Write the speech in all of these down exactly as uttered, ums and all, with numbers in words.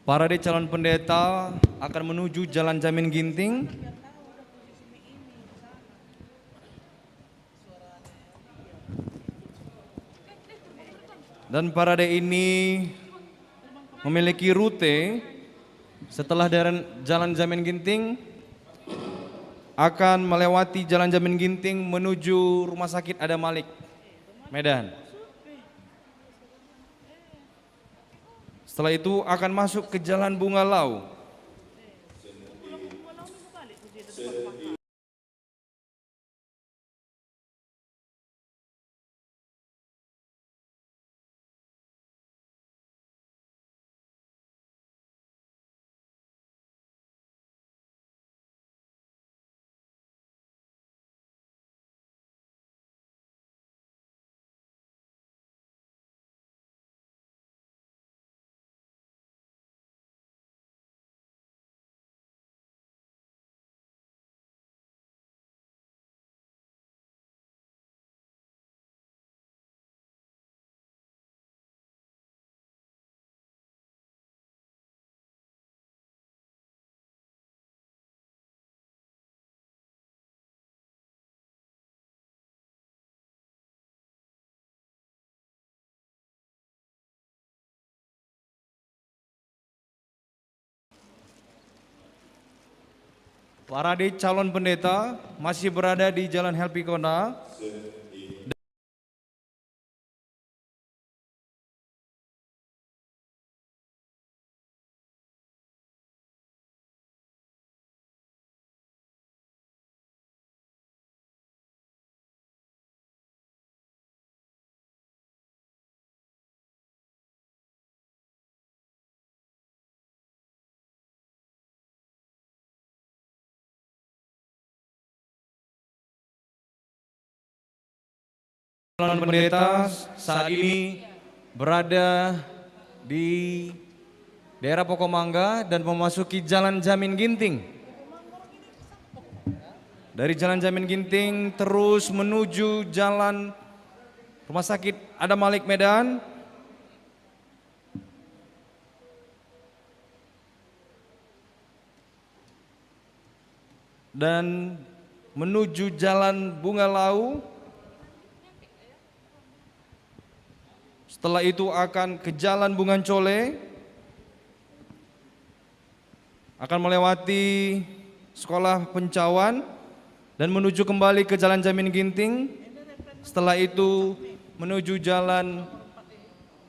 Parade calon pendeta akan menuju Jalan Jamin Ginting. Dan parade ini memiliki rute setelah deren-, Jalan Jamin Ginting akan melewati Jalan Jamin Ginting menuju Rumah Sakit Adam Malik, Medan. Setelah itu akan masuk ke Jalan Bunga Lau. Parade calon pendeta masih berada di Jalan Helpikona. Calon pendeta saat ini berada di daerah Pokok Mangga dan memasuki Jalan Jamin Ginting. Dari Jalan Jamin Ginting terus menuju Jalan Rumah Sakit Adam Malik, Medan. Dan menuju Jalan Bunga Lau. Setelah itu akan ke Jalan Bunga Ncole, akan melewati Sekolah Pencawan, dan menuju kembali ke Jalan Jamin Ginting. Setelah itu menuju Jalan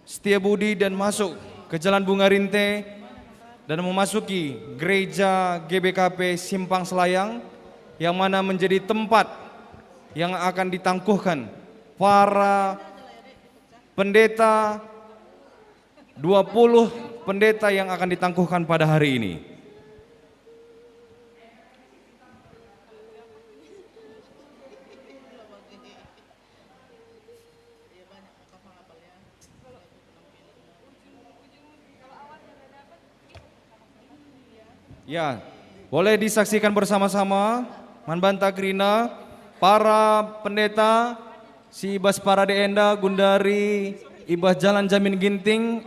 Setiabudi dan masuk ke Jalan Bunga Rinte dan memasuki Gereja G B K P Simpang Selayang, yang mana menjadi tempat yang akan ditangkuhkan para pendeta, dua puluh pendeta yang akan ditangkuhkan pada hari ini. Ya, boleh disaksikan bersama-sama, man banta kerina, para pendeta si i bas parade enda gundari i bas Jalan Jamin Ginting,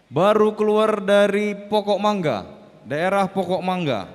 baru keluar dari Pokok Mangga, daerah Pokok Mangga.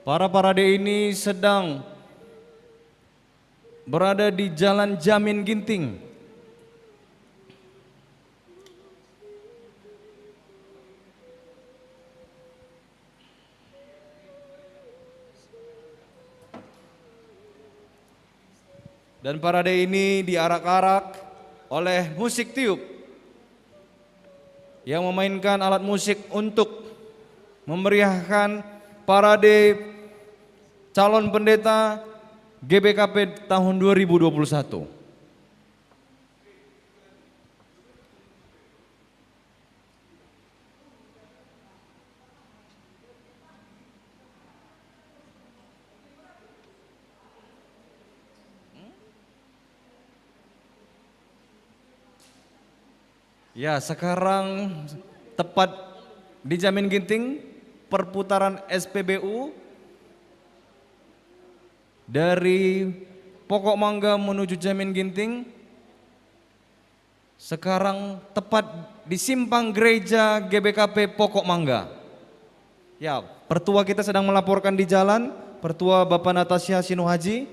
Para parade ini sedang berada di Jalan Jamin Ginting. Dan parade ini diarak-arak oleh musik tiup yang memainkan alat musik untuk memeriahkan parade calon pendeta G B K P tahun dua ribu dua puluh satu. Ya, sekarang tepat di Jamin Ginting, perputaran S P B U dari Pokok Mangga menuju Jamin Ginting. Sekarang tepat di simpang gereja G B K P Pokok Mangga. Ya, pertua kita sedang melaporkan di jalan, pertua Bapak Natasha Sinuhaji.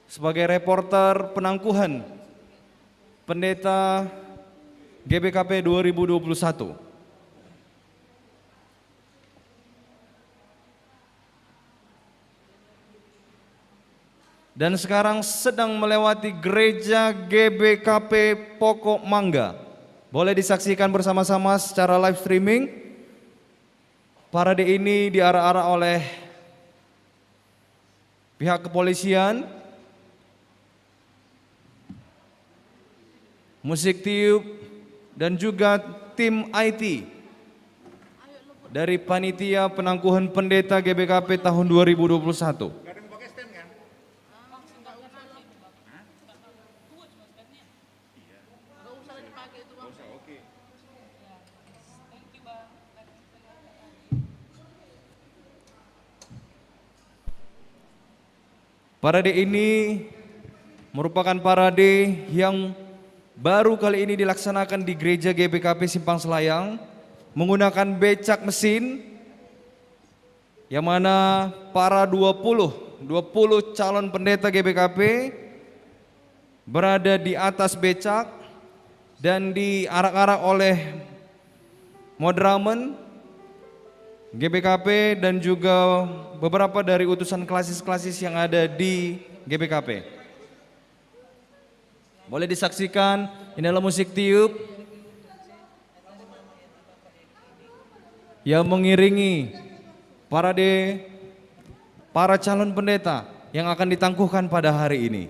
Sebagai reporter penangkuhan Pendeta G B K P dua ribu dua puluh satu. Dan sekarang sedang melewati gereja G B K P Pokok Mangga. Boleh disaksikan bersama-sama secara live streaming. Parade ini diarak-arak oleh pihak kepolisian, musik tiup, dan juga tim I T dari Panitia Penangkuhan Pendeta G B K P tahun dua ribu dua puluh satu. Parade ini merupakan parade yang baru kali ini dilaksanakan di Gereja G B K P Simpang Selayang menggunakan becak mesin, yang mana para dua puluh, dua puluh calon pendeta G B K P berada di atas becak dan diarak-arak oleh moderamen G B K P dan juga beberapa dari utusan klasis-klasis yang ada di G B K P. Boleh disaksikan, ini adalah musik tiup yang mengiringi parade para calon pendeta yang akan ditangkuhkan pada hari ini.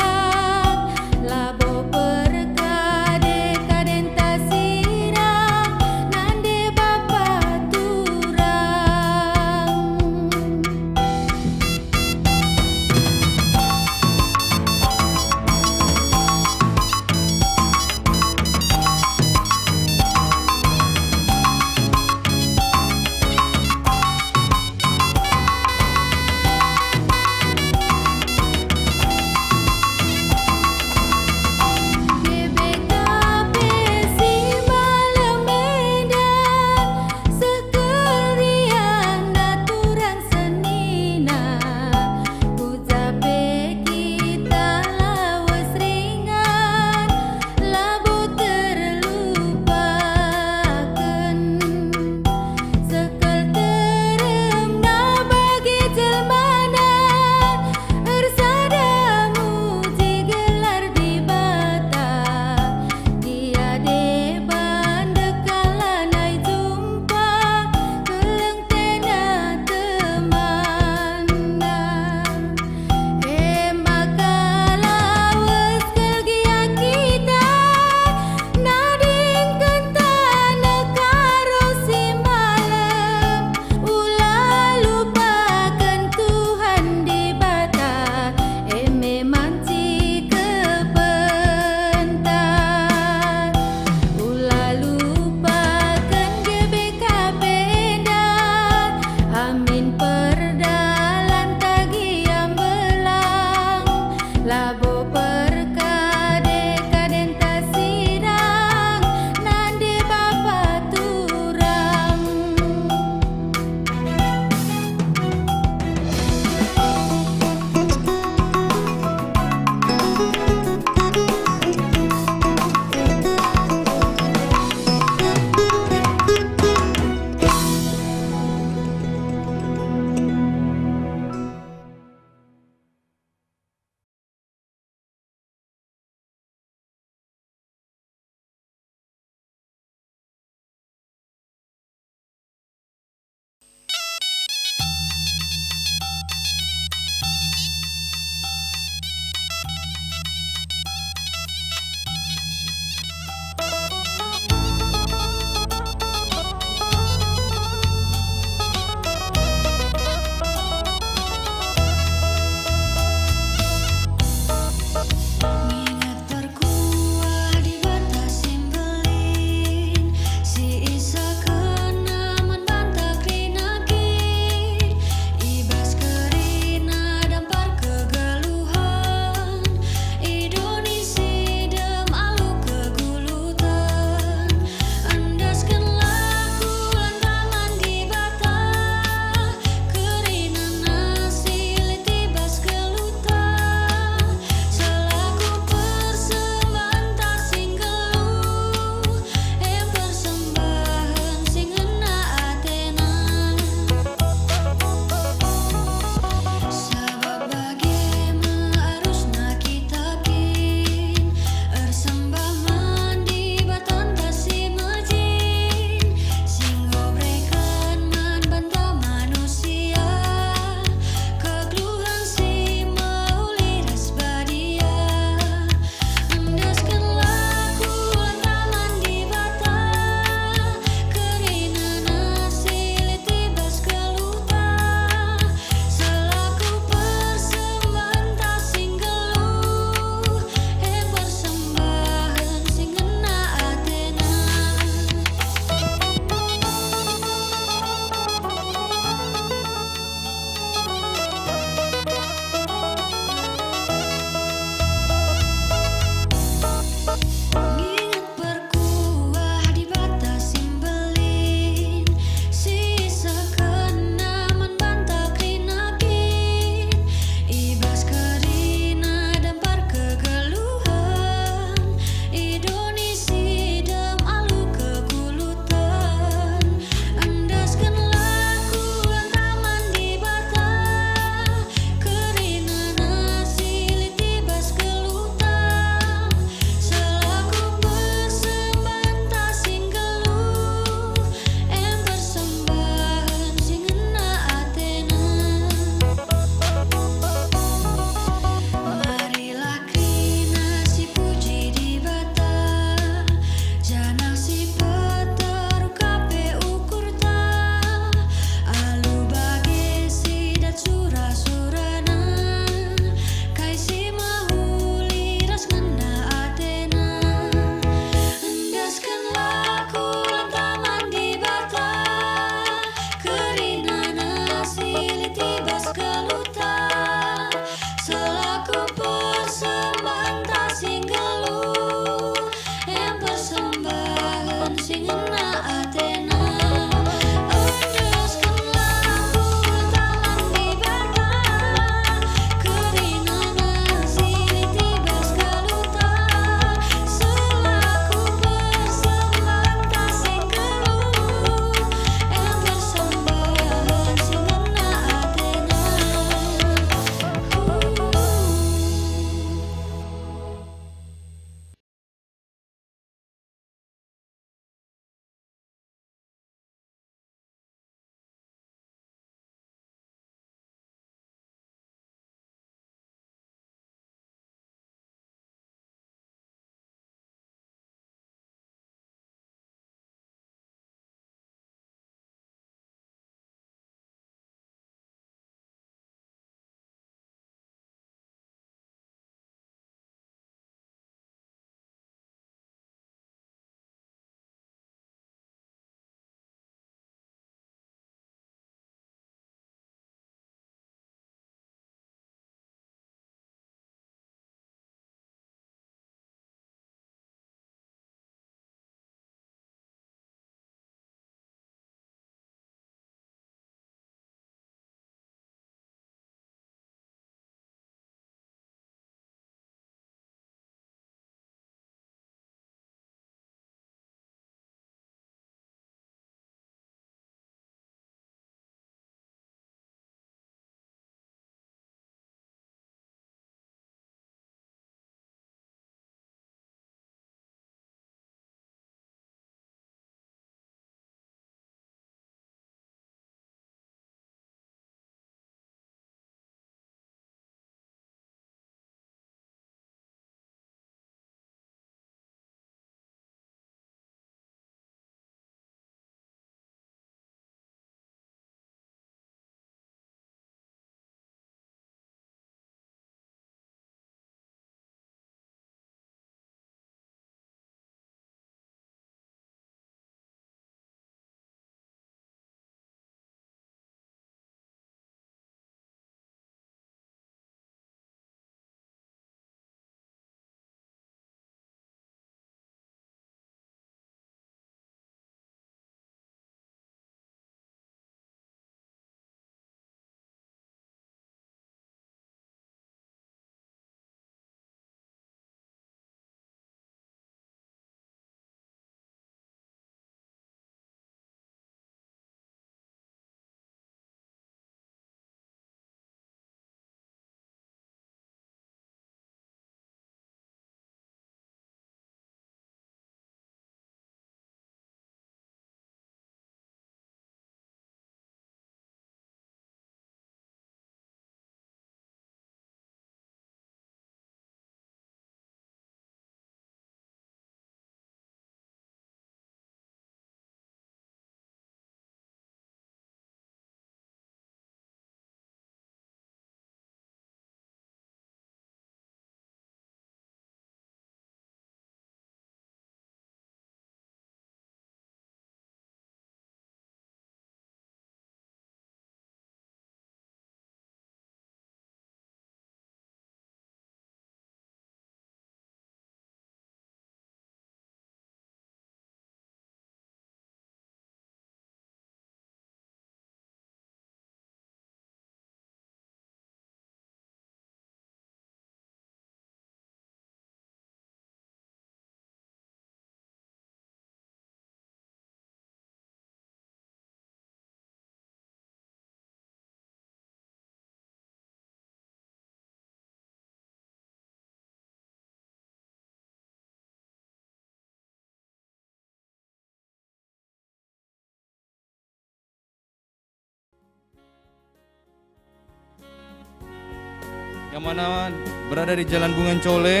Yang mana berada di Jalan Bungan Cole.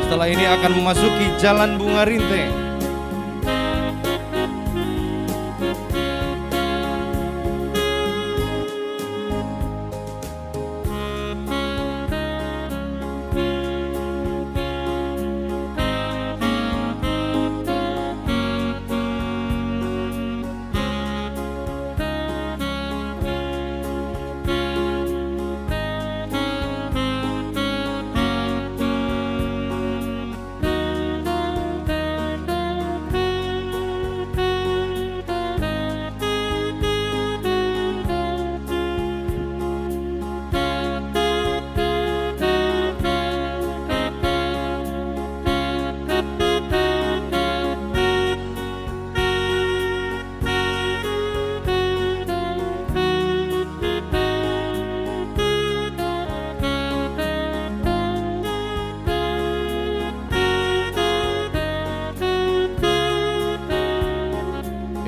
Setelah ini akan memasuki Jalan Bunga Rinte.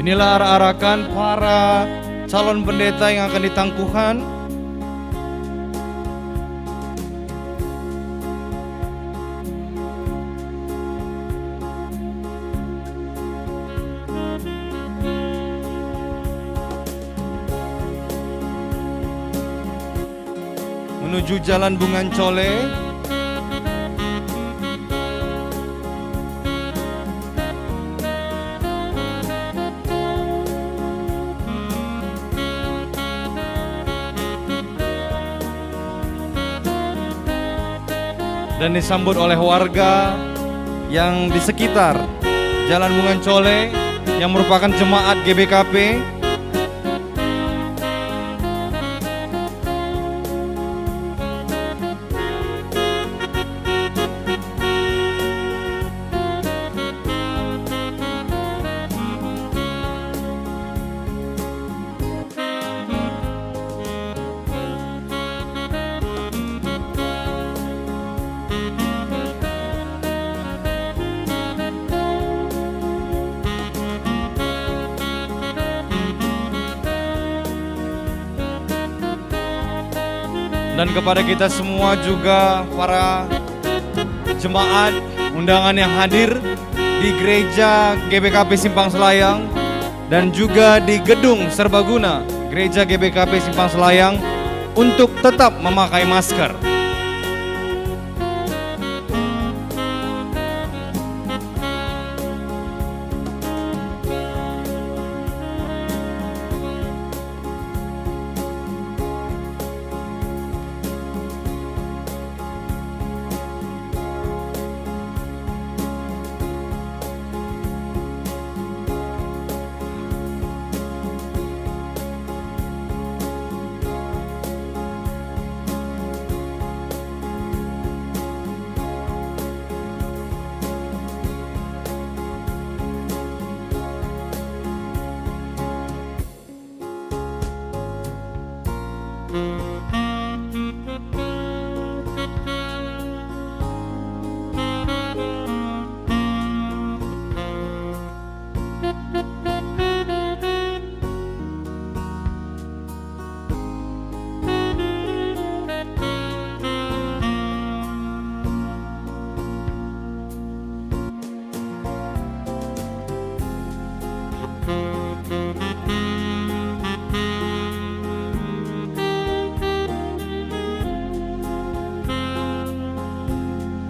Inilah arak-arakan para calon pendeta yang akan ditangkuhkan. Menuju Jalan Bungan Cole. Dan disambut oleh warga yang di sekitar Jalan Bungan Cole yang merupakan jemaat G B K P. Dan kepada kita semua juga, para jemaat undangan yang hadir di Gereja G B K P Simpang Selayang dan juga di Gedung Serbaguna Gereja G B K P Simpang Selayang, untuk tetap memakai masker.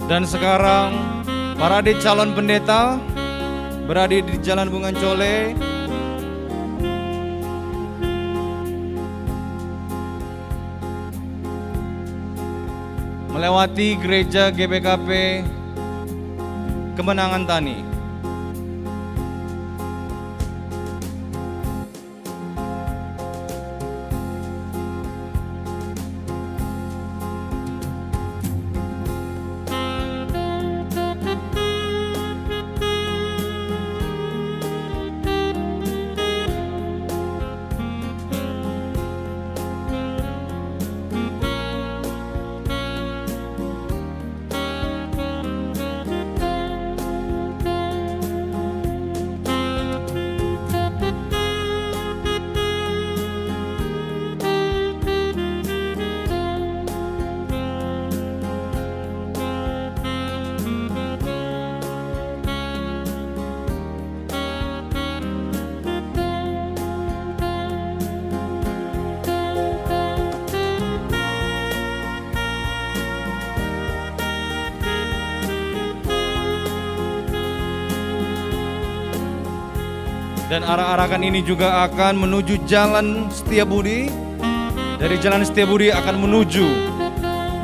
Dan sekarang, para adik calon pendeta berada di Jalan Bungan Cole. Melewati gereja G B K P Kemenangan Tani. Dan arak-arakan ini juga akan menuju Jalan Setiabudi. Dari Jalan Setiabudi akan menuju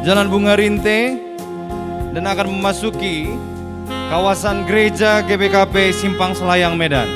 Jalan Bunga Rinte dan akan memasuki kawasan Gereja G B K P Simpang Selayang, Medan.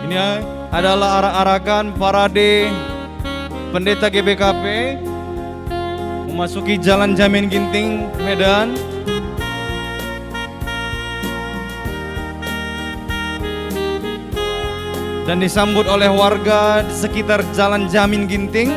Ini adalah arak-arakan parade Pendeta G B K P memasuki Jalan Jamin Ginting, Medan, dan disambut oleh warga di sekitar Jalan Jamin Ginting.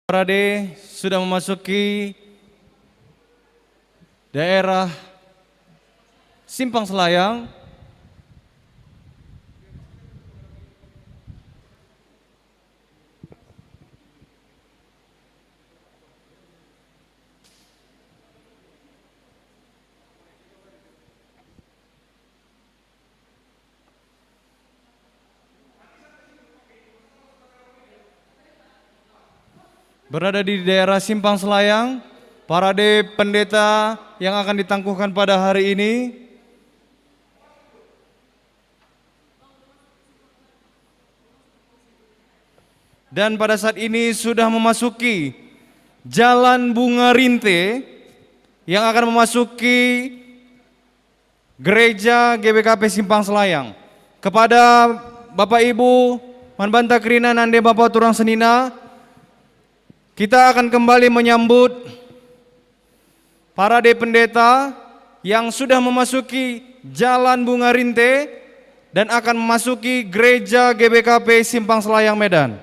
Parade sudah memasuki daerah Simpang Selayang. Berada di daerah Simpang Selayang, parade pendeta yang akan ditangkuhkan pada hari ini. Dan pada saat ini sudah memasuki Jalan Bunga Rinte yang akan memasuki Gereja G B K P Simpang Selayang. Kepada Bapak Ibu, man banta kerina nande Bapak turang senina, kita akan kembali menyambut parade pendeta yang sudah memasuki Jalan Bunga Rinte dan akan memasuki Gereja G B K P Simpang Selayang, Medan.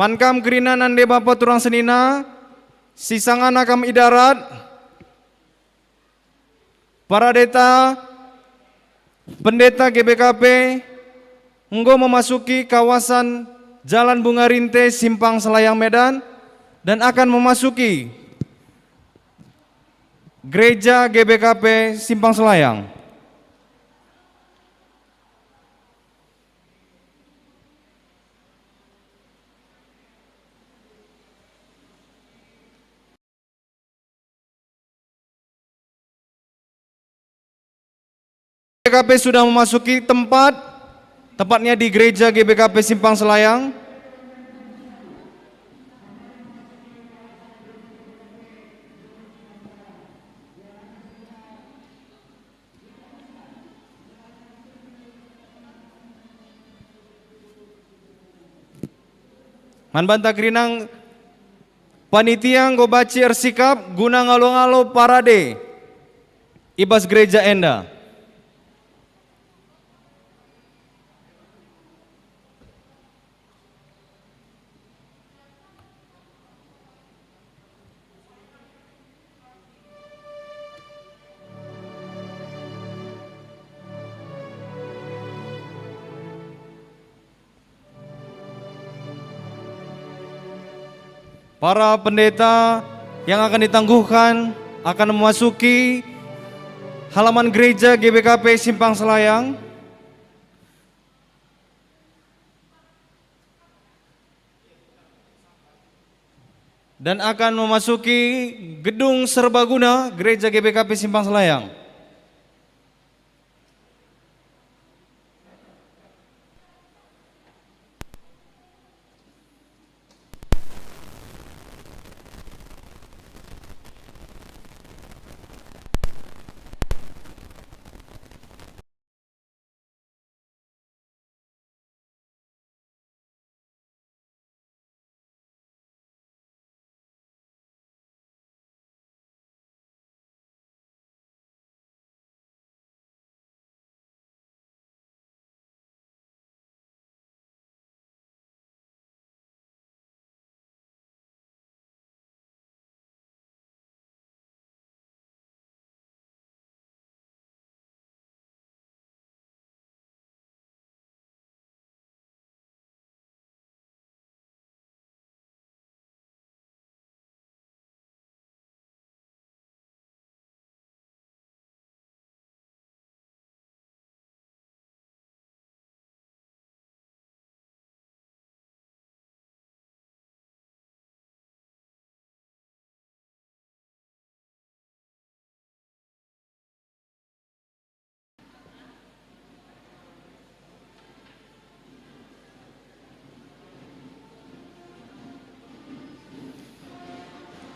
Pan kam kerina nande bapa turang senina, si sangana kam i darat, paradeta, pendeta G B K P enggo memasuki kawasan Jalan Bunga Rinte, Simpang Selayang, Medan, dan akan memasuki Gereja G B K P Simpang Selayang. G B K P sudah memasuki tempat, tepatnya di Gereja G B K P Simpang Selayang. Man banta kerina, panitia enggo banci ersikap guna ngalo-ngalo parade i bas gereja enda. Para pendeta yang akan ditangguhkan akan memasuki halaman gereja G B K P Simpang Selayang dan akan memasuki gedung serbaguna gereja G B K P Simpang Selayang.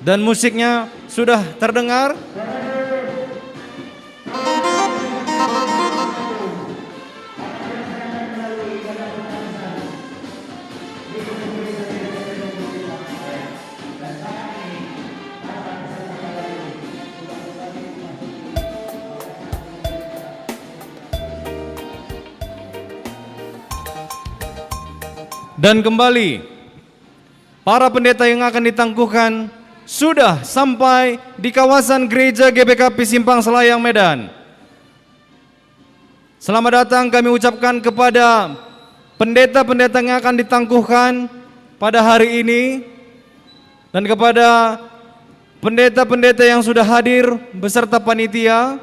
Dan musiknya sudah terdengar. Dan kembali, para pendeta yang akan ditangguhkan sudah sampai di kawasan gereja G B K P Simpang Selayang, Medan. Selamat datang kami ucapkan kepada pendeta-pendeta yang akan ditangguhkan pada hari ini dan kepada pendeta-pendeta yang sudah hadir beserta panitia.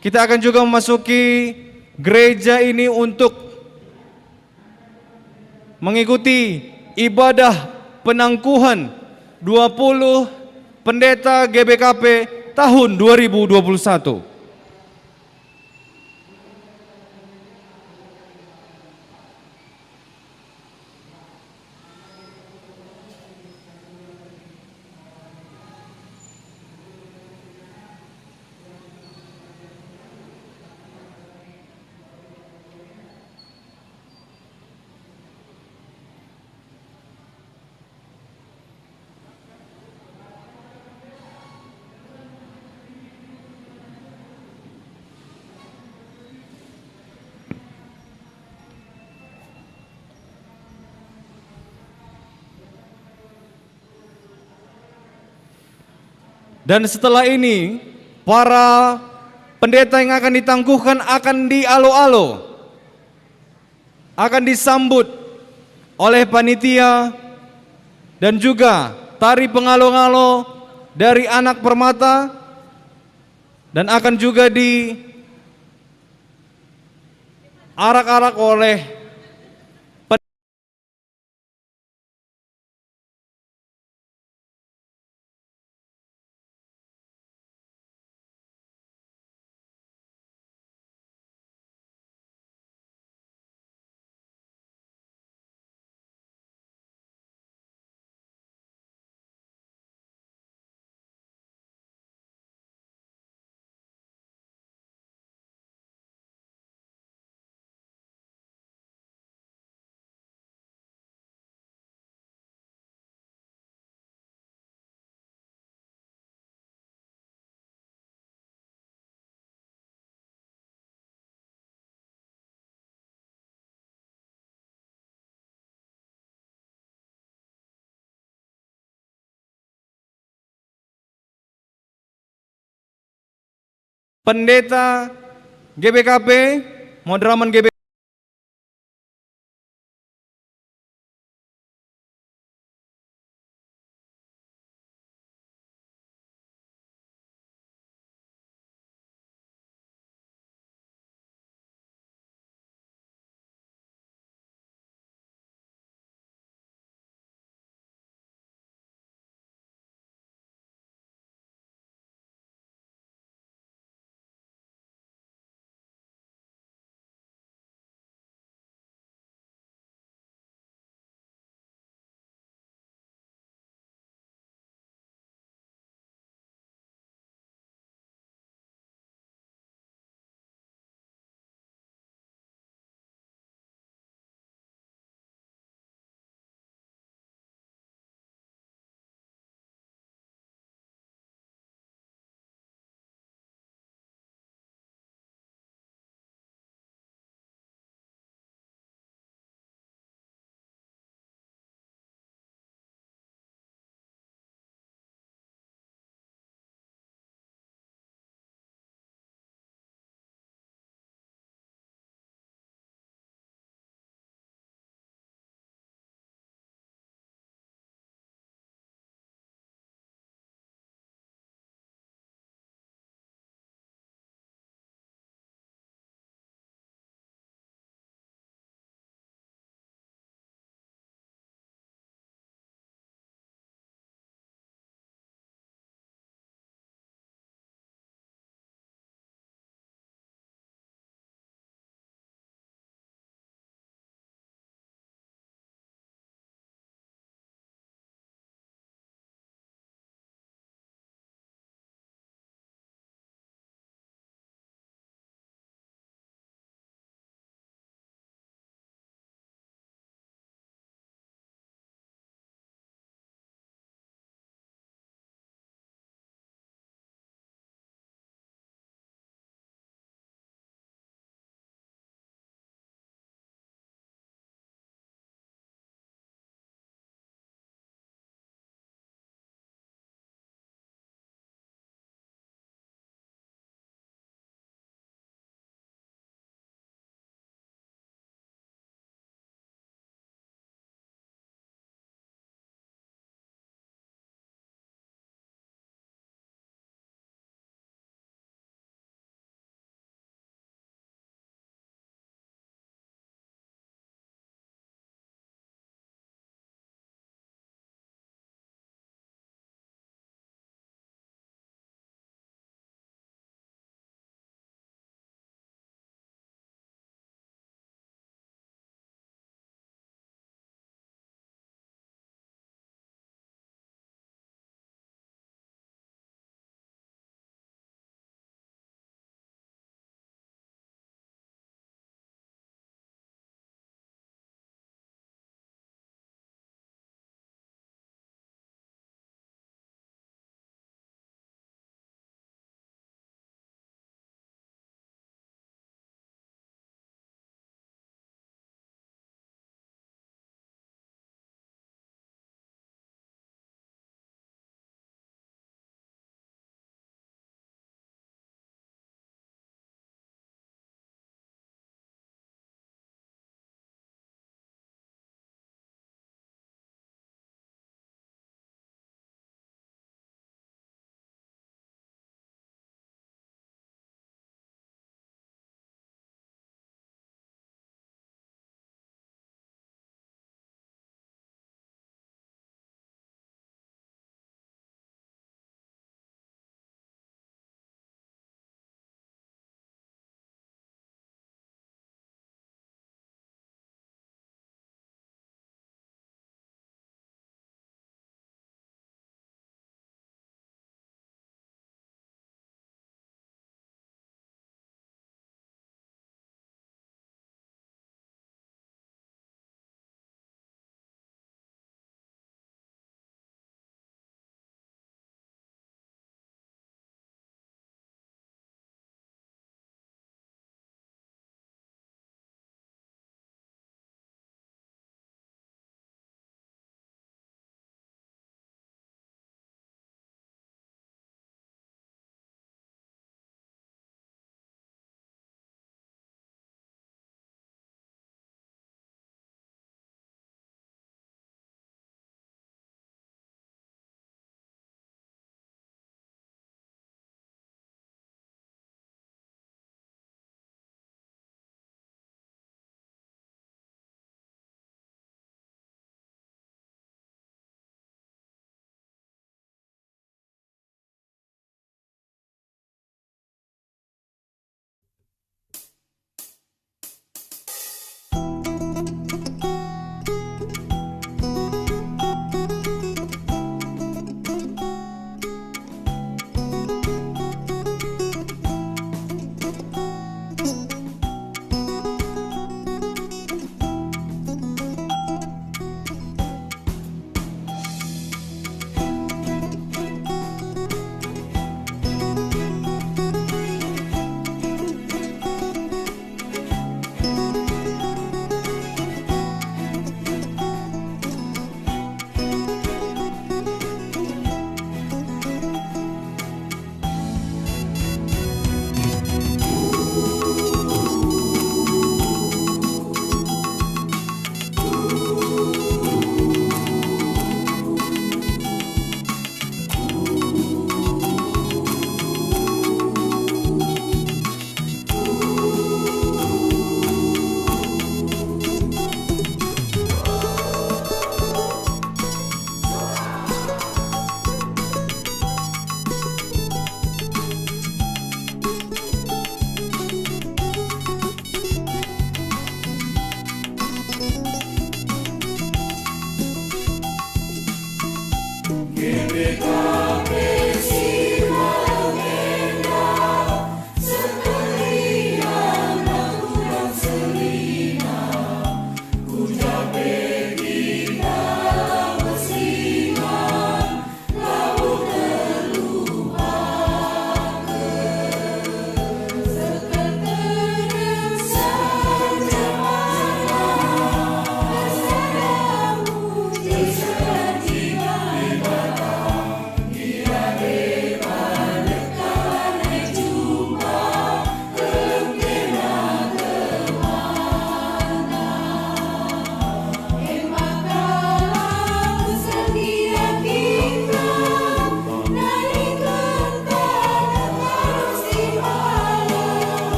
Kita akan juga memasuki gereja ini untuk mengikuti ibadah penangguhan dua puluh pendeta G B K P tahun dua ribu dua puluh satu. Dan setelah ini, para pendeta yang akan ditangguhkan akan dialo-alo, akan disambut oleh panitia dan juga tari pengalo-ngalo dari anak permata, dan akan juga diarak-arak oleh Pendeta G B K P, Moderamen G B K P.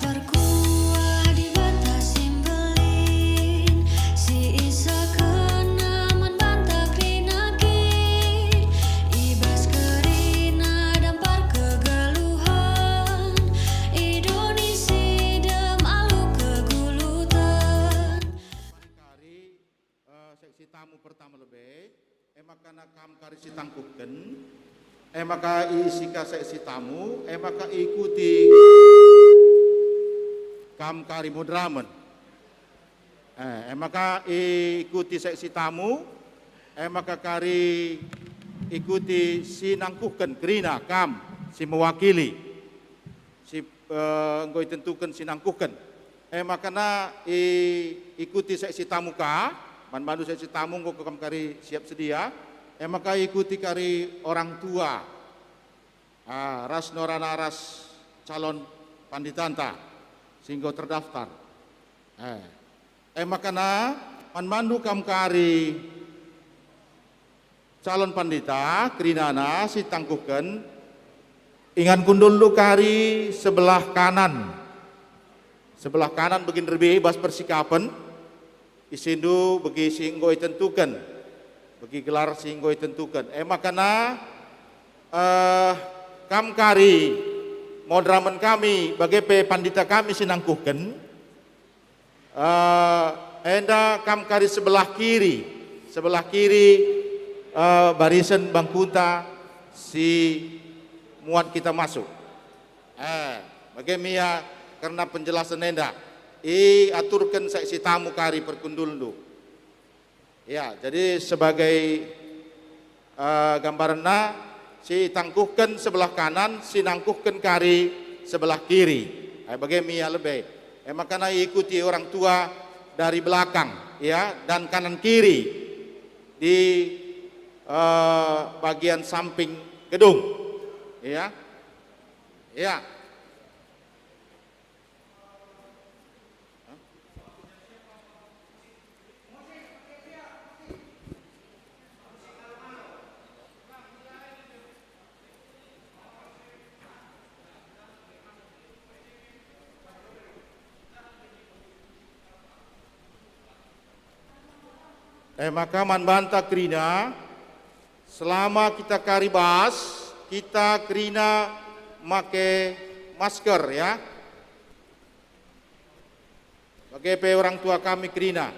Terkuah Dibata si mbelin, si isehkenNa man banta kerina kin, i bas kerina dampar kegeluhen, i doni si dem alu keguluten. Kari, eh, seksi tamu pertama lebe. E maka kam kari si tangkuhken, e maka isi ka seksi tamu, e maka ikuti kam kari moderamen. Eh, e maka ikuti seksi tamu, e maka kari ikuti si nangkuhken kerina kam si mewakili, si, eh, enggo itentuken si nangkuhken. E makana i, ikuti seksi tamu ka, man bandu seksi tamu enggo kam kari siap sedia. E maka ikuti kari orang tua, ah, ras nora-nora ras calon panditanta si enggo terdaftar. Eh, e makana man bandu kam kari calon pandita, kerinana si tangkuhken, ingan kundulndu kari sebelah kanan. Sebelah kanan bagi nderbe bas persikapen, isindu bagi si enggo itentuken, bagi gelar si enggo itentuken. E makana, eh, kam kari moderamen kami, bage pe pandita kami si nangkuhken, Eh, enda kam kari sebelah kiri, sebelah kiri, eh, barisen bangkunta si muat kita masuk. Eh, bage me ia kerna penjelasen enda. Iaturken seksi tamu kari perkundulndu. Ya, jadi sebagai, eh, gambarenna, si tangkuhken sebelah kanan, si nangkuhken kari sebelah kiri. Eh, bage me ia lebe. E makana ikuti orang tua dari belakang, ya, dan kanan kiri di, eh, bagian samping gedung. Ya. Ya. E maka man banta kerina, selama kita kari bas, kita kerina make masker, ya. Bage pe orang tua kami kerina.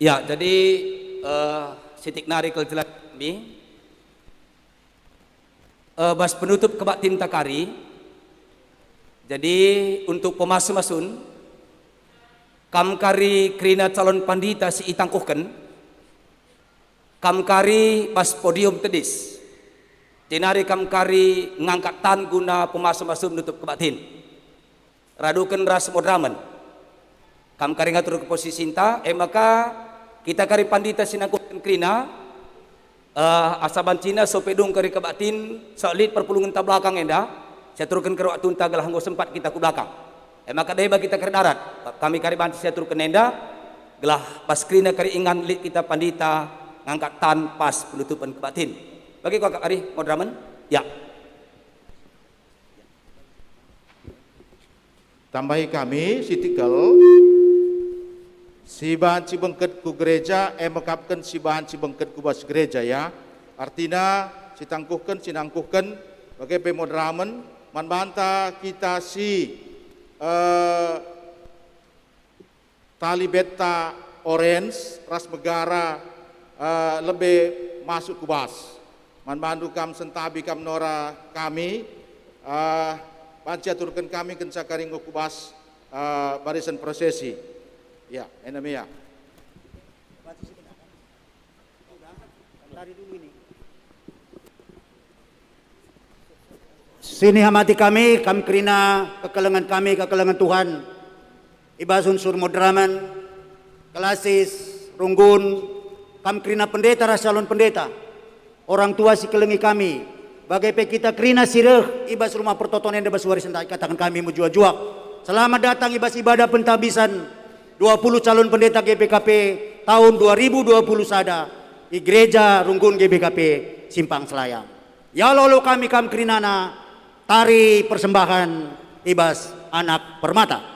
Ya, jadi, eh, sitik nari kal jelas kami. Eh, bas penutup kebaktinta kari. Jadi, untuk pemasu-masun, kam kari kerina calon pandita si itangkuhken, kam kari bas podium tedis, jenari kam kari ngangkat tan guna pemasu-masun nutup kebaktin. Raduken ras moderamen. Kam kari ngatur keposisinta, e maka kita kari pandita si nangkuhken kerina, eh, asa bancina sope dung kari kebaktin, selit perpulungenta belakang enda, siaturken kari waktunta gelah enggo sempat kita ku belakang. E maka deba kita kari darat, kami kari banci siaturken enda, gelah pas kerina kari ingan lit kita pandita ngangkat tan pas penutupen kebaktin. Bagi kuakap kari moderamen? Ya. Tambahi kami si tikel, si banci bengket ku gereja, e mekapken si banci bengket ku bas gereja, ya. Artina, si tangkuhken, si nangkuhken, bage pe moderamen, man banta kita si, eh, tali betta orange ras megara, eh, lebe masuk ku bas. Man bandu kam sentabi kam nora kami, eh, banci aturken kami kenca kari enggo ku bas, eh, barisan prosesi. Ya, enda me ia. Sini hamati kami, kam kerina kekelengen kami, kekelengen Tuhan. I bas unsur moderamen, klasis, runggun, kam kerina pendeta ras calon pendeta, orang tua si kelengi kami, bage pe kita kerina si reh i bas rumah pertoton enda bas wari sendah ikataken kami mejuah-juah. Selamat datang i bas ibadah pentabisan dua puluh calon pendeta G P K P tahun dua ribu dua puluh sada i Gereja Runggun G B K P Simpang Selayang. Ialo-alo kami kam kerinana tari persembahen i bas Anak Permata.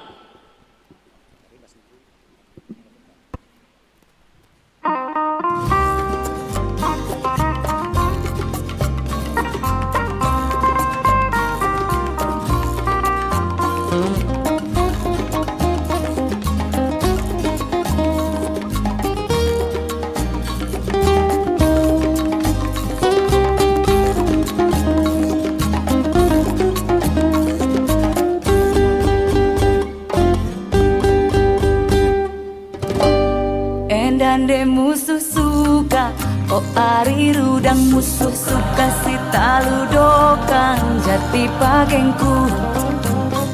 Enda nde musuh suka, o ari rudang, musuh suka si talu dokang jati pagengku.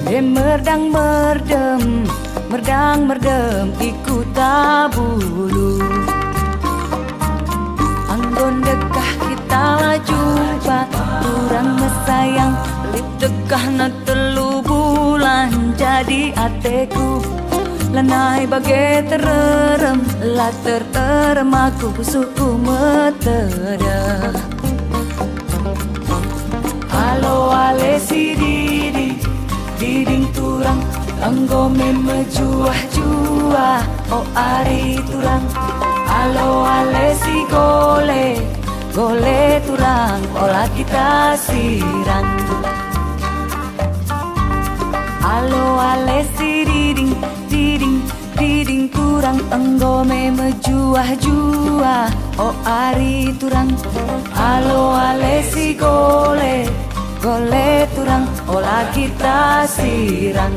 Nde merdang merdem, merdang merdem i kuta bulu. Enggo ndekah kita la jumpa, turang mesayang, lit dekahna telu bulan jadi ateku. Lanai bage tererem, la terterem aku, pusuhku metedeh. Alo ale si diding, diding turang, enggo me mejuah-juah, o ari turang. Alo ale si gole, gole turang, ola kita sirang. Alo ale si diding, diding, diding turang, enggo me mejuah-juah, o ari turang. Alo ale si gole, gole turang, ola kita sirang.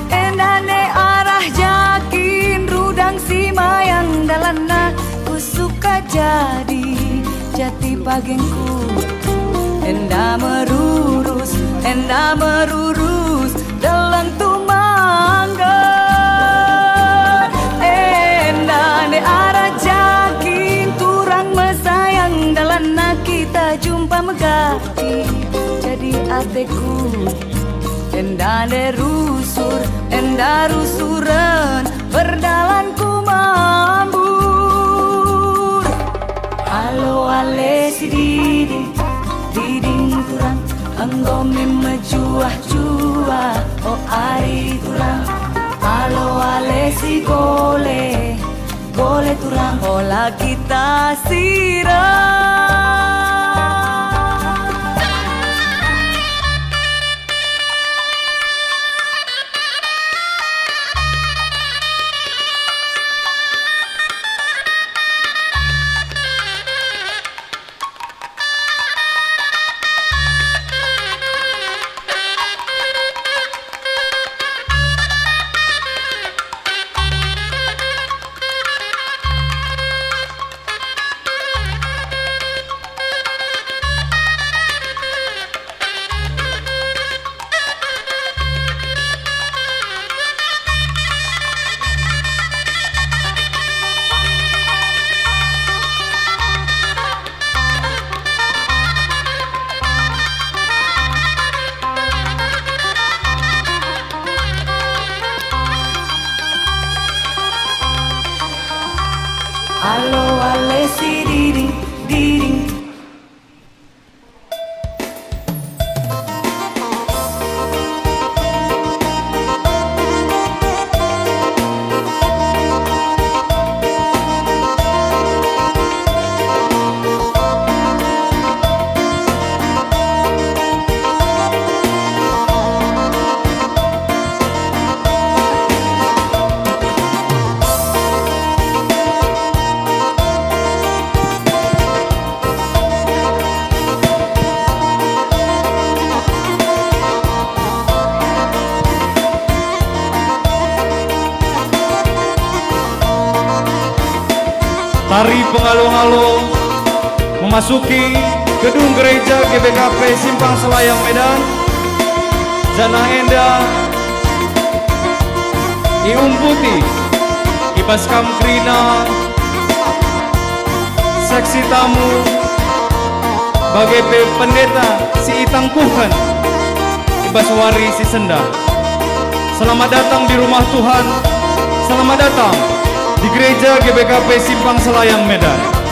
Enda nde arah jakin rudang si mayang dalanna, kusuka jadi jati pagengku. Enda merurus, enda merurus, deleng tumangga. Enda nde arah jakin turang mesayang dalanna, kita jumpa megati jadi ateku. Enda nde rusur, enda rusuren, berdalan ku mambur. Alo ale si diding, diding turang, enggo me mejuah-juah, o ari turang. Alo ale si gole, gole turang, ola kita sirang. Alo ale si diding, diding. Tari pengalo-ngalo memasuki gedung gereja G B K P Simpang Selayang Medan, janah enda iumputi i bas kam kerina seksi tamu bage pe pendeta si itangkuhken i bas wari si sendah. Selamat datang di rumah Tuhan, Selamat datang di Gereja G B K P Simpang Selayang, Medan.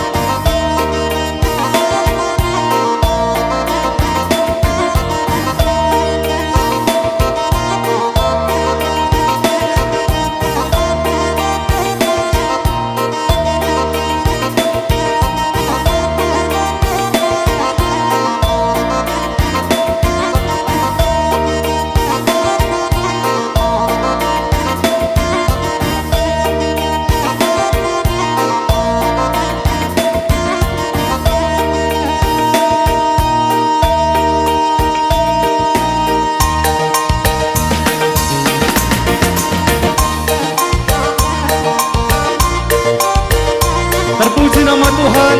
Terpuji nama Tuhan,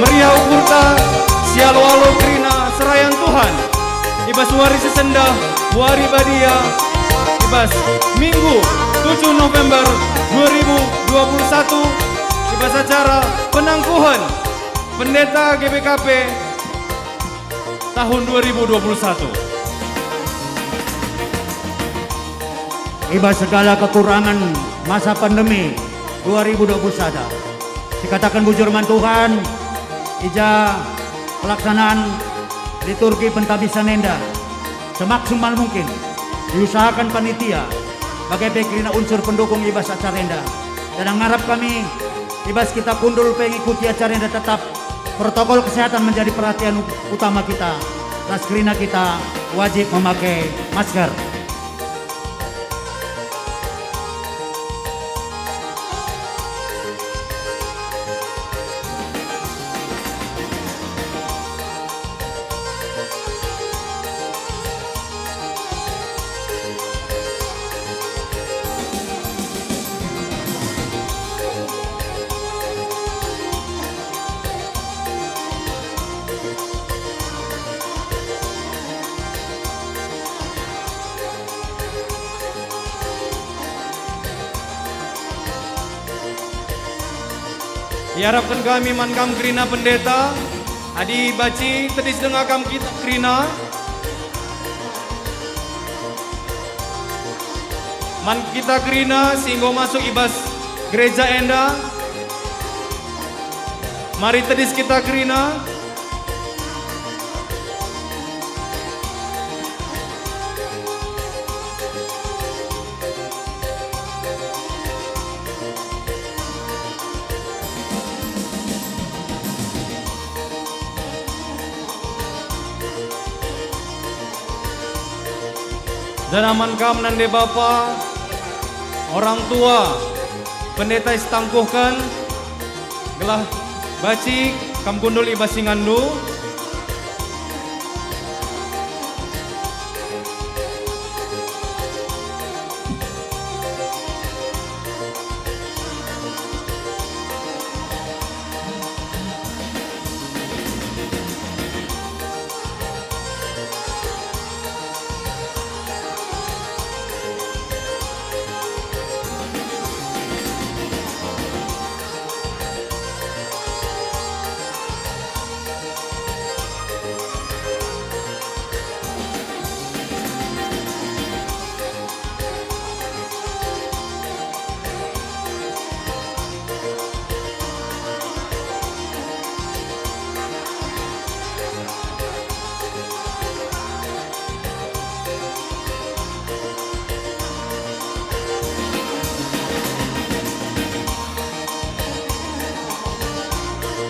meriah ukurta, sialo-alo kerina serayan Tuhan. I bas wari si sendah, wari badia, i bas Minggu tujuh November dua ribu dua puluh satu, i bas acara penangkuhen Pendeta G B K P tahun dua ribu dua puluh satu. I bas segala kekurangen masa pandemi dua ribu dua puluh sada, sikataken bujur man Tuhan, i ja pelaksanaan liturgi pentabisan enda semaksimal mungkin diusahaken panitia, bage pe kerina unsur pendukung i bas acara enda. Janah ngarap kami, i bas kita kundul pe ngikuti acara enda tetap protokol kesehatan menjadi perhatian ut-, utama kita, ras kerina kita wajib memakai masker. Iarapken kami man kam kerina pendeta, adi banci tedis denga kam kita kerina, man kita kerina si enggo masuk i bas gereja enda. Mari tedis kita kerina. Janah man kam nande bapa, orang tua, pendeta si tangkuhken, gelah banci kam kundul i bas inganndu.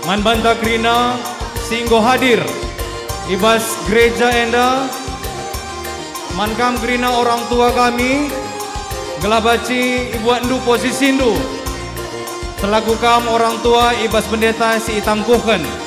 Man banta kerina si enggo hadir i bas gereja enda, man kam kerina orang tua kami, gelah banci ibuatndu posisindu selaku kam orang tua i bas pendeta si itangkuhken.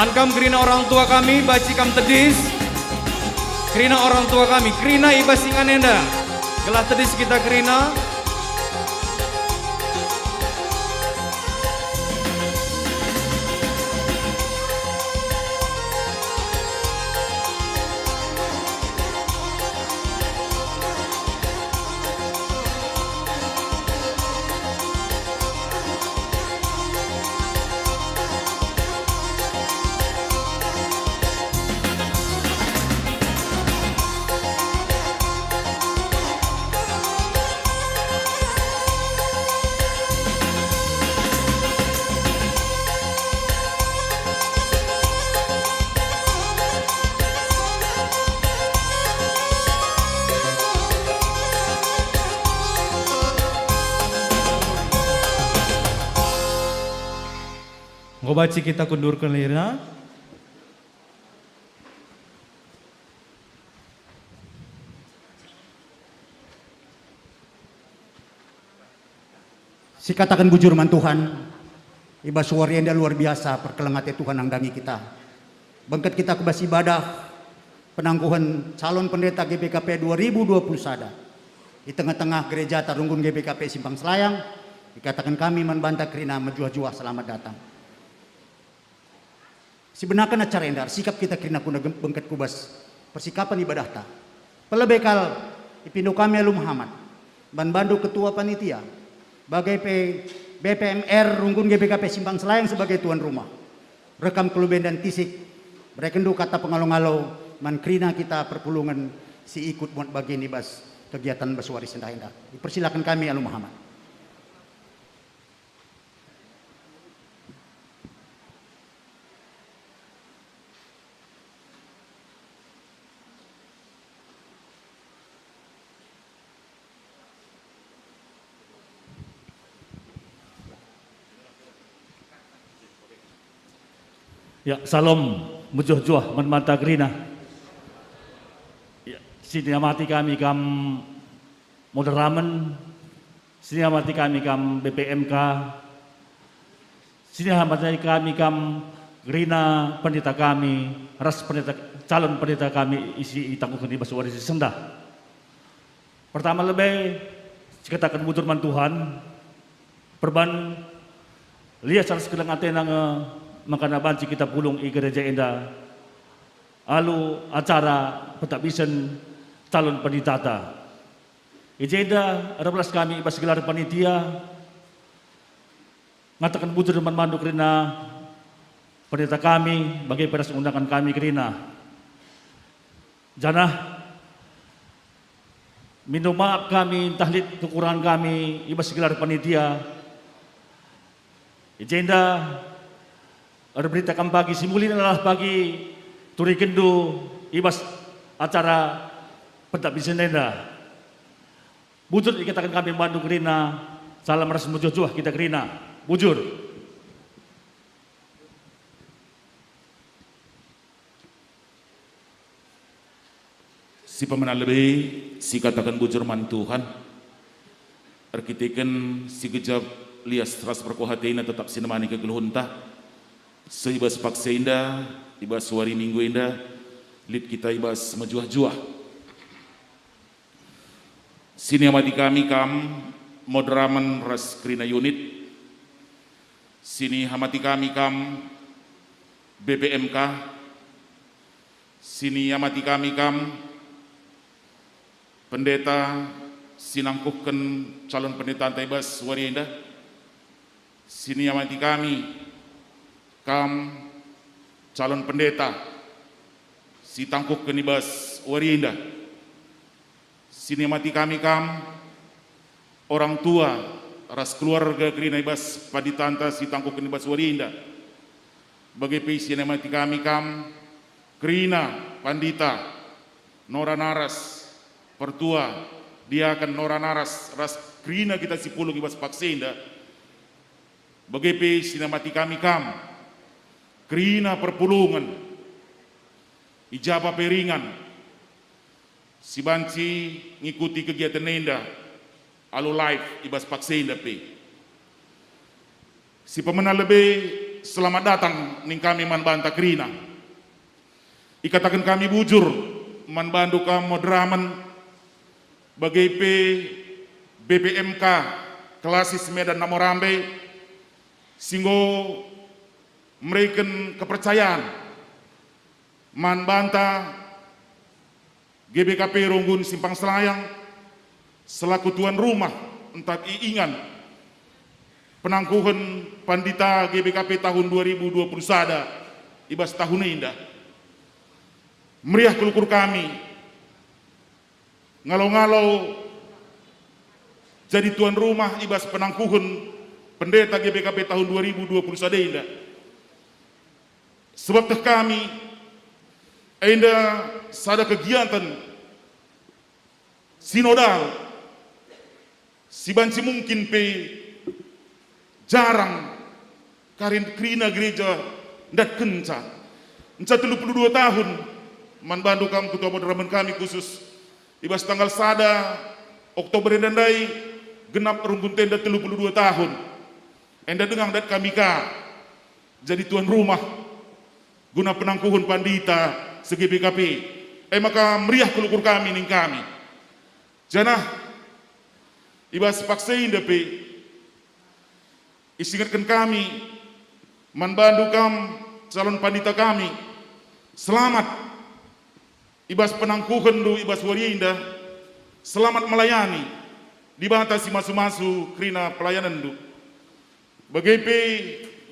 Angkam kerina orang tua kami, banci kam tedis. Kerina orang tua kami, kerina i bas ingan enda. Gelah tedis kita kerina. Enggo banci kita kundurken kerina. Sikataken bujur man Tuhan, i bas wari enda luar biasa perkeleng ate Tuhan nandangi kita. Bengket kita ku bas ibadah penangguhen calon pendeta G B K P dua ribu dua puluh sada. I tengah-tengah gerejata runggun G B K P Simpang Selayang, ikataken kami man banta kerina mejuah-juah selamat datang. Sibenaken acara enda ersikap kita kerina guna gem-, bengket ku bas persikapen ibadahta. Pelebe kal ipindo kami alu Muhammad, man bandu ketua panitia, bage pe B P M R runggun G B K P Simpang Selayang sebagai tuan rumah. Rekam kelubenden tisik, berekenndu kata pengalo-ngalo man kerina kita perpulungen si ikut muat bagin i bas kegiatan bas wari sendah enda. Ipersilaken kami alu Muhammad. Ya, salam mejuah-juah man banta kerina. Ya, siniamati kami kam moderamen, siniamati kami kam B P M K, siniamati kami kam kerina pendeta kami, ras pendeta, calon pendeta kami isi itangguhken i bas wari si sendah. Pertama lebe, sikataken bujur man Tuhan, perban lias ras keleng atena nge maka banci kita pulung i gereja enda alu acara pentabisen calon pendetata. I jenda erbelas kami i bas gelar panitia, ngataken bujur man bandu kerina pendeta kami, bage pe ras undangan kami kerina. Janah mindo maap kami ntah lit kekurangan kami i bas gelar panitia. I jenda erberita kam bagi si muli adalah bagi turikenndu i bas acara pentabisen enda. Bujur ikataken kami man bandu kerina, salam ras mejuah-juah kita kerina. Bujur. Si pemena lebe, sikataken bujur man Tuhan, erkiteken si gejap lias ras perkuah ateNa tetap sinemani kegeluhenta, seh i bas paksa enda, i bas wari Minggu enda, lit kita i bas mejuah-juah. Siniamati kami kam, moderamen ras kerina unit. Siniamati kami kam, B P M K. Siniamati kami kam, pendeta si nangkuhken calon pendetanta i bas wari enda. Siniamati kami kam, calon pendeta si tangkuhken i bas wari enda. Siniamati kami kam, orang tua ras keluarga kerina i bas panditanta si tangkuhken i bas wari enda. Bage pe siniamati kami kam, kerina pandita, nora naras, pertua, diaken, nora naras, ras kerina kita si pulung i bas paksa enda. Bage pe siniamati kami kam, kerina perpulungen, i japa pe ringan, si banci ngikuti kegiatan enda alu live i bas paksa enda pe. Si pemena lebe, Selamat datang ning kami man banta kerina. Ikataken kami bujur man bandu kam moderamen, bage pe B P M K Klasis Medan Namorambe, si enggo mereken kepercayan man banta G B K P Runggun Simpang Selayang selaku tuan rumah ntah ingan penangkuhen Pandita G B K P tahun dua ribu dua puluh sada i bas tahun enda. Meriah kal ukur kami ngalo-ngalo jadi tuan rumah i bas penangkuhen Pendeta G B K P tahun dua ribu dua puluh sada enda. Sebab teh kami, enda sada kegiatan sinodal si banci mungkin pe jarang kari kerina gereja ndatkenca. Nca telu puluh dua tahun man bandu kam ketua moderamen kami khusus, i bas tanggal sada Oktober enda ndai genap runggunta enda telu puluh dua tahun. Enda denga ndat kami ka jadi tuan rumah guna penangkuhen pandita se-G B K P. E maka meriah kal ukur kami ning kami. Janah i bas paksa enda pe isingetken kami man bandu kam calon pandita kami. Selamat i bas penangkuhenndu i bas wari enda. Selamat melayani Dibata si masu-masu kerina pelayanenndu. Bage pe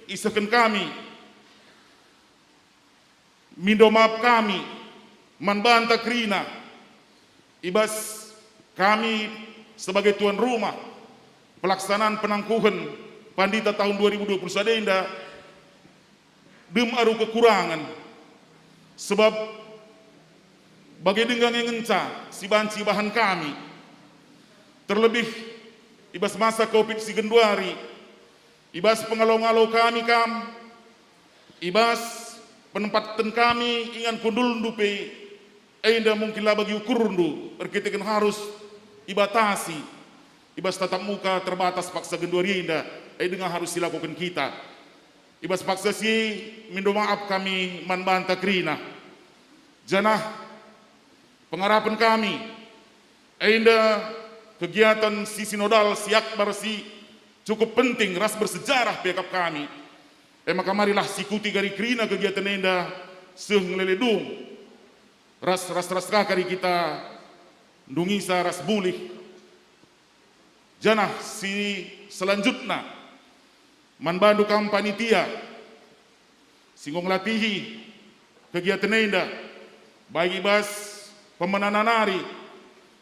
isehken kami mindo maap kami man banta kerina i bas kami sebagai tuan rumah pelaksanaan penangkuhen pandita tahun dua ribu dua puluh sada enda dem aru kekurangen, sebab bage denga nge ngenca si banci ibahan kami, terlebih i bas masa covid si genduari, i bas pengalo-ngalo kami kam, i bas penempaten kami ingan kundulndu pe, enda mungkin la bagi ukurndu erkiteken harus ibatasi i bas tatap muka terbatas paksa genduari enda, e denga harus silakoken kita. I bas paksa si mindo maap kami man banta kerina. Janah pengarapen kami, enda kegiatan si sinodal si akbar si cukup penting ras bersejarah pe akap kami. E maka marilah sikuti kari kerina kegiatan enda seh ngelele dung ras, ras, ras ka kari kita ndungisa ras bulih. Janah si selanjutna, man bandu kam panitia si enggo ngelatihi kegiatan enda, baik i bas pemena nari,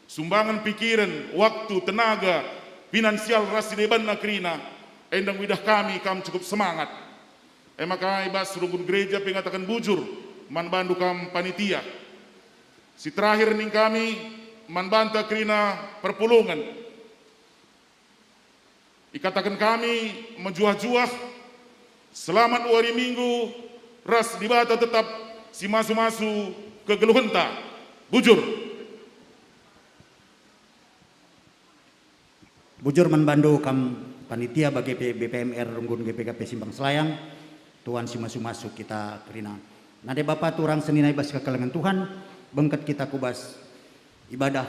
sumbangen pikiren, waktu, tenaga, finansial ras si debanna kerina, enda ngidah kami kam cukup semangat. E maka i bas runggun gereja pe ngataken bujur man bandu kam panitia. Si terakhir ning kami man banta kerina perpulungen. Ikataken kami mejuah-juah, selamat wari Minggu ras Dibata tetap si masu-masu kegeluhenta. Bujur. Bujur man bandu kam panitia bage pe B P M R Runggun G B K P Simpang Selayang, tuan si masu-masu kita kerina. Nande bapa turang senina i bas kekelengen Tuhan, bengket kita ku bas ibadah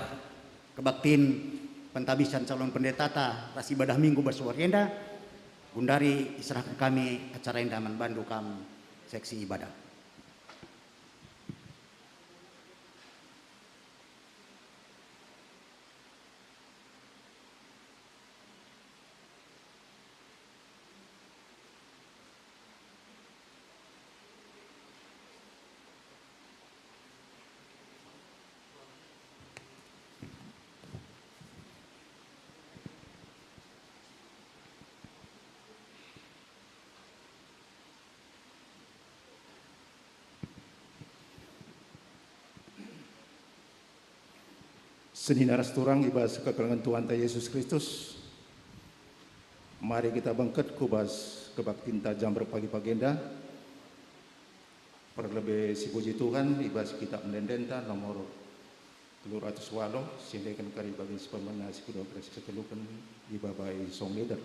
kebaktin pentabisan calon pendetata ras ibadah Minggu bas wari enda, gundari iserahken kami acara enda man bandu kam seksi ibadah. Senina ras turang i bas kekelengen Tuhanta Yesus Kristus, mari kita bengket ku bas kebaktinta jam pagi-pagi enda. Perlebe sipuji Tuhan i bas kitab ende-endenta nomor telu ratus waluh, si endeken kari bagin si pemena si kedua kali si keteluken, ibabai song meter.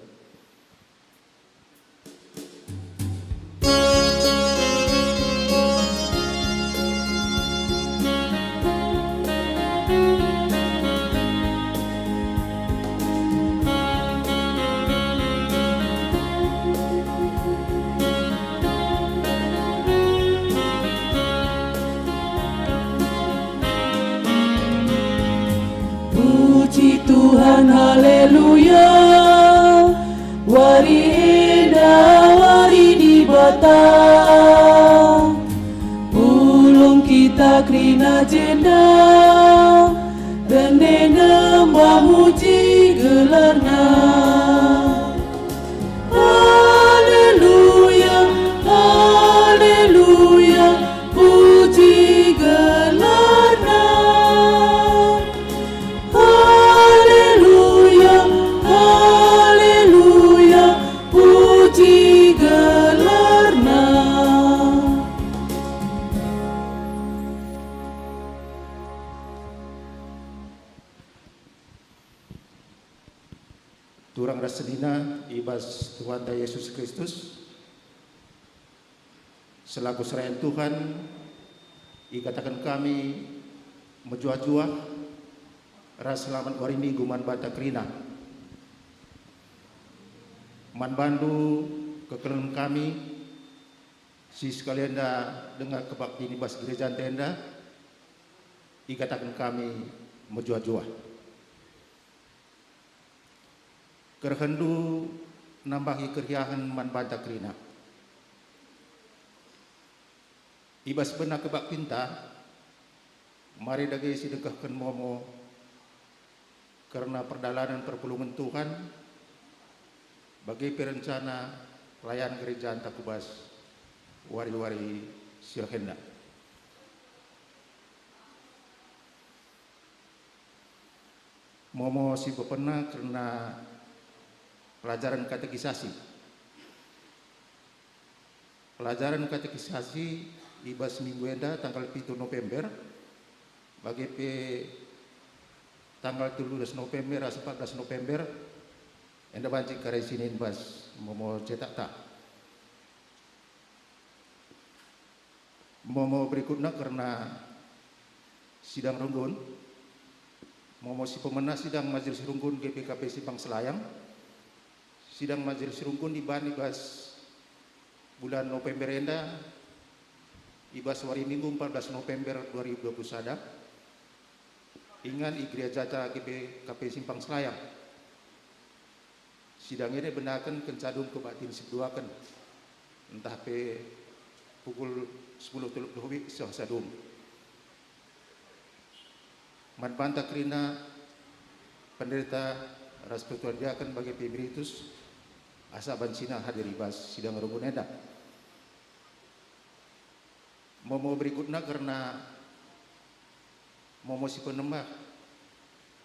Wari enda wari Dibata, pulung kita kerina jenda, rende nembah muji gelarNa. Haleluya, haleluya, puji gelarNa. Haleluya, haleluya, puji gelarNa. Turang ras senina i bas Tuhanta Yesus Kristus, selaku serayan Tuhan, ikataken kami mejuah-juah ras selamat wari Minggu man banta kerina. Man bandu kekelengen kami, si sekalenda denga kebaktin i bas gerejanta enda, ikataken kami mejuah-juah. Kerehenndu nambahi keriahen man banta kerina. I bas bena kebaktinta, mari dage sidengkehken momo kerna perdalanen perpulungen Tuhan, bage pe rencana pelayan gerejanta ku bas wari-wari si reh enda. Momo si bepenna kerna pelajaren katekisasi. Pelajaren katekisasi i bas minggu enda tanggal pitu November, bage pe tanggal telu belas November ras empat belas November, enda banci kari sinin bas momo cetakta. Momo berikutna kerna sidang runggun. Momo si pemena sidang Majelis Runggun G B K P Simpang Selayang. Sidang Majelis Runggun iban i bas bulan November enda, i bas wari Minggu empat belas November dua ribu dua puluh sada, ingan i Gereja G B K P Simpang Selayang. Sidang enda ibenaken kenca dung kebaktin si peduaken, ntah pe pukul sepuluh teluk puluh wik seh sadung. Man banta kerina pendeta ras pertua diaken bage pe emeritus, asa bancina hadir i bas sidang runggun enda. Momo berikutna kerna momo si penembah.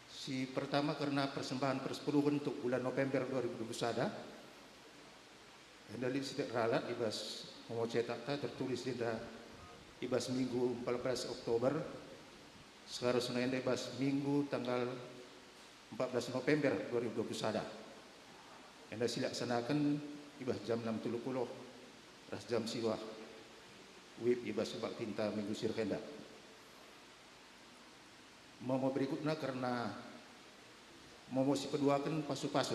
Si pertama kerna persembahan persepuluhen untuk bulan November dua ribu dua puluh sada. Enda lit sitik ralat i bas momo cetakta tertulis enda i bas Minggu empat belas Oktober, seharusna enda i bas Minggu tanggal empat belas November dua ribu dua puluh sada. Enda silaksanaken i bas jam enam telu puluh ras jam siwah wib i bas kebaktinta Minggu si reh enda. Momo berikutna kerna momo si peduaken pasu-pasu.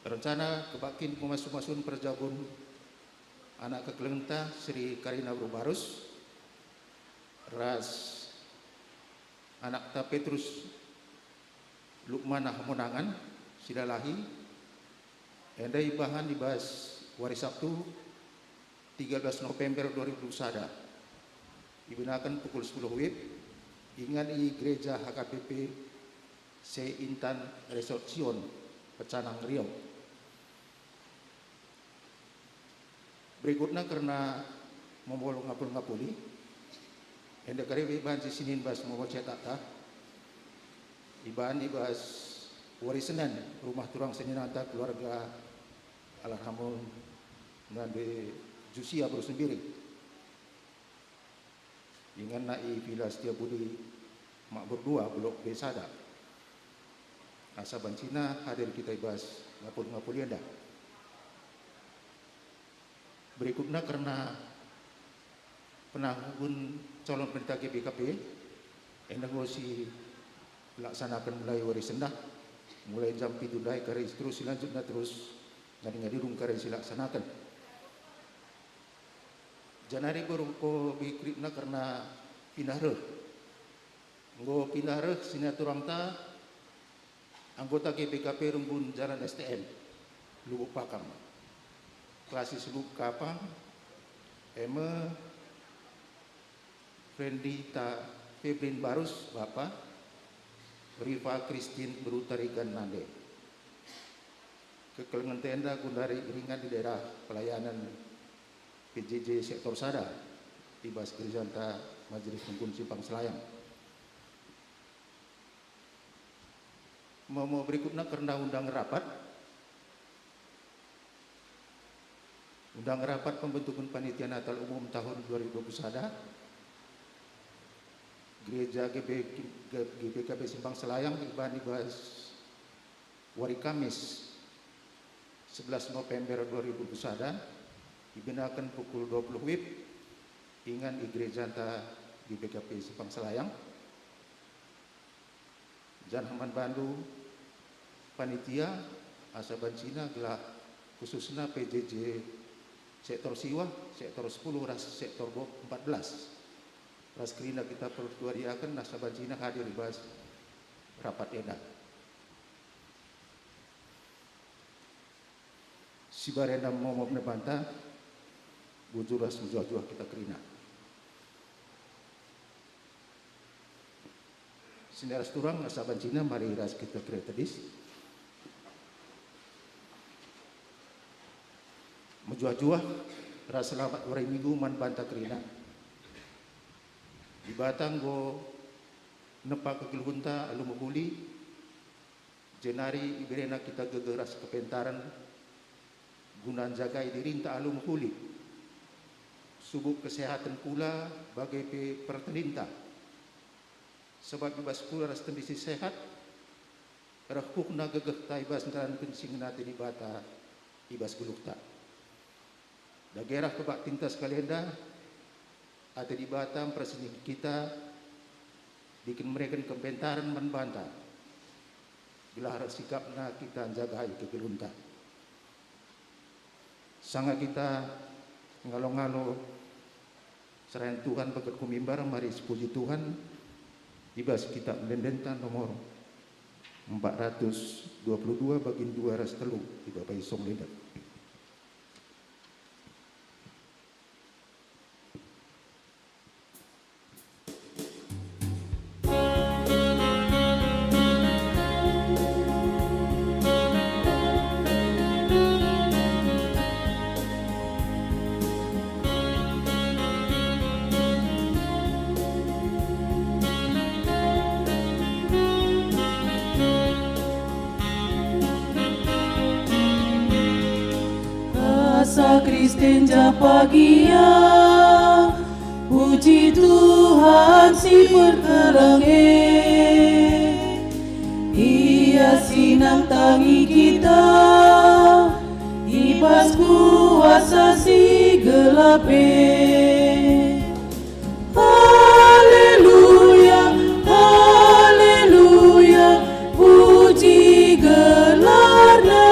Rencana kebaktin pemasu-masuen perjabuan anak kekelengenta Sri Karina Beru Barus ras anakta Petrus Lukmanah Monangan si lalahi, enda ibahan i bas wari Sabtu, tiga belas November dua ribu dua puluh sada. Ibenaken pukul sepuluh wib, ingan i Gereja H K B P Seintan Resort Sion, Pecanang, Riau. Berikutna kerna momo ngapul-ngapuli, enda kari banci sinin bas momo cetakta, iban i bas wari Senen, rumah turang seninata keluarga almarhum Nande Jusia Beru Sembiring. Inganna i Villa Setia Budi Makbur dua, Blok B sada. Asa bancina hadir kita i bas ngapul-ngapul enda. Berikutna kerna penangguhen calon pendeta G B K P, enda enggo silaksanaken mulai wari Senen, mulai jam pitu ndai kari, terus selanjutnya terus ngadi-ngadi dung kari silaksanaken. Janari enggo rungko bikripna kerna pindah reh. Enggo pindah reh seninata turangta, Anggota G B K P Runggun Jalan S T M, Lubuk Pakam. Klasis Lubuk Pakam, e me Frendita Febrin Barus, bapa, Rifa Christine Berutarigan nande. Kekelengen enda gundari ringan di daerah pelayanan P J J sektor sada i bas gerejanta Majelis Runggun Simpang Selayang. Momo berikutna kerna undang rapat. Undang rapat pembentukan panitia Natal umum tahun dua ribu dua puluh sada. Gereja G B, G B K P Simpang Selayang iban i bas wari Kamis, sebelas November dua ribu dua puluh sada, ibenaken pukul dua puluh wib, ingan i gerejanta G B K P Simpang Selayang. Janah man bandu panitia, asa bancina gelah khususna P J J sektor siwah, sektor sepuluh ras sektor empat belas. Ras kerina kita pertuariaken asa bancina hadir i bas rapat enda. Si barenda momo banta, bujur ras mejuah-juah kita kerina. Senina ras turang asa bancina mari ras kita kerina tedis. Mejuah-juah ras selamat wari Minggu man banta kerina. Dibata enggo nepa kegeluhenta alu mehuli, jenari iberena kita gegeh ras kepentaren guna njagai dirinta alu mehuli, subuk kesehaten kula bage pe pertendinta. Sabap i bas kula ras tendi si sehat, rehkuhna gegehta i bas ndalanken si ngena ate Dibata i bas geluhta. Dage reh kebaktinta sekali enda, ate Dibata mpersingeti kita, dingen mereken kepentaren man banta, gelah reh sikapna kita njagai kegeluhenta. Sanga kita ngalo-ngalo serayan Tuhan bage ku mimbar, mari sipuji Tuhan i bas Kitab Ende-endenta nomor empat ratus dua puluh dua, bagin dua ras telu, ibabai song enda. Asa Kristen ja pagia, puji Tuhan si perkeleng e. Ia si nantangi kita i bas kuasa si gelap e. Haleluya, haleluya, puji gelarNa.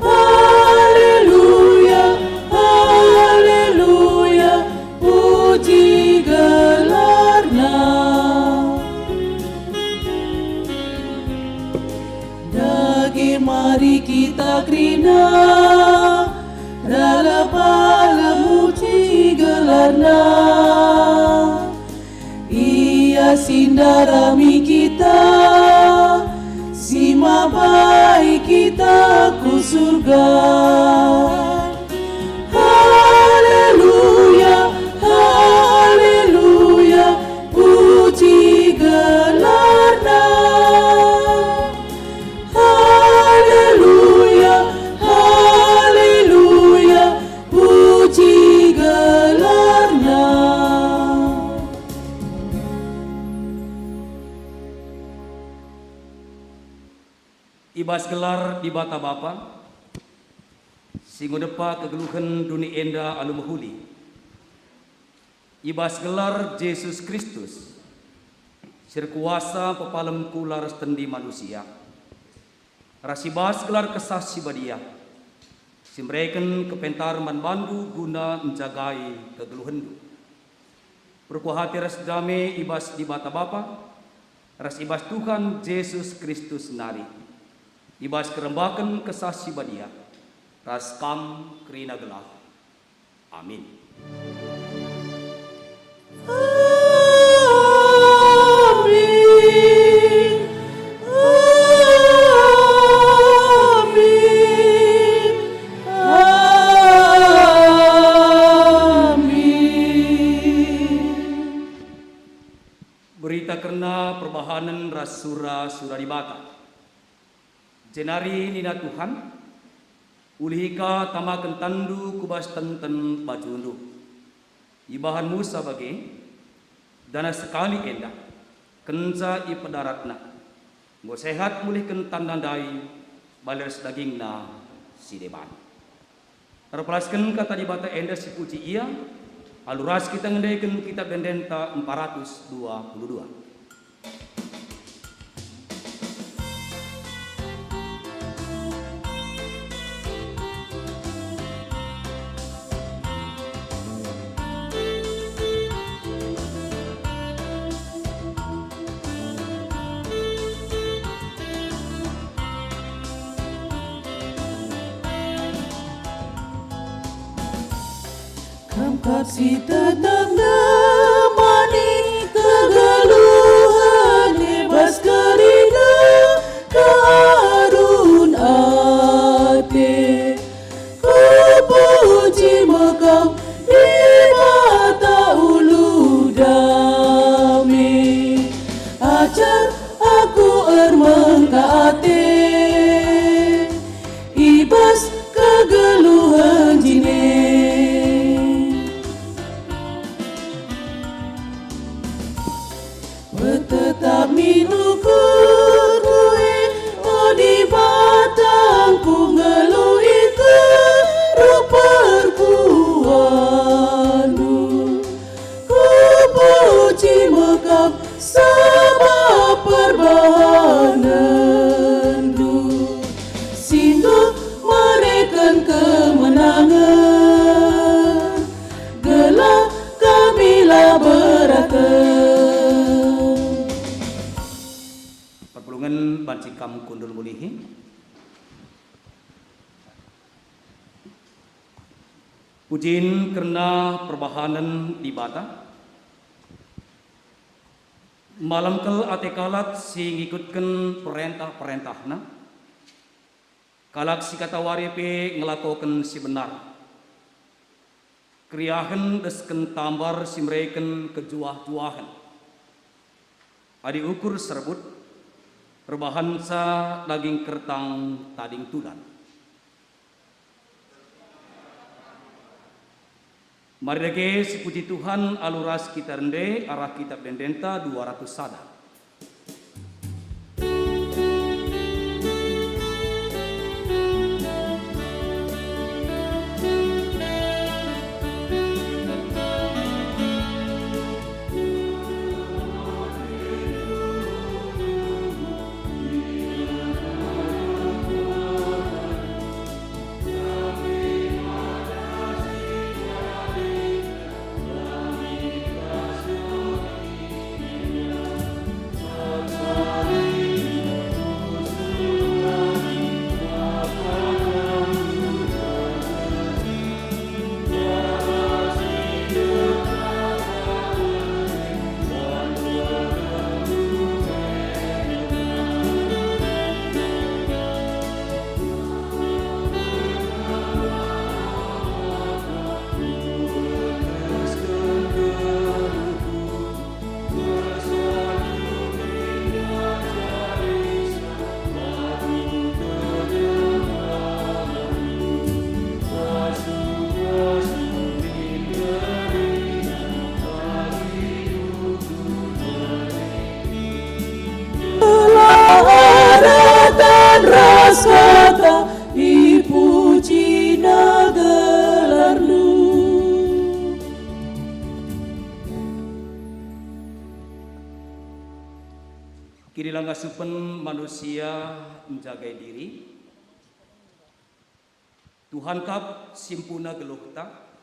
Haleluya, haleluya, puji gelarNa. Dage mari kita kerina, lalap-lalap muji gelarNa. Ia si ndarami kita, si mabai kita ku surga. Haleluya, haleluya, puji gelarNa. Haleluya, haleluya, puji gelarNa. I bas gelar Dibata Bapa, si ngudepa kegeluhen doni enda alu mehuli. I bas gelar Jesus Kristus, si erkuasa pepalem kula ras tendi manusia, ras i bas gelar Kesah Si Badia, si mereken kepentar man bandu guna njagai kegeluhenndu. Perkuah ate ras dame i bas Dibata Bapa, ras i bas Tuhan Jesus Kristus nari, i bas kerembaken Kesah Si Badia, ras kam kerina gelah. Amin. Amin. Amin. Amin. Berita kerna perbahanen ras sura-sura Dibata. Jenari nina Tuhan, "Ulihi ka tamaken tanndu ku bas tenten bajundu." Ibahan Musa bage, dana sekali enda, kenca ipedaratna, enggo sehat mulihken tanda ndai bali ras dagingna si deban. Erpelasken kata Dibata enda sipuji ia, alu ras kita ngendeken Kitab Ende-Endenta empat ratus dua puluh dua. Kam kap si tetap nemani kegeluhen, i bas kerina keadun ate. Kupuji me Kam, Dibata ulu dame. Ajar aku ermengka ate i bas kegeluhen jine. Petetap min ukurku e, o Dibatangku, ngeluhi keruh perkuanNdu. Kupuji me Kam sabap perbahanenNdu, si enggo mereken kemenangen, gelah kami la beraten. Perpulungen banci kam kundul mulihi. Pujin kerna perbahanen Dibata. Malem kal ate kalak si ngikutken perentah-perentahNa, kalak si katawari pe ngelakoken si benar. Keriahen desken tambar si mereken kejuah-juahen. Adi ukur serbut, erbahanca daging kertang tading tulan. Mari dage sipuji Tuhan alu ras kita rende arah Kitab Ende-Endenta dua ratus sada. Kelah aratan ras kata, ipujina gelarNdu. Kinilah ngasupen manusia njagai diri. Tuhan kap si mpuna geluhta,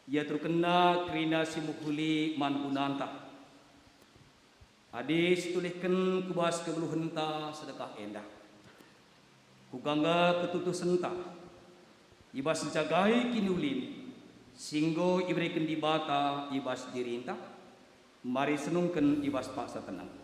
iaturkenNa kerina si mehuli man gunanta. Adi situlihken ku bas kegeluhenta sedekah enda, kuga nge ketutusenta i bas njagai kiniulin si enggo ibereken Dibata i bas dirinta? Mari senungken i bas paksa teneng.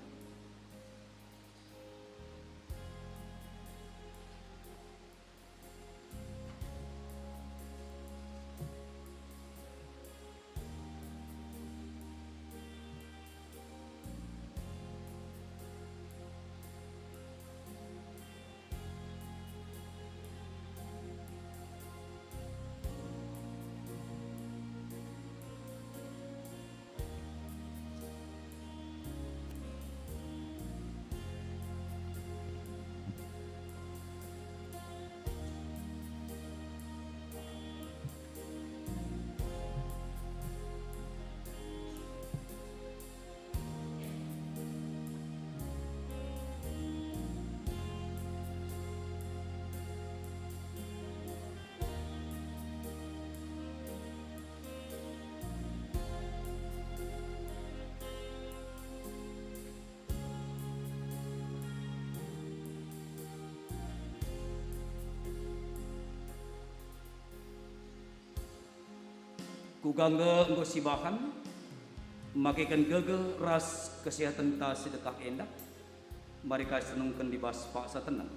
Kuga nge enggo sibahan, makeken gegeh ras kesehatenta sedekah enda? Mari kai senungken i bas paksa teneng.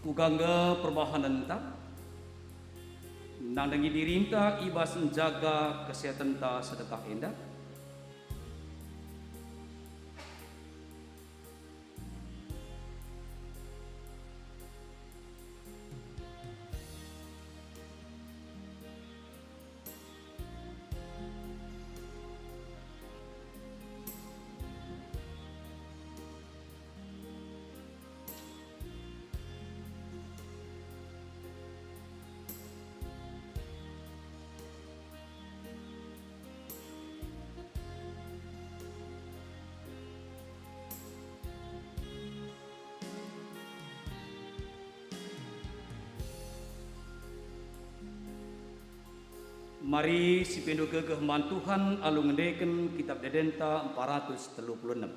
Kuga nge perbahanenta? Nandangi dirinta i bas njaga kesehatenta sedekah enda? Mari sipindo gegeh man Tuhan alu ngendeken Kitap Ende-Endenta empat ratus telu puluh enem.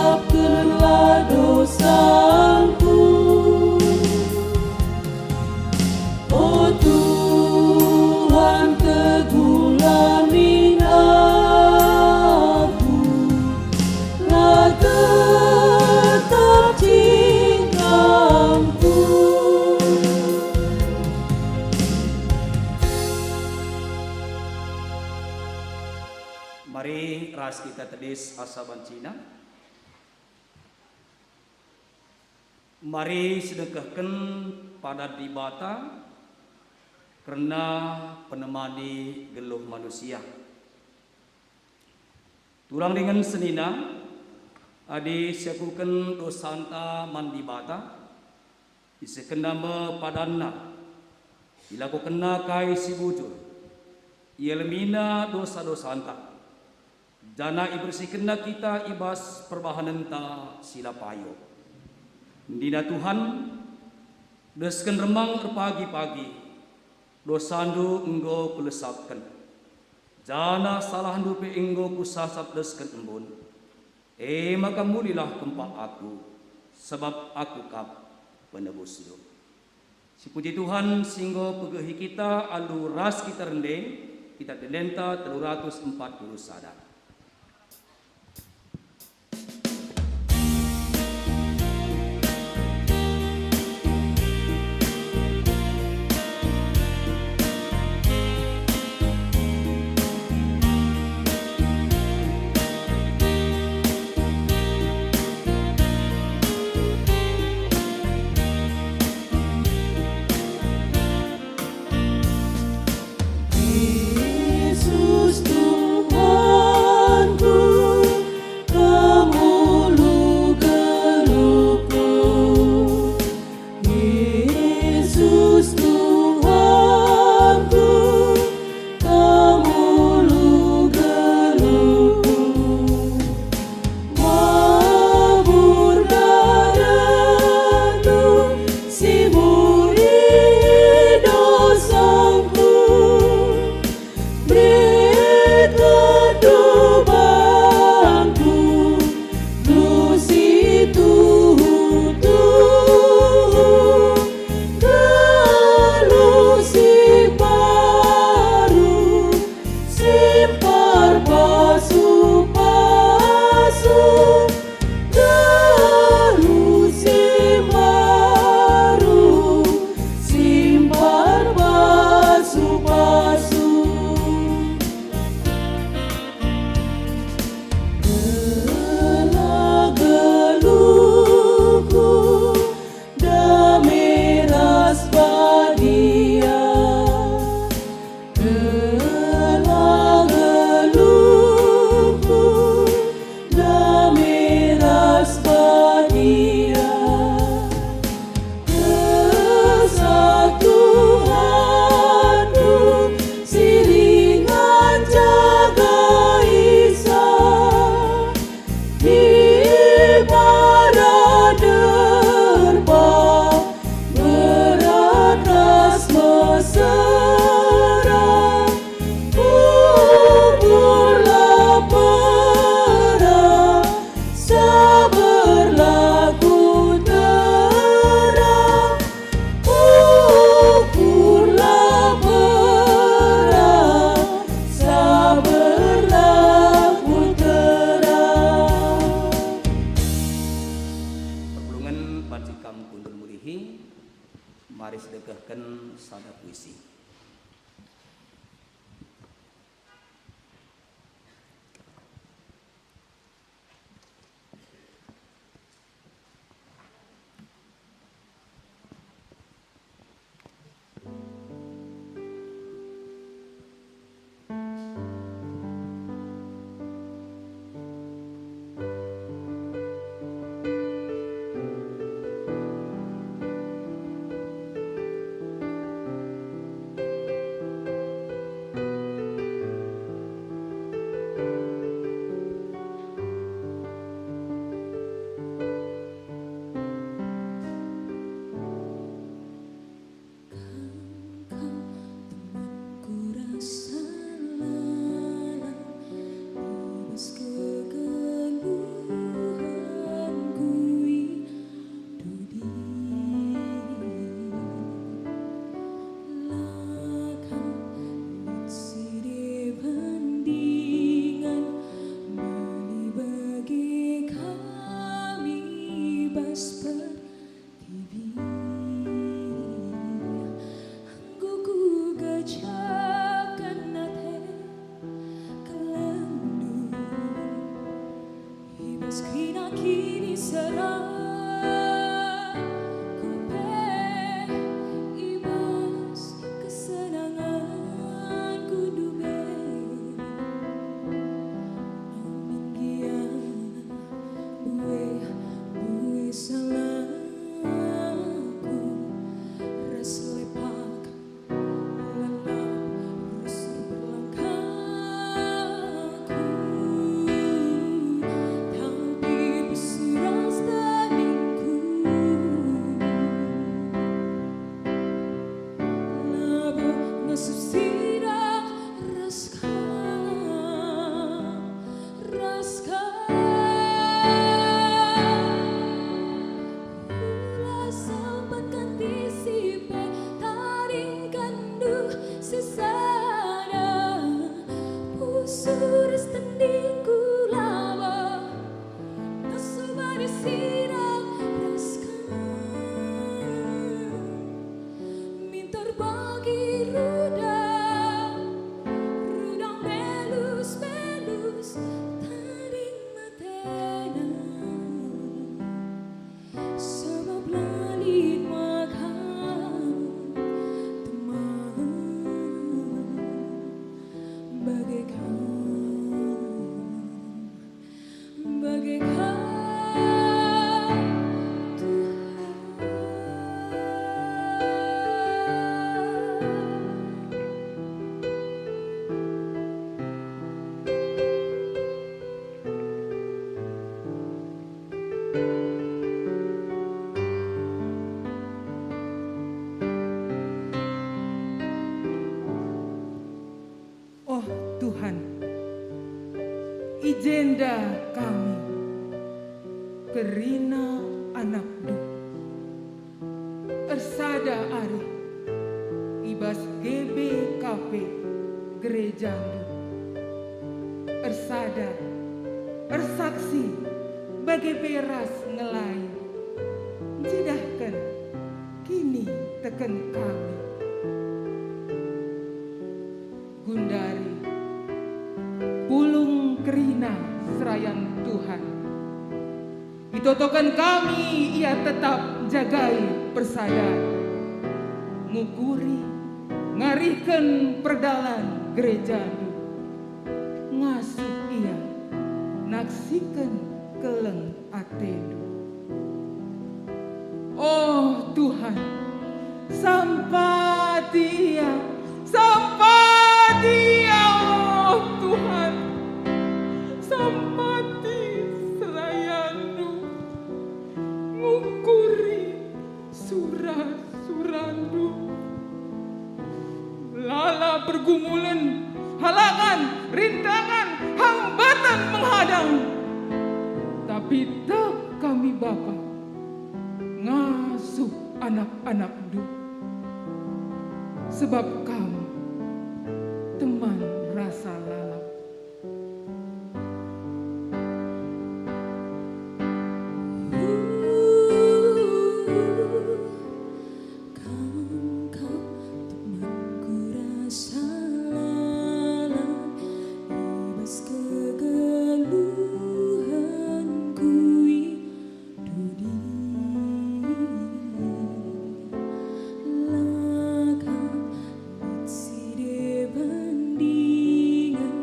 Sapkenlah dosangku. O Tuhan, tegula min aku, la tetap cingkangku. Mari ras kita tedis asa bancina. Mari sidengkehken padan Dibata kerna penemani geluh manusia. Turang dingen senina, adi siakuken dosanta man Dibata, isehkenNa me padanNa, ilakokenNa kai si bujur, ielemina dosa-dosanta, janah ibersihkenNa kita i bas perbahanenta si la payo. Nina Tuhan, "Desken remang erpagi-pagi, dosandu enggo Kulesapken, janah salahndu pe enggo Kusasap desken embun. E maka mulilah kempak Aku, sabap Aku kap penebusndu." Sipuji Tuhan si enggo pegehi kita alu ras kita rende, kita ende-endenta telu ratus empat puluh sada. Yesus Tuhanku, Kam ulu geluhku. Yesus Tuhanku, Kam ulu geluhku. Mabur darahNdu si murihi dosangku, bere ketuban Tuhan si tuhu-tuhu, geluh si mbaru, si mperpasu-pasu, geluh si mbaru, si mperpasu-pasu. Gelah geluhku dame ras badia. Gelah geluhku dame ras badia. Kesah Tuhanku si ringan jaga isa, i bas derba berat ras mesera. Ukurlah pera, saberlah kutera. Ukurlah pera, saberlah kutera. Perpulungen banci kam kundul murihi, mari sidengkehken sada puisi. Kiniseran ku pe i bas kesenangan ku ndube. Amin gia bue, bue salahku ras lepak. Lalap rusur perlangkahku, tapi besuras tadingku. Labo ngasup sida ras kam, ras kam. Ula sempat kanti si pe tadingkenndu sisada. Pusuh ras tendingku labo ngasup badi sida ras kam. Minter bagi rudang, rudang belus-belus tading matena. Sebab la lit maka teman bage kam, bage kam, Tuhan. Oh Tuhan, i jenda kami, kerina anakNdu, ersada arih i bas G B K P gerejaNdu, ersada ersaksi bage pe ras ngelai, ncidahken kiniteken kami. Gundari, pulung kerina serayan Tuhan, itotoken kami ia tetap njagai persadan, ngukuri, ngarihken perdalan gerejaNdu, ngasup ia naksiken keleng ateNdu. Oh Tuhan, sampati ia, sampati ia, oh Tuhan, sampati serayanNdu, ngukuri sura-suraNdu. Lalap pergumulen, halangan, rintangan, hambatan menghadang. Tapi tek kami Bapa, ngasup anak-anakNdu. Sebab Kam teman rasa lalap. Kam kap temanku rasa lalap, i bas kegeluhenku i dudi. La kam lit si deba ndingen,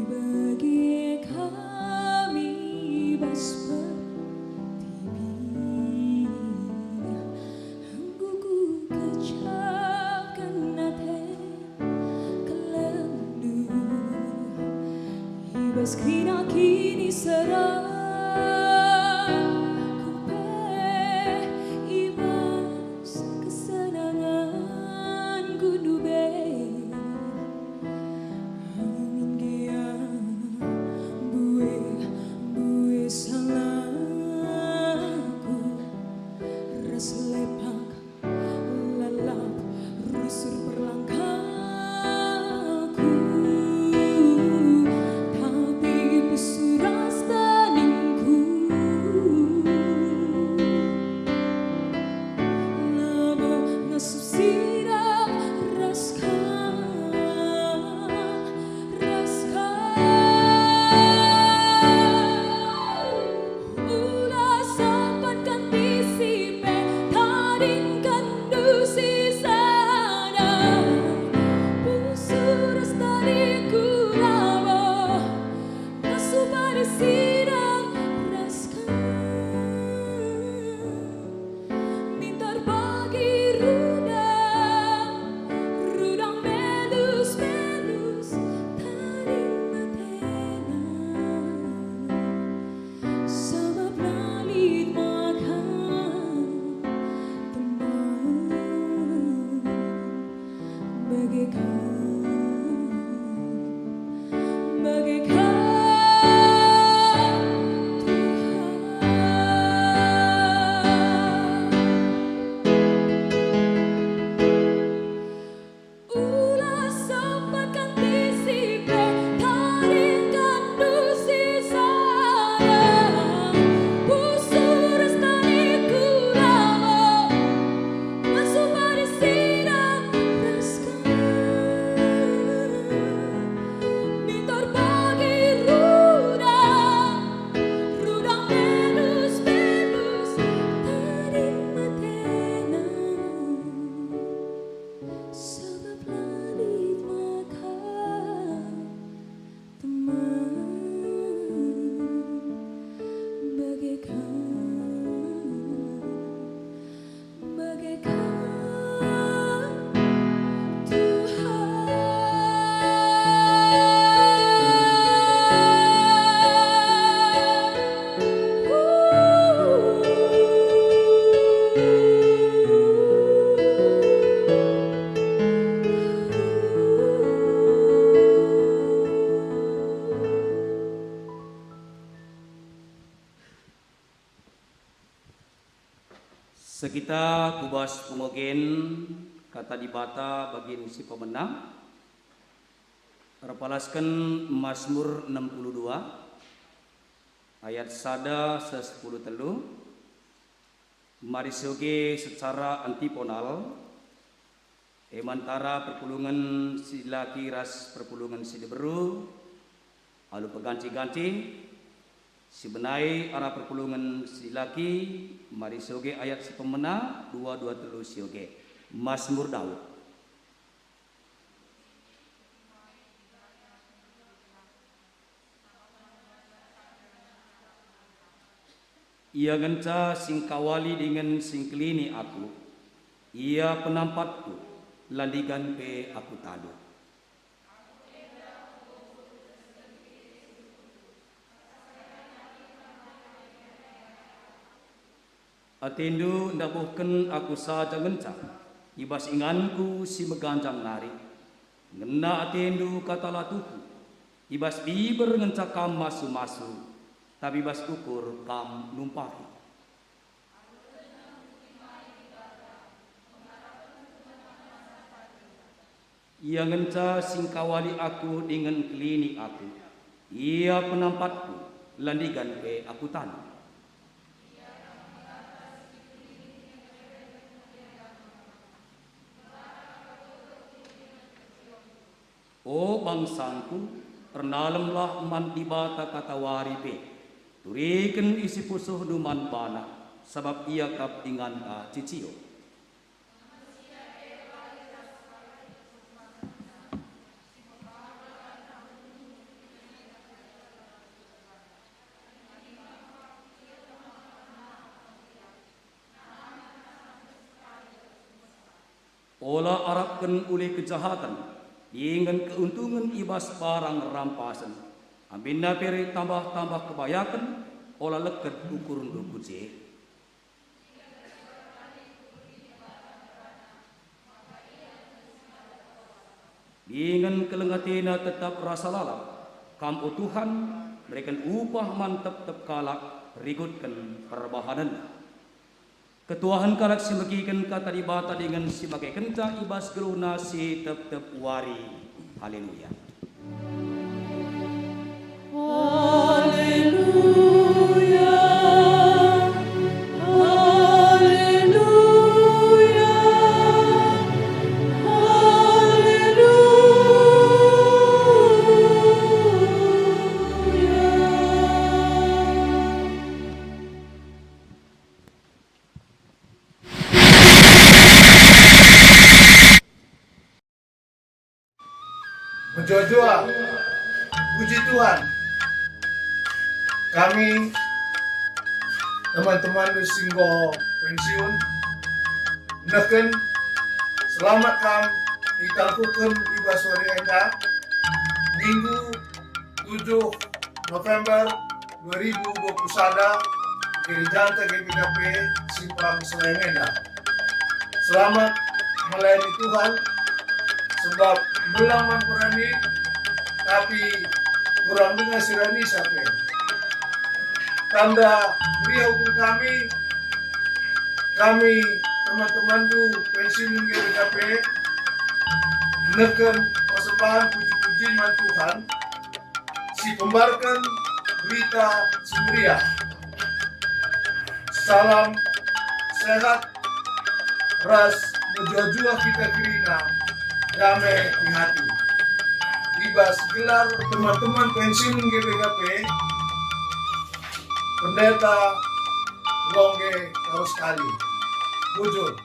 bage kami bas pertibi. Enggo kukecapken ate kelendu, i bas kerina kiniseran ku pe, i bas kesenangan ku ndube. Amin gia bue, bue salahku ras lepak, lalap rusur perlangkahku, tapi pusuh ras tadingku Sidang ras kam, minter bagi rudang, rudang belus-belus, tading metena, sabap la lit maka teman. Bagaikan, bagaikan Tuhan. Ula sempatken tisi pe, tadingken dusi sada. Pusuh ras tadingku labo. Ngasup padi sidang ras kam. Minter bagi rudang, rudang belus-belus, tading metena. Sabap la lit maka teman bagaikan, bagaikan Tuhan. Sekita ku bas pengogen Kata Dibata bagin si pemena, erpalasken Masmur enem puluh dua, ayat sada seh sepuluh telu, mari sioge secara antiponal, e mantara perpulungen si dilaki ras perpulungen si diberu, alu peganti-ganti, si benai arah perpulungen si dilaki, mari sioge ayat si pemena, dua, dua, telu sioge. Masmur Daud. Ia ngenca si ngkawali dingen si ngkelini aku, Ia penampatku, la ndigan pe aku talu. Atendu ndabuhken aku saja ngenca, i bas inganku si meganjang nari. Ngena atendu kata la tuhu, i bas biber ngenca kam masu-masu, tapi i bas ukur kam numpahi. Ia ngenca si ngkawali aku dingen ngkelini aku. Ia penampatku, la ndigan pe aku talu. O bangsangku, ernalemlah man Dibata katawari pe. Turiken isi pusuhndu man baNa, sabap Ia kap inganta cicio. Ola arapken ulih kejahaten, dingen keuntungen i bas barang rampasen. Aminna pe tambah-tambah kebayaken, ola leket ukurndu ku je. Dingen keleng atena tetap rasa lalap. Kam, o Tuhan, mereken upah man tep-tep kalak, rikutken perbahanenna. Ketuahen kalak si megiken Kata Dibata dingen si makekenca i bas geluhna si tep-tep wari. Haleluya. Haleluya, haleluya, haleluya. Mejuah-juah. Puji Tuhan. Kami, teman-teman si enggo pensiun, nehken selamat kam itangkuken i bas wari enda, Minggu tujuh November dua ribu dua puluh sada, Gerejanta G B K P Simpang Selayang enda. Selamat melayani Tuhan, sebab belang man perani, tapi kurang denga si rani sape. Tanda meriah ukur kami, kami teman-temanndu pensiun G B K P, nehken persembahan puji-puji man Tuhan, si pembarken Berita Si Meriah. Salam sehat ras mejuah-juah kita kerina dame di hati. I bas gelar teman-teman pensiun G B K P, Pendeta Longge Karus Kali. Bujur.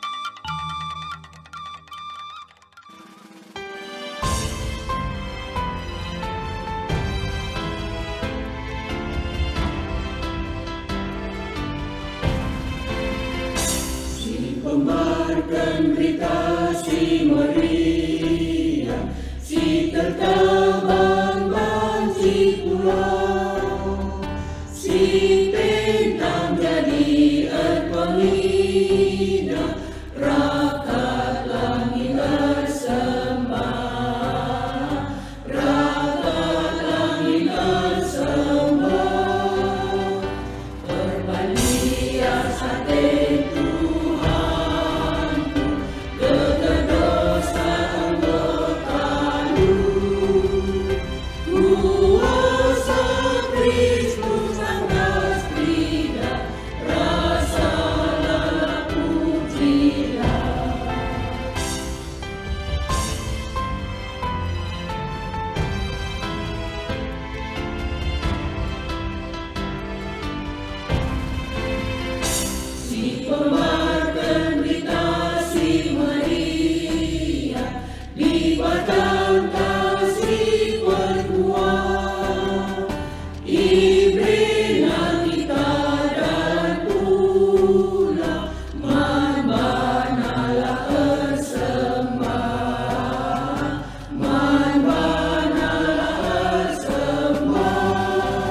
Si pembarken Berita Si Meriah, si tertabang banci pulau, si pentang jadi erpengidah, rakalah ngi ersembah, rakalah ngi ersembah. Perbahan lias ate Tuhanku, geger dosa enggo talu. Kuasa Kristus tangkas teridah, rasa lalap pujilah. Si pembarken Berita Si Meriah, Dibatanta si perkuah, iberena kita dalan pulah, man banalah ersembah, man banalah ersembah.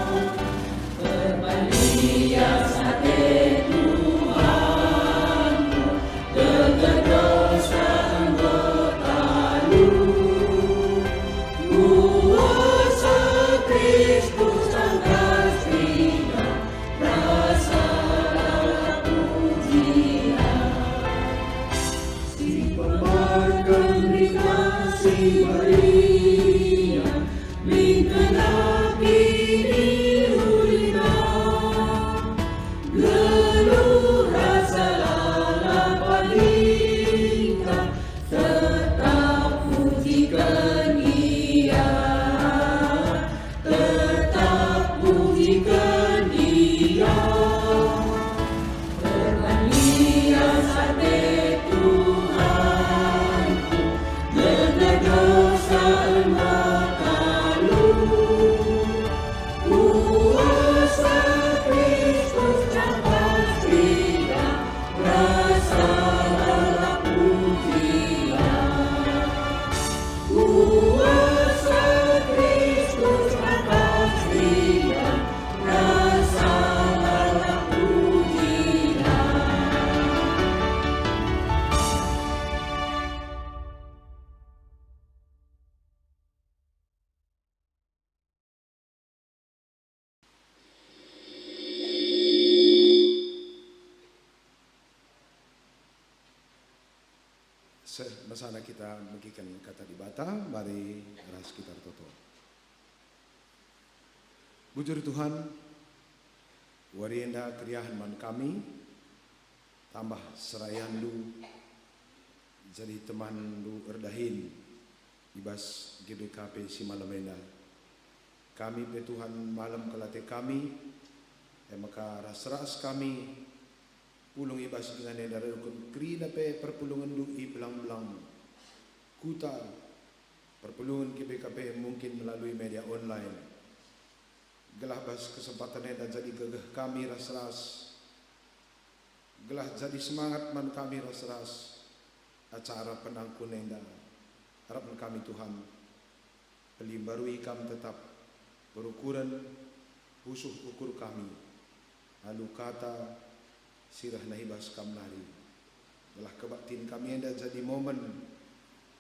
Perbahan lias ate Tuhanku, geger dosa enggo talu. Kuasa Kristus tangkas teridah, rasa lalap pujilah. Si pembarken Berita Si Meriah, bingkena kinirulina, geluh rasa lalap padingka, tetap pujiken Ia, tetap pujiken Ia. Perbahan lias ate Tuhanku, geger dosa enggo talu. Kuasa Kristus tangkas teridah, rasa lalap pujilah. Kuasa Kristus tangkas teridah, rasa lalap pujilah. Seh, mesana kita megiken Kata Dibata, mari ras kita ertoto. Bujur Tuhan, wari enda keriahen man kami, tambah serayanNdu jadi temanNdu erdahin i bas G B K P si malem enda. Kami pe Tuhan malem kal ate kami, e maka ras-ras kami pulung i bas ingan enda rehken kerina pe perpulungenNdu i belang-belang kuta, perpulungen G B K P mungkin melalui media online. Gelah bas kesempatan enda jadi gegeh kami ras-ras, gelah jadi semangat man kami ras-ras acara penangkun enda. Arapken kami, Tuhan, pelimbarui Kam tetap perukuren pusuh ukur kami, alu kata si rehna i bas Kam nari. Gelah kebaktin kami enda jadi momen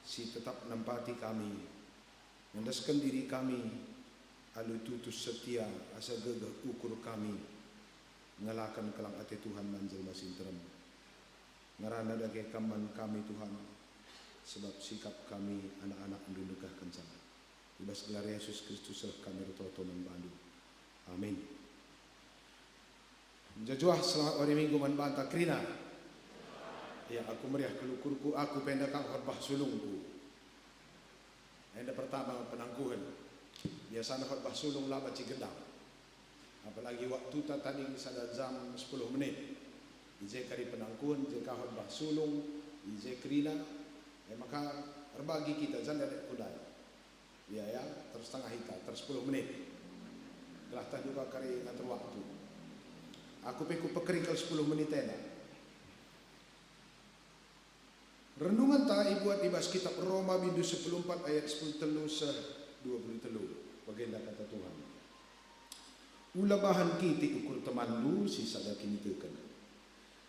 si tetap nampati kami, ngendesken diri kami alu tutus setia asa gegeh ukur kami ngelaken kelang ate Tuhan man jelma si nterem. Ngerana dage Kam man kami, Tuhan, sebab sikap kami anak-anakNdu ndekehkenca. I bas gelar Yesus Kristus reh kami ertoto man baNdu. Amin. Mejuah-juah selamat wari Minggu man banta kerina. Ya, aku meriah kal ukurku, aku pe enda kang khotbah sulungku. Enda pertama penangkuhen. Biasana khotbah sulung la banci gedang. Apalagi waktuta tading sada jam sepuluh menit. I je kari penangkuhen, i je ka khotbah sulung, i je kerina. E maka erbagi kita, jan lit ku ndai. Ya, ya, terus tengah ita, terus sepuluh menit. Gelah tah juga kari ngatur waktu. Aku pe kupekeri kal sepuluh menit enda. Renungenta ibuat i bas kitab Roma bindu sepuluh empat ayat sepuluh telu seh dua puluh telu. Bagenda kata Tuhan. Ula bahan kitik ukur temanndu si sada kiniteken.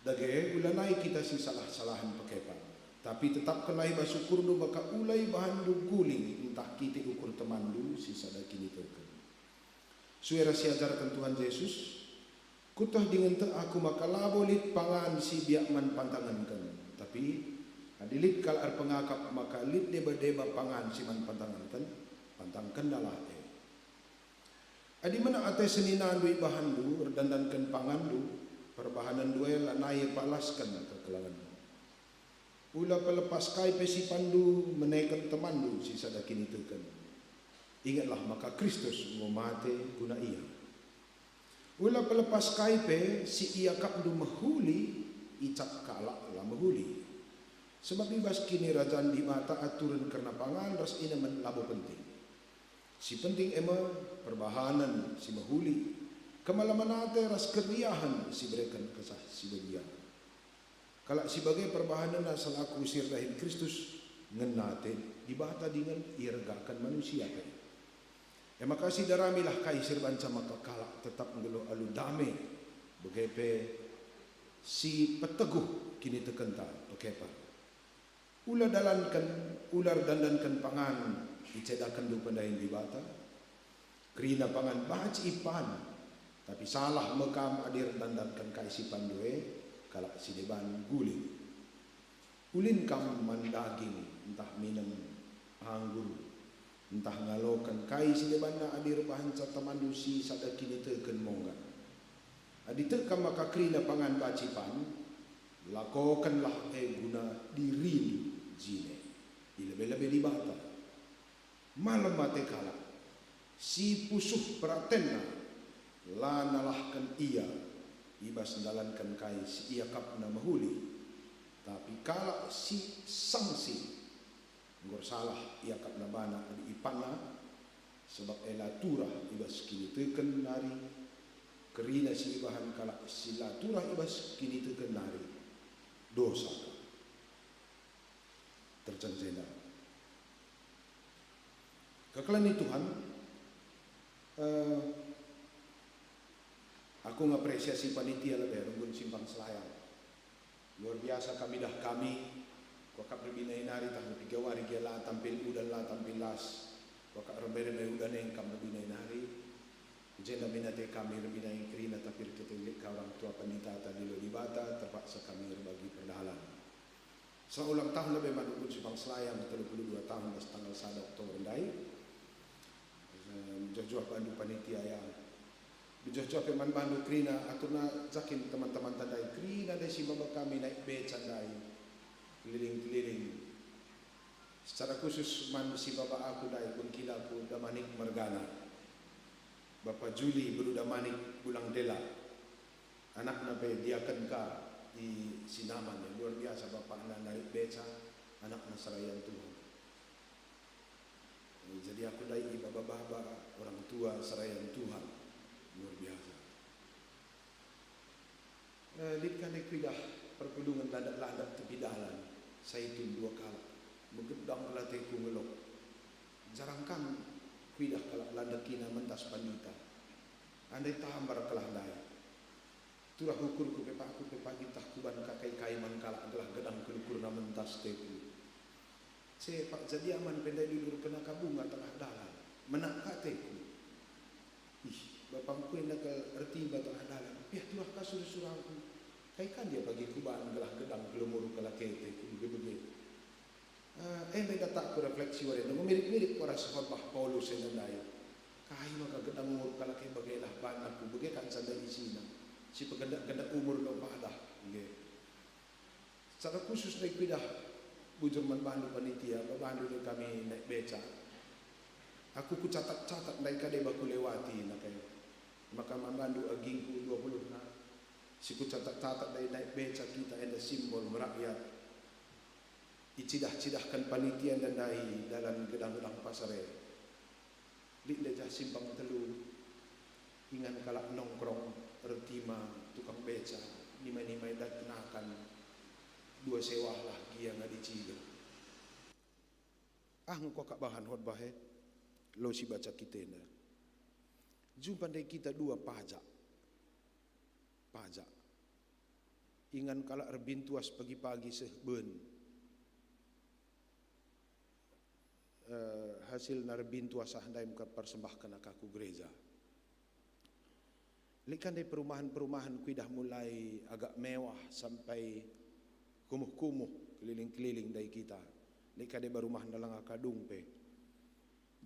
Dage, ulanai kita si salah-salahen pekepar. Tapi tetapkenlah i bas ukurndu maka ula ibahanndu guling ntah kitik ukur temanndu si sada kiniteken. Sue ras siajarken Tuhan Jesus, kueteh dingen tek aku maka labo lit pangan si biak man pantangenken. Tapi adi lit kalak erpengakap maka lit deba-deba pangan si man pantangenken, pantangkennalah e. Adi mena ate seninandu ibahanndu erdandanken panganndu, perbahanenndu e lanai ipalasken kekelengenndu. Ula pelepas kai pe sipanndu meneken temanndu si sada kiniteken. Ingetlah maka Kristus enggo mate guna ia. Ula pelepas kai pe si iakapndu mehuli, icap kalak la mehuli. Sebab i bas Kinirajan Dibata aturen kerna pangan ras inemen labo penting. Si penting e me perbahanen si mehuli, kemalemen ate ras keriahen si bereken Kesah Si Badia. Kalak si bage perbahanenna selaku si erdahin Kristus, ngena ate Dibata dingen iergaken manusia pe. E maka sidaramilah kai si erbahanca maka kalak tetap nggeluh alu dame, bage pe si peteguh kinitekenta pekepar. Ula dalanken, ula erdandanken pangan icedakenndu pendahin Dibata. Kerina pangan banci ipan, tapi salah me kam adi erdandanken kai si ipanndu e, kalak si deban guling. Ulin kam man daging, ntah minem anggur, ntah ngaloken kai si debanna adi erbahanca temanndu si sada kiniteken mongga. Adi tek kam maka kerina pangan banci ipan, lakokenlah e guna dirindu jine, i lebe-lebe Dibata. Malem ate kalak si pusuh peratenna la nalahken ia i bas ndalanken kai si iakapna mehuli, tapi kalak si sangsi enggo ersalah iakapna bana adi ipanna, sebab e la turah i bas kiniteken nari. Kerina si ibahan kalak si la turah i bas kiniteken nari dosa ka. Terjeng jenda. Kekelengen Tuhan, eh, aku ngapresiasi panitia lebe runggun Simpang Selayang. Luar biasa kami dah kami, kuakap erbinai nari tahu piga wari gia la tampil udan la tampil las, kuakap rembai-rembai udan engkam erbinai nari. Jenda minate kami erbinai kerina tapi erkiteken lit ka orang tua pendeta tadi lo Dibata, terpaksa kami erbagi perdalan. Selamat ulang tahun lebe man runggun Simpang Selayang, telu puluh dua tahun bas tanggal sada Oktober ndai. Eh, mejuah-juah bandu panitia ya. Mejuah-juah pe man bandu kerina, aturna jakin teman-teman tandai kerina ndai si maba kami naik beca ndai. Keliling-keliling. Secara khusus man si baba aku ndai, bengkilaku Damanik mergana. Bapa Juli beru Damanik Bulang Dela. Anakna pe diaken ka i Sinaman, ya, luar biasa bapakna narik beca, anakna serayan Tuhan. Jadi aku ndai ibaba-baba orang tua serayan Tuhan. Kuidah perpulungen landak-landak tepi dalan, Saitun dua kalak, megedang kal ateku ngelok. Jarang kam kuidah kalak landakina mentas pandita. Andai tambar kelah ndai. Turah ukurku pe, aku pe pagi tah kuban ka kai-kai man kalak gelah gedang kelukurna mentas ateku. Cepak jadi aman pe ndai dulurken aka bunga tengah dalan. Menak ka ateku. Ih, bapangku enda kal ertimba tengah dalan. Piah turah ka sura-suraku. Kai ka ndia pagi kuban gelah gedang kelumur kalak e ateku bege-bege. Eh, enda datakku refleksi wari enda. Mirip-mirip wari si khotbah Paulus enda ndai. Kai maka gedang umur kalak e bagelah ban aku, bage kanca ndai isina. Si pegendak-gendak umur lom padah. Nggih. Secara khusus ndai kuidah bujur man bandu panitia, babandu ndai kami naik beca. Aku kucatat-catat ndai ka deba kulewati naka e. Maka man bandu agingku dua puluhna, si kucatat-catat ndai naik beca kita enda simbol merakyat. Icidah-cidahken panitia enda ndai dalan gedang-gedang pasar e. Lit ndai jah simpang telu, ingan kalak nongkrong, ertima, tukang beca, nimai-nimai dat nakan, dua sewahlah gia ngadi ciga. Ah, engko kap bahan khotbah e, lo sibaca kita enda. Jumpa ndai kita dua pajak. Pajak. Ingan kalak erbintuas pagi-pagi seh ben. Eh, hasilna erbintuas ah ndai maka persembahken aka ku gereja. Lit ka ndai perumahan-perumahan kuidah mulai agak mewah sampai kumuh-kumuh keliling-keliling ndai kita. Lit ka deba rumahna langa kadung pe.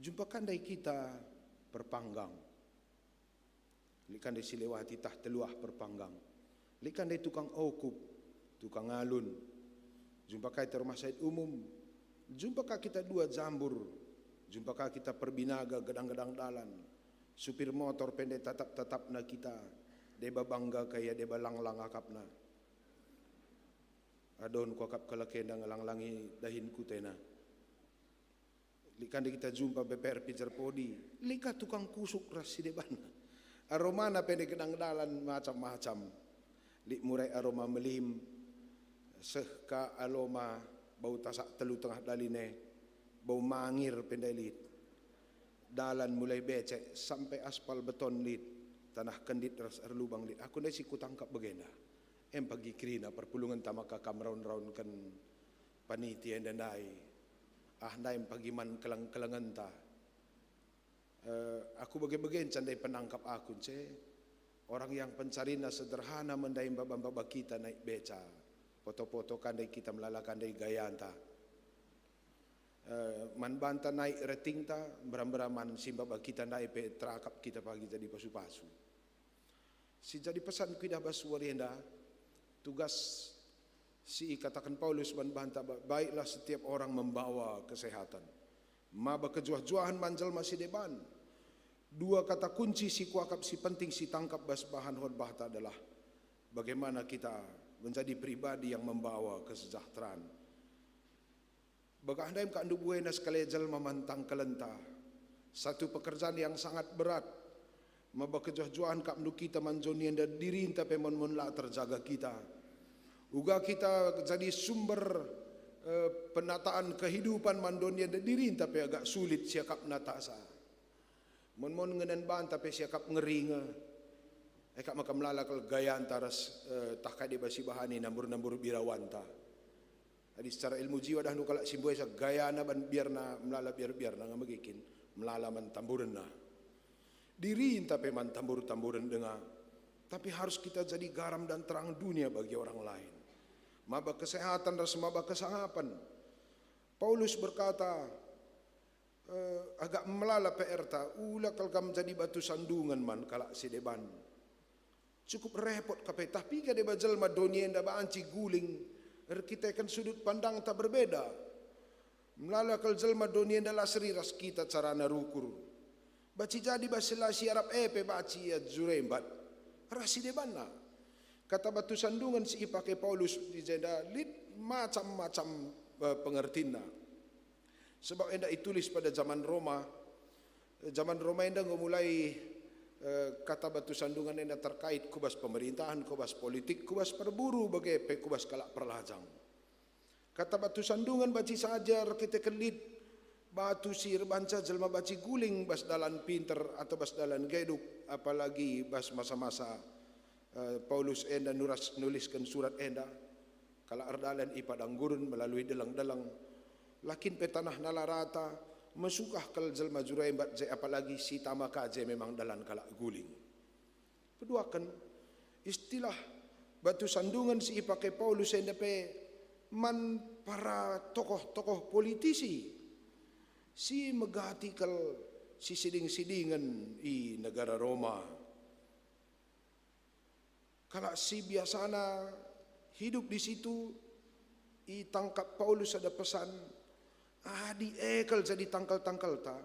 Jumpa ka ndai kita perpanggang. Lit ka ndai si lewati tah teluah perpanggang. Lit ka ndai tukang okup, tukang alun. Jumpa ka kita rumah sakit umum. Jumpa ka kita dua jambur. Jumpa ka kita perbinaga gedang-gedang dalan. Supir motor pe ndai tatap-tatapna kita. Deba bangga ka ia, deba langlang akapna. Adon kuakap kalak enda ngelanglangi dahin kutena. Lit ka ndai kita jumpa B P R Pijar Podi, lit ka tukang kusuk ras si debanna. Aromana pe ndai gedang dalan macam-macam. Lit murai aroma melim, seh ka aroma bau tasak telu tengah dalan e, bau mangir pe ndai lit. Dalan mulai becek sampai aspal beton lit, tanah kendit ras erlubang lit. Aku ndai si kutangkap bagenda. Em pagi kerina perpulungenta maka kam raun-raunken panitia enda ndai. Ah, ndai pagi man keleng-kelengenta. Eh, aku bage-bage nca ndai penangkap aku nce. Orang yang pencarina sederhana me ndai mbaba-mbaba kita naik beca. Poto-poto ka ndai kita, melala ka ndai gayanta. Eh, man banta naik retingta, mbera-mbera man si mbaba kita ndai pe terakap kita pagi jadi pasu-pasu. Si jadi pesan kuidah bas wari enda, tugas si ikataken Paulus man banta, ba-, baiklah setiap orang membawa kesehatan. Maba kejuah-juahen man jelma si deban. Dua kata kunci si kuakap si penting si tangkap bas bahan khotbahta adalah bagaimana kita menjadi pribadi yang membawa kesejahteraan. Bagah ndai me kap ndu buena sekali jelma man tangkelenta. Satu pekerjaan yang sangat berat. Maba kejuah-juahen kap ndu kita man doni enda, dirinta pe mon-mon la terjaga kita. Uga kita jadi sumber, eh, penataan kehidupan man doni enda, dirinta pe agak sulit siakap natasa. Mon-mon ngenen banta pe siakap ngeri nge. E kap maka melala kal gayanta ras, eh, tah ka deba si bahani nambur-nambur birawanta. Adi secara ilmu jiwa dah ndu kalak si mbuesa gayana ban biarna melala biar-biarna nge megikin melala man tamburenna. Dirinta pe man tambur-tamburen denga. Tapi harus kita jadi garam dan terang dunia bagi orang lain. Maba kesehatan ras maba kesangapen. Paulus berkata, eh, agak melala P R-ta, ula kal kam jadi batu sandungen man kalak si deban. Cukup repot ka pe, tah piga deba jelma doni enda banci guling erkiteken sudut pandangta berbeda. Melala kal jelma doni enda la seri ras kita carana rukur. Banci jadi bas sela si arap e pe banci ia jurembat ras si debanna. Kata batu sandungen si ipake Paulus di jenda lit macam-macam, eh, pengertinna. Sebab enda itulis pada zaman Roma. Zaman Roma enda enggo mulai Eh, kata batu sandungan enda terkait ku bas pemerintahan, ku bas politik, ku bas perburu, bage pe ku bas kalak perlajang. Kata batu sandungan banci saja erkiteken lit batu si erbanca jelma banci guling bas dalan pinter atau bas dalan geduk, apalagi bas masa-masa, eh, Paulus enda nuras, nulisken surat enda. Kalak erdalan i padang gurun melalui deleng-deleng. La kin pe tanahna la rata, mesukah kal jelma juru embat je, apalagi si tama ka je memang dalan kalak guling. Peduaken, istilah batu sandungan si ipake Paulus enda pe man para tokoh-tokoh politisi si megati kal sisiding-sidingen i negara Roma. Kalak si biasana hidup di situ, itangkap Paulus sada pesan, adi e kal jadi tangkal-tangkalta,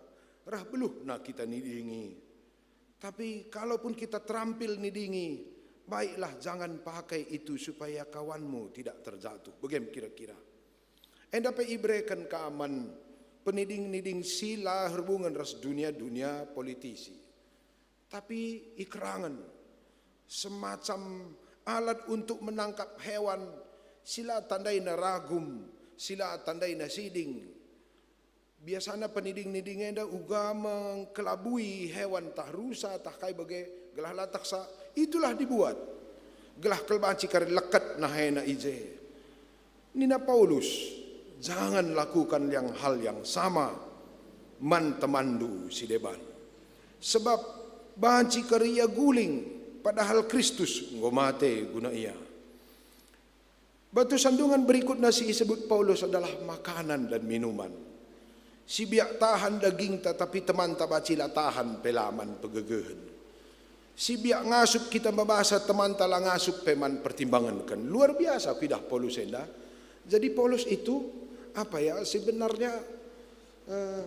reh beluhna kita nidingi. Tapi kalaupun kita terampil nidingi, baiklah, jangan pakai itu supaya kawanmu tidak terjatuh. Begem kira-kira. Enda pe ibereken ka man peniding-niding si la hubungen ras dunia-dunia politisi. Tapi ikerangen, semacam alat untuk menangkap hewan si la tandaina ragum, si la tandaina siding. Biasana peniding-niding enda uga mengkelabui hewan tah rusa tah kai bage, gelah la teksa. Itulah dibuat, gelah kal banci kari leket nahena i je. Nina Paulus, "Jangan lakukan yang, hal yang sama man temanndu si deban. Sebab banci kari ia guling, padahal Kristus enggo mate guna ia." Batu sandungan berikutna si isebut Paulus adalah makanan dan minuman. Si biak tahan dagingta, tapi temanta banci la tahan pe la man pegegehen. Si biak ngasup kita mebasa, temanta la ngasup pe man pertimbangenken. Luar biasa kuidah Paulus enda. Jadi Paulus itu, apa ya, sebenarnya, eh,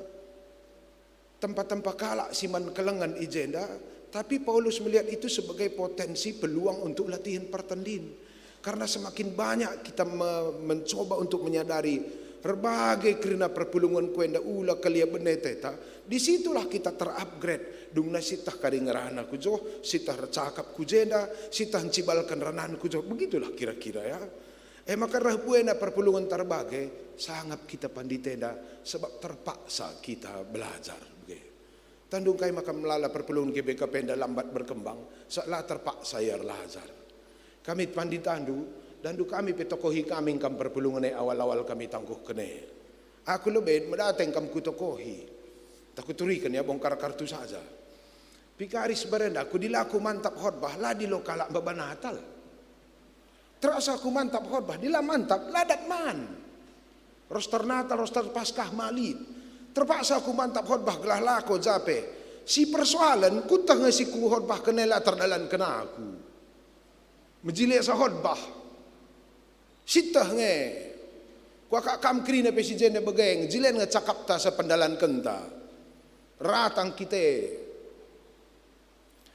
tempa-tempa kalak si man kelengen i jenda, tapi Paulus melihat itu sebagai potensi peluang untuk latihan pertendin. Karena semakin banyak kita me-, mencoba untuk menyadari erbagai kerina perpulungen ku enda ula kalia bene teta, di situlah kita terupgrade. Dungna sieteh kari ngerana ku joh, sieteh ercakap ku jenda, sieteh ncibalken ranan ku joh. Begitulah kira-kira, ya. E maka reh buena perpulungen tarbage, sangap kita pandita enda, sebab terpaksa kita belajar. Bage. Tandu engkai maka melala perpulungen G B K P enda lambat berkembang, sebab la terpaksa ia erlajar. Kami panditandu, dandu kami pe tokohi kami engkam perpulungen e awal-awal kami tangkuhken e. Aku lebe medateng kam kutokohi, tak kuturiken ia bongkar kartu saja. Pikaris barenda aku dilaku mantap khotbah, la dilo kalak maba Natal. Terasa aku mantap khotbah, dila mantap, la dat man. Roster Natal, roster Paskah malit. Terpaksa aku mantap khotbah gelah lako jape. Si persoalen, kuteh nge si kukhotbahken e la terdalanken aku. Mejile sa khotbah. Sieteh nge. Kuakap kam kerina pe si jenda bage, ngejilen nge cakapta sa pendalankenta. Ratang kite.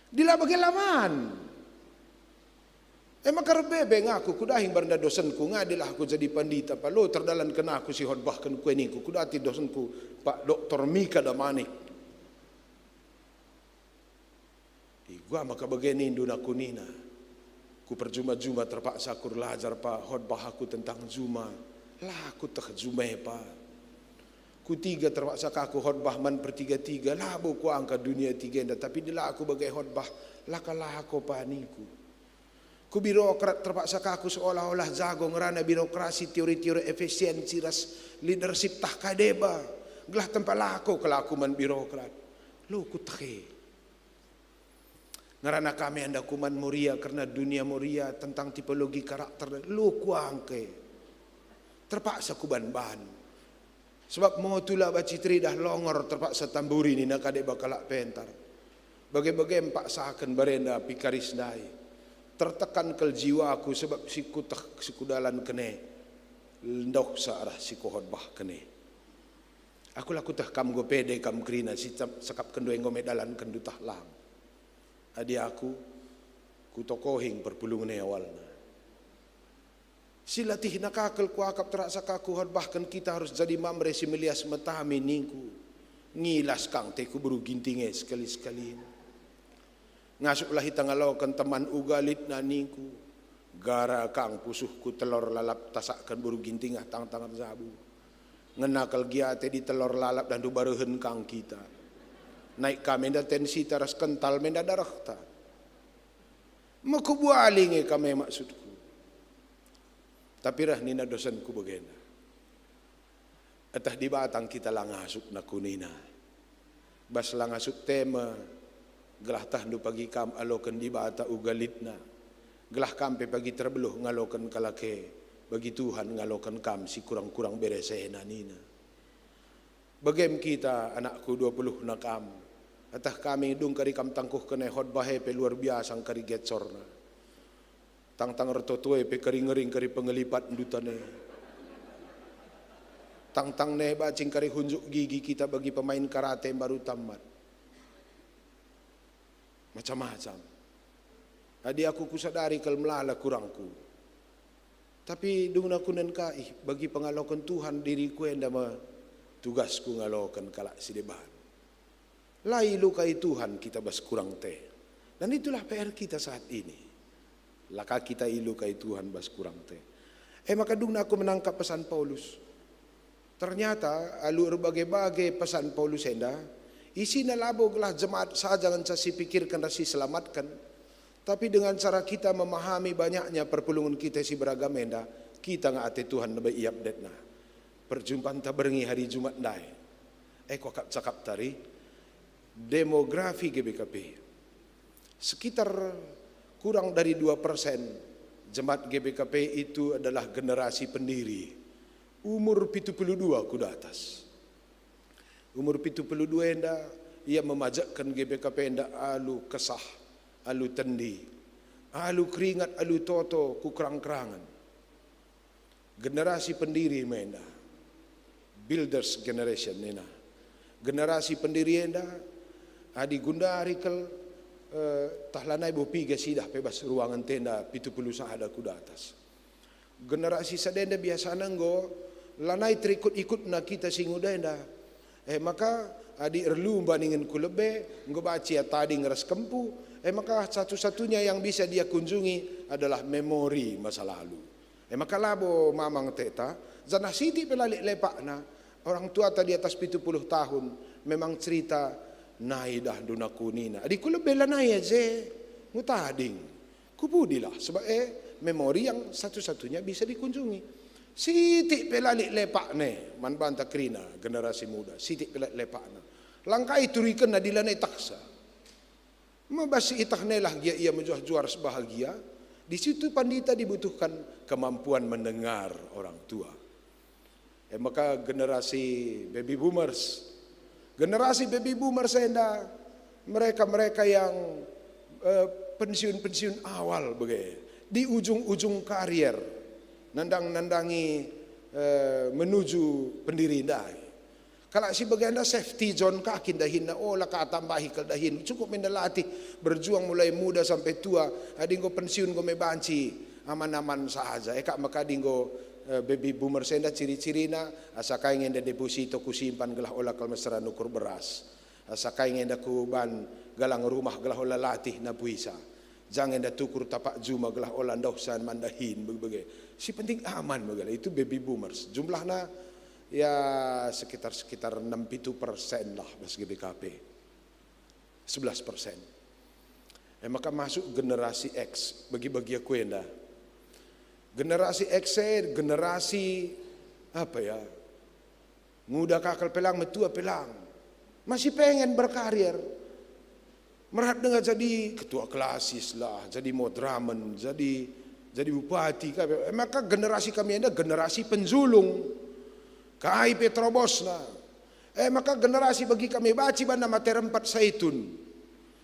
Dila bage la man. E maka rebebe ngaku, kudahi barenda dosenku, ngadilah aku jadi pandita, pa lo terdalanken aku si hotbahken ku e ningku, kudati dosenku, Pak Doktor Mika Damanik. Igua maka bage nindu naku nina. Kuperjuma-juma terpaksa aku erlajar pa hotbah aku tentang juma. La kuteh juma e pa. Kutiga terpaksa ka aku hotbah man pertiga-tiga, labo kuangka dunia tiga enda, tapi dila aku bage hotbah, la kalako pa ningku. Ku birokrat terpaksa ka aku seolah-olah jago ngerana birokrasi, teori-teori efisiensi ras leadership tah ka deba. Gelah tempa lako kal aku man birokrat. Lo kuteh e. Ngerana kami enda kuman Moria kerna dunia Moria tentang tipologi karakter, lo kuangka e. Terpaksa kuban-ban. Sebab motu la banci teridah longor terpaksa tamburi nina ka deba kalak pentar. Bage-bage mpaksaken barenda pikaris ndai. Tertekan kal jiwaku sebab si kuteh si kudalanken e. Ndauhsa arah si kuhotbahken e. Aku la kuteh kam enggo pede kam kerina si cep-, sekapkenndu enggo me dalankenndu tah lang. Adi aku, kutokohi nge perpulungen e awalna. Si latihna ka kal kuakap terpaksa ka kuhotbahken kita harus jadi Mamre si melias metamin ningku. Ngilas kang te kuberu Ginting e sekali-sekali. Ngasup lah ita ngaloken teman uga litna ningku, gara kang pusuhku telor lalap tasakken beru gintingah tangtang erjabu. Ngena kal gia ate di telor lalap dahndu barehen kang kita. Naik ka menda tensita ras kental menda darehta. Mekubuali nge kame maksudku. Tapi reh nina dosenku bagenda. Eteh Dibata kita la ngasup nakunina. Bas la ngasup tema, gelah tehndu pagi kam aloken Dibata uga litna, gelah kam pe pagi terbeluh ngaloken kalak e, bagi Tuhan ngaloken kam si kurang-kurang beresena nina. Begem kita, anakku, dua puluhna kam. Eteh kami dung kari kam tangkuhken e khotbah e pe luar biasa engkari gecorna. Tangtang ertoto e pe kari ngering kari pengelipat ndutan e. Tangtang ne bacing kari hunjuk gigi kita bagi pemain karate mbaru tamat. Macam-macam. Adi aku kusadari kal melala kurangku. Tapi dungna kunen ka, ih, bagi pengaloken Tuhan diriku enda me tugasku ngaloken kalak si deban. La ilukai Tuhan kita bas kurang te. Dan itulah P R kita saat ini. La ka kita ilukai Tuhan bas kurang te. E maka dungna aku menangkap pesan Paulus. Ternyata alu erbage-bage pesan Paulus enda, isina labo gelah jemaat saja ngenca sipikirken ras siselamatken, tapi dengan cara kita memahami banyaknya perpulungen kita si beragam enda, kita nge ate Tuhan lebe iupdate-Na. Perjumpanta berngi hari Jumat ndai. E, kuakap cakap tari, demografi G B K P. Sekitar kurang dari dua persen jemaat G B K P itu adalah generasi pendiri, umur pitu puluh dua ku datas. Umur pitu puluh dua enda, ia memajekken G B K P enda alu kesah, alu tendi, alu keringat, alu toto ku kerang-kerangen. Generasi pendiri me enda, builders generation nina. Generasi pendiri enda, adi gundari kal, eh, tah lanai bo piga sidah pe bas ruangen tenda pitu puluh sada ku datas. Generasi sada enda biasana enggo lanai terikut-ikutna kita si nguda enda. E maka, adi erlumba ningen ku lebe, enggo banci ia tading ras kempu, e maka satu-satunya yang bisa dia kunjungi adalah memori masa lalu. E maka labo mamang teta, janah sitik pe la lit lepakna, orang tuata di atas pitu puluh tahun, memang cerita nai dahndu nakunina. Adi ku lebe lanai aje, ngutading. Kupudilah, sebab e memori yang satu-satunya bisa dikunjungi. Sitik pe la lit lepakna, man banta kerina generasi muda, sitik pe la lit lepakna. Langkai turikenna di lanai taksa. Mebas si itah nelah gia ia mejuah-juah ras bahagia, di situ pandita dibutuhkan kemampuan mendengar orang tua. E maka generasi baby boomers. Generasi baby boomers enda mereka-mereka yang, eh, pensiun-pensiun awal bage, di ujung-ujung karier, nandang-nandangi, eh, menuju pendiri ndai. Kalak si bagenda safety zone ka kin dahinna, ola ka tambahi kal dahin, cukup menda latih, berjuang mulai muda sampai tua, adi enggo pensiun enggo me banci aman-aman saja. E kap maka adi enggo, eh, baby boomers enda ciri-cirina, asa kai nge enda deposito kusimpan gelah ola kal mesera nukur beras. Asa kai nge enda kuban galang rumah gelah ola latih napuisa. Jange enda tukur tapak juma gelah ola ndauhsa man dahin bage-bage. Si penting aman bage lah. Itu baby boomers. Jumlahna ya sekitar, sekitar enam pitu persen lah bas G B K P. Sebelas persen. E maka masuk generasi X, bagi-bagi aku enda. Generasi X e generasi apa ya? Nguda ka kal pe lang, metua pe lang. Masih pengen berkarir. Merhat denga jadi ketua klasis lah, jadi modramen, jadi, jadi bupati ka pe. E maka generasi kami enda generasi penjulung. Kai pe terobosna. E maka generasi bagi kami banci banna mate rempat saitun.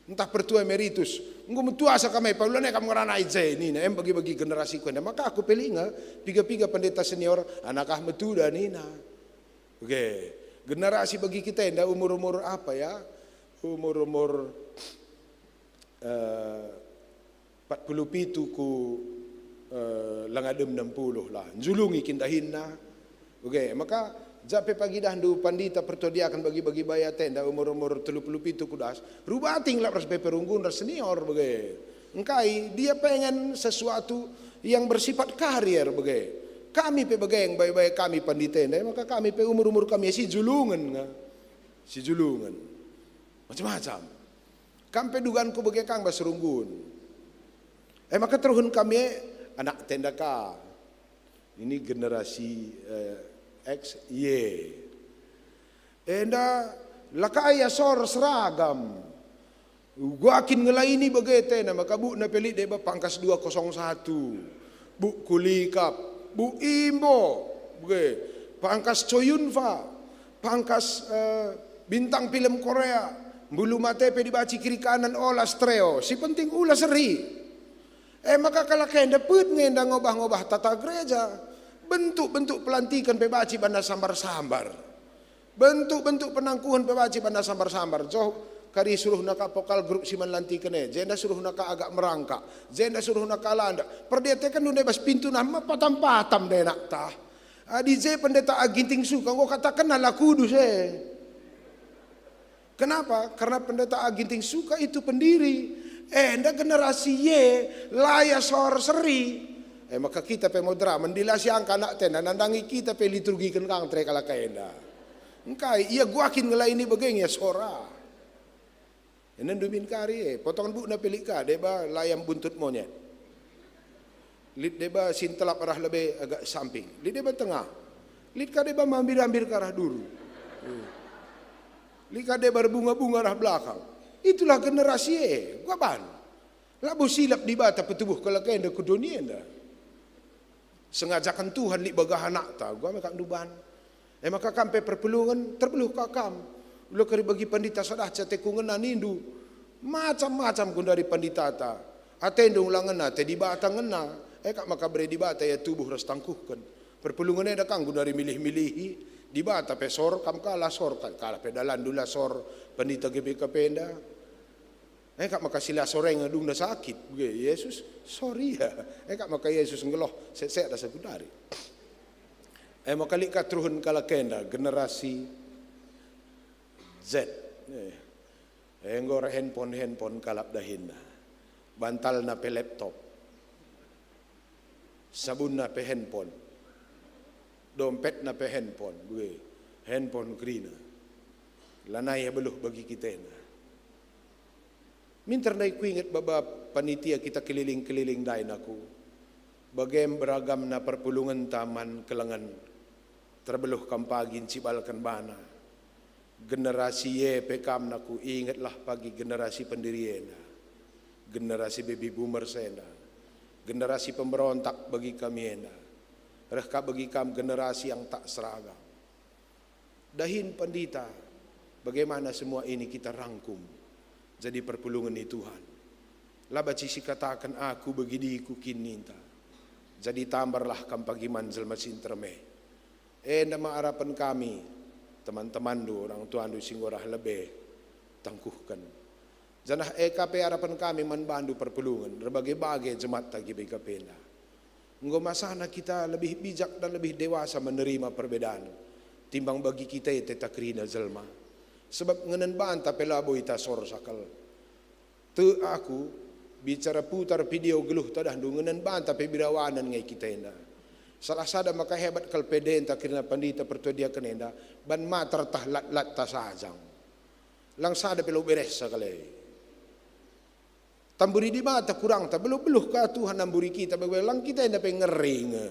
Ntah pertua emeritus. Enggo metua asa kami, paulane kam ngerana i je, nina. Em bagi-bagi generasi ku enda. Maka aku pe lit nge, piga-piga pendeta senior, anak ah metuda, nina. Oke, generasi bagi kita enda umur-umur apa ya? Umur-umur, eh, empat puluh pitu ku, eh, langa dem enam puluh lah. Njulungi kin dahinna. Oke, maka Ja pe pagi idahndu pandita pertua diaken bagi-bagi baya tenda umur-umur telu puluh pitu ku das, rubati ngelap ras pe perunggun ras senior bage. Engkai dia pengen sesuatu yang bersifat karier bage. Kami pe bage, baya-baya kami pandita enda, maka kami pe umur-umur kami si julungen nge. Si julungen. Macam-macam. Kam pe duganku bage kang bas runggun. E maka teruhen kami e anak tenda ka. Ini generasi, eh, X, Y. Enda la ka ia sor seragam. Gua kin ngelaini bage tena maka bukna pe lit deba pangkas dua kosong satu. Buk kulikap, buk imbo, bage. Pangkas Choyunfa, pangkas, eh, bintang film Korea. Mbulu mate pe dibaci kiri kanan ola stereo. Si penting ula seri. E maka kalak enda pet nge enda ngobah-ngobah tata gereja. Bentuk-bentuk pelantiken pe baci bana sambar-sambar. Bentuk-bentuk penangkuhen pe baci bana sambar-sambar. Joh kari suruhna ka pokal grup si man lantiken e, jenda suruhna ka agak merangkak, jenda suruhna ka landak. Perdiateken dunde bas pintu nah mepatam-patam denakta. Adi je pendeta A Ginting Suka, enggo katakenna la kudus e. Kenapa? Karena pendeta A Ginting Suka itu pendiri. Enda generasi ye, la ia sor seri. E maka kita pe moderamen, dilasi angka anak tenda, nandangi kita pe liturgiken kang tere kalak enda. Engkai, ia guakin ngelaini bage nge sora. Enda ndumin kari e, potongan bukna pe lit ka, deba layam buntut monyet. Lit deba si ntelap arah lebe agak samping. Lit deba tengah. Lit ka deba mambir-ambir ke arah duru. Eh. Lit ka deba erbunga-bunga arah belakang. Itulah generasi e. Gua ban. Labo silap Dibata petubuh kalak enda ku doni enda. Sengajaken Tuhan lit bagah anakta. Gua me kak nduban. E maka kam pe perpulungen, terbeluh ka kam. Ula kari bagi pandita sadah ca te ku ngena nindu. Macam-macam gundari panditata. Atendu la ngena, ate Dibata ngena. E kak maka bere Dibata ia tubuh ras tangkuhken. Perpulungen enda kang gundari milih-milihi. Dibata pe sor, kam ka la sor, ka-, kalak pe dalanndu la sor, pandita G B K P enda. E kak maka si la sor e ngedungna sakit, bage Yesus sor ia. E kak maka Yesus nggeluh set-set asa gundari. E maka lit ka teruhen kalak enda, generasi Z. Eh, enggo erhandphone-handphone kalak dahinna. Bantalna pe laptop. Sabunna pe handphone. Dompetna pe handphone, bage. Handphone kerina. Lanai beluh bagi kita enda. Minter ndai kuinget baba panitia kita keliling-keliling ndai nina aku, bage beragamna perpulungenta man kelengen, terbeluh kam pagi ncibalken bana. Generasi ye pe kam nina aku, ingetlah pagi generasi pendiri enda, generasi baby boomers enda, generasi pemberontak bagi kami enda, reh ka bagi kam generasi yang tak seragam. Dahin pandita, bagaimana semua ini kita rangkum jadi perpulungen ni Tuhan? La banci sikataken aku begidiku kin ninta. Jadi tambarlah kam pagi man jelma si nterem e. Enda me arapen kami, teman-temanndu, orang tuandu si enggo reh lebe, tangkuhken. Janah e ka pe arapen kami man bandu perpulungen, erbage-bage jematta G B K P enda. Enggo masana kita lebih bijak dan lebih dewasa menerima perbedaan, timbang bagi kita e teta kerina jelma. Sebab ngenen banta pe labo ita sorsa kal. Tek aku, bicara putar video geluh tadahndu ngenen banta pe birawanen nge kita enda. Salah sada maka hebat kal pedenta kerina pandita pertua diaken enda, ban mata ertah lat-latta sajang. Lang sada pe labo berehsa kal e. Tamburi Dibata kurangta, beluh-beluh ka Tuhan namburi kita, bage lang kita enda pe ngeri nge.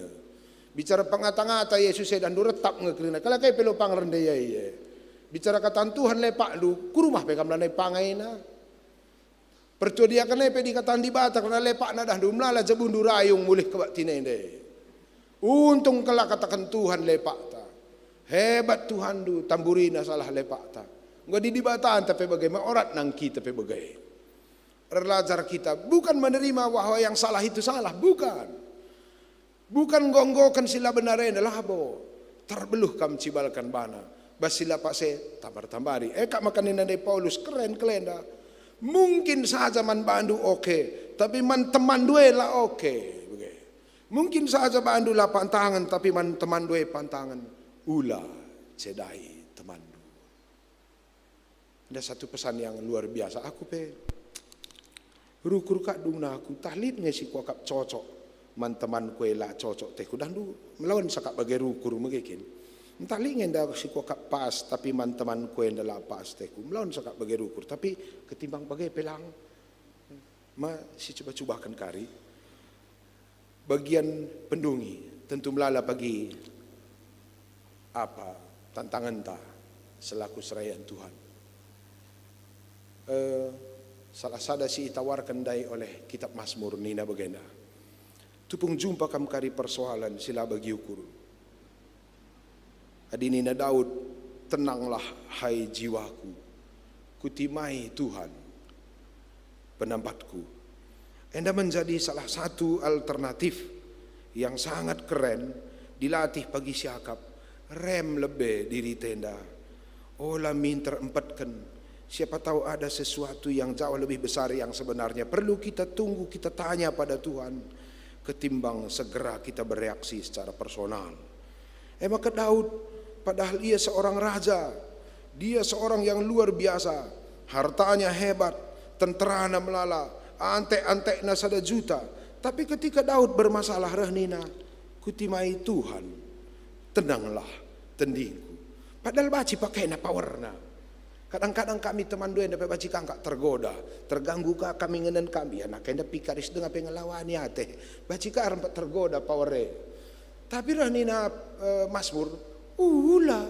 Bicara pengata-ngata Yesus e dahndu retap nge kerina, kalak e pe labo pang rende ia. Bicara kata Tuhan lepakndu, ku rumah pe kam lanai pang aina. Pertua diaken e pe dikataken Dibata kerna lepakna dahndu, melala jabundu rayung mulih kebaktin enda. Untung kal kataken Tuhan lepakta. Hebat Tuhanndu, tamburina salah lepakta. Enggo adi Dibatanta pe bage, ma oratna kita pe bage. Erlajar kita bukan menerima bahwa yang salah itu salah, bukan. Bukan nggonggoken si la benar enda, labo. Terbeluh kam cibalken bana. Bas si la paksa, tambar-tambari. E kak maka nina ndai Paulus, keren kal enda. Mungkin saja man bandu oke, tapi man temanndu e la oke. Bage. Mungkin saja bandu la pantangen, tapi man temanndu e pantangen. Ula. sedai temanndu. Ada satu pesan yang luar biasa. Aku pe rukur kak dungna aku, ntah lit nge si kuakap cocok man temanku e la cocok tehku. Dahndu melawan sakap bage rukur mege kin. Ntah lit nge enda si kuakap pas, tapi man temanku enda la pas tehku. Melawan sakap bage rukur, tapi ketimbang bage pe lang. Ma si cuba-cubaken kari. Bagian pendungi, tentu melala pagi apa tantangenta selaku serayan Tuhan. Eh, salah sada si itawarken ndai oleh kitab Masmur nina bagenda, "Tupung jumpa kam kari persoalan si la bagi ukur." Adi nina Daud, "Tenanglah, hai jiwaku, kutimai Tuhan penampatku." Enda menjadi salah satu alternatif yang sangat keren dilatih pagi siakap, rem lebe diri tenda. Ola minter empetken, siapa tahu ada sesuatu yang jauh lebih besar yang sebenarnya perlu kita tunggu, kita tanya pada Tuhan, ketimbang segera kita bereaksi secara personal. E maka Daud, padahal ia seorang raja, dia seorang yang luar biasa, hartanya hebat, tenterana melala, antek-antekna sada juta. Tapi ketika Daud bermasalah, reh nina, "Kutimai Tuhan, tenanglah tendingku." Padahal banci pakena powerna. Kadang-kadang kami teman dua enda pe banci kangkak tergoda, terganggu ka kami ngenen kami, anak enda pikaris denga pe ngelawani ate. Banci ka rempet tergoda power e. Tapi reh nina, eh, Masmur, "Ula.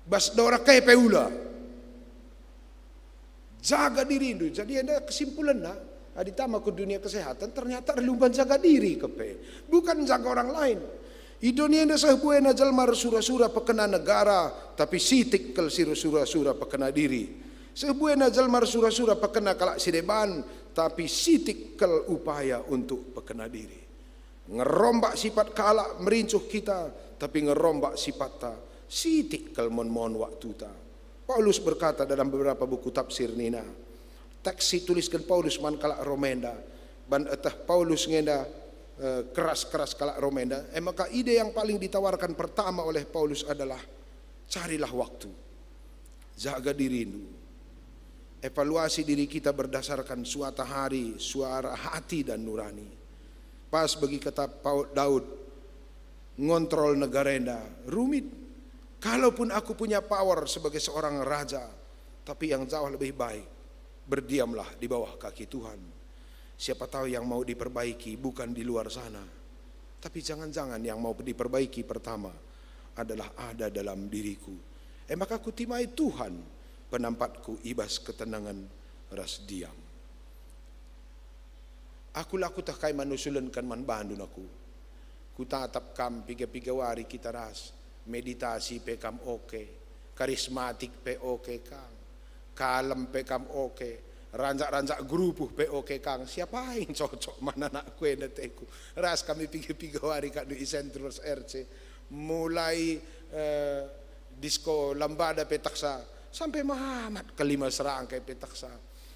Bas dora kai pe ula. Jaga dirindu." Jadi enda kesimpulanna, adi tama ku dunia kesehatan, ternyata erlumban jaga diri kepe. Bukan jaga orang lain. I doni enda seh buena jelma ersura-sura pekena negara, tapi sitik kal si ersura-sura pekena diri. Seh buena jelma ersura-sura pekena kalak si deban, tapi sitik kal upaya untuk pekena diri. Ngerombak sipat kalak merincuh kita, tapi ngerombak sipatta sitik kal mon-mon waktuta. Paulus berkata dalam beberapa buku tafsir nina, teks si tulisken Paulus man kalak Roma enda, ban eteh Paulus ngenda, eh, keras-keras kalak Roma enda. E maka ide yang paling ditawarkan pertama oleh Paulus adalah, carilah waktu, jaga dirindu, evaluasi diri kita berdasarkan suara hati, suara hati dan nurani. Pas bagi kata Pau-, Daud, ngontrol negara enda rumit. "Kalaupun aku punya power sebagai seorang raja, tapi yang jauh lebih baik, berdiamlah di bawah kaki Tuhan. Siapa tahu yang mau diperbaiki bukan di luar sana, tapi jangan-jangan yang mau diperbaiki pertama adalah ada dalam diriku. E maka kutimai Tuhan penampatku i bas ketenangen ras diam." Aku la kuteh kai man usulenken man bandu nina aku. Kutatap kam piga-piga wari kita ras, meditasi pe kam oke, karismatik pe oke kang, kalem pe kam oke, ranjak-ranjak gerupuh pe oke kang. Siapa yang cocok man anakku enda teku? Ras kami piga-piga wari kak i Central R C, mulai, eh, disko Lambada pe teksa, sampai Mamat Kelima Serangkai pe teksa.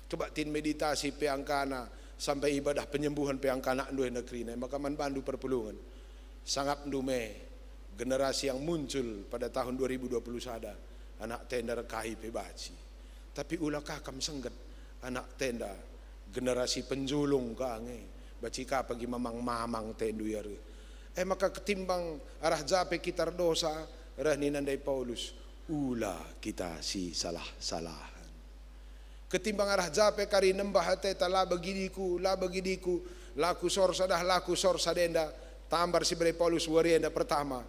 Coba tin meditasi pe angkana, sampai ibadah penyembuhan pe angkana ndueh nekerina. Maka man bandu perpulungen, sangapndu me generasi yang muncul pada tahun dua ribu dua puluh sada, anak tenda rekai pe banci. Tapi ula ka kam sengget, anak tenda generasi penjulung ka nge, banci ka pagi mamang-mamang tendu ia reh. E maka ketimbang arah ja pe kita erdosa, reh nina ndai Paulus, "Ula kita si salah-salahen." Ketimbang arah ja pe kari nembah ateta, "La begidiku, la begidiku, la kusorsa dah, la kusorsa denda," tambar si bere Paulus wari enda pertama,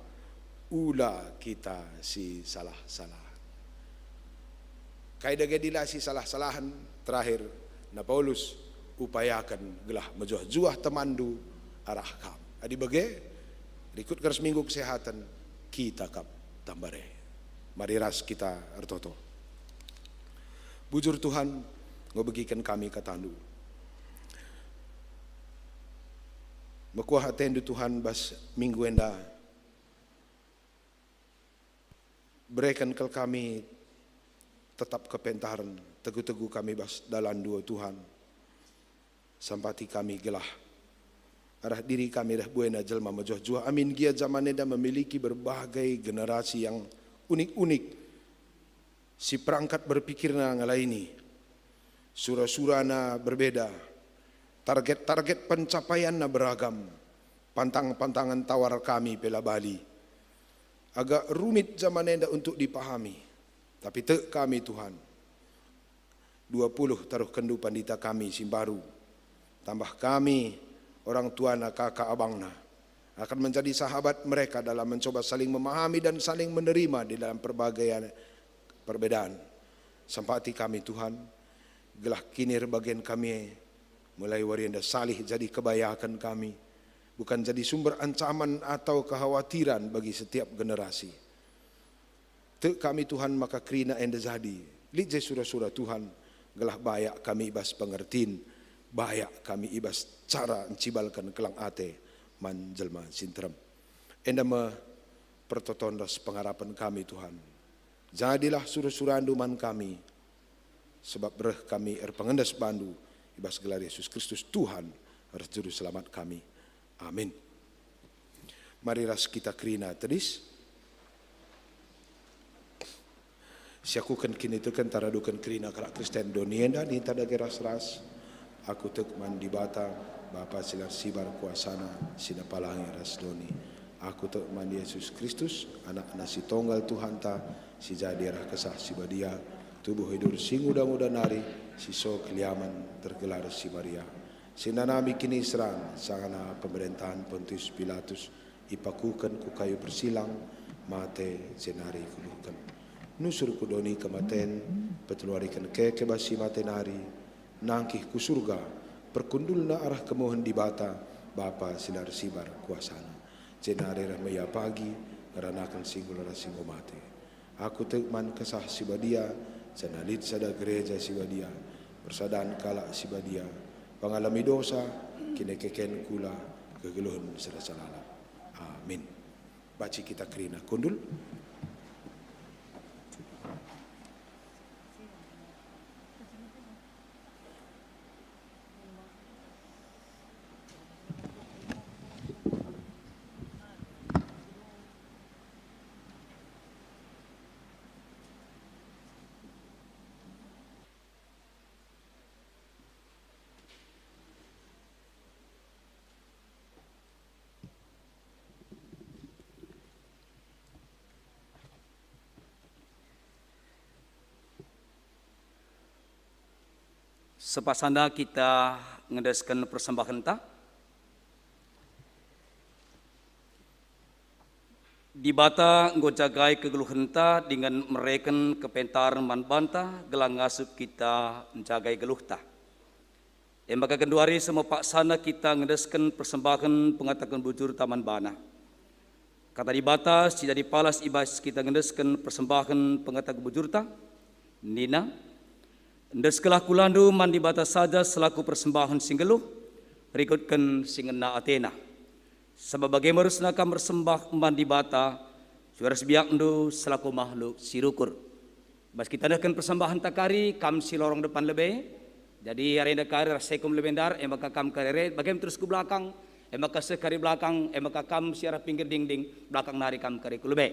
"Ula kita si salah-salahen." Kai dage dila si salah-salahen? Terakhir, na Paulus, "Upayaken gelah mejuah-juah temanndu arah kam." Adi bage, rikut ras minggu kesehatan, kita kap tamba reh. Mari ras kita ertoto. Bujur Tuhan, enggo begiken kami katandu. Mekuah atendu Tuhan bas minggu enda. Bereken kal kami tetap kepentaren, tegu-tegu kami bas dalanNdu, o Tuhan. Sampati kami gelah Arah diri kami reh buena jelma mejuah-juah amin gia jaman enda memiliki berbagai generasi yang unik-unik, si perangkat berpikirna ngelaini, sura-surana berbeda, target-target pencapaianna beragam, pantang-pantangen tawar kami pe la bali. Agak rumit jaman enda untuk dipahami, tapi tek kami, Tuhan, dua puluh taruhkenndu pandita kami si mbaru, tambah kami orang tuana, kaka abangna, akan menjadi sahabat mereka dalam mencoba saling memahami dan saling menerima di dalam perbagaian perbedaan. Sempati kami, Tuhan, gelah kini erbagen kami mulai wari enda salih jadi kebayaken kami, bukan jadi sumber ancaman atau kekhawatiran bagi setiap generasi. Tek kami, Tuhan, maka kerina enda jadi lit je sura-sura Tuhan, gelah bayak kami i bas pengertin, bayak kami i bas cara ncibalken kelang ate man jelma si nterem. Enda me pertoton ras pengarapen kami, Tuhan. Jadilah sura-surandu man kami, sebab reh kami erpengendes bandu i bas gelar Yesus Kristus, Tuhan ras Juru Selamat kami. Amin. Mari ras kita kerina tedis. Siakuken kiniteken taraduken kerina kalak Kristen doni enda ninta dage ras-ras. Aku tek man Dibata, Bapa si la ersibar kuasana, si nepa langi ras doni. Aku tek man Yesus Kristus, Anakna si tonggal Tuhanta, si jadi arah Kesah Si Badia, tubuh idur si nguda-nguda nari, si so keliamen tergelar si Maria. Si nanami kiniseran sanga pemerintahan Pontius Pilatus, ipakuken ku kayu persilang, mate, jenari ikuburken. Nusur ku doni kematen, peteluariken keke bas si mate nari, nangkih ku Surga, perkundulna arah kemuhen Dibata, Bapa si la ersibar kuasana. Jenari reh me ia pagi, ngeranaken si enggo ras si enggo mate. Aku tek man Kesah Si Badia, janah lit sada Gereja Si Badia, persadan kalak si badia, pengalemi dosa, kinekeken kula, kegeluhen si rasa lalap. Amin. Banci kita kerina kundul. Sepasana kita ngendesken persembahenta. Dibata enggo jagai kegeluhenta dingen mereken kepentaren man banta gelah ngasup kita njagai geluhta. E maka genduari semepaksana kita ngendesken persembahen pengataken bujurta man baNa. Kata Dibata si jadi palas i bas kita ngendesken persembahen pengataken bujurta, nina, "Endeskenlah kulandu man Dibata saja selaku persembahen si nggeluh, rikutken si ngena ateNa. Sabap bage me rusna kam ersembah man Dibata, si ras biakndu selaku mahluk si rukur." Bas kita nehken persembahenta kari, kam si lorong depan lebe. Jadi arenda kari ras sekum lebe ndar, e maka kam kari re, bage me terus ku belakang, e maka seh kari belakang, e maka kam si arah pinggir dingding, belakang nari kam kari ku lebe.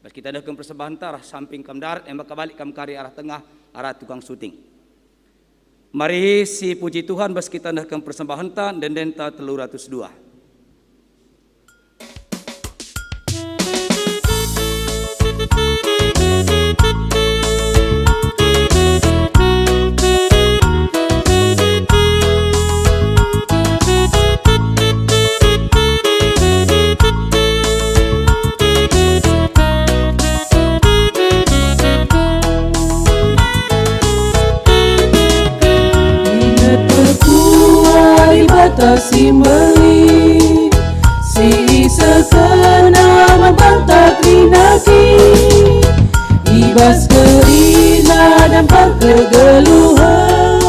Bas kita nehken persembahenta arah samping kam ndar, e maka balik kam kari arah tengah, arah tukang syuting. Mari sipuji Tuhan bas kita nehken persembahenta, ende-endenta telu ratus dua. Inget perkuah Dibata si mbelin, si isehkenNa man banta kerina kin. I bas kerina dampar kegeluhen,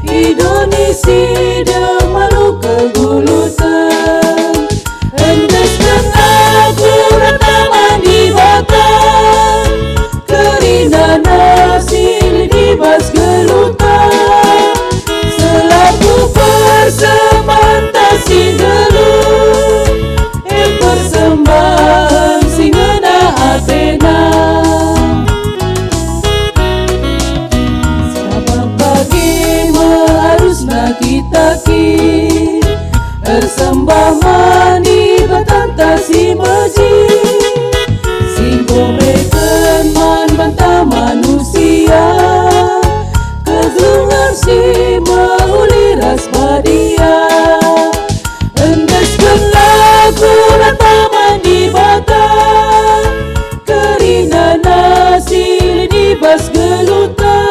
i doni si dem alu kegeluhen. Endesken aku rata man Dibata, kerinana si lit i bas geluhta. Selaku persembahenta Ersembah man Dibatanta si mejin, si enggo mereken man banta manusia kegeluhen si mehuli ras badia. Endeskenlah kuranta man Dibata, kerinana si lit i bas geluhta,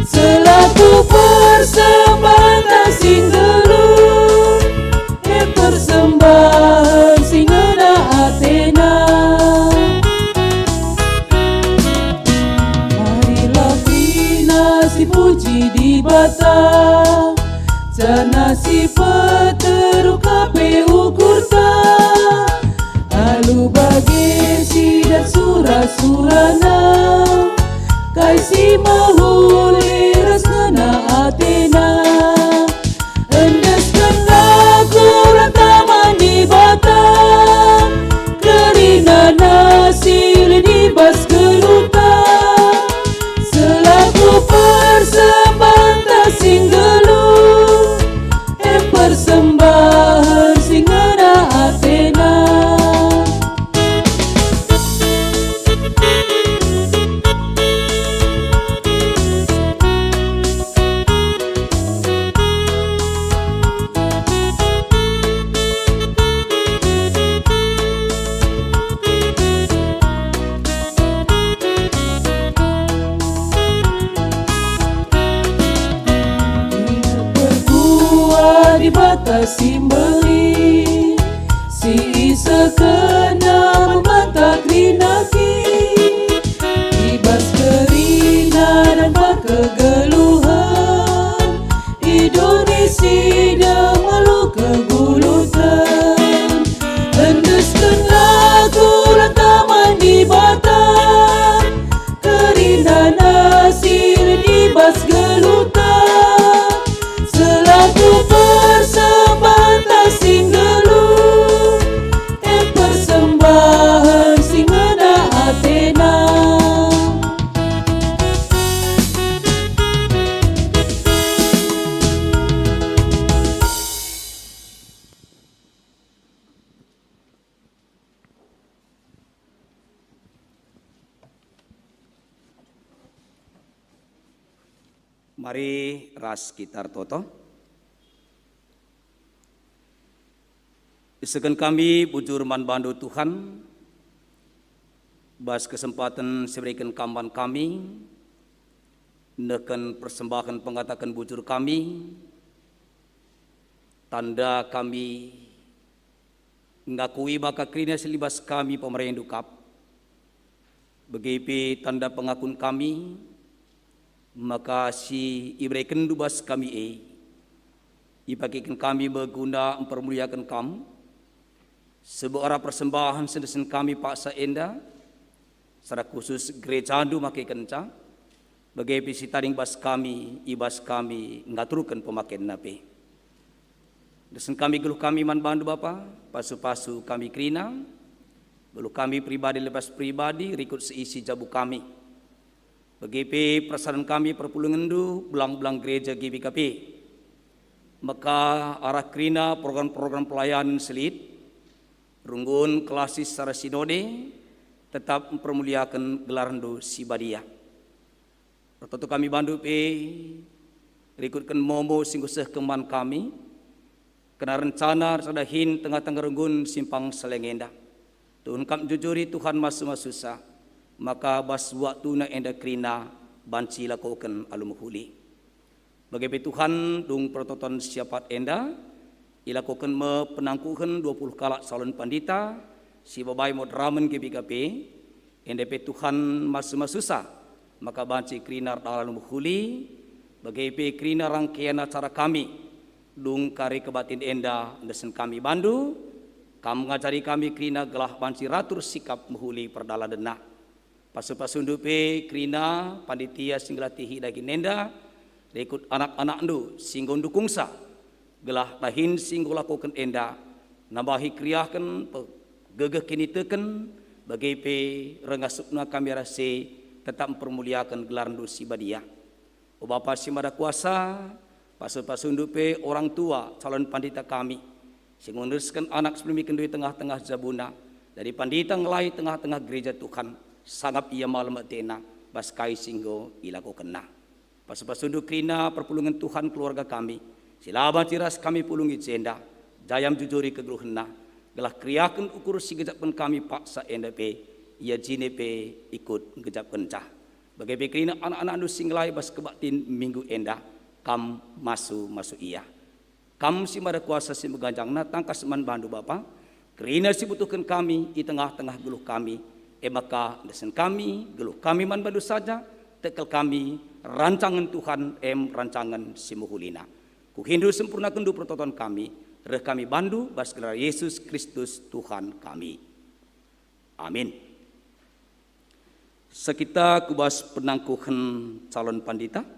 selaku persembahan si nggeluh, e persembahen si ngena atena. Marilah kerina si puji Dibata, janah si peteru ka pe ukurta. Alu bage si dat sura-surana, kai si mehuli ras ngena atena. Endeskenlah kuranta man Dibata, kerinana si lit i bas geluhta, selaku persembahan si nggeluh, e persembahen si ngena atena. Perbuah Dibata si mbelin, si isehkenNa man banta kerina kin. I bas kerina dan kegeluhen, i doni si dem nggeluh kegeluhen. Endeskenlah kuranta man Dibata, kerinana si lit i bas geluhta, selaku persembahan si nggeluh, e persembahen si ngena atena. Mari ras kita ertoto. Isehken kami bujur man bandu, Tuhan, bas kesempaten si ibereken Kam man kami, nehken persembahen pengataken bujur kami, tanda kami ngakui maka kerina si lit i bas kami pemerendu kap. Bage pe tanda pengakun kami, maka si iberekenndu bas kami e, ipakeken kami me guna mpermuliaken Kam, seh arah persembahen si endesken kami paksa enda, secara khusus gerejandu makekenca, bage pe si tading bas kami, i bas kami ngaturken pemakenna pe. Endesken kami geluh kami man bandu Bapa, pasu-pasu kami kerina, geluh kami pribadi lepas pribadi rikut seisi jabu kami. Bage pe persadan kami perpulungenndu belang-belang gereja G B K P. Maka arah kerina program-program pelayanan si lit, runggun klasis secara sinode, tetap mpermuliaken gelarndu si badia. Ertoto kami bandu pe, rikutken momo si enggo sehken man kami, kena rencana sada hin tengah-tengah runggun simpang seleng enda. Tuhun kap njujuri Tuhan masu-masusa, maka bas waktuna enda kerina banci ilakoken alu mehuli. Bage pe Tuhan, dung pertoton siapat enda, ilakoken me penangkuhen dua puluh kalak calon pandita, si babai moderamen G B K P, enda pe Tuhan masu-masusa, maka banci kerina erdalan mehuli, bage pe kerina rangkaian acara kami, dung kari kebatin enda endesken kami bandu, Kam ngajari kami kerina gelah banci ratur sikap mehuli perdalanen. Pasu-pasundu pe kerina panitia si ngelatihi dagin enda, rikut anak-anakndu si enggo ndukungsa, gelah dahin si enggo lakoken enda nambahi keriahen pe-, gegeh kiniteken, bage pe ras ngasupna kami arah si tetap mpermuliaken gelarndu si badia. O Bapa si Mada Kuasa, Pasu-pasundu pe orang tua calon pandita kami, si ngurusken anak si pelemiken ndai tengah-tengah jabuna, jadi pandita ngelai tengah-tengah gereja Tuhan, sangap ia malem atena bas kai si enggo ilakokenna. Pasu-pasundu kerina perpulungen Tuhan keluarga kami, si la banci ras kami pulung i jenda, jayam jujuri kegeluhenna, gelah keriahen ukur si gejapken kami paksa enda pe, ia jine pe ikut gejapkenca. Bage pe kerina anak-anakndu si ngelai bas kebaktin minggu enda, kam masu-masu ia. Kam si mada kuasa si meganjangna tangkas man bandu Bapa, kerina si butuhken kami i tengah-tengah geluh kami, e maka endesen kami, geluh kami man bandu saja, tekel kami, rancangen Tuhan em rancangen si mehulina. Kuhindu sempurnakenndu pertoton kami, reh kami bandu bas gelar Yesus Kristus Tuhan kami. Amin. Sekita ku bas penangkuhen calon pandita.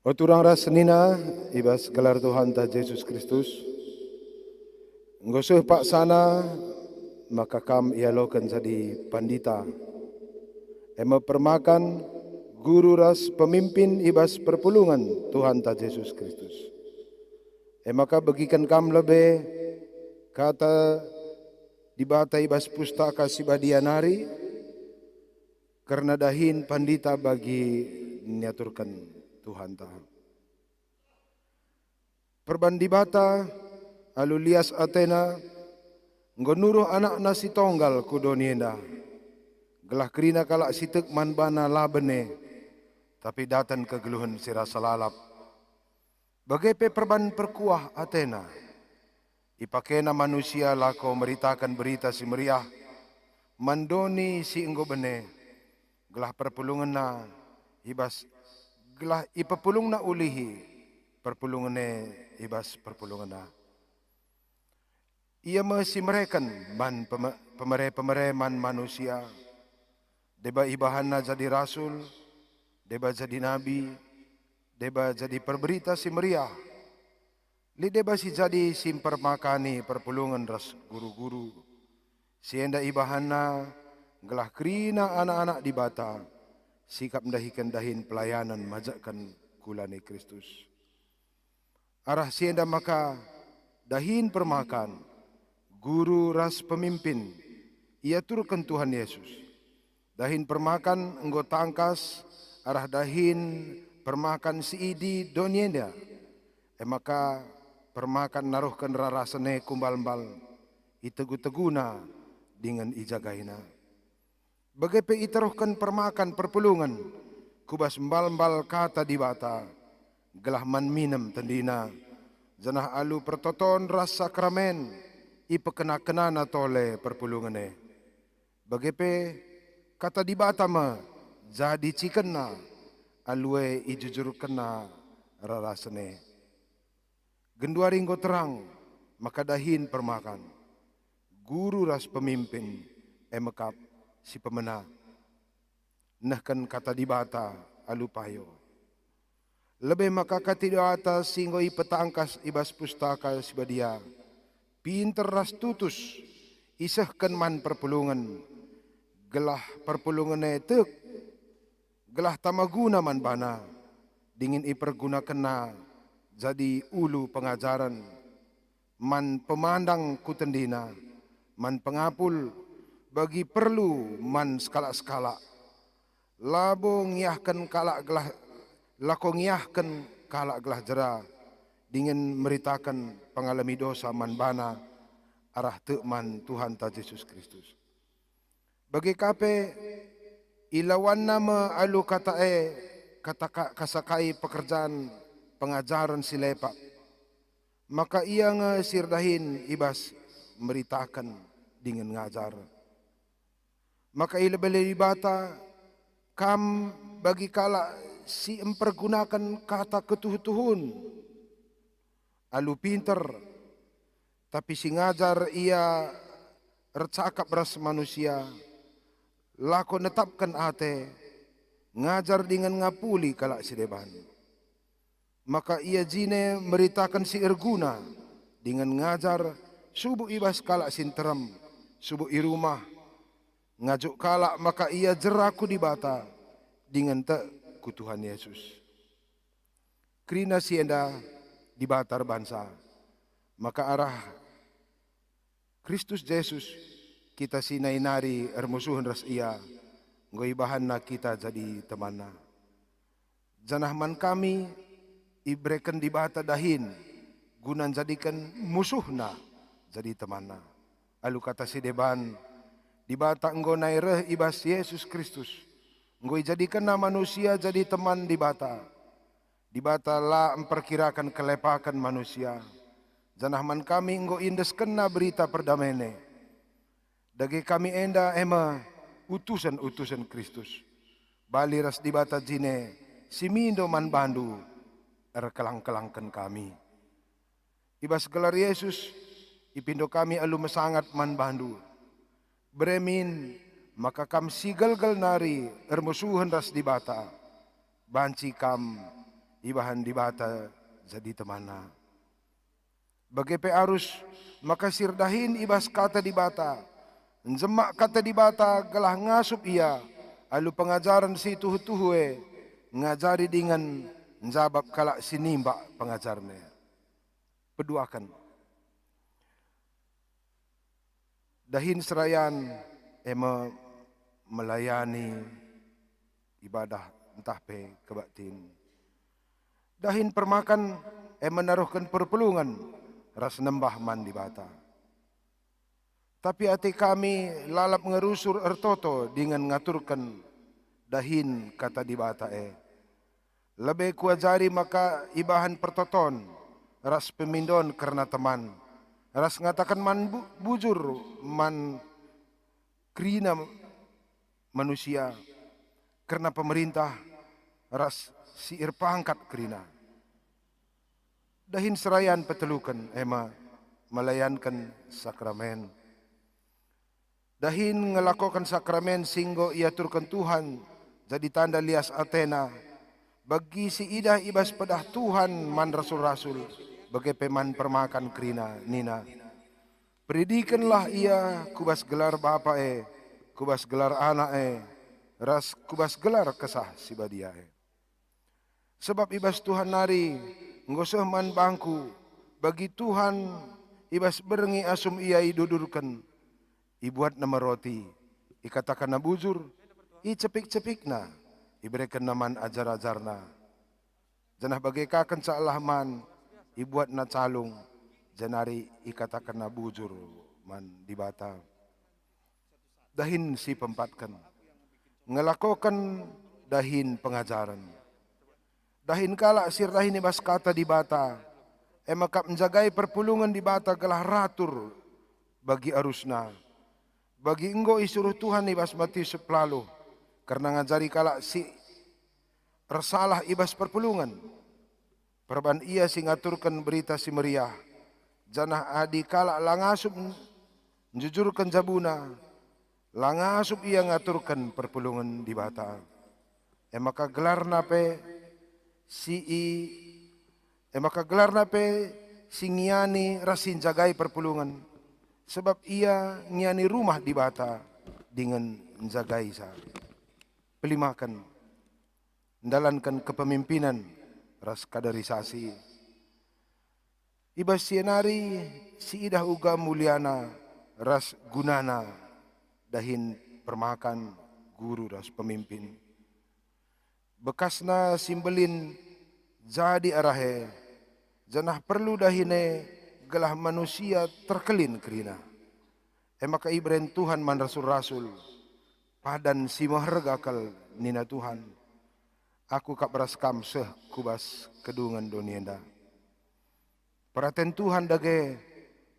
O turang ras senina, i bas gelar Tuhanta Jesus Kristus, enggo seh paksana maka kam ialoken jadi pandita, e me permakan, guru ras pemimpin i bas perpulungen Tuhanta Jesus Kristus. E maka begiken kam lebe kata Dibata i bas Pustaka Si Badia nari, kerna dahin pandita bagi niaturken Tuhanta. Perban Dibata, alu lias ateNa, enggo nuruh AnakNa si tonggal ku doni enda, gelah kerina kalak si tek man baNa la bene, tapi daten kegeluhen si rasa lalap. Bage pe perban perkuah ateNa, ipakeNa manusia lako meritaken Berita Si Meriah man doni si enggo bene, gelah perpulungenNa i bas, gelah ipepulungNa ulihi perpulungen e i bas perpulungenNa. Ia me si mereken man peme-, pemere-pemere man manusia, deba ibahanNa jadi rasul, deba jadi nabi, deba jadi perberita si meriah. Lit deba si jadi si mpermakani perpulungen ras guru-guru. Si enda ibahanNa gelah kerina anak-anak Dibata sikap ndahiken dahin pelayanen majekken kula ni Kristus. Arah si enda maka dahin permakan, guru ras pemimpin iaturken Tuhan Yesus. Dahin permakan enggo tangkas arah dahin permakan si idi doni enda. E maka permakan naruhken rarasen e ku mbal-mbal, itegu-teguna dingen ijagaina. Bage pe itaruhken permakan perpulungen ku bas mbal-mbal Kata Dibata, gelah man minem tendina, janah alu pertoton ras sakramen ipekena-kenana tole perpulungen e. Bage pe Kata Dibata me jadi cikenna, alu e ijujurkenna rarasen e. Genduari enggo terang maka dahin permakan, guru ras pemimpin e me kap si pemena nehken Kata Dibata alu payo. Lebe maka Kata Dibata si enggo ipetangkas i bas Pustaka Si Badia, pinter ras tutus isehken man perpulungen, gelah perpulungen e tek, gelah tama guna man bana, dingen ipergunakenna jadi ulu pengajaren, man pemandang ku tendina, man pengapul, bagi perlu man sekalak-sekalak. Labo ngiahken kalak gelah, lako ngiahken kalak gelah jera, dingen meritaken pengalemi dosa man bana arah tek man Tuhanta Jesus Kristus. Bage ka pe, ilawanna me alu kata e kata ka-, kasakai pekerjan pengajaren si lepak, maka ia nge si erdahin i bas meritaken dingen ngajar. Maka ilebe-lebe Dibata kam bagi kalak si mpergunaken kata ketuhu-tuhun alu pinter, tapi si ngajar ia ercakap ras manusia, lako netapken ate, ngajar dingen ngapuli kalak si deban. Maka ia jine meritaken si erguna, dingen ngajar, subuk i bas kalak si nterem, subuk i rumah, ngajuk kalak maka ia jera ku Dibata, dingen tek ku Tuhan Yesus. Kerina si enda Dibata erbansa, maka arah Kristus Jesus kita si nai nari ermusuhen ras Ia, enggo ibahanNa kita jadi temanNa. Janah man kami ibereken Dibata dahin guna njadiken musuhNa jadi temanNa. Alu kata si deban, Dibata enggo nai reh i bas Jesus Kristus, enggo ijadikenNa manusia jadi teman Dibata. Dibata la mperkiraken kelepaken manusia, janah man kami enggo iendeskenNa berita perdamen e. Dage kami enda e me utusen-utusen Kristus. Bali ras Dibata jine si mindo man bandu erkelang-kelangken kami. I bas gelar Yesus, ipindo kami alu mesangat man bandu. Bere min maka kam si gelgel nari ermusuhen ras Dibata, banci kam ibahan Dibata jadi temanna. Bage pe arus maka si erdahin i bas Kata Dibata, njemak Kata Dibata gelah ngasup ia alu pengajaren si tuhu-tuhu e, ngajari dingen njabap kalak si nimbak pengajaren e. Peduaken. Dahin serayan e me melayani ibadah ntah pe kebaktin. Dahin permakan e me naruhken perpulungen ras nembah man Dibata. Tapi ate kami lalap nge rusur ertoto dingen ngaturken dahin Kata Dibata e. Lebe kuajari maka ibahan pertoton ras pemindon kerna teman, ras ngataken man bu-, bujur man kerina manusia, kerna pemerintah ras si erpangkat kerina. Dahin serayan peteluken, e me melayanken sakramen. Dahin ngelakoken sakramen si enggo iaturken Tuhan jadi tanda lias atena, bagi si idah i bas pedah Tuhan man rasul-rasul, bage pe man permakan kerina, nina, "Peridikenlah ia ku bas gelar Bapa e, ku bas gelar Anak e, ras ku bas gelar Kesah Si Badia e." Sebab i bas Tuhan nari enggo seh man bangku, bagi Tuhan i bas berngi asum ia idudurken, ibuatna me roti, ikatakenna bujur, icepik-cepikna, iberekenna man ajar-ajarna. Janah bage ka kenca elah man, ibuatna calung, jenari ikatakenna bujur man Dibata. Dahin si peempatken, ngelakoken dahin pengajaren. Dahin kalak si erdahin i bas Kata Dibata, e me kap njagai perpulungen Dibata gelah ratur bagi arusna, bagi enggo isuruh Tuhan i bas Matius sepuluh, kerna ngajari kalak si ersalah i bas perpulungen. Perban ia si ngaturken Berita Si Meriah, janah adi kalak la ngasup njujurken jabuna, la ngasup ia ngaturken perpulungen Dibata. E maka gelarna pe si i-, e maka gelarna pe si ngiani ras si njagai perpulungen, sebab ia ngiani rumah Dibata dingen njagaisa. Pelimaken, ndalanken kepemimpinan ras kaderisasi. I bas si e nari si idah uga muliana ras gunana dahin permakan, guru ras pemimpin. Bekasna si mbelin jadi arah e, janah perlu dahin e gelah manusia terkelin kerina. E maka iberen Tuhan man rasul-rasul padan si meherga kal, nina Tuhan, "Aku kap ras kam seh ku bas kedungen doni enda." Peraten Tuhan dage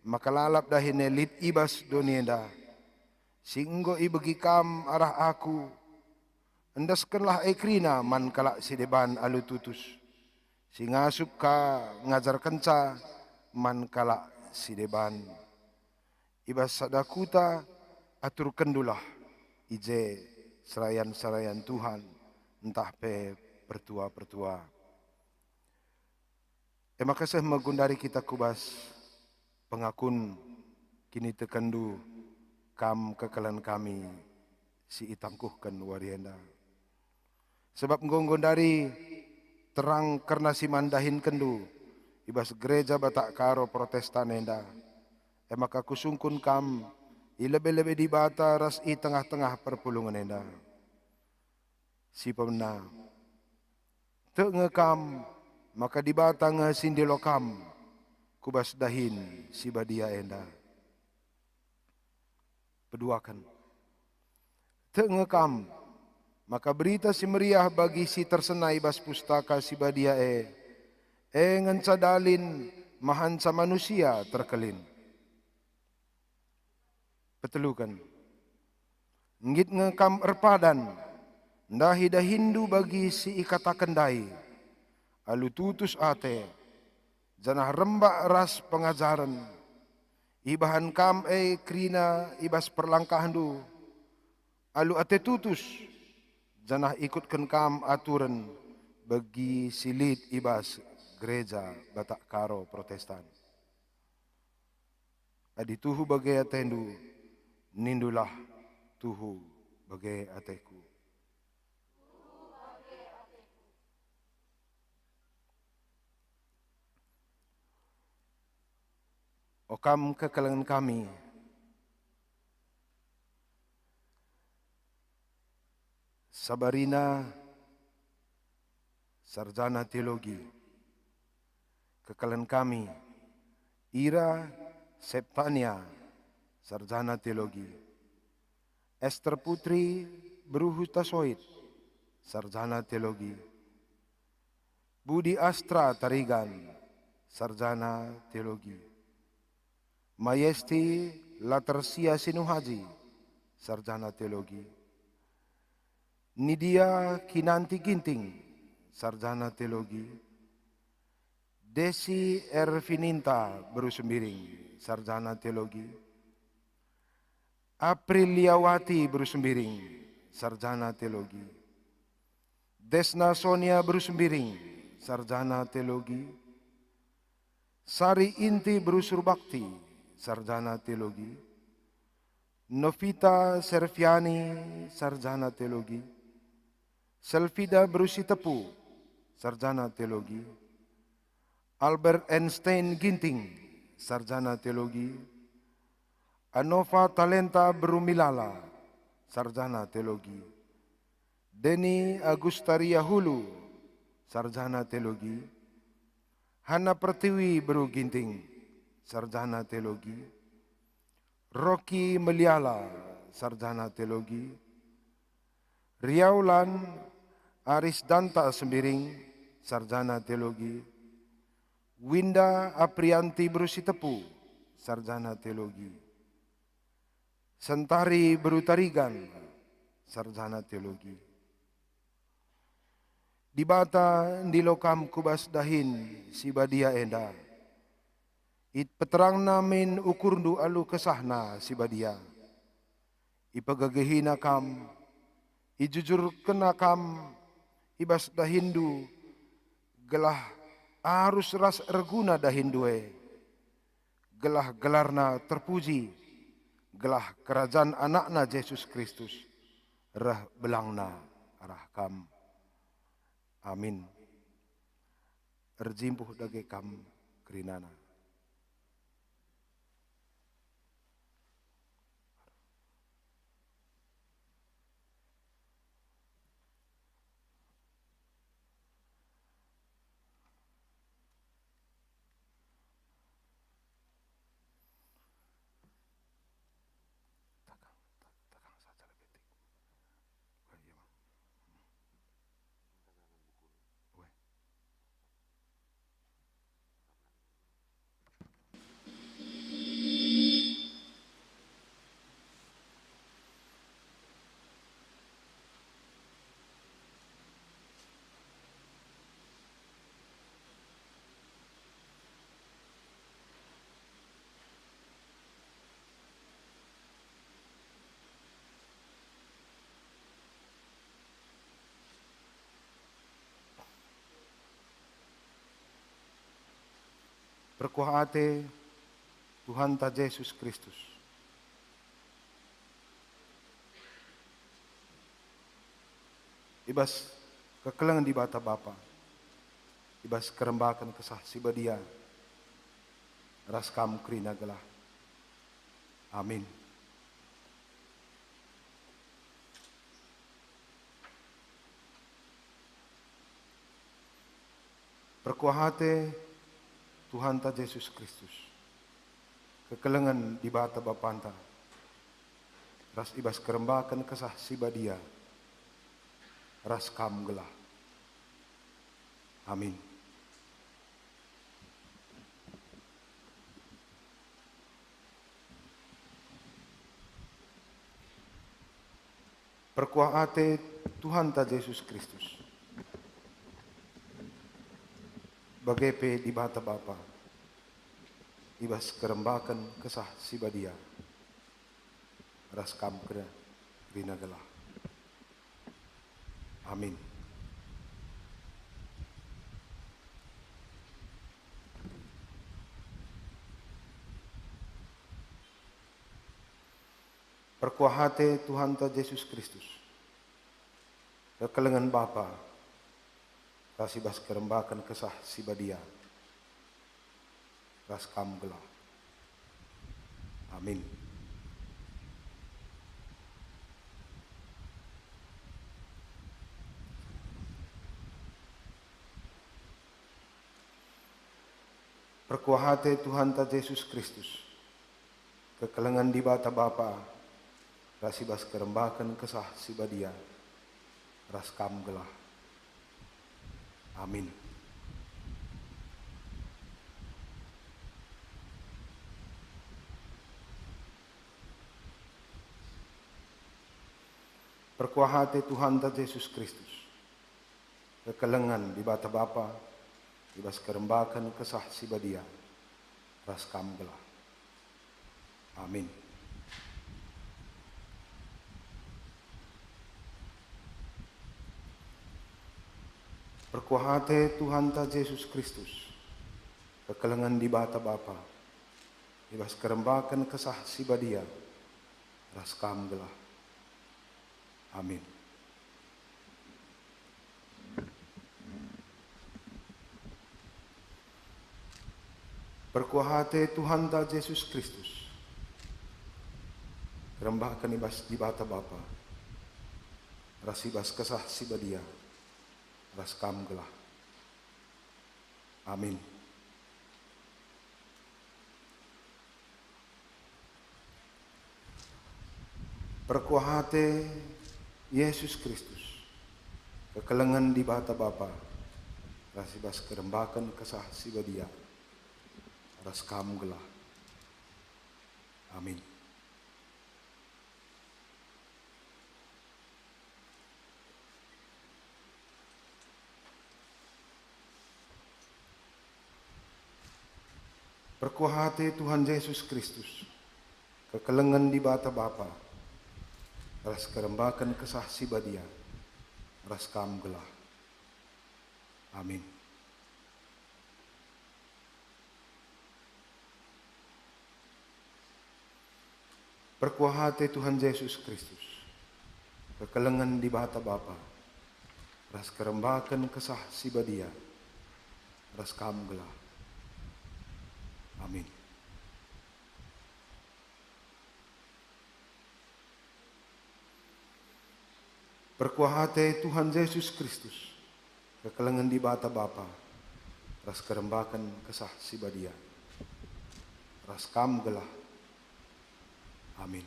maka lalap dahin e lit i bas doni enda, si enggo ibegi kam arah Aku. Endeskenlah e kerina man kalak si deban alu tutus, si ngasup ka ngajarkenca man kalak si deban. I bas sada kuta aturkenndulah i je serayan-serayan Tuhan ntah pe pertua-pertua. E maka seh me gundari kita ku bas pengakun kinitekenndu, kam kekalen kami si itangkuhken wari enda. Sebab enggo-enggo ndari terang kerna si man dahinkenndu i bas Gereja Batak Karo Protestan enda, e maka kusungkun kam i lebe-lebe Dibata ras i tengah-tengah perpulungen enda. Si pemena, tek nge kam maka Dibata nge si ndilo kam ku bas dahin si badia enda. Peduaken. Tek nge kam maka Berita Si Meriah bagi si tersena i bas Pustaka Si Badia e, e ngenca dalin mahanca manusia terkelin. Peteluken. Nggit nge kam erpadan ndahi dahinndu bagi si ikataken ndai, alu tutus ate, janah rembak ras pengajaren. Ibahan kam e kerina i bas perlangkahndu, alu ate tutus, janah ikutken kam aturen begi si lit i bas Gereja Batak Karo Protestan. Adi tuhu bage atendu, nindulah, "Tuhu bage ateku." O kam kekelengen kami, Sabarina, sarjana teologi. Kekelengen kami, Ira Septania, sarjana teologi. Ester Putri Beru Hutasoit, sarjana teologi. Budi Astra Tarigan, sarjana teologi. Mayesti Latersia Sinuhaji, sarjana teologi. Nidia Kinanti Ginting, sarjana teologi. Desi Ervininta Beru Sembiring, sarjana teologi. Apriliawati Beru Sembiring, sarjana teologi. Desna Sonia Beru Sembiring, sarjana teologi. Sari Inti Beru Surbakti, sarjana teologi. Novita Serviani, sarjana teologi. Selvida Beru Sitepu, sarjana teologi. Albert Einstein Ginting, sarjana teologi. Anova Talenta Beru Milala, sarjana teologi. Deni Agustaria Hulu, sarjana teologi. Hanna Pertiwi Beru Ginting, sarjana teologi. Rocky Meliala, sarjana teologi. Riaulan Arisdanta Sembiring, sarjana teologi. Winda Aprianti Beru Sitepu, sarjana teologi. Sentari Beru Tarigan, sarjana teologi. Dibata ndilo kam ku bas dahin si badia enda. Ipeterangna min ukurndu alu kesahna si badia. Ipegegehina kam, ijujurkenna kam i bas dahinndu, gelah arus ras erguna dahinndu e, gelah gelarna terpuji, gelah kerajan AnakNa Jesus Kristus reh belangna arah kam. Amin. Erjimpuh dage kam kerinana. Perkuah ate Tuhanta Jesus Kristus. I bas kekelengen Dibata Bapa, i bas kerembaken Kesah Si Badia, ras kam kerina gelah. Amin. Perkuah ate Tuhanta Jesus Kristus, kekelengen Dibata Bapanta, ras i bas kerembaken Kesah Si Badia, ras kam gelah. Amin. Perkuah ate Tuhanta Jesus Kristus, bage pe Dibata Bapa, i bas kerembaken Kesah Si Badia, ras kam kerina gelah. Amin. Perkuah ate Tuhanta Jesus Kristus, kekelengen Bapa, ras i bas kerembaken Kesah Si Badia, ras kam gelah. Amin. Perkuah ate Tuhanta Jesus Kristus, kekelengen Dibata Bapa, ras i bas kerembaken Kesah Si Badia, ras kam gelah. Amin. Perkuah ate Tuhanta Jesus Kristus, kekelengen Dibata Bapa, i bas kerembaken Kesah Si Badia, ras kam gelah. Amin. Perkuah ate Tuhanta Jesus Kristus, kekelengen Dibata Bapa, i bas kerembaken Kesah Si Badia, ras kam gelah. Amin. Perkuah ate Tuhanta Jesus Kristus, kerembaken i bas Dibata Bapa, ras i bas Kesah Si Badia, ras kam gelah. Amin. Perkuah ate Jesus Kristus, kekelengen Dibata Bapa, ras i bas kerembaken Kesah Si Badia, ras kam gelah. Amin. Perkuah ate Tuhan Jesus Kristus, kekelengen Dibata Bapa, ras kerembaken Kesah Si Badia, ras kam gelah. Amin. Perkuah ate Tuhan Jesus Kristus, kekelengen Dibata Bapa, ras kerembaken Kesah Si Badia, ras kam gelah. Amin. Perkuah ate Tuhan Jesus Kristus, kekelengen Dibata Bapa, ras kerembaken Kesah Si Badia, ras kam gelah. Amin.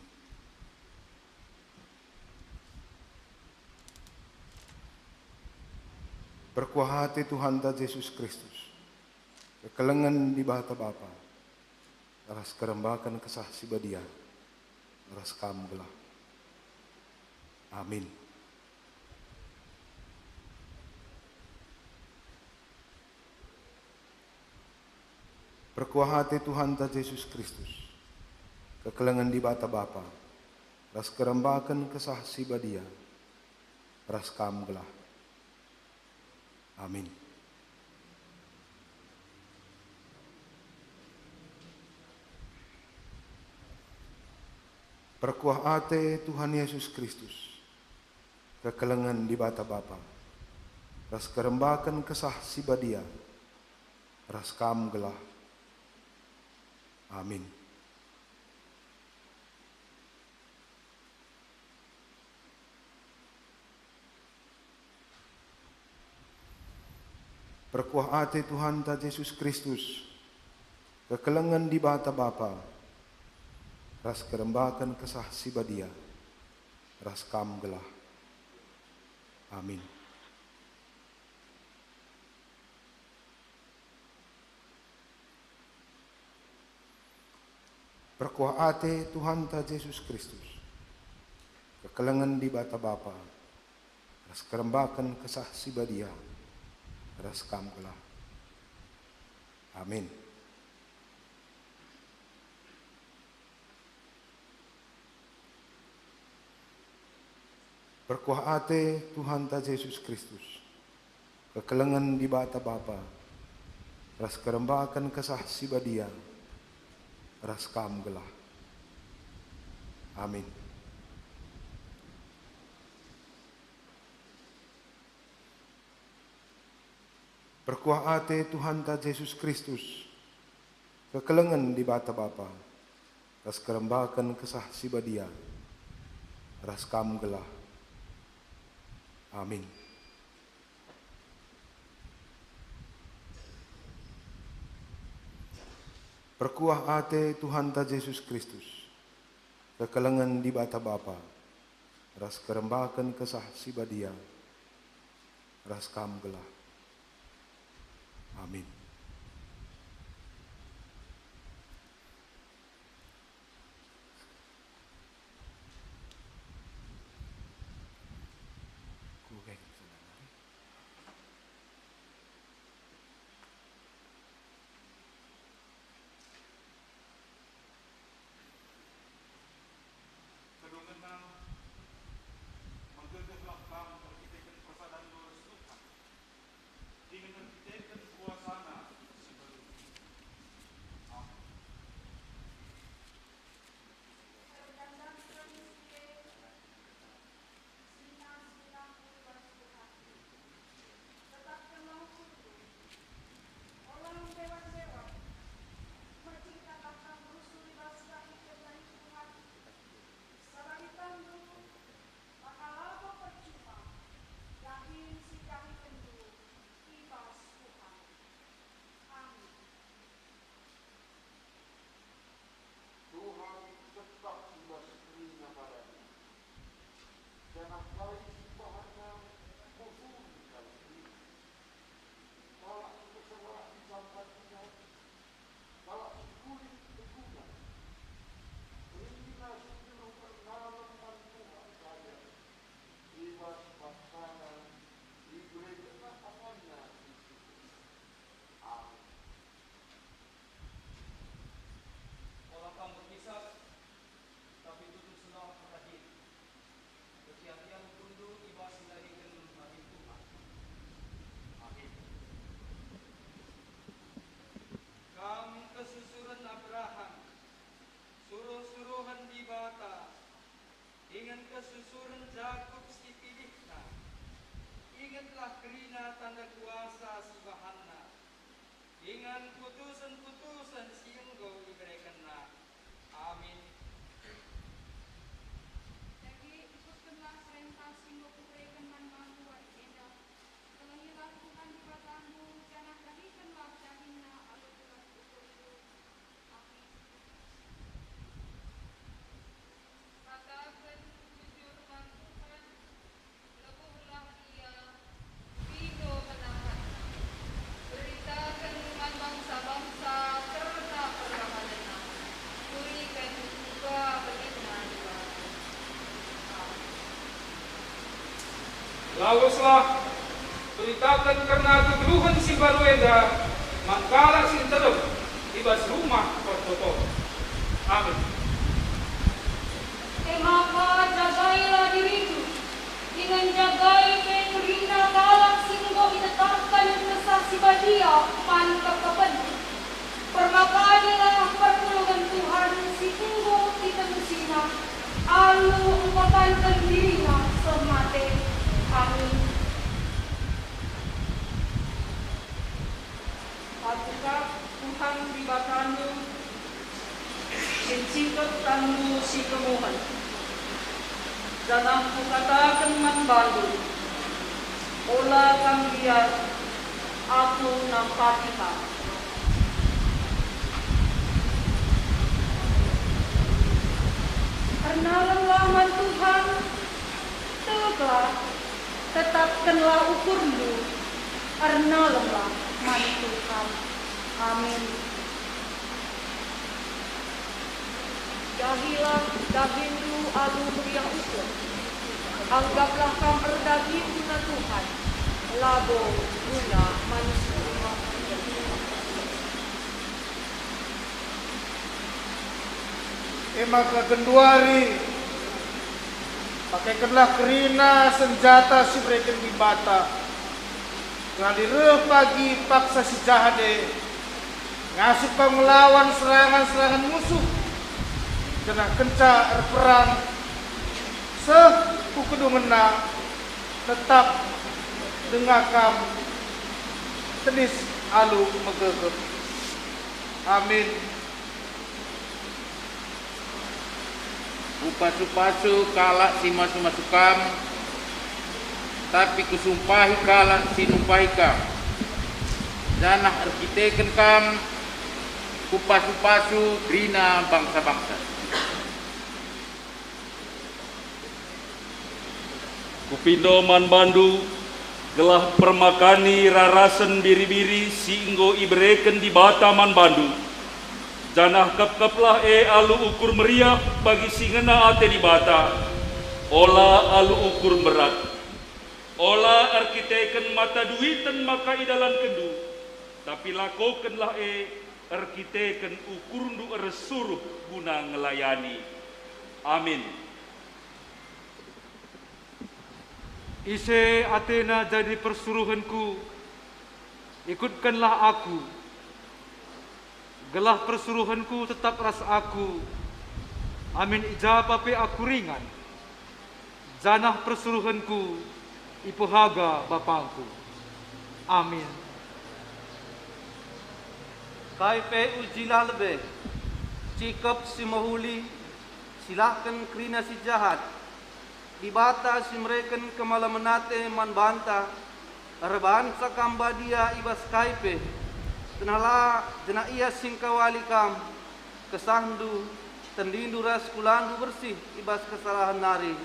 Perkuah ate Tuhanta Jesus Kristus, kekelengen Dibata Bapa, ras kerembaken Kesah Si Badia, ras kam gelah. Amin. Perkuah ate Tuhanta Jesus Kristus, kekelengen Dibata Bapa, ras kerembaken Kesah Si Badia, ras kam gelah. Amin. Perkuah ate Tuhan Jesus Kristus, kekelengen Dibata Bapa, ras kerembaken Kesah Si Badia, ras kam gelah. Amin. Perkuah ate Tuhanta Jesus Kristus, kekelengen Dibata Bapa, ras kerembaken Kesah Si Badia, ras kam gelah. Amin. Perkuah ate Tuhanta Jesus Kristus, kekelengen Dibata Bapa, ras kerembaken Kesah Si Badia, ras kam gelah. Amin. Perkuah ate Tuhanta Jesus Kristus, kekelengen Dibata Bapa, ras kerembaken Kesah Si Badia, ras kam gelah. Amin. Perkuah ate Tuhanta Jesus Kristus, kekelengen Dibata Bapa, ras kerembaken Kesah Si Badia, ras kam gelah. Amin. Perkuah ate Tuhanta Jesus Kristus, kekelengen Dibata Bapa, ras kerembaken Kesah Si Badia, ras kam gelah. Amin. Kedungenna, megegehlah kam erkiteken persadanndu ras Tuhan, dingen erkiteken kuasaNa si mbeluh. Amin. Sinang-sinang ku bas Tuhan. Tetapkenlah ukurmu. Ola mbewa-mbewa. Mecintalah kam rusur i bas dahin Tuhan. Sabaritandu, maka labo percuma dahin si dahikenndu i bas Tuhan. Amin. Tuhan tetap i bas kerina badanNa, janah kai si ibahanNa mehuli kal kerina. Kalak si erselah i jambatNa, kalak si kulit beguna, kerina si nggeluh ernalem man Tuhan saja, i bas paksana iberekenNa tanganNa si sukut. Amin. Ola kam berkisah, tapi tutuslah ata diri. Erhati-hatilah ukurmu i bas si dahiken dahin Tuhan. Amin. Kam kesusuren Abraham, suruh-suruhen Dibata, dingen kesusuren Jakup si pilihNa. Ingetlah kerina tanda kuasa si ibahanNa, dingen putusen-putusen si enggo iberekenNa. Amin. Dage ikutkenlah perentah si enggo kubereken man bandu wari enda. Kelengilah Tuhan Dibatandu, janah dahikenlah dahinNa alu gelah ukurndu. Amin. Kataken bujur man Tuhan, lebuhlah Ia, pindo kenahenNa. Beritaken man bangsa-bangsa kerna perbahanenNa, turiken uga beginna Dibata. Amin. Laweslah, beritaken kerna kegeluhen si mbaru enda man kalak si nterem i bas Rumah Pertoton. Amin. E maka jagailah dirindu, dingen jagai pe kerina kalak si enggo itetapken Kesah Si Badia man kepkepenndu. Permakanilah perpulungen Tuhan si enggo iterusiNa alu engkotken diriNa seh mate. Amin. Aku kap Tuhan Dibatandu, si ncingkep tanNdu si kemuhen. Janah Kukataken man bandu, ola kam mbiar, Aku nampati kam. Ernalemlah man Tuhan, teklah, tetapkenlah ukurndu, ernalemlah man Tuhan. Amin. Dahilah dahinndu alu meriah ukur. Anggaplah kam erdaging guna Tuhan, labo guna manusia. E maka genduari, pakaikenlah kerina senjata si ibereken Dibata. Ngali reh pagi paksa si jahat e, ngasup kam ngelawan serangan-serangan musuh, janah kenca erperang seh ku kedungenna, tetap denga kam tedis alu megegep. Amin. Kupasu-pasu kalak si masu-masu kam, tapi kusumpahi kalak si numpahi kam, janah erkiteken kam kupasu-pasu kerina bangsa-bangsa. Kupindo man bandu, gelah permakani rarasen biri-biri si enggo ibereken Dibata man bandu, janah kepkeplah e alu ukur meriah bagi si ngena ate Dibata, ola alu ukur mberat. Ola erkiteken mata duiten maka idalankenndu, tapi lakokenlah e erkiteken ukurndu ersuruh guna ngelayani. Amin. Ise atena jadi persuruhenku, ikutkenlah aku, gelah persuruhenku tetap ras aku, amin i ja pe aku ringan, janah persuruhenku ipehaga bapangku. Amin. Kai pe ujilah lebe, cikep si mehuli, silahken kerina si jahat. Dibata si mereken kemalemen ate man banta, erbahanca kam badia i bas kai pe, tenahlah, janah Ia si engkawali kam, kesahndu, tendindu ras kulandu bersih i bas kesalahen nari,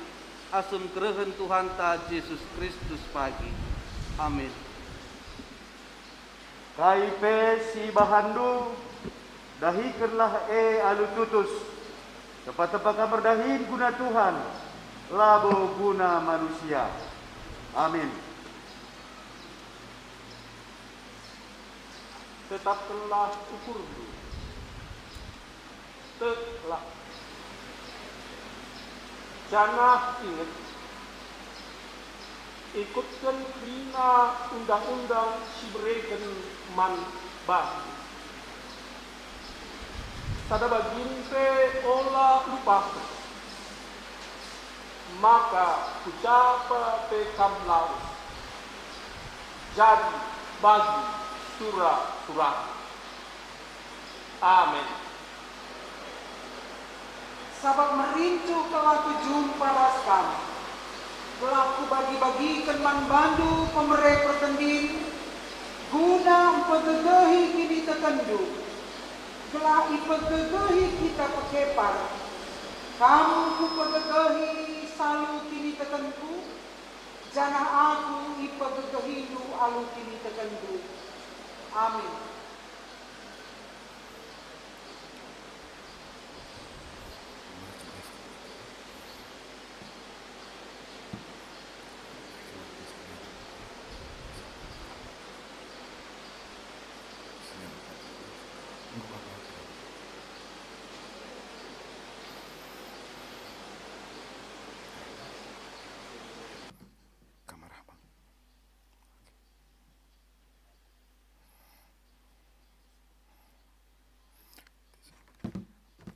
asum kerehen Tuhanta Jesus Kristus pagi. Amin. Kai pe si ibahanndu, dahikenlah e alu tutus. Tempa-tempa kam erdahin guna Tuhan, labo guna manusia. Amin. Tetapkenlah ukurndu. Teklah. Janah inget, ikutken kerina undang-undang si ibereken man bandu. Sada bagin pe ola lupaken, maka ku ja pe kam lawes. Jadi bagi sura-suraku. Amin. Sabap merincuh kal aku jumpa ras kam, gelah kubagi-bagiken man bandu pemere pertendin, guna mpegegehi kinitekenndu, gelah ipegegehi kita pekepar. Kam kupegegehi alu kinitekenku, janah aku ipegegehindu alu kinitekenndu. Amin. Kamar abang.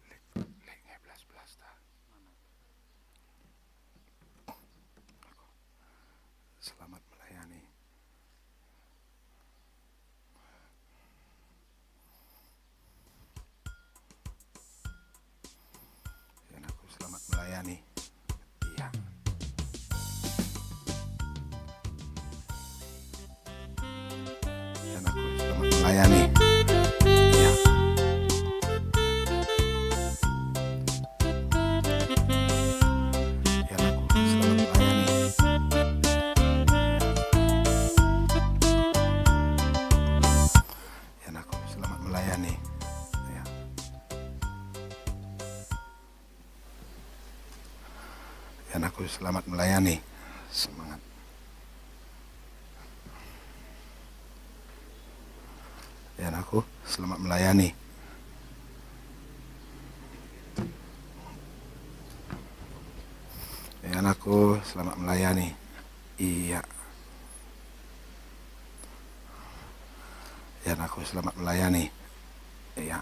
Lek, lek nge belas-belas ta. Selamat melayani. Ya, anakku, selamat melayani. Iya. Ya, anakku, selamat melayani. Iya. Ya, anakku, selamat melayani. Ya, anakku, selamat melayani. Ya. Ya, anakku, selamat melayani. Semangat. Ya, anakku, selamat melayani. Ya, anakku, selamat melayani. Iya. Ya, anakku, selamat melayani. Iya.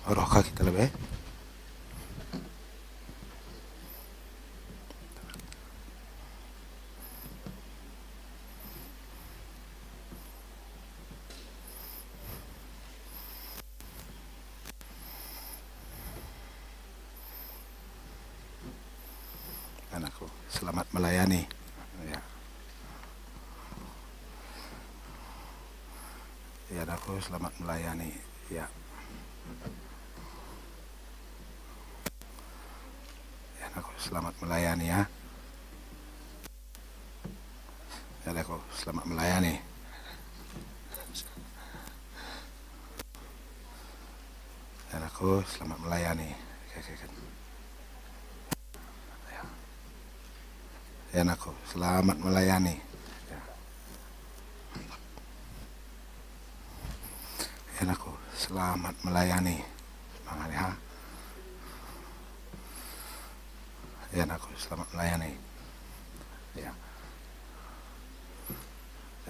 Roh ka kita lebe. Anakku, selamat melayani. Ya. Ya, anakku, selamat melayani. Ya. Ya, anakku, selamat melayani, ya. Ya, anakku, selamat melayani. Ya, anakku, selamat melayani. Oke, oke, oke. Ya. Ya, anakku, selamat melayani. Ya. Ya, anakku, selamat melayani. Semangat, ya. Ya, anakku, selamat melayani. Ya.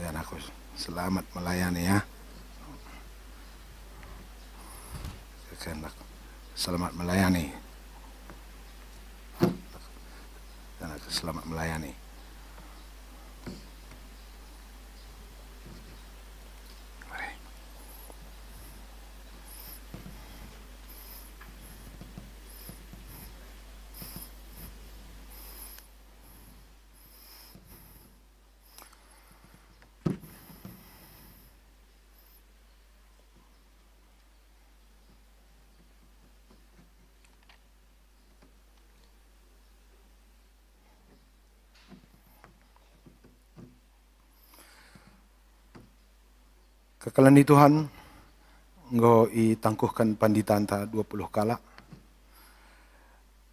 Ya, anakku, selamat melayani, ya. Kehendak. Selamat melayani. Ya, anakku, selamat melayani. Mari. Kekalen ni Tuhan enggo itangkuhken panditanta dua puluh kalak.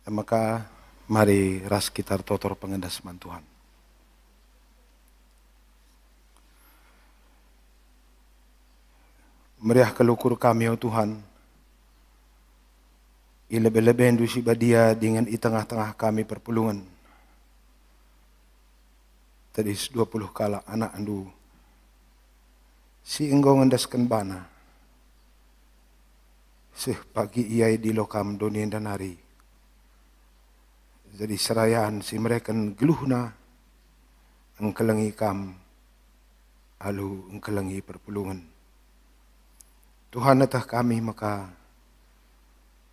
E maka mari ras kita ertoto erpengendas man Tuhan. Meriah kal ukur kami, o Tuhan, i lebe-lebeNdu si badia dingen i tengah-tengah kami perpulungen. Tedis dua puluh kalak anakNdu si enggo ngendesken bana seh pagi ia idilo Kam doni enda nari. Jadi serayan si mereken geluhna engkelengi Kam alu engkelengi perpulungen. Tuhan, eteh kami maka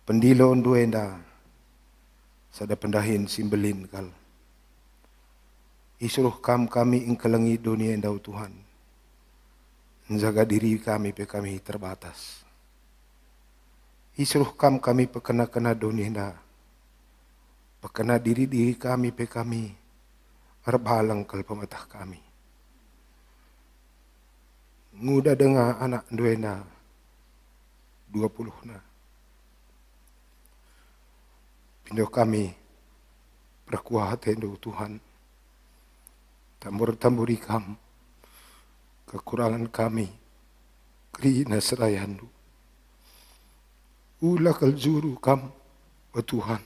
pendiloNdu enda sada pendahin si mbelin kal. Isuruh Kam kami engkelengi doni enda, o Tuhan. Njaga diri kami pe kami terbatas. Isuruh Kam kami pekena-kena doni enda. Pekena diri-diri kami pe kami erbaleng kal pemeteh kami. Nguda denga anakNdu enda dua puluhna. Pindo kami perkuah ateNdu, Tuhan. Tambur-tamburi Kam kekurangen kami, kerina serayanNdu. Ula kal juru Kam, o Tuhan,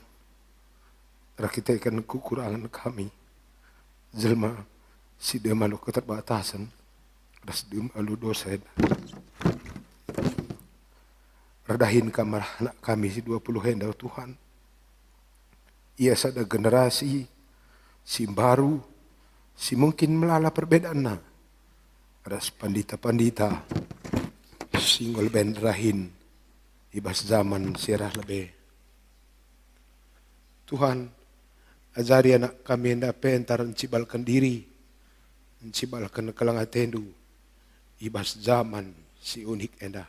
erkiteken kekurangen kami, jelma si dem alu keterbatasen ras dem alu dosa enda. Erdahin Kam arah anak kami si dua puluh enda, o Tuhan. Ia sada generasi si mbaru, si mungkin melala perbedaanna ras pandita-pandita si enggo leben erdahin i bas zaman si arah lebe. Tuhan, ajari anak kami enda pentar encibalken diri, encibalken keleng ateNdu i bas zaman si unik enda.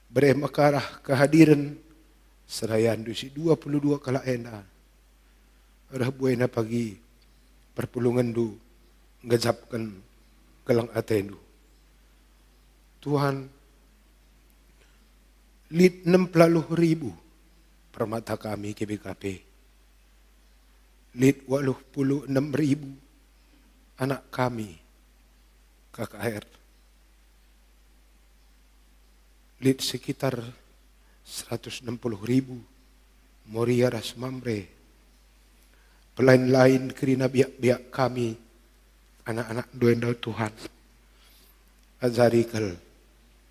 Bere maka arah kehadiren serayanNdu si dua puluh dua kalak enda, reh buena pagi perpulungenNdu nggejapken keleng ateNdu. Tuhan, lit enem puluh ribu permata kami G B K P. Lit waluh puluh enem ribu anak kami K K R. Lit sekitar seratus enem puluh ribu Moria ras Mamre. Pelain-lain kerina biak-biak kami, anak-anakNdu enda, Tuhan. Ajari kal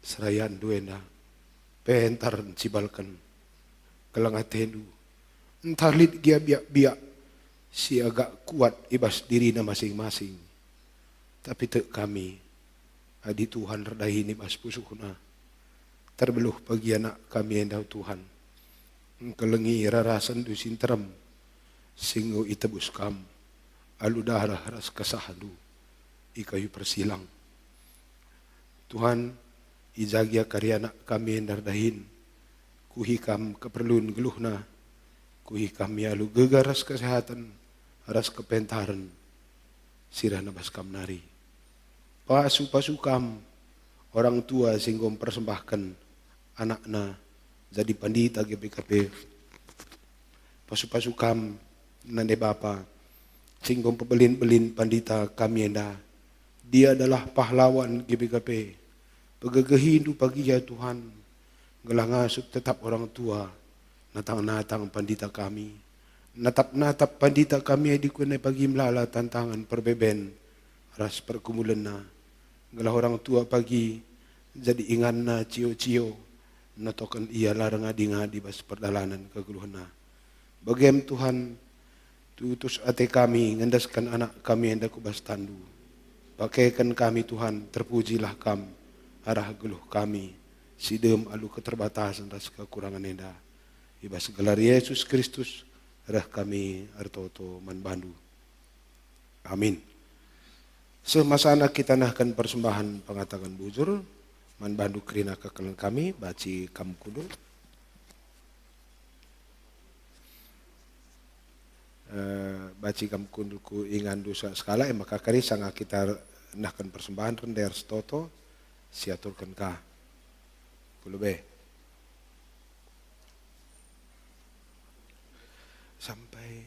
serayanNdu enda, pentar encibalken keleng ateNdu. Ntah lit gia biak-biak si agak kuat i bas dirina masing-masing. Tapi tek kami, adi Tuhan erdahin i bas pusuhna, terbeluh pagi anak kami enda, Tuhan. Engkelengi rarasenNdu si nterem, si enggo itebus Kam alu darah ras kesahndu i kayu persilang. Tuhan, i ja gia kari anak kami enda erdahin, kuhi Kam keperlun geluhna, kuhi Kam ia alu gegar ras kesehatan ras kepentaren si rehna bas Kam nari. Pasu-pasu Kam orang tua si enggo mpersembahken anakna jadi pandita G B K P. Pasu-pasu Kam, nande bapa, si enggo mpebelin-belin pandita kami enda. Dia adalah pahlawan G B K P. Pegegehindu pagi ya Tuhan, gelah ngasup tetap orang tua, natang-natang pandita kami. Natap-natap pandita kami adi kuene pagi melala tantangan perbeben ras pergumulenna. Gelah orang tua pagi jadi inganna cio-cio, netoken ia la erngadi-ngadi bas perdalanen kegeluhenna. Bagem Tuhan, tutus ate kami ngendesken anak kami enda ku bas tanNdu. Pakeken kami Tuhan, terpujilah Kam arah geluh kami si dem alu keterbatasen ras kekurangen enda. I bas gelar Yesus Kristus reh kami ertoto man baNdu. Amin. Seh masana kita nehken persembahen pengataken bujur, man baNdu kerina kekelen kami, banci kam kundul. Eh, banci kam kundul ku inganndu sa-, sekala, e maka kari sanga kita nehken persembahen rende ertoto, siaturken ka. Ku lebe. Sampai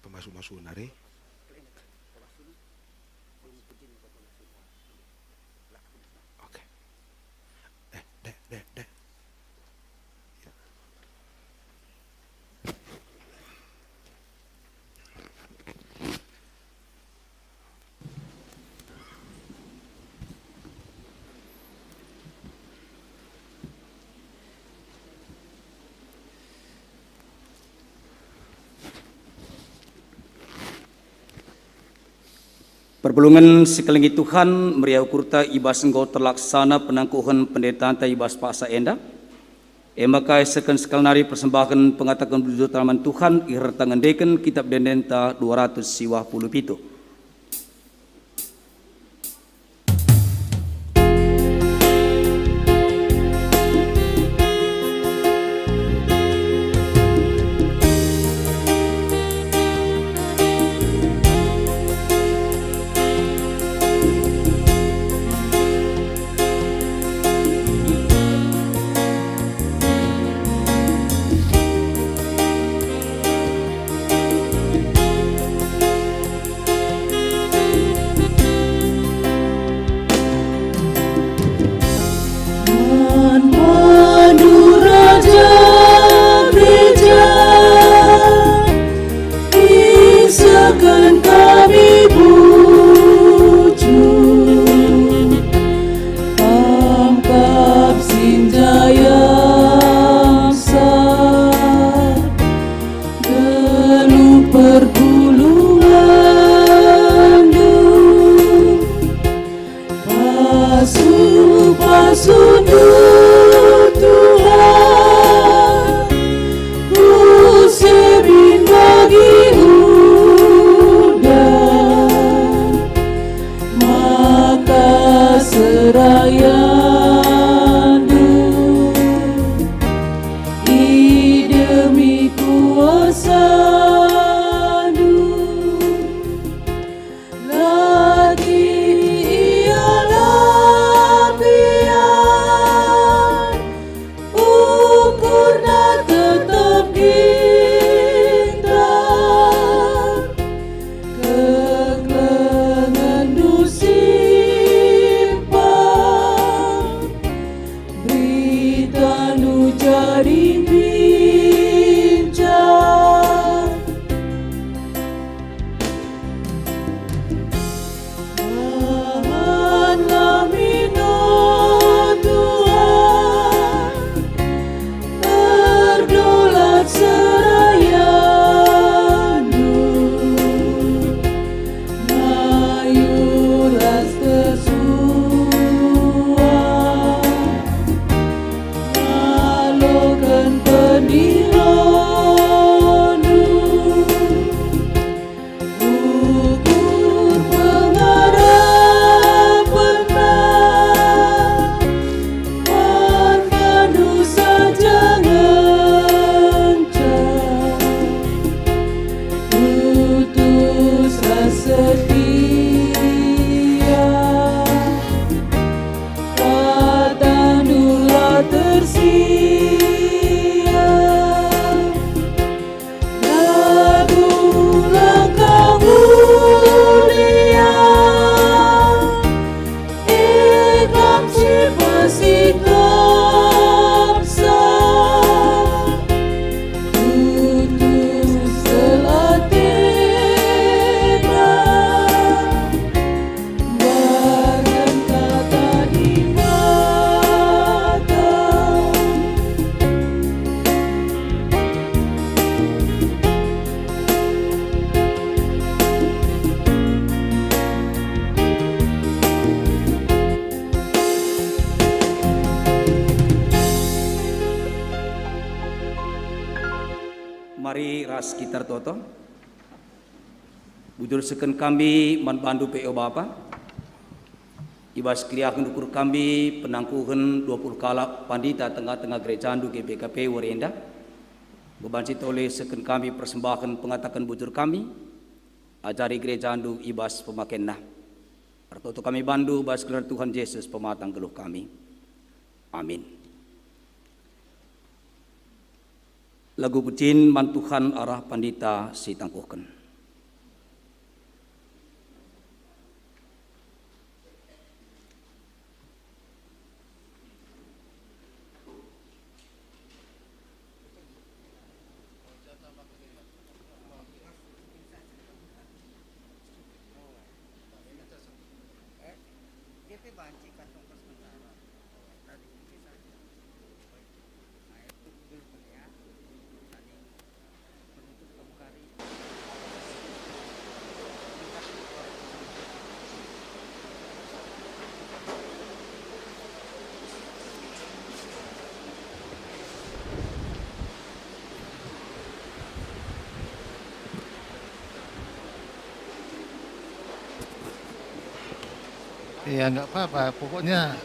pemasu-masu nari. Oke. Eh, dek, dek, dek. Ya. Perpulungen si kelengi Tuhan, meriah ukurta i bas enggo terlaksana penangkuhen pendetanta i bas paksa enda. E maka isehken sekali nari persembahen pengataken bujur man Tuhan, iherta ngendeken Kitab Ende-endenta dua ratus siwah puluh pitu. Man bandu Raja Gereja, isehken kami bujur, Kam kap si njayamsa geluh perpulungenndu. Pasu-pasundu, Tuhan, ku si min bagi udan, maka serayandu i demi kuasandu. Lagi ia la pian Persikapsa tutus selatena, barang kata Dibata. Mari ras kita ertoto. Bujur seken kami man bandu pe, o Bapa. I bas keriahen ukur kami penangkuhen dua puluh kalak pandita tengah-tengah gerejandu G B K P wari enda. Bebanci tole seken kami persembahen pengataken bujur kami, ajari gerejandu i bas pemakenna. Ertoto kami bandu bas gelar Tuhan Jesus pematang geluh kami. Amin. Lagu pecin man Tuhan arah pandita si tangkuhken. Ya, nggak apa-apa, pokoknya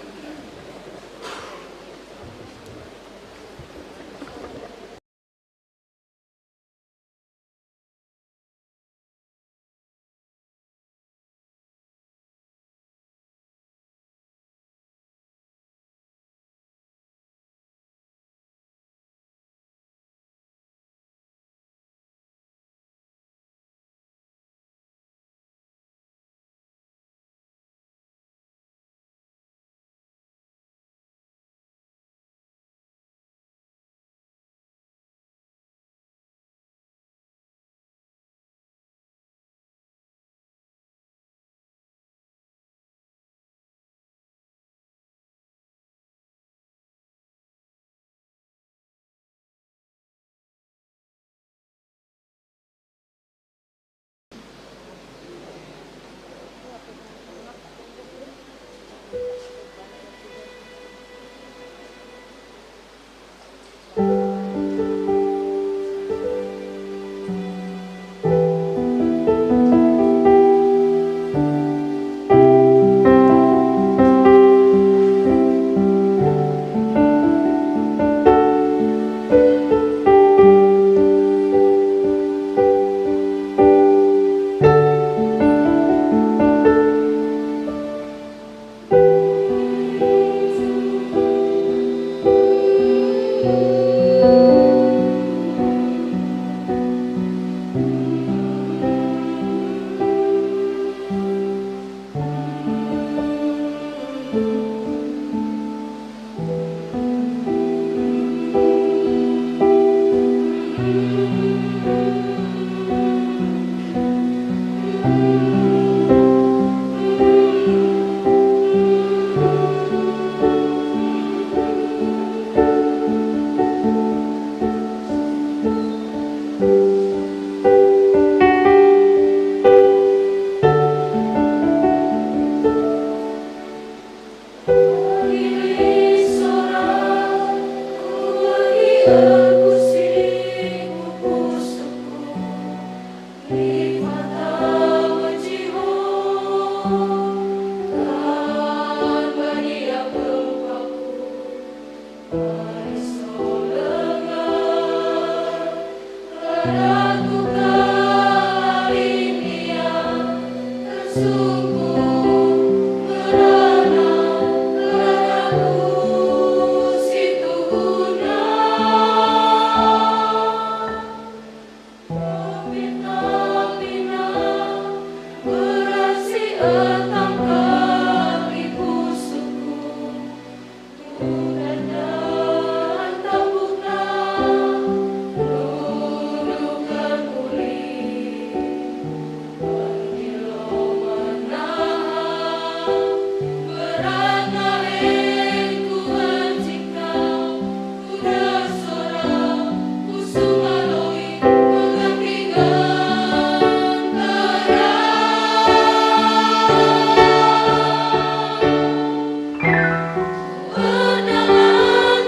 Erdalan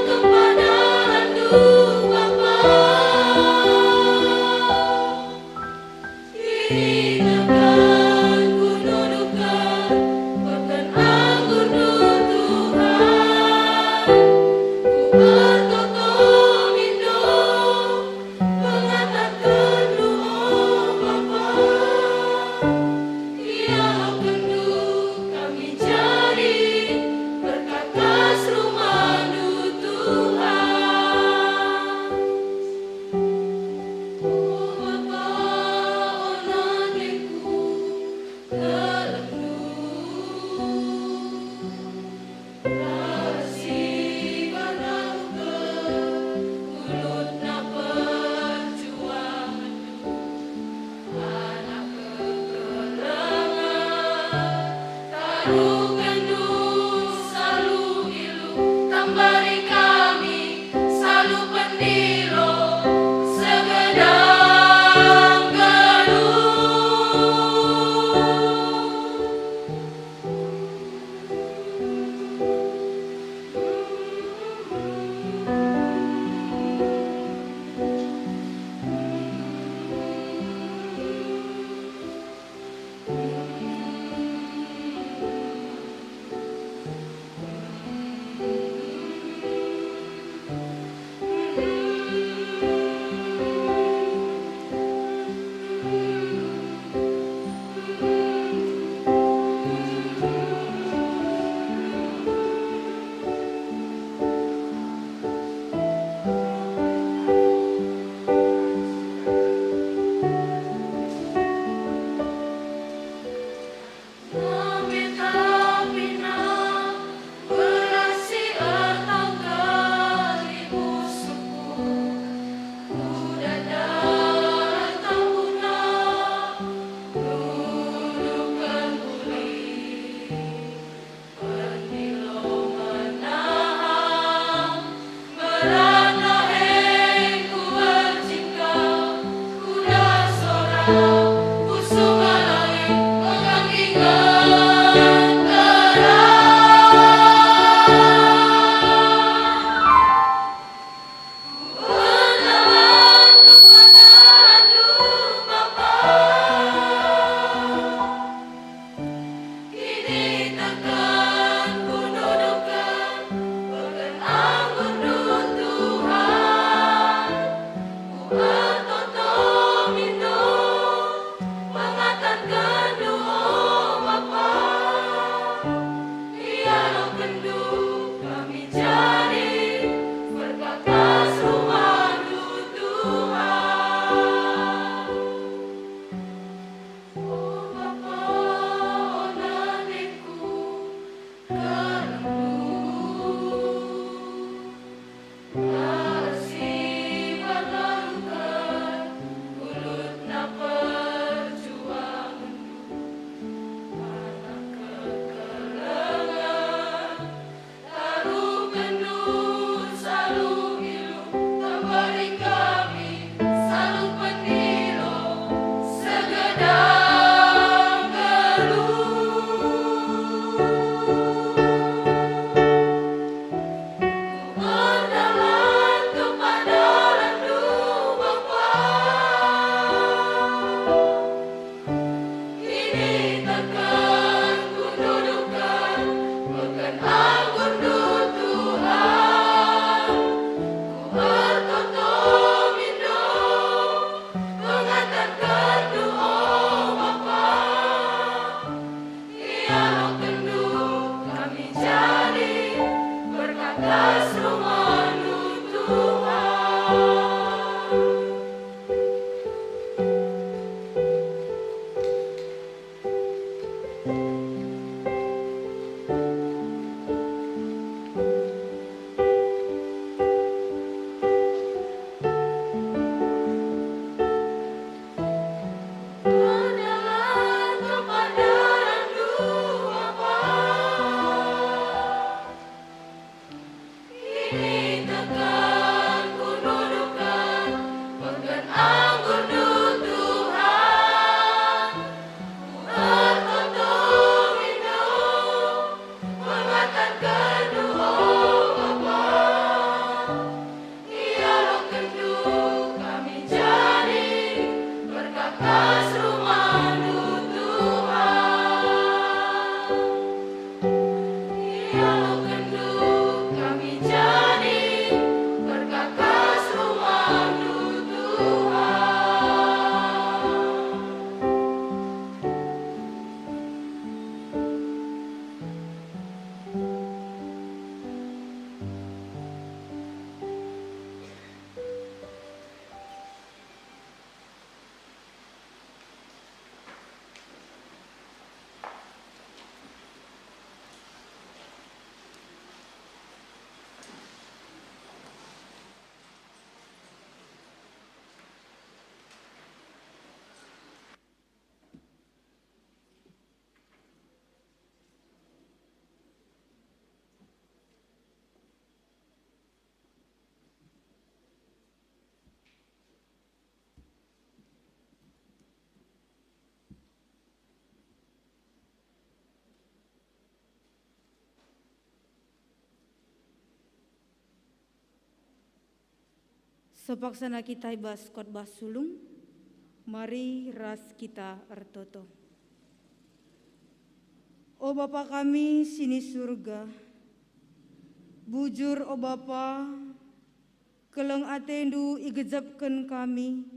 kempada dalanNdu, Bapa. Di teganku nuduhken beken anggurNdu, Tuhan. Ku ertoto mindo pengatakenNdu, o Bapa. IalokenNdu kami jadi perkakas rumahNdu, Tuhan. O Bapa, ola nge ku kelengndu. Kasih bernauken ulutna perjuangenndu. Anak kekelengen, taruhkenndu salu ilu, tambari kami salu pendilo segedang geluh. Kami jadi perkakas rumah-Mu, Tuhan. Sepaksana kita i bas khotbah sulung, mari ras kita ertoto. O Bapa kami si ni Surga, bujur, o Bapa, keleng ateNdu igejapken kami.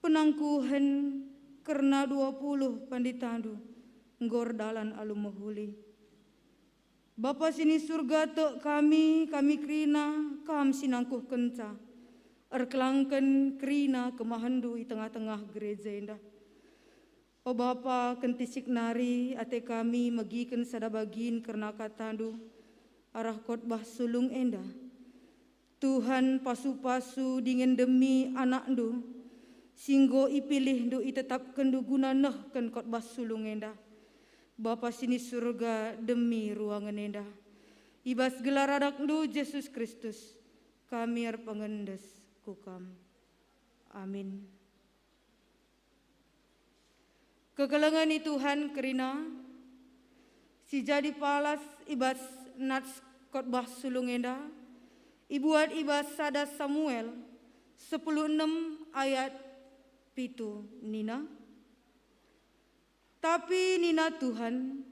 Penangkuhen kerna dua puluh panditandu enggo erdalan alu mehuli. Bapa si ni Surga, tek kami, kami kerina Kam si nangkuhkenca, erkelangken kerina kemahenNdu i tengah-tengah gereja enda. O Bapa, kentisik nari ate kami megiken sada bagin kerna kataNdu arah khotbah sulung enda. Tuhan, pasu-pasu dingen demi anakNdu, si enggo ipilihNdu, itetapkenNdu guna nehken khotbah sulung enda. Bapa si ni Surga, demi ruangen enda. I bas gelar anakNdu, Jesus Kristus, kami erpengendes ku Kam. Amin. Kekelengen i Tuhan kerina, si jadi palas i bas nats khotbah sulung enda, ibuat i bas sada Samuel sepuluh enem ayat pitu nina, "Tapi nina Tuhan,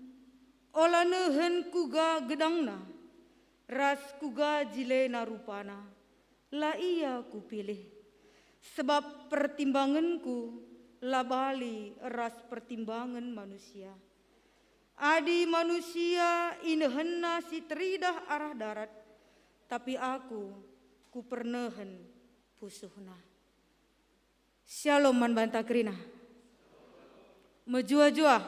ola nehen kuga gedangna, ras kuga jilena rupana, la ia kupilih, sebab pertimbangenku la bali ras pertimbangen manusia. Adi manusia inehenna si teridah arah darat, tapi aku kupernehen pusuhna." Shalom man banta kerina. Mejuah-juah.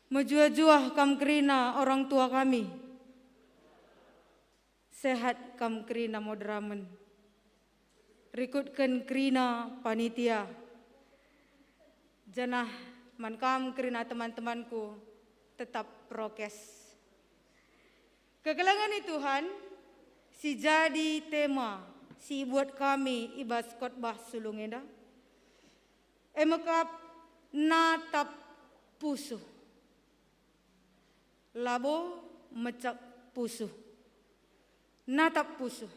Mejuah-juah kam kerina orang tua kami. Sehat kam kerina moderamen. Rikutken kerina panitia. Janah man kam kerina teman-temanku, tetap prokes. Kekelengen i Tuhan, si jadi tema si ibuat kami i bas khotbah sulung enda, e me kap natap pusuh. Labo mecak pusuh. Natap pusuh.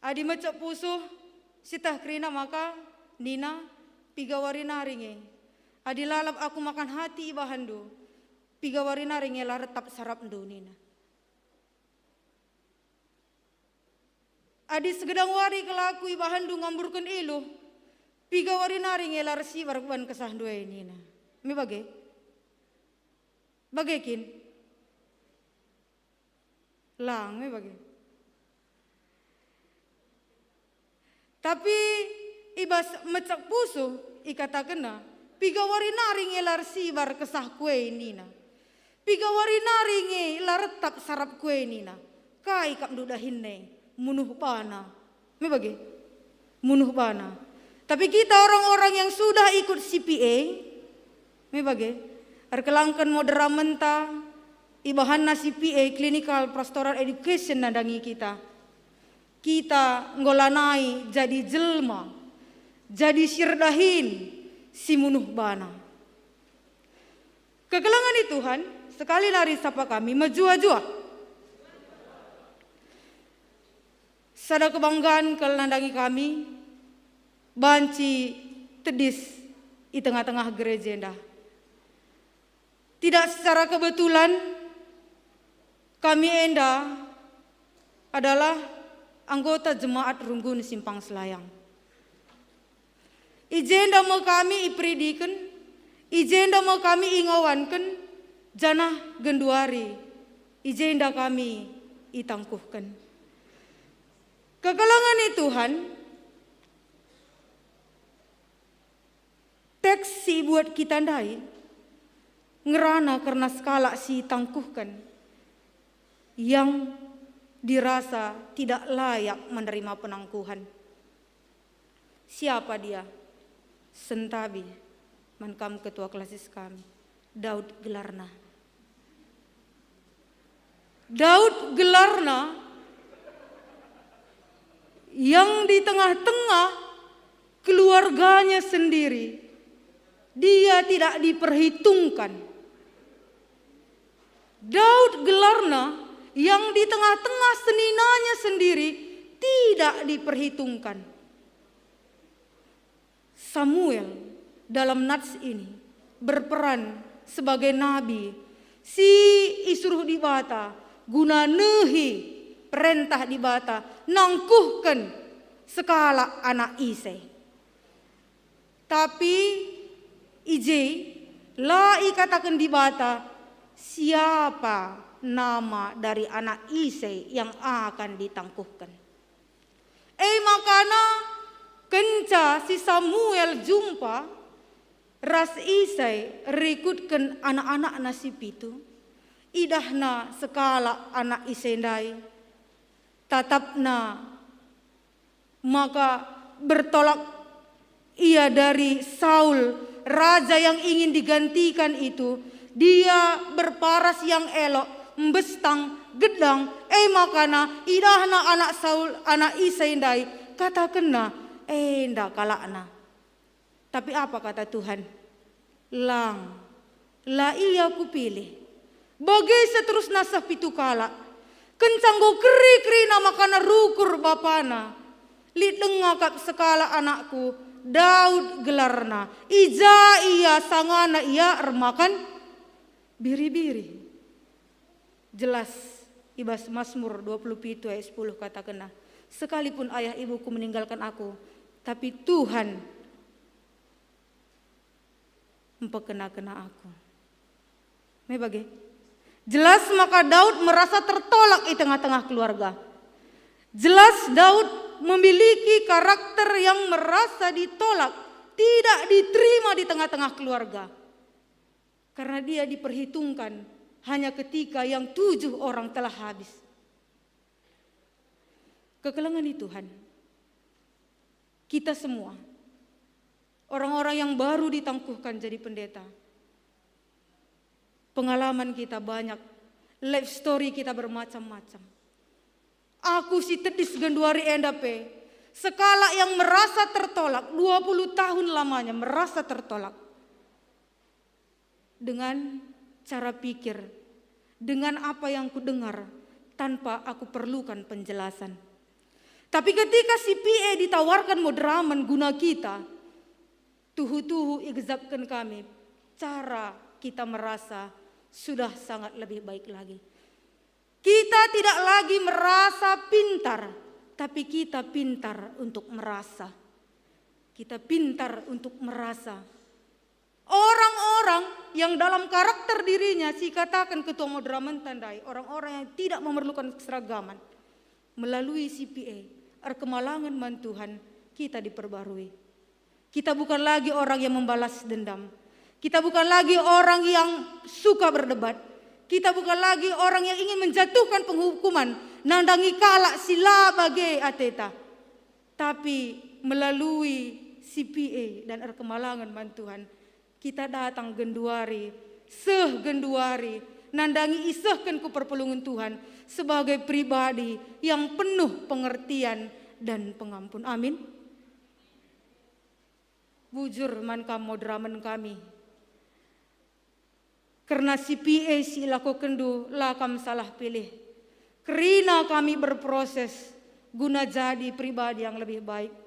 Adi mecak pusuh, sieteh kerina maka nina, "Piga wari nari nge? Adi lalap aku makan hati ibahanndu, piga wari nari nge la retap sarapndu," nina. "Adi segedang wari kal aku ibahanndu ngamburken iluh, piga wari nari nge la ersibar kuban kesahndu e," nina. Me bage? Bage kin? Lang me bage. Tapi i bas mecak pusuh ikatakenna, "Piga wari nari nge la ersibar kesahku e," nina. "Piga wari nari nge la retap sarapku e," nina. Kai kap ndu dahinna e? Munuh bana. Me bage? Munuh bana. Tapi kita orang-orang yang sudah ikut C P A, me bage, erkelangken moderamenta, ibahanna C P A, Clinical Pastoral Education, nandangi kita. Kita enggo lanai jadi jelma, jadi si erdahin, si munuh bana. Kekelengen i Tuhan, sekali nari sapa kami, mejuah-juah. Sada kebanggaan kal nandangi kami, banci tedis i tengah-tengah gereja enda. Tidak secara kebetulan, kami enda adalah anggota jemaat Runggun Simpang Selayang. I jenda me kami iperidiken, i jenda me kami ingawanken, janah genduari i jenda kami itangkuhken. Kekelengen i Tuhan, teks si ibuat kita ndai ngerana kerna sekalak si itangkuhken yang dirasa tidak layak menerima penangkuhan. Siapa dia? Sentabi man kam ketua klasis kami. Daud gelarna. Daud gelarna yang di tengah-tengah keluarganya sendiri, dia tidak diperhitungkan. Daud gelarna yang di tengah-tengah seninanya sendiri tidak diperhitungkan. Samuel dalam nats ini berperan sebagai nabi si isuruh Dibata guna nehi perentah Dibata nangkuhken sekalak anak Isai. Tapi i je la ikataken Dibata siapa nama dari anak Isai yang akan ditangkuhken. E makana kenca si Samuel jumpa ras Isai rikutken anak-anakna si pitu, idahna sekalak anak Isai ndai, tatapna maka bertolak ia dari Saul, raja yang ingin digantikan itu. Dia berparas yang elok, mbestang, gedang, e makana idahna anak Saul, anak Isai ndai, katakenna, "Enda kalakna." Tapi apa kata Tuhan? "Lang, la ia kupilih." Bage seterusna seh pitu kalak. Kenca enggo keri-kerina makana rukur bapana, lit denga kap sekalak anakku, Daud gelarna. I ja ia sangana ia ermakan biri-biri. Jelas i bas Mazmur dua puluh pitu ayat sepuluh katakenna, "Sekalipun ayah ibuku meninggalkan aku, tapi Tuhan mpekena-kena aku." Me bage. Jelas maka Daud merasa tertolak i tengah-tengah keluarga. Jelas Daud memiliki karakter yang merasa ditolak, tidak diterima di tengah-tengah keluarga. Karena dia diperhitungkan hanya ketika yang tujuh orang telah habis. Kekelengen i Tuhan, kita semua, orang-orang yang baru ditangkuhkan jadi pendeta, pengalaman kita banyak, life story kita bermacam-macam. Aku si tedis genduari enda pe, sekalak yang merasa tertolak, dua puluh tahun lamanya merasa tertolak. Dengan cara pikir, dengan apa yang kudengar tanpa aku perlukan penjelasan. Tapi ketika si P A ditawarkan moderamen guna kita, tuhu-tuhu igejapken kami cara kita merasa sudah sangat lebih baik lagi. Kita tidak lagi merasa pintar, tapi kita pintar untuk merasa. Kita pintar untuk merasa. Orang-orang yang dalam karakter dirinya si kataken ketua moderamen tandai, orang-orang yang tidak memerlukan keseragaman, melalui C P A, erkemalangen man Tuhan, kita diperbarui. Kita bukan lagi orang yang membalas dendam. Kita bukan lagi orang yang suka berdebat. Kita bukan lagi orang yang ingin menjatuhkan penghukuman, nandangi kalak si la bage ateta. Tapi melalui C P A dan erkemalangen man Tuhan, kita datang genduari, seh genduari, nandangi isehken ku perpulungen Tuhan sebagai pribadi yang penuh pengertian dan pengampun. Amin. Bujur man kam moderamen kami. Kerna C P A si ilakokenndu la kam salah pilih. Kerina kami berproses guna jadi pribadi yang lebih baik.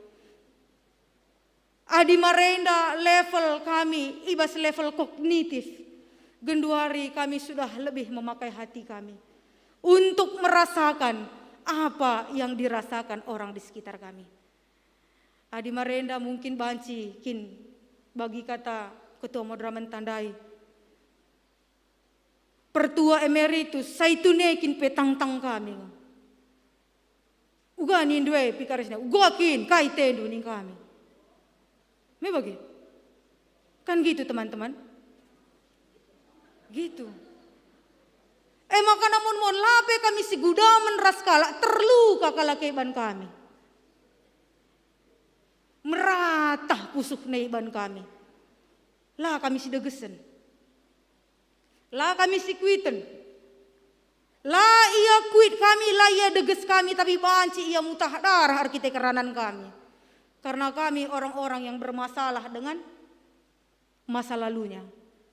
Adi marenda level kami i bas level kognitif, Genduari kami sudah lebih memakai hati kami untuk merasakan apa yang dirasakan orang di sekitar kami. Adi marenda mungkin banci kin bagi kata Ketua Moderamen tandai. Pertua emeritus, Saitune kin pe tangtang kami. Uga nindu e pikarisna, "Uga kin, kai tendu," ning kami. Me bage. Kan gitu, teman-teman? Gitu. E maka namun mon lape kami sigudamen ras kalak, terluka kalak e ban kami. Meratah pusuh nai ban kami. La kami sidegesen. La kami sikuiten. La ia kuit kami, la ia deges kami, tapi banci ia mutah darah erkite keranan kami. Karena kami orang-orang yang bermasalah dengan masa lalunya,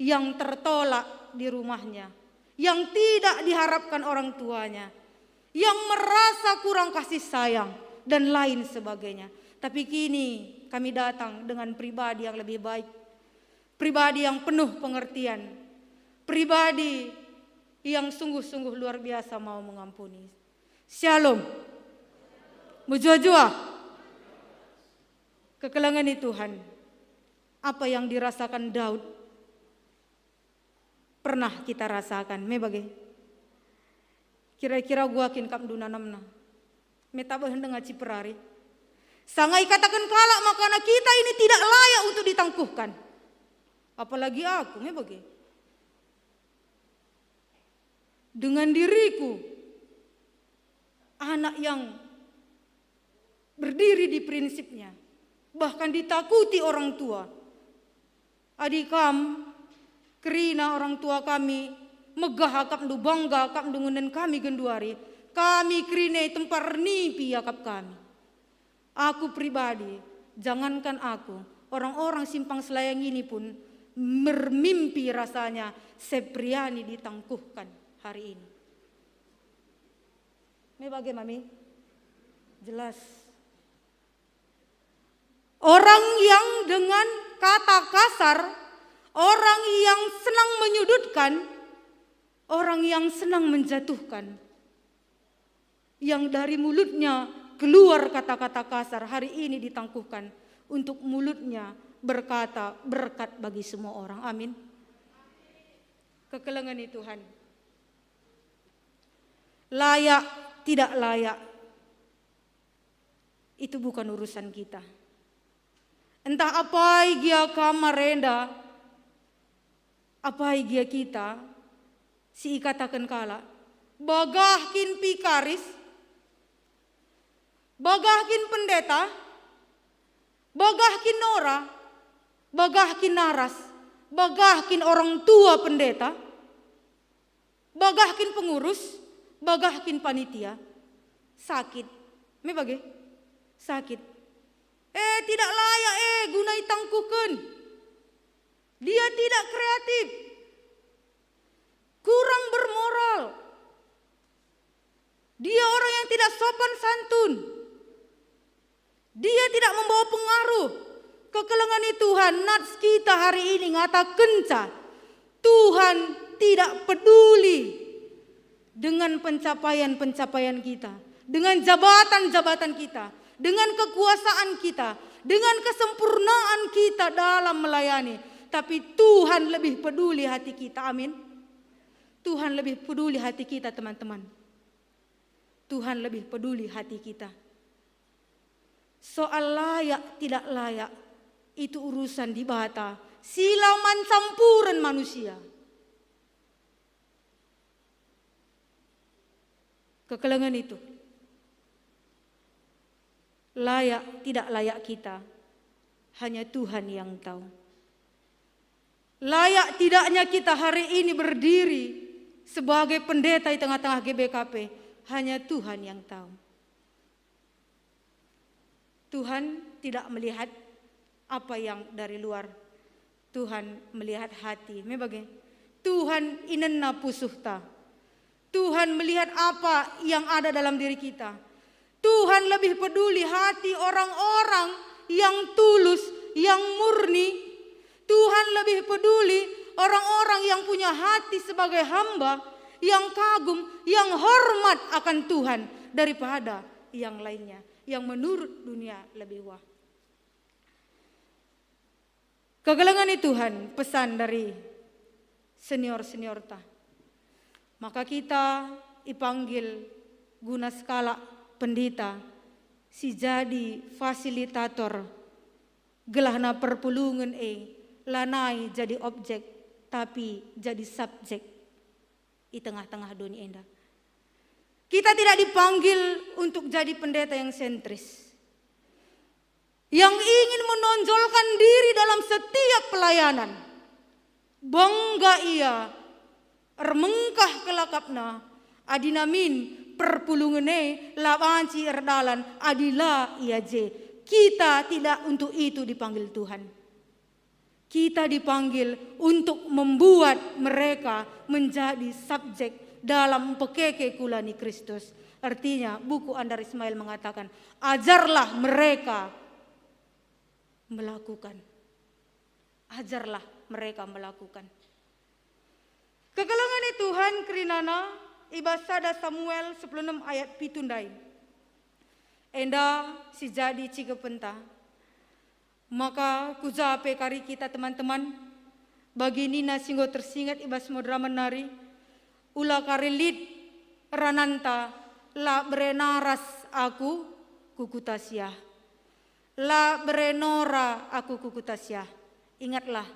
yang tertolak di rumahnya, yang tidak diharapkan orang tuanya, yang merasa kurang kasih sayang, dan lain sebagainya. Tapi kini kami datang dengan pribadi yang lebih baik, pribadi yang penuh pengertian, pribadi yang sungguh-sungguh luar biasa mau mengampuni. Shalom. Mejuah-juah. Kekelengen Tuhan. Apa yang dirasakan Daud pernah kita rasakan. Me bage. Kira-kira uga kin kap nanamna. Me tabeh denga ciperari. Sanga ikataken kalak makana kita ini tidak layak untuk ditangkuhkan. Apalagi aku, me bage. Dengan diriku, anak yang berdiri di prinsipnya, bahkan ditakuti orang tua. Adi kam kerina orang tua kami, megah akapndu, bangga akapndu ngenen kami genduari, kami kerina e tempa ernipi akap kami. Aku pribadi, jangankan aku, orang-orang Simpang Selayang ini pun mermimpi rasanya Sepriani ditangkuhkan hari ini. Me bage, Mami? Jelas. Orang yang dengan kata kasar, orang yang senang menyudutkan, orang yang senang menjatuhkan, yang dari mulutnya keluar kata-kata kasar, hari ini ditangkuhkan untuk mulutnya berkata berkat bagi semua orang. Amin. Kekelengen Tuhan. Layak, tidak layak, itu bukan urusan kita. Entah apai gia kam marenda, apai gia kita si ikataken kalak, bagah kin pikaris, bagah kin pendeta, bagah kin nora, bagah kin naras, bagah kin orang tua pendeta, bagah kin pengurus, bagah kin panitia, sakit. Me bage? Sakit. Eh, tidak layak, eh, guna itangkuhken. Dia tidak kreatif. Kurang bermoral. Dia orang yang tidak sopan santun. Dia tidak membawa pengaruh. Kekelengen Tuhan, nats kita hari ini ngatakenca, Tuhan tidak peduli dengan pencapaian-pencapaian kita, dengan jabatan-jabatan kita, dengan kekuasaan kita, dengan kesempurnaan kita dalam melayani. Tapi Tuhan lebih peduli hati kita. Amin. Tuhan lebih peduli hati kita, teman-teman. Tuhan lebih peduli hati kita. Soal layak tidak layak, itu urusan Dibata, si la man campuren manusia. Kekelengen itu. Layak tidak layak kita, hanya Tuhan yang tahu. Layak tidaknya kita hari ini berdiri sebagai pendeta di tengah-tengah G B K P, hanya Tuhan yang tahu. Tuhan tidak melihat apa yang dari luar. Tuhan melihat hati. Me bage? Tuhan inenna pusuhta. Tuhan melihat apa yang ada dalam diri kita. Tuhan lebih peduli hati orang-orang yang tulus, yang murni. Tuhan lebih peduli orang-orang yang punya hati sebagai hamba, yang kagum, yang hormat akan Tuhan daripada yang lainnya, yang menurut dunia lebih wah. Kekelengen Tuhan, pesan dari senior-seniorta. Maka kita ipanggil guna sekalak pendeta si jadi fasilitator, gelahna perpulungen e lanai jadi objek, tapi jadi subjek i tengah-tengah doni enda. Kita tidak dipanggil untuk jadi pendeta yang sentris, yang ingin menonjolkan diri dalam setiap pelayanan. Bangga ia, ermengkah kelakapna, adi namin perpulungen e la banci erdalan adi la ia je. Kita tidak untuk itu dipanggil Tuhan. Kita dipanggil untuk membuat mereka menjadi subjek dalam mpekeke kulani Kristus. Artinya, buku Andar Ismail mengatakan, "Ajarlah mereka melakukan." Ajarlah mereka melakukan. Kekelengen Tuhan kerinana i bas sada Samuel sepuluh enem ayat pitu ndai. Enda si jadi cikepenta. Maka kuja pe kari kita, teman-teman, bagi nina si enggo tersinget i bas moderamen nari, ula kari lit rananta, "La bere naras aku ku kuta siah. La bere nora aku ku kuta siah." Ingatlah,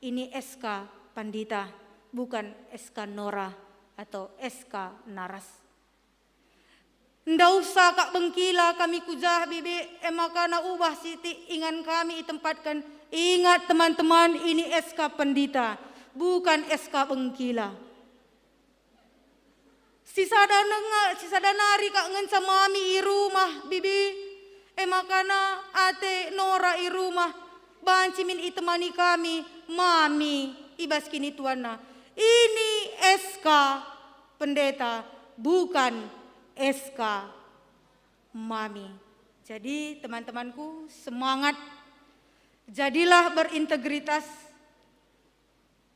ini S K pandita, bukan S K nora atau S K naras. Ndauhsa kak bengkila kami ku jah bibi, e makana ubah sitik ingan kami itempatken. Ingat, teman-teman, ini S K pendita, bukan S K bengkila. Sisada nenga-, sisada nari kak ngenca mami i rumah, bibi. E makana ate nora i rumah, banci min itemani kami mami i bas kinituanna. Ini S K pendeta, bukan S K mami. Jadi, teman-temanku, semangat. Jadilah berintegritas.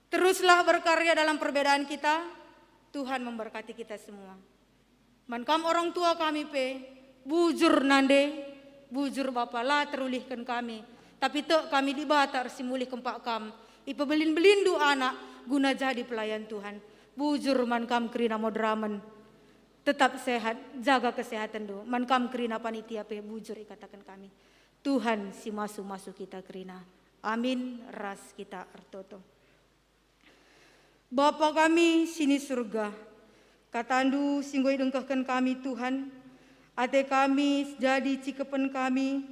Teruslah berkarya dalam perbedaan kita. Tuhan memberkati kita semua. Man kam orang tua kami pe, bujur nande, bujur bapa, la terulihken kami. Tapi tek kami Dibata ersimulih kempak kam. Ipebelin-belinndu anak guna jadi pelayan Tuhan. Bujur man kam kerina moderamen. Tetap sehat, jaga kesehatenndu. Man kam kerina panitia pe bujur ikataken kami. Tuhan si masu-masu kita kerina. Amin, ras kita ertoto. Bapa kami si ni Surga, KataNdu si enggo idengkehken kami, Tuhan, ate kami jadi cikepen kami,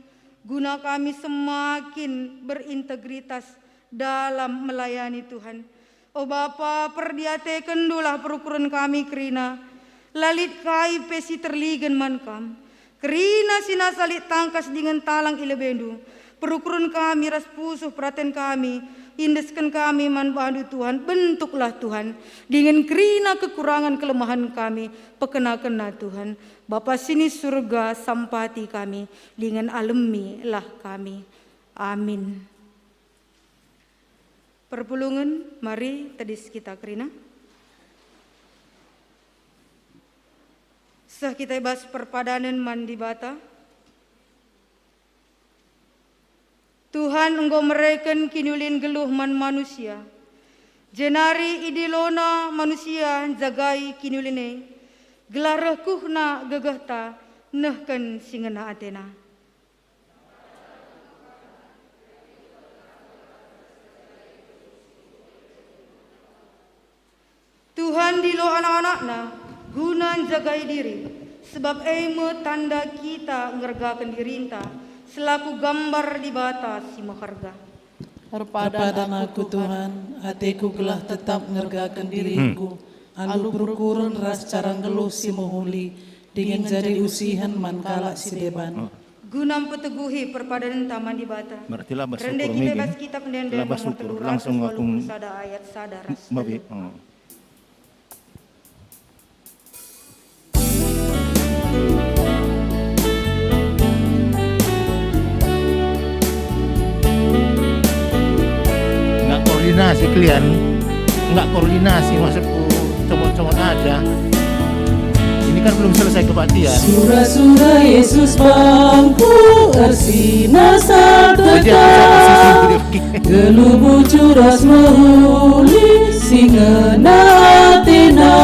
guna kami semakin berintegritas dalam melayani, Tuhan. O Bapa, perdiatekenNdulah perukuren kami kerina. La lit kai pe si terligen man Kam. Kerina si nasa lit tangkas dingen talang i lebeNdu. Perukuren kami ras pusuh peraten kami, iendesken kami man baNdu, Tuhan. Bentuklah, Tuhan, dingen kerina kekurangan kelemahen kami, pekenakenna, Tuhan. Bapa si ni Surga, sampati kami, dingen alemilah kami. Amin. Perpulungen, mari tedis kita kerina. Seh kita i bas perpadanen man Dibata. Tuhan enggo mereken kiniulin geluh man manusia, jenari idiloNa manusia njagai kiniulin e, gelah reh kuhna gegehta nehken si ngena atena. Tuhan ndilo anak-anakNa guna njagai diri, sebab e me tanda kita ngergaken dirinta selaku gambar Dibata si meherga. Erpadan aku, Tuhan, ateku gelah tetap ngergaken diringku, alu perukuren ras cara nggeluh si mehuli, dingen jadi usihen man kalak si deban. Guna mpeteguhi perpadanenta man Dibata. Berarti labas rende ukur kita megi. Bas kitab Ende-ende labas nomor ukur, telu ratus langsung aku waluh puluh sada ayat sada ras mabi, telu. Hmm. Nggak koordinasi kalian. Nggak koordinasi maksudku, comot-comot aja. Ini kan belum selesai kebaktian. Sura-sura Yesus bangku ersinar sal. Jadi aku bisa posisi tetap. Geluh bucu ras mehuli si ngena atena.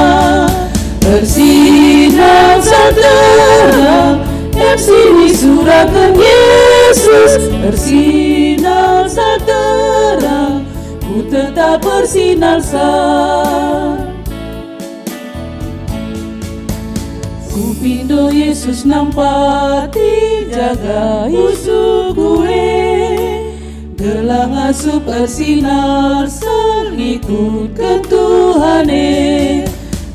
Ersinar sal terang, em si nisuraken Yesus. Ersinar sal terang, ku tetap ersinar sal. Kupindo Yesus nampati jagai suku e, gelah ngasup ersinar sal ngikutken Tuhan e.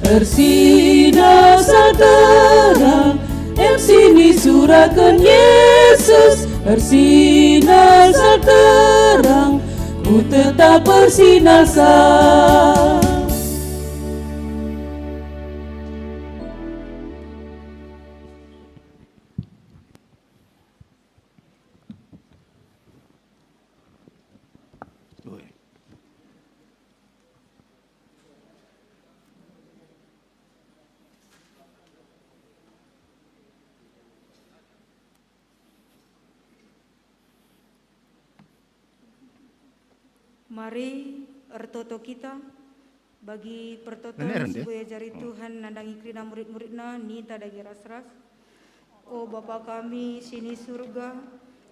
Ersinar sal terang, em si nisuraken Yesus. Ersinar sal terang, ku tetap ersinar sal. Mari ertoto kita bagi pertoton si enggo iajari Tuhan nandangi kerina murid-muridNa, ninta dage ras-ras. O Bapa kami si ni Surga,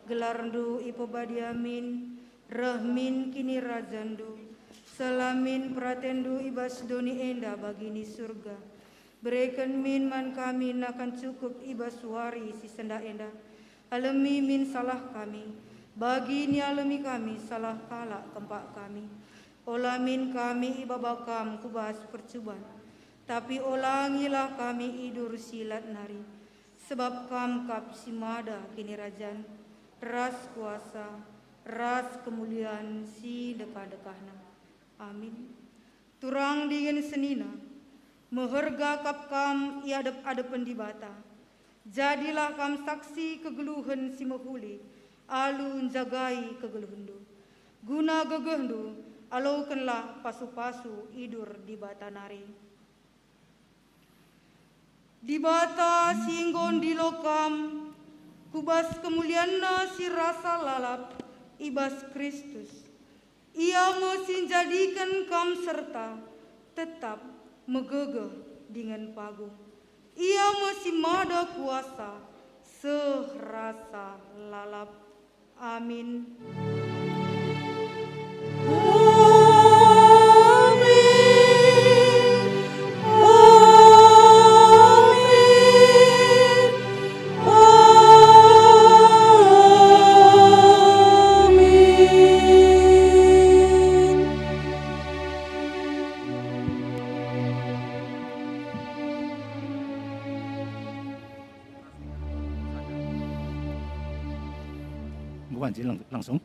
gelarNdu ipebadia min, reh min kinirajanNdu, seh la min peratenNdu i bas doni enda bagi ni Surga. Bereken min man kami nakan cukup i bas wari si sendah enda. Alemi min salah kami, bagi nialemi kami salah kalak kempak kami. Ola min kami ibaba Kam ku bas percuban, tapi olangilah kami idur si lat nari, sebab Kam kap si mada kinirajan, ras kuasa, ras kemulian si ndekah-ndekahna. Amin. Turang dingen senina, meherga kap kam i adep-adepen Dibata. Jadilah kam saksi kegeluhen si mehuli alu njagai kegeluhenndu. Guna gegehndu, alokenlah pasu-pasu idur Dibata nari. Dibata si enggo ndilo kam ku bas kemulianNa si rasa lalap i bas Kristus, Ia me si njadiken kam serta tetap megegeh dingen pagu. Ia me si mada kuasa seh rasa lalap. Amin. Bukan sih, lang-, langsung.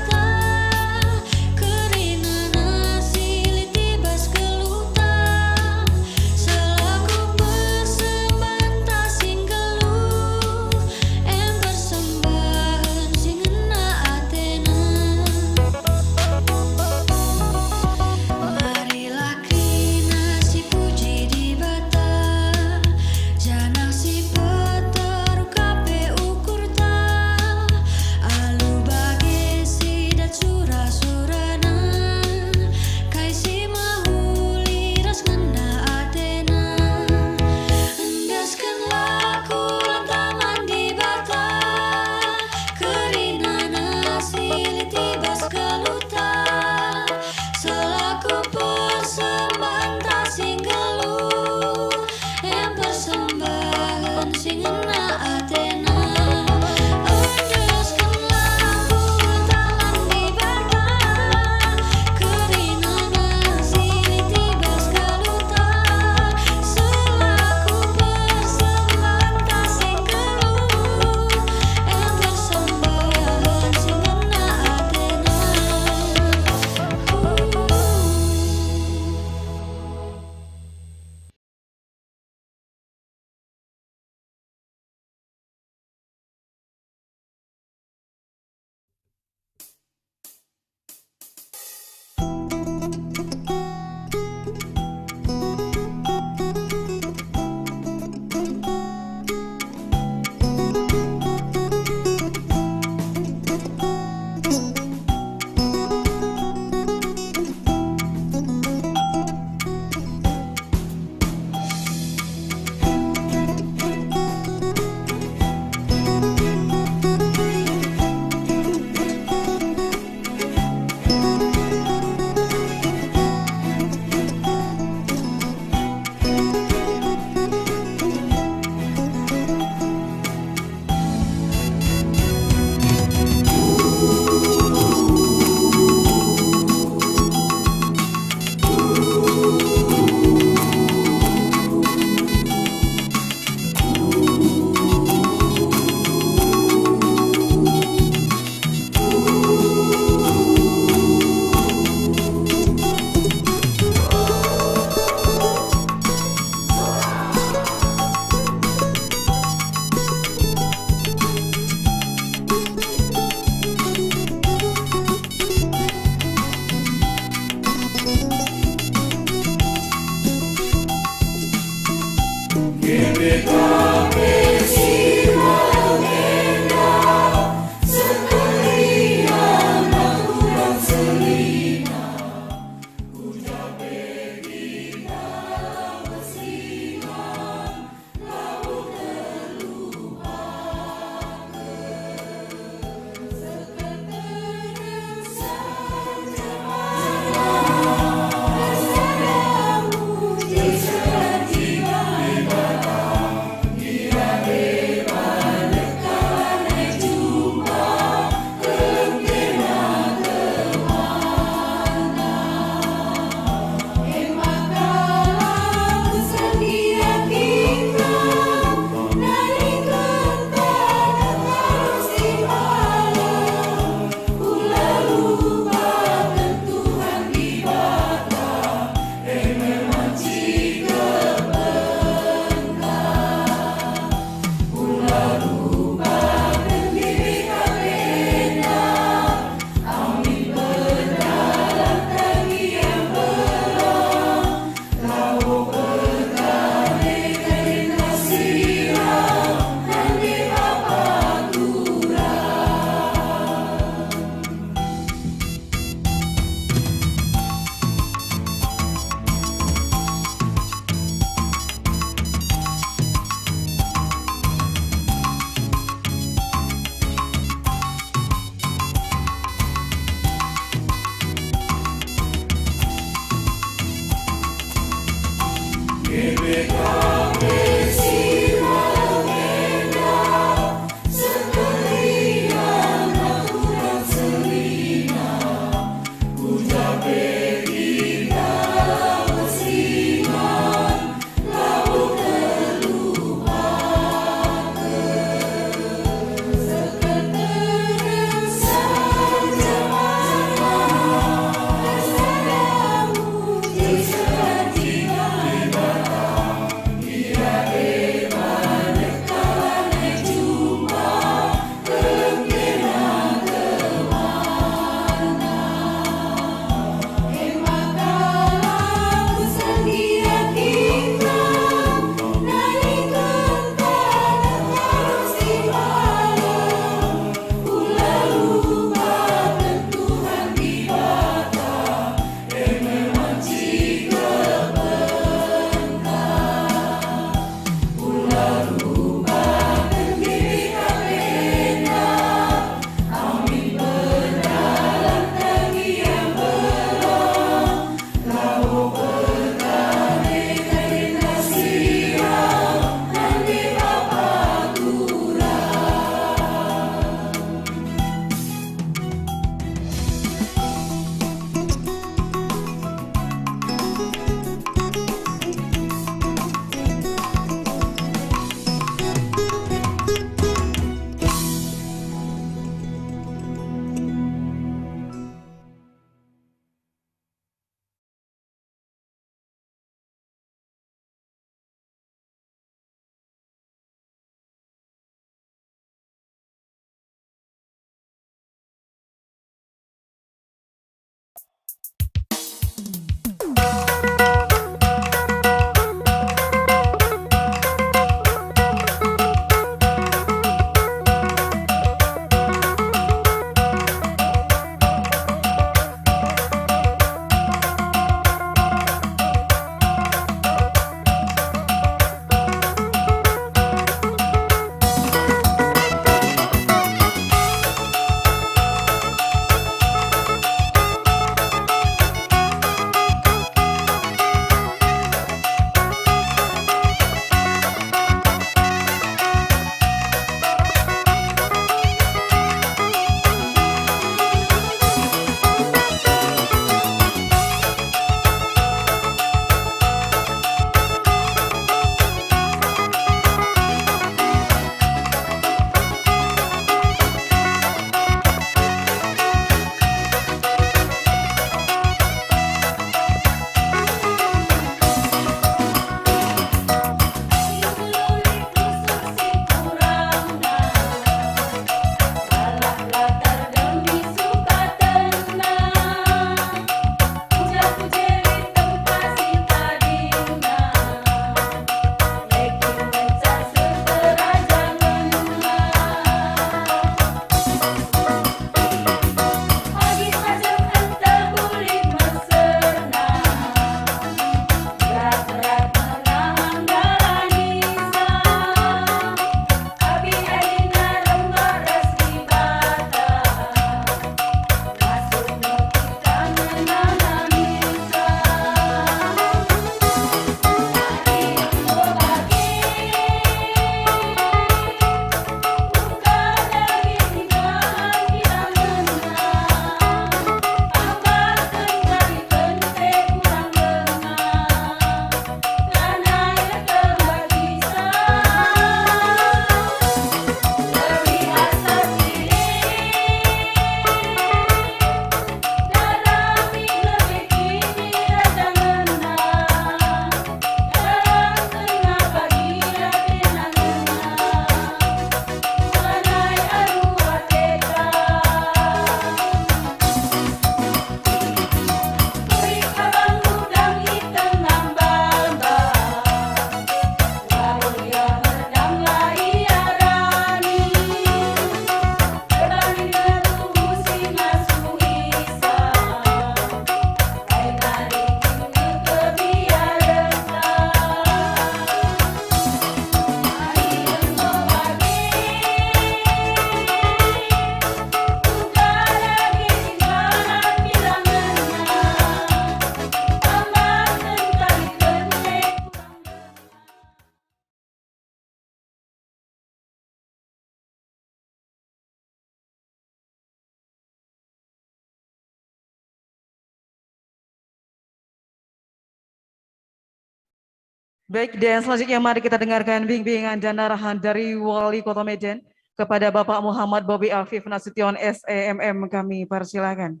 Baik, dan selanjutnya mari kita dengarkan bimbingan dan arahan dari Wali Kota Medan kepada Bapak Muhammad Bobi Afif Nasution, S E M M. Kami persilakan.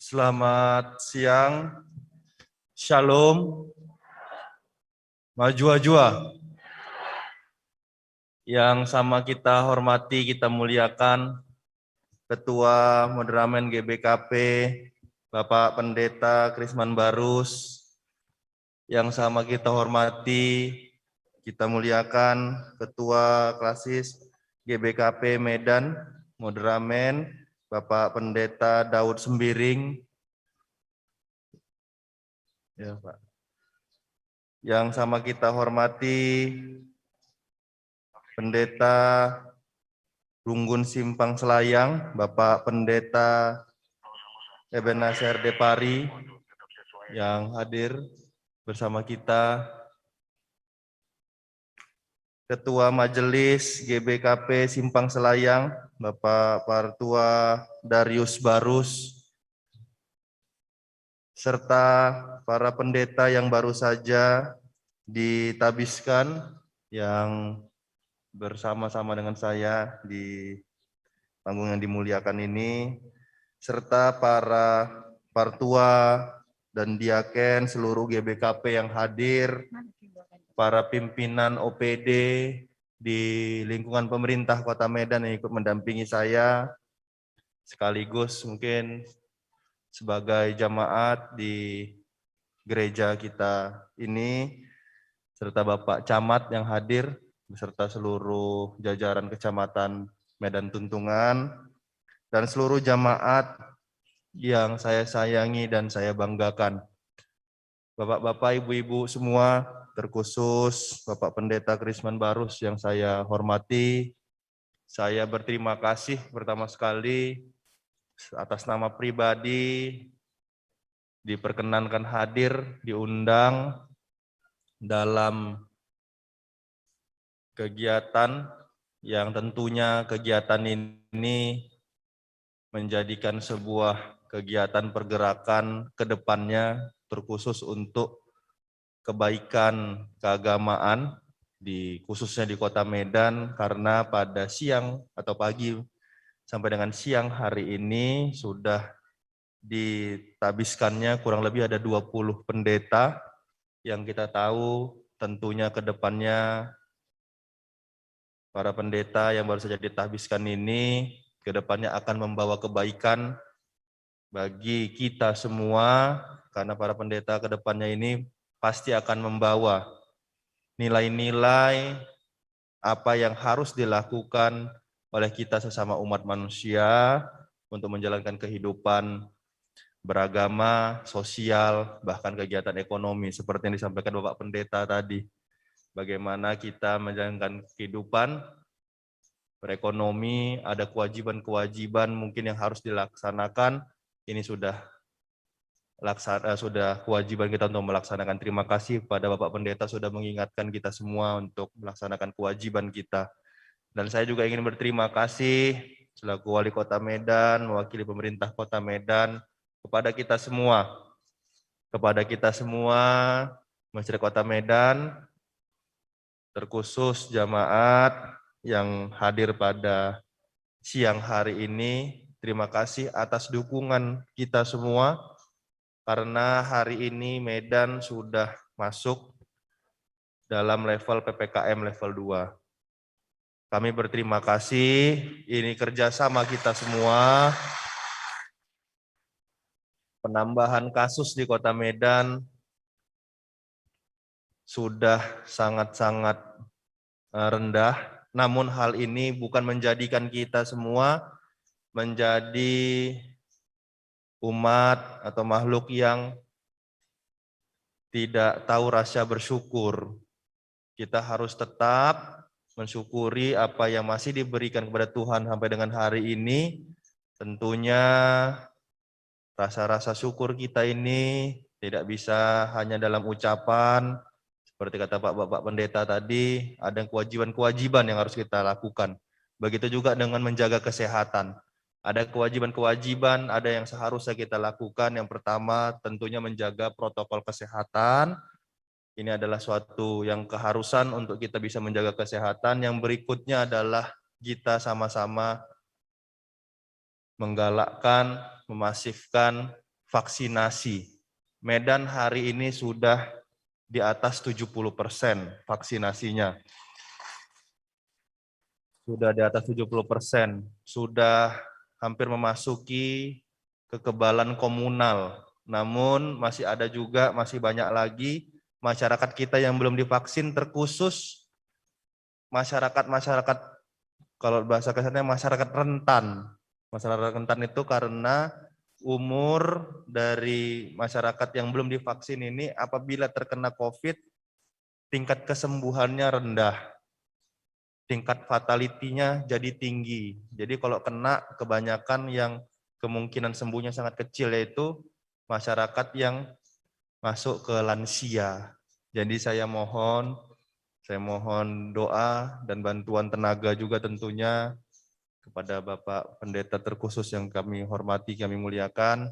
Selamat siang. Shalom. Maju-ajua. Yang sama kita hormati, kita muliakan, Ketua Moderamen G B K P, Bapak Pendeta Krisman Barus, yang sama kita hormati, kita muliakan Ketua Klasis G B K P Medan, Moderamen, Bapak Pendeta Daud Sembiring. Ya, Pak. Yang sama kita hormati, Pendeta Runggun Simpang Selayang, Bapak Pendeta Ebenezer Depari yang hadir bersama kita, Ketua Majelis G B K P Simpang Selayang, Bapak Partua Darius Barus, serta para pendeta yang baru saja ditabiskan, yang bersama-sama dengan saya di panggung yang dimuliakan ini, serta para partua dan diaken seluruh G B K P yang hadir, para pimpinan O P D di lingkungan pemerintah Kota Medan yang ikut mendampingi saya, sekaligus mungkin sebagai jamaat di gereja kita ini, serta Bapak Camat yang hadir, beserta seluruh jajaran Kecamatan Medan Tuntungan, dan seluruh jamaat yang saya sayangi dan saya banggakan. Bapak-bapak, ibu-ibu semua, terkhusus Bapak Pendeta Krisman Barus yang saya hormati, saya berterima kasih pertama sekali atas nama pribadi diperkenankan hadir, diundang dalam kegiatan yang tentunya kegiatan ini menjadikan sebuah kegiatan pergerakan ke depannya, terkhusus untuk kebaikan keagamaan di, khususnya di Kota Medan, karena pada siang atau pagi sampai dengan siang hari ini sudah ditabiskannya kurang lebih ada dua puluh pendeta yang kita tahu tentunya ke depannya para pendeta yang baru saja ditahbiskan ini ke depannya akan membawa kebaikan bagi kita semua, karena para pendeta ke depannya ini pasti akan membawa nilai-nilai apa yang harus dilakukan oleh kita sesama umat manusia untuk menjalankan kehidupan beragama, sosial, bahkan kegiatan ekonomi seperti yang disampaikan Bapak Pendeta tadi. Bagaimana kita menjalankan kehidupan berekonomi, ada kewajiban-kewajiban mungkin yang harus dilaksanakan, ini sudah laksa-, eh, sudah kewajiban kita untuk melaksanakan. Terima kasih kepada Bapak Pendeta sudah mengingatkan kita semua untuk melaksanakan kewajiban kita. Dan saya juga ingin berterima kasih selaku Wali Kota Medan, mewakili pemerintah Kota Medan, kepada kita semua. Kepada kita semua, masyarakat Kota Medan, terkhusus jamaat yang hadir pada siang hari ini. Terima kasih atas dukungan kita semua, karena hari ini Medan sudah masuk dalam level P P K M level dua. Kami berterima kasih, ini kerjasama kita semua. Penambahan kasus di Kota Medan sudah sangat-sangat, eh, rendah, namun hal ini bukan menjadikan kita semua menjadi umat atau makhluk yang tidak tahu rasa bersyukur. Kita harus tetap mensyukuri apa yang masih diberikan kepada Tuhan sampai dengan hari ini. Tentunya rasa-rasa syukur kita ini tidak bisa hanya dalam ucapan, seperti kata Pak Bapak Pendeta tadi, ada kewajiban-kewajiban yang harus kita lakukan. Begitu juga dengan menjaga kesehatan. Ada kewajiban-kewajiban, ada yang seharusnya kita lakukan. Yang pertama, tentunya menjaga protokol kesehatan. Ini adalah suatu yang keharusan untuk kita bisa menjaga kesehatan. Yang berikutnya adalah kita sama-sama menggalakkan, memasifkan vaksinasi. Medan hari ini sudah di atas tujuh puluh persen vaksinasinya. Sudah di atas tujuh puluh persen, sudah hampir memasuki kekebalan komunal. Namun masih ada juga, masih banyak lagi masyarakat kita yang belum divaksin, terkhusus masyarakat-masyarakat, kalau bahasa kasarnya, masyarakat rentan. Masyarakat rentan itu karena umur dari masyarakat yang belum divaksin ini, apabila terkena covid, tingkat kesembuhannya rendah, tingkat fatality-nya jadi tinggi. Jadi kalau kena, kebanyakan yang kemungkinan sembuhnya sangat kecil, yaitu masyarakat yang masuk ke lansia. Jadi saya mohon, saya mohon doa dan bantuan tenaga juga tentunya kepada Bapak Pendeta terkhusus yang kami hormati, kami muliakan,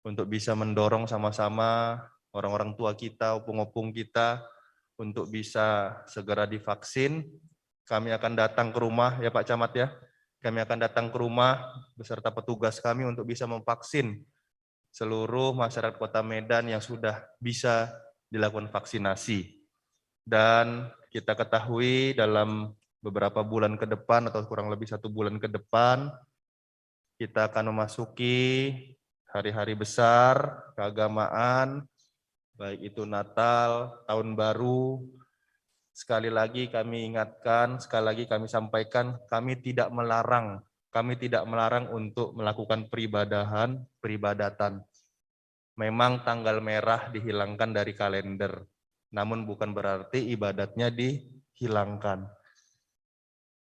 untuk bisa mendorong sama-sama orang-orang tua kita, opung-opung kita, untuk bisa segera divaksin. Kami akan datang ke rumah, ya Pak Camat, ya. Kami akan datang ke rumah beserta petugas kami untuk bisa memvaksin seluruh masyarakat Kota Medan yang sudah bisa dilakukan vaksinasi. Dan kita ketahui, dalam beberapa bulan ke depan atau kurang lebih satu bulan ke depan, kita akan memasuki hari-hari besar keagamaan, baik itu Natal, Tahun Baru. Sekali lagi kami ingatkan, sekali lagi kami sampaikan, kami tidak melarang, kami tidak melarang untuk melakukan peribadahan, peribadatan. Memang tanggal merah dihilangkan dari kalender, namun bukan berarti ibadatnya dihilangkan.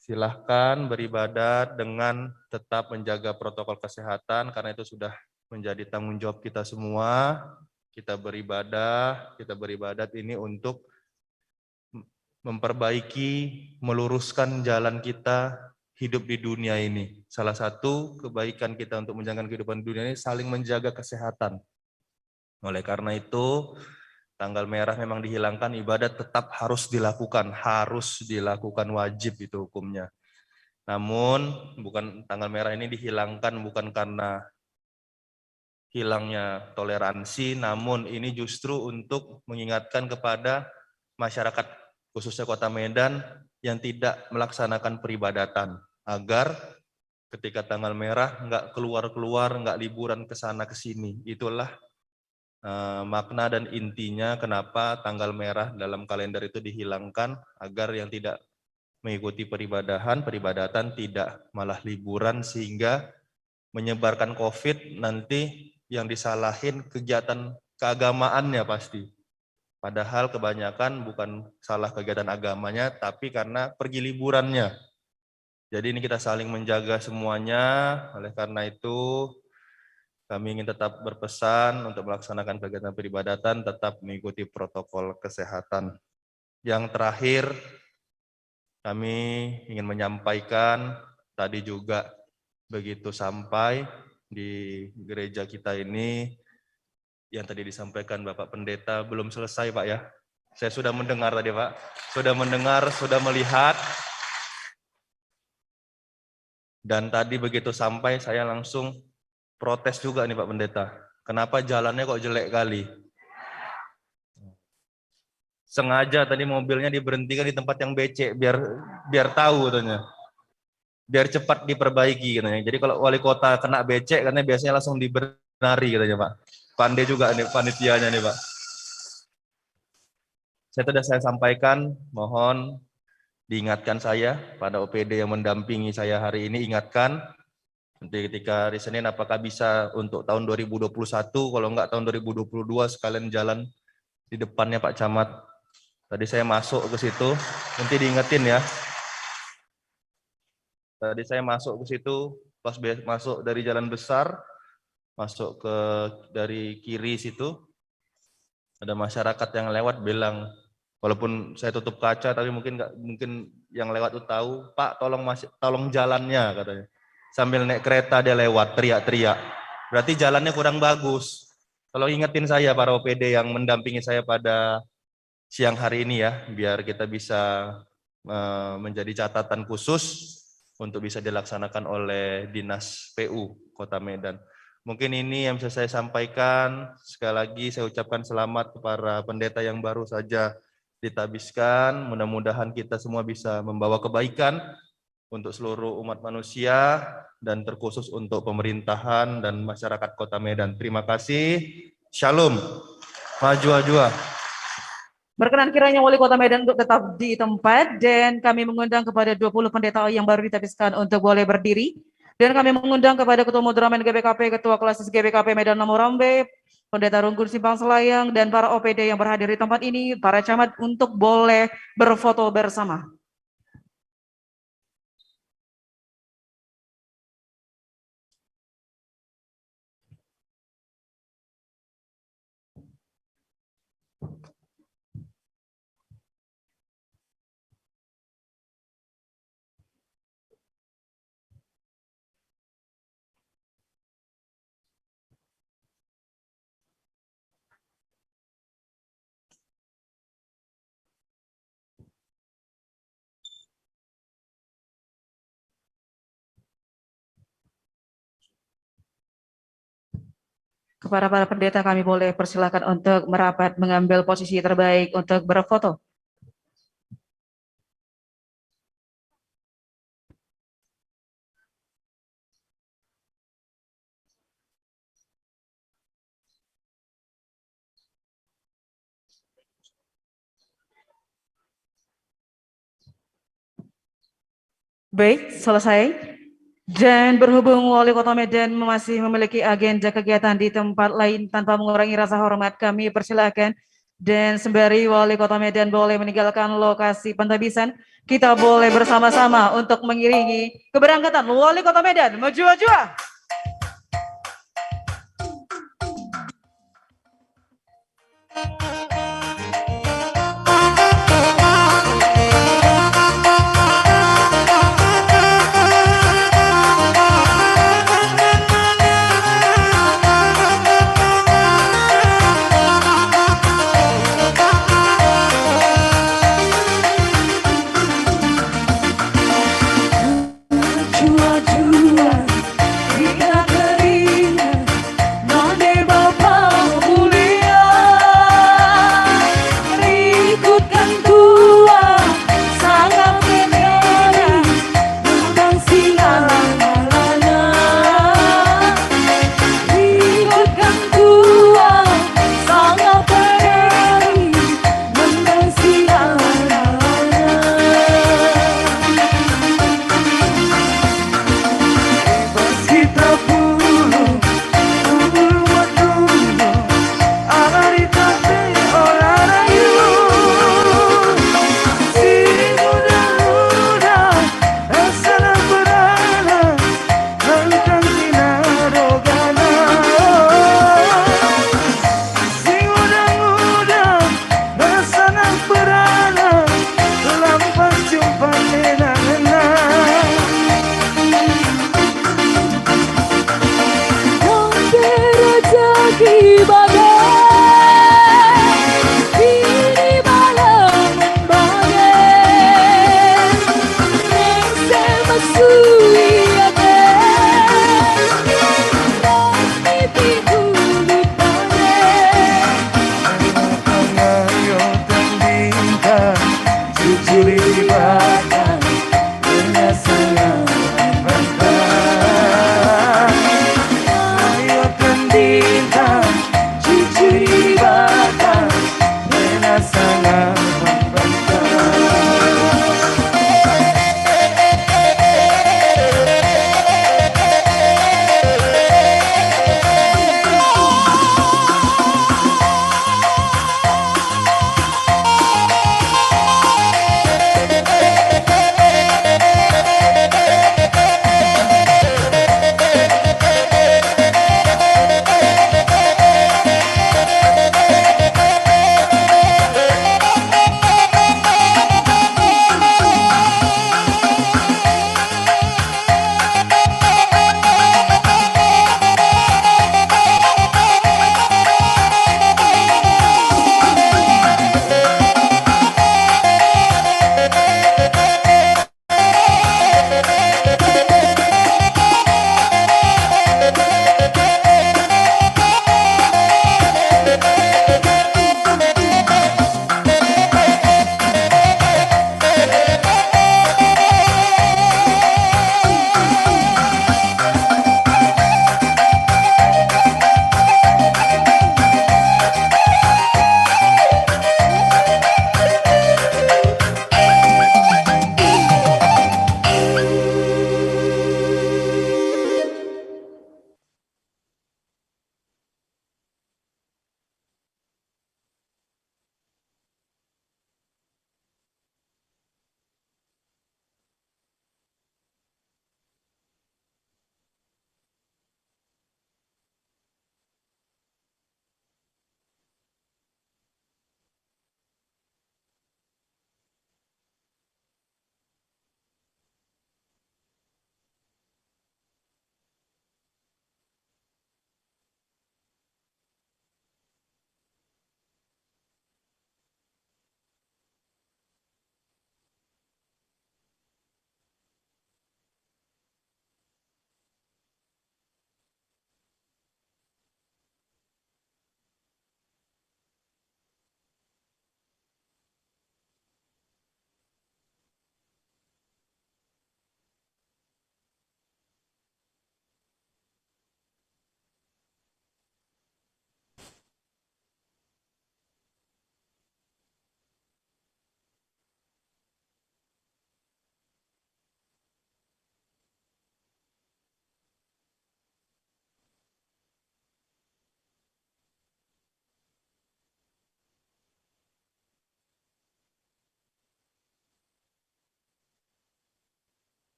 Silahkan beribadat dengan tetap menjaga protokol kesehatan, karena itu sudah menjadi tanggung jawab kita semua. Kita beribadah, kita beribadat ini untuk memperbaiki, meluruskan jalan kita hidup di dunia ini. Salah satu kebaikan kita untuk menjalankan kehidupan di dunia ini, saling menjaga kesehatan. Oleh karena itu, tanggal merah memang dihilangkan, ibadat tetap harus dilakukan, harus dilakukan, wajib itu hukumnya. Namun, bukan, tanggal merah ini dihilangkan bukan karena hilangnya toleransi, namun ini justru untuk mengingatkan kepada masyarakat, khususnya Kota Medan, yang tidak melaksanakan peribadatan, agar ketika tanggal merah nggak keluar-keluar, nggak liburan ke sana ke sini. Itulah, eh, makna dan intinya kenapa tanggal merah dalam kalender itu dihilangkan, agar yang tidak mengikuti peribadahan, peribadatan tidak malah liburan, sehingga menyebarkan covid, nanti yang disalahin kegiatan keagamaannya pasti. Padahal kebanyakan bukan salah kegiatan agamanya, tapi karena pergi liburannya. Jadi ini kita saling menjaga semuanya. Oleh karena itu, kami ingin tetap berpesan untuk melaksanakan kegiatan peribadatan, tetap mengikuti protokol kesehatan. Yang terakhir, kami ingin menyampaikan, tadi juga begitu sampai di gereja kita ini, yang tadi disampaikan Bapak Pendeta belum selesai, Pak, ya. Saya sudah mendengar tadi, Pak. Sudah mendengar, sudah melihat. Dan tadi begitu sampai, saya langsung protes juga nih, Pak Pendeta. Kenapa jalannya kok jelek kali? Sengaja tadi mobilnya diberhentikan di tempat yang becek, biar, biar tahu katanya. Biar cepat diperbaiki katanya. Jadi kalau wali kota kena becek, katanya, biasanya langsung dibenahi katanya, Pak. Pandai juga nih panitianya nih, Pak. Saya sudah saya sampaikan, mohon diingatkan saya pada O P D yang mendampingi saya hari ini, ingatkan. Nanti ketika hari Senin, apakah bisa untuk tahun dua ribu dua puluh satu, kalau enggak tahun dua ribu dua puluh dua, sekalian jalan di depannya Pak Camat. Tadi saya masuk ke situ, nanti diingetin ya. Tadi saya masuk ke situ, pas be-, masuk dari jalan besar, masuk ke dari kiri situ, ada masyarakat yang lewat bilang, walaupun saya tutup kaca, tapi mungkin nggak, mungkin yang lewat tuh tahu, "Pak, tolong masih, tolong jalannya," katanya. Sambil naik kereta dia lewat, teriak-teriak. Berarti jalannya kurang bagus. Tolong ingetin saya, para O P D yang mendampingi saya pada siang hari ini ya, biar kita bisa, eh, menjadi catatan khusus untuk bisa dilaksanakan oleh Dinas P U Kota Medan. Mungkin ini yang bisa saya sampaikan. Sekali lagi saya ucapkan selamat kepada pendeta yang baru saja ditabiskan. Mudah-mudahan kita semua bisa membawa kebaikan untuk seluruh umat manusia dan terkhusus untuk pemerintahan dan masyarakat Kota Medan. Terima kasih. Shalom. Maju-maju. Berkenan kiranya Wali Kota Medan untuk tetap di tempat, dan kami mengundang kepada dua puluh pendeta yang baru ditabiskan untuk boleh berdiri. Dan kami mengundang kepada Ketua Mudramen G B K P, Ketua Klasis G B K P Medan Lamorambe, Pendeta Runggun Simpang Selayang, dan para O P D yang berhadir di tempat ini, para camat, untuk boleh berfoto bersama. Kepada para pendeta, kami boleh persilakan untuk merapat mengambil posisi terbaik untuk berfoto. Baik, selesai. Dan berhubung Wali Kota Medan masih memiliki agenda kegiatan di tempat lain, tanpa mengurangi rasa hormat, kami persilakan dan sembari Wali Kota Medan boleh meninggalkan lokasi pentabisan, kita boleh bersama-sama untuk mengiringi keberangkatan Wali Kota Medan. Maju-maju.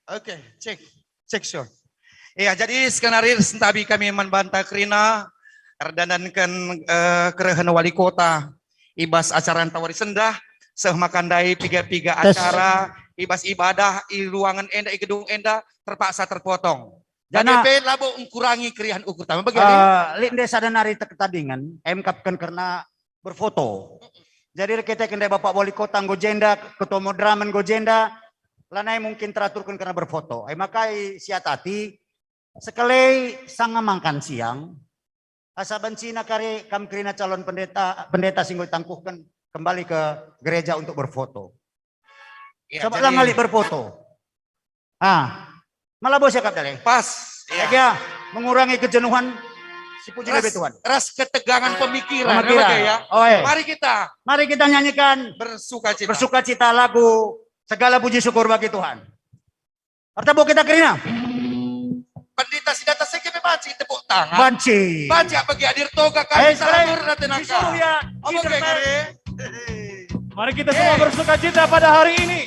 Oke, cek. Cek, sure. Ya, jadi sekenari sentabi kami man banta kerina erdandanken, eh, kerehen wali kota i bas acara ntawari sendah, seh maka ndai piga-piga Tes. acara i bas ibadah i ruangen enda, i gedung enda terpaksa terpotong. Jadi Jana- pe labo engkurangi keriahen ukur tama. Bagi, Rin? Eh, lit ndai sada nari teketadingen, emkapken kerna berfoto. Jadi erkiteken ndai Bapak Wali Kota enggo jenda, Ketua Moderamen enggo jenda, lanai mungkin teraturken kerna berfoto. E maka siatati, sekelai sanga makan siang, asa bencina kari kam kerina calon pendeta, pendeta si enggo itangkuhken kembali ke gereja untuk berfoto. Ya, coba jadi lah ngali berfoto. Ah, malah bos akap dale. Pas. Ya. Ya, mengurangi kejenuhan si puji Ras, lebih Tuhan. Ras ketegangan pemikiran. Pemikiran. Memang ya. Oh, eh. Mari kita. Mari kita nyanyikan Bersuka cita. Bersuka cita lagu Segala Puji Syukur Bagi Tuhan. Ertepuk kita kerina. Pendeta si datang saya kena banci tepuk tangan. Banci. Banci apa gia dir toga kami. Eh, salah sekali. Turun nanti nangka. Disuruh ya. Apa Disuruh kayak ya. Gini? Mari kita semua Eh. bersuka cita pada hari ini.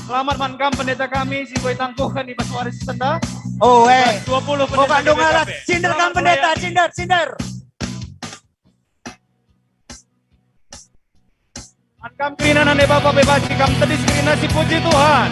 Selamat man kam pendeta kami si enggo itangkuhken i bas wari si sendah. Oh, eh. Dua puluh pendeta Bukan dong alat. G B K P. Cinder kam Selamat pendeta, merayakan. Cinder, cinder. Man kam kerina nande Bapak pe banci kam tedis kerina si puji Tuhan.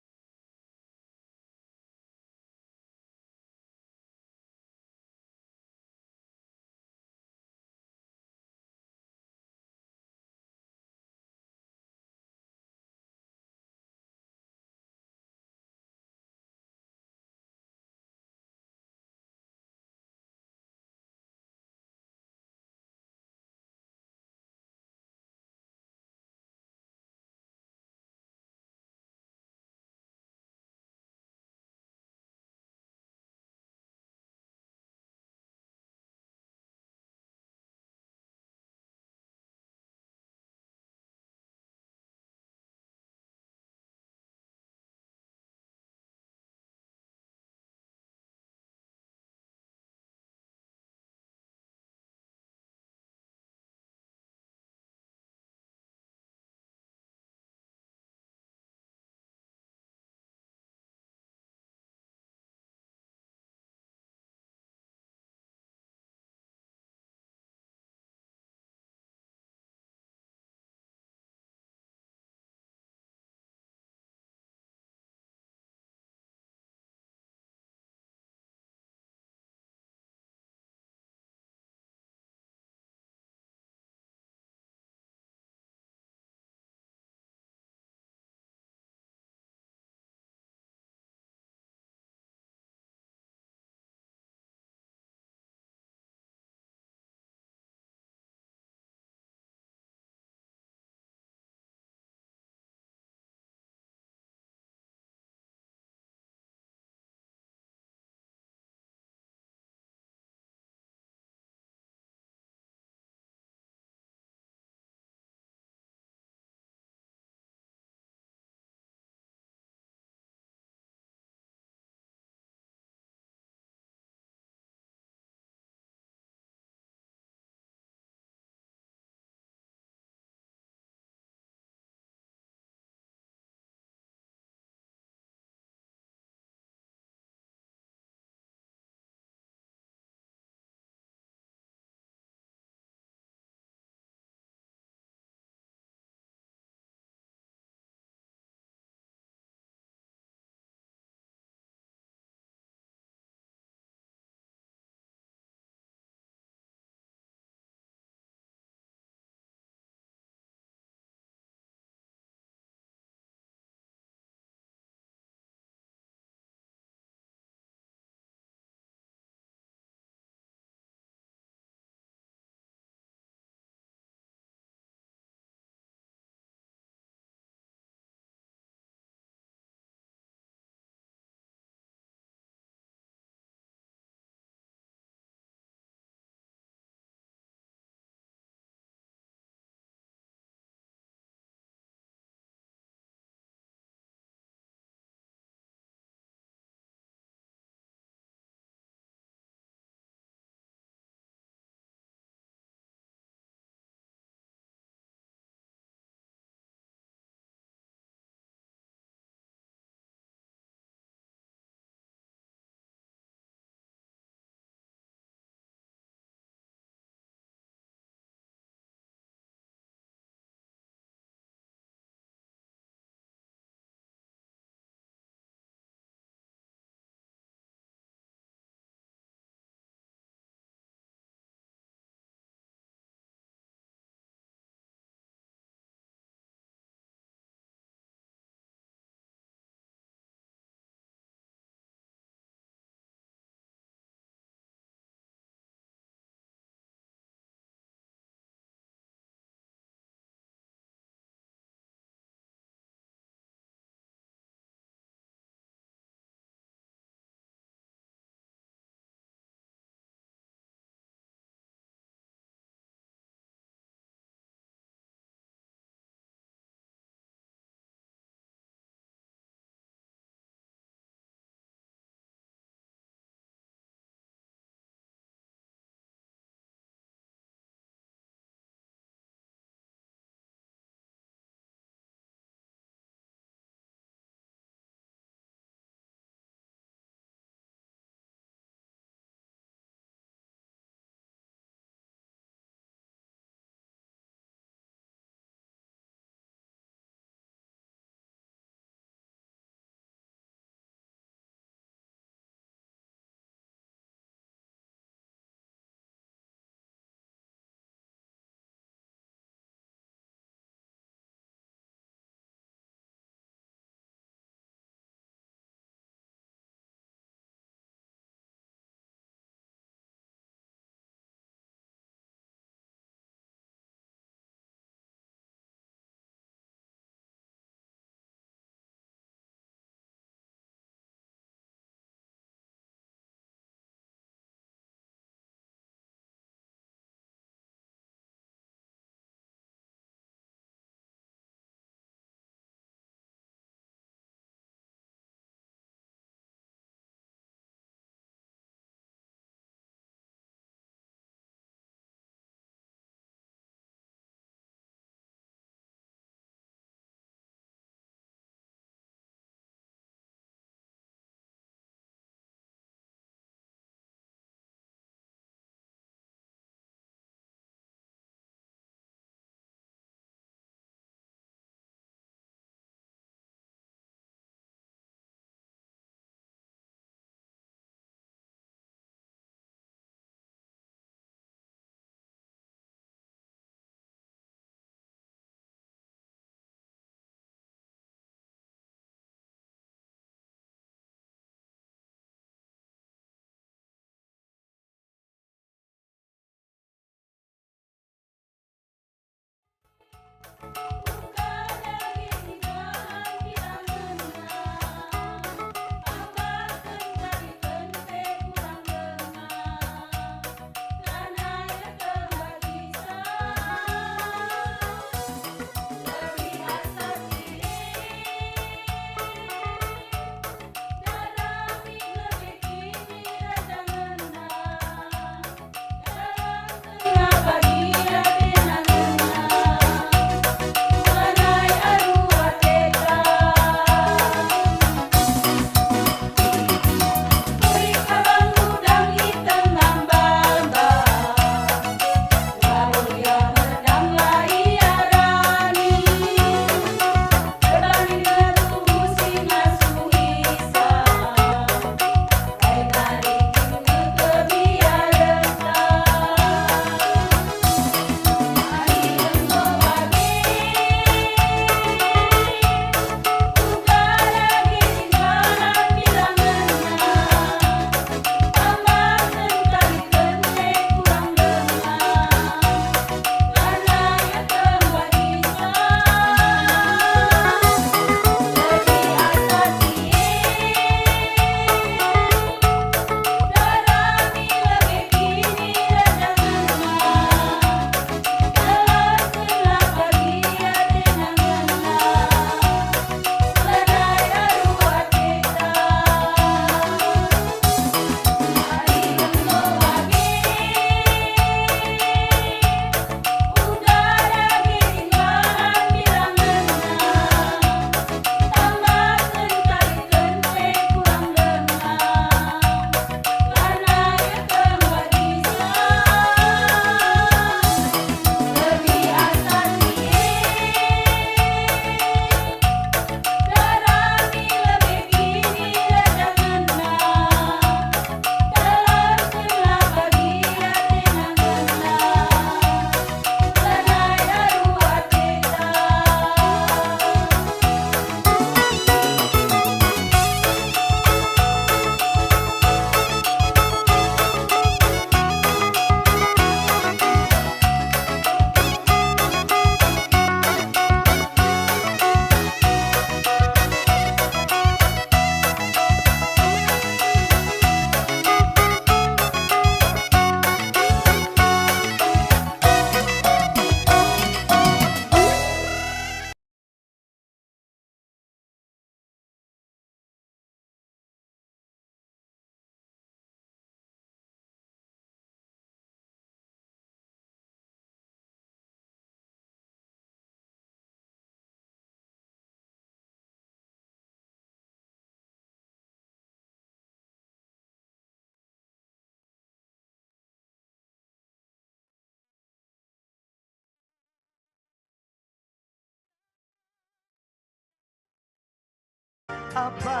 Apa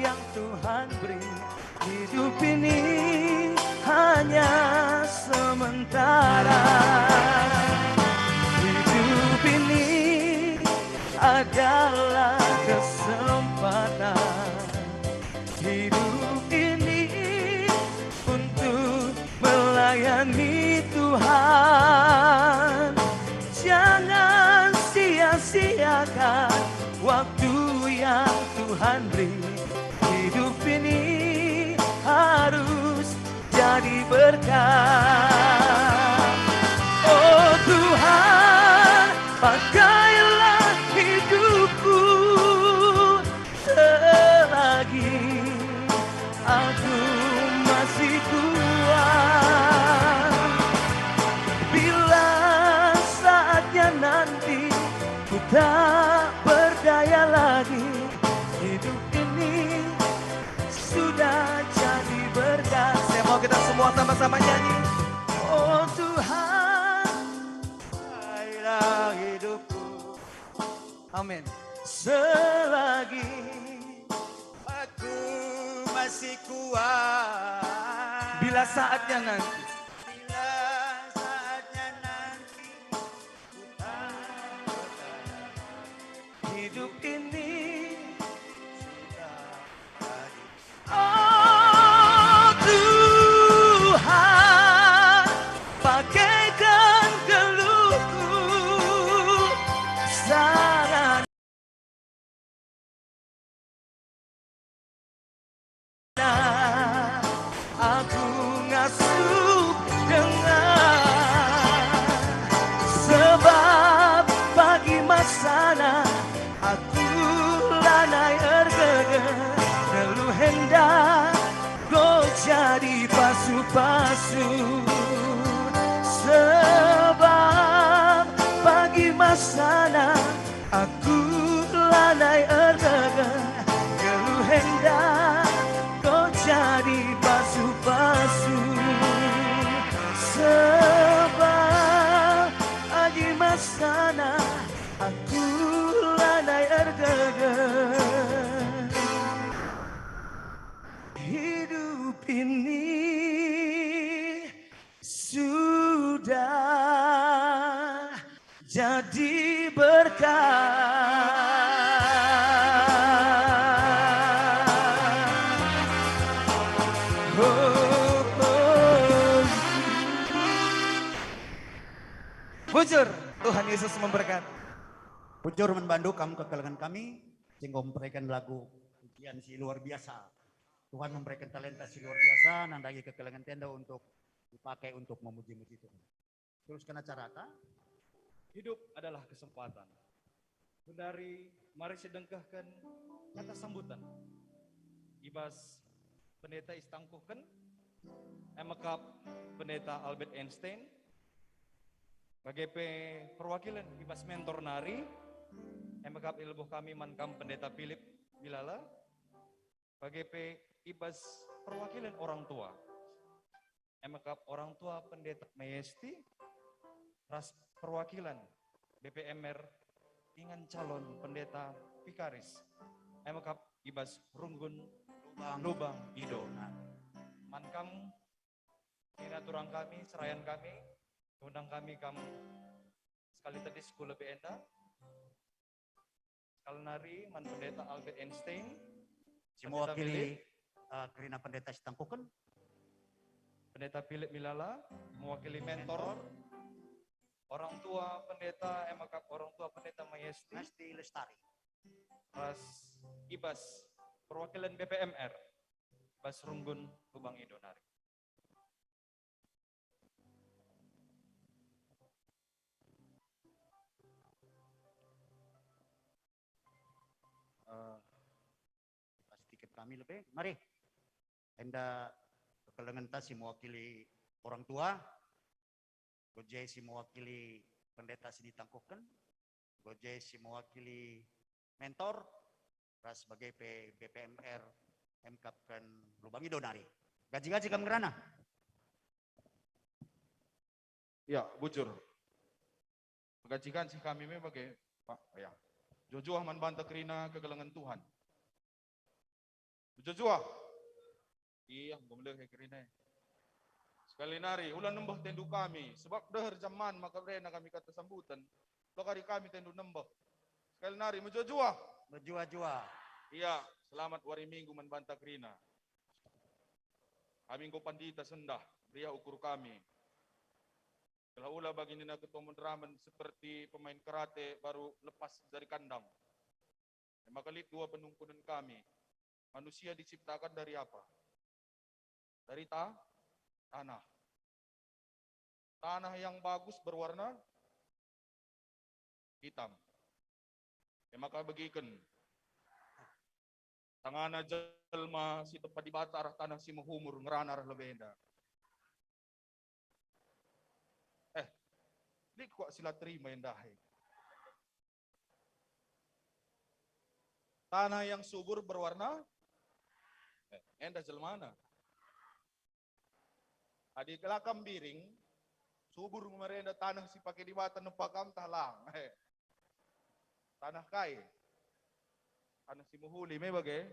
yang Tuhan beri, hidup ini hanya sementara. Hidup ini adalah kesempatan. Hidup ini untuk melayani Tuhan. Jangan sia-siakan waktu yang Tuhan beri. Hidup ini harus jadi berkat. Oh Tuhan, pakailah hidupku selagi aku masih kuat. Bila saatnya nanti ku tak berdaya lagi, hidup ini sudah jadi berkat. Saya mau kita semua sama-sama nyanyi. Oh Tuhan, pakailah hidupku. Amin. Selagi aku masih kuat. Bila saatnya nanti. Bila saatnya nanti. Hidup ini sudah. Oh Tuhan, pakaikan geluhku pasu, sebab bagi masana aku lanai ergegeh, geluh enda ko jadi pasu-pasu, sebab bagi masana aku lanai ergegeh. Hidup ini sudah jadi berkat. Oh, oh. Bujur, Tuhan Yesus memberkati. Bujur man bandu kam kekelengen kami, si enggo mempereken lagu pujian si luar biasa. Tuhan memberikan talenta si luar biasa, nandangi kekelengen enda untuk dipakai untuk memuji-muji Tuhan. Teruskan acarata. Hidup adalah kesempatan. Genari mari sidengkehken kata sambutan. I bas pendeta isitangkuhken, emekap pendeta Albert Einstein, bage pe perwakilen i bas mentor nari, emekap ileboh kami man kam pendeta Philip Milala, bage pe i bas perwakilen orang tua, emekap orang tua pendeta Mayesti, ras perwakilan B P M R ingan calon pendeta vikaris, emekap i bas runggun lubang, lubang ido. Man kam, nina turang kami, serayan kami, undang kami kam sekali tedis ku lebe enda. Sekali nari man pendeta Albert Einstein, si pendeta mewakili, Philip, eh, kerina pendeta si tangkuken. Pendeta Philip Milala mewakili mentor, mentor, orang tua pendeta, emekap orang tua pendeta Mayesti, Mayesti Lestari, ras i bas perwakilan B P M R bas runggun lubang ido nari. Eh, kasih tiket kami lebe. Mari. Enda kekelengenta si mewakili orang tua, enggo je si mewakili pendeta si ditangkuhken, enggo je si mewakili mentor, ras bage pe B P M R emekapken lubang ido nari. Gaji-gaji kam ngerana. Ya, bujur. Pegajikan sih kami me bage, Pak. Ya. Juah-juah man banta kerina kekelengen Tuhan. Juah-juah. Iya, enggo melih kerina. Sekali nari, ula nembeh tendu kami, sebab deher jaman maka berena kami kata sambutan. Ula kari kami tendu nembeh. Sekali nari, mejuah-juah. Mejuah-juah. Iya, selamat wari Minggu man banta kerina. Kami enggo pandita sendah, meriah ukur kami. Gelah ula bagi nina ketua moderamen seperti pemain karate baru lepas dari kandang. E maka lit dua penungkunen kami. Manusia diciptakan dari apa? Dari ta-, tanah. Tanah yang bagus berwarna hitam. E maka begiken. Tangana jelma si tepa Dibata arah tanah si mehumur ngerana arah lebe enda. Eh, lit kuak si la terima endahe. Tanah yang subur berwarna, eh, enda jelmana. Adi kelakam biring, subur merenda tanah si pake Dibata nempa kam tah lang. Eh. Tanah kai? Tanah si mehuli me bage.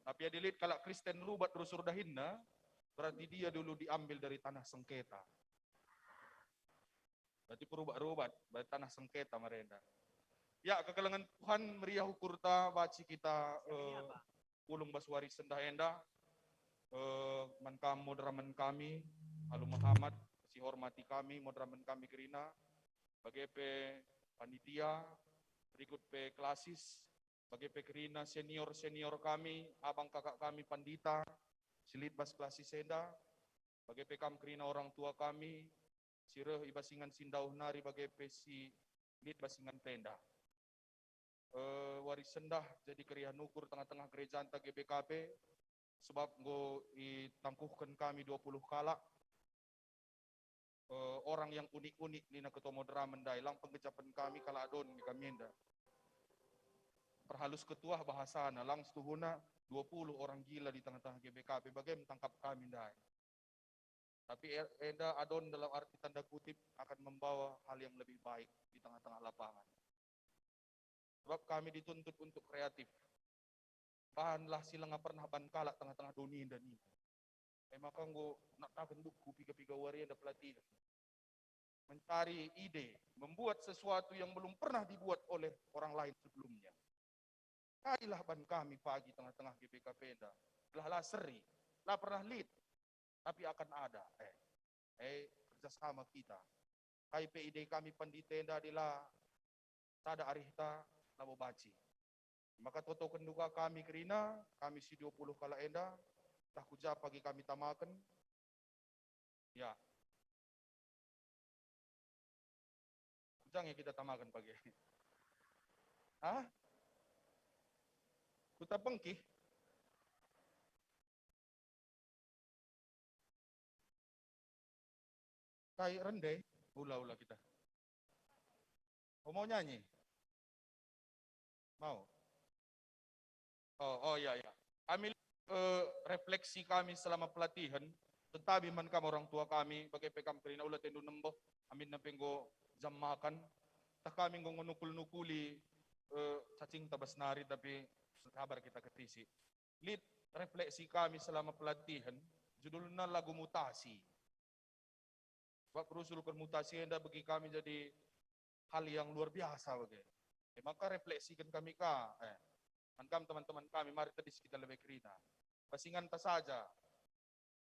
Tapi adi lit kalak Kristen rubat rusur dahinna, berarti dia dulu diambil dari tanah sengketa. Berarti perubat-rubat, berarti tanah sengketa merenda. Ya, kekelengen Tuhan meriah ukurta baci kita, eh, pulung bas wari sendah enda, eh, man kam moderamen kami, alu Muhammad, si hormati kami, moderamen kami kerina, bage pe panitia, berikut pe klasis, bage pe kerina senior-senior kami, abang kakak kami pandita, si lit bas klasis enda, bage pe kam kerina orang tua kami, si reh i bas ingan si ndauh nari bage pe si lit bas ingan tenda. Eh, wari sendah jadi keriahen ukur tengah-tengah gerejanta G B K P, sebab enggo itangkuhken kami dua puluh kalak, eh, orang yang unik-unik nina ketua moderamen ndai, lang penggejapen kami kalak adon nge kami enda. Perhalus ketua bahasana, lang setuhuna dua puluh orang gila di tengah-tengah G B K P, bage me tangkap kami ndai. Tapi e-, enda adon dalam arti tanda kutip akan membawa hal yang lebih baik di tengah-tengah lapangan. Sebab kami dituntut untuk kreatif. Bahanlah si langa pernah ban kalak tengah-tengah doni enda nina. E maka enggo naktaken buku piga-piga wari enda pelatihen. Mencari ide, membuat sesuatu yang belum pernah dibuat oleh orang lain sebelumnya. Kailah ban kami pagi tengah-tengah G B K P enda, gelah la seri, la pernah lit, tapi akan ada. Eh, eh, kerjasama kita. Kai pe ide kami pandita enda adi la sada arihta labo banci. Maka totoken duka kami kerina, kami si dua puluh kalak enda, ntah ku ja pagi kami tamaken. Ya. Ku ja nge kita tamaken pagi. Hah? Kuta Pengkih? Kai rende? Ula, ula kita. Oh, mau nyanyi? Mau? Oh, oh, ya, ya. Kami, eh, refleksi kami selama pelatihan, tetapi man kam orang tua kami, bage pe kam kerina ula tendu nembeh, aminna pe enggo jam makan, tah kami enggo nukul-nukuli, eh, cacingta bas nari, tapi sabar kita ketisi. Lit refleksi kami selama pelatihan, judulna lagu mutasi. Sebab rusul permutasi enda bagi kami jadi hal yang luar biasa bage. E maka refleksiken kami ka, eh, man kam teman-teman kami, mari tedis kita lebe kerina. Pasinganta saja.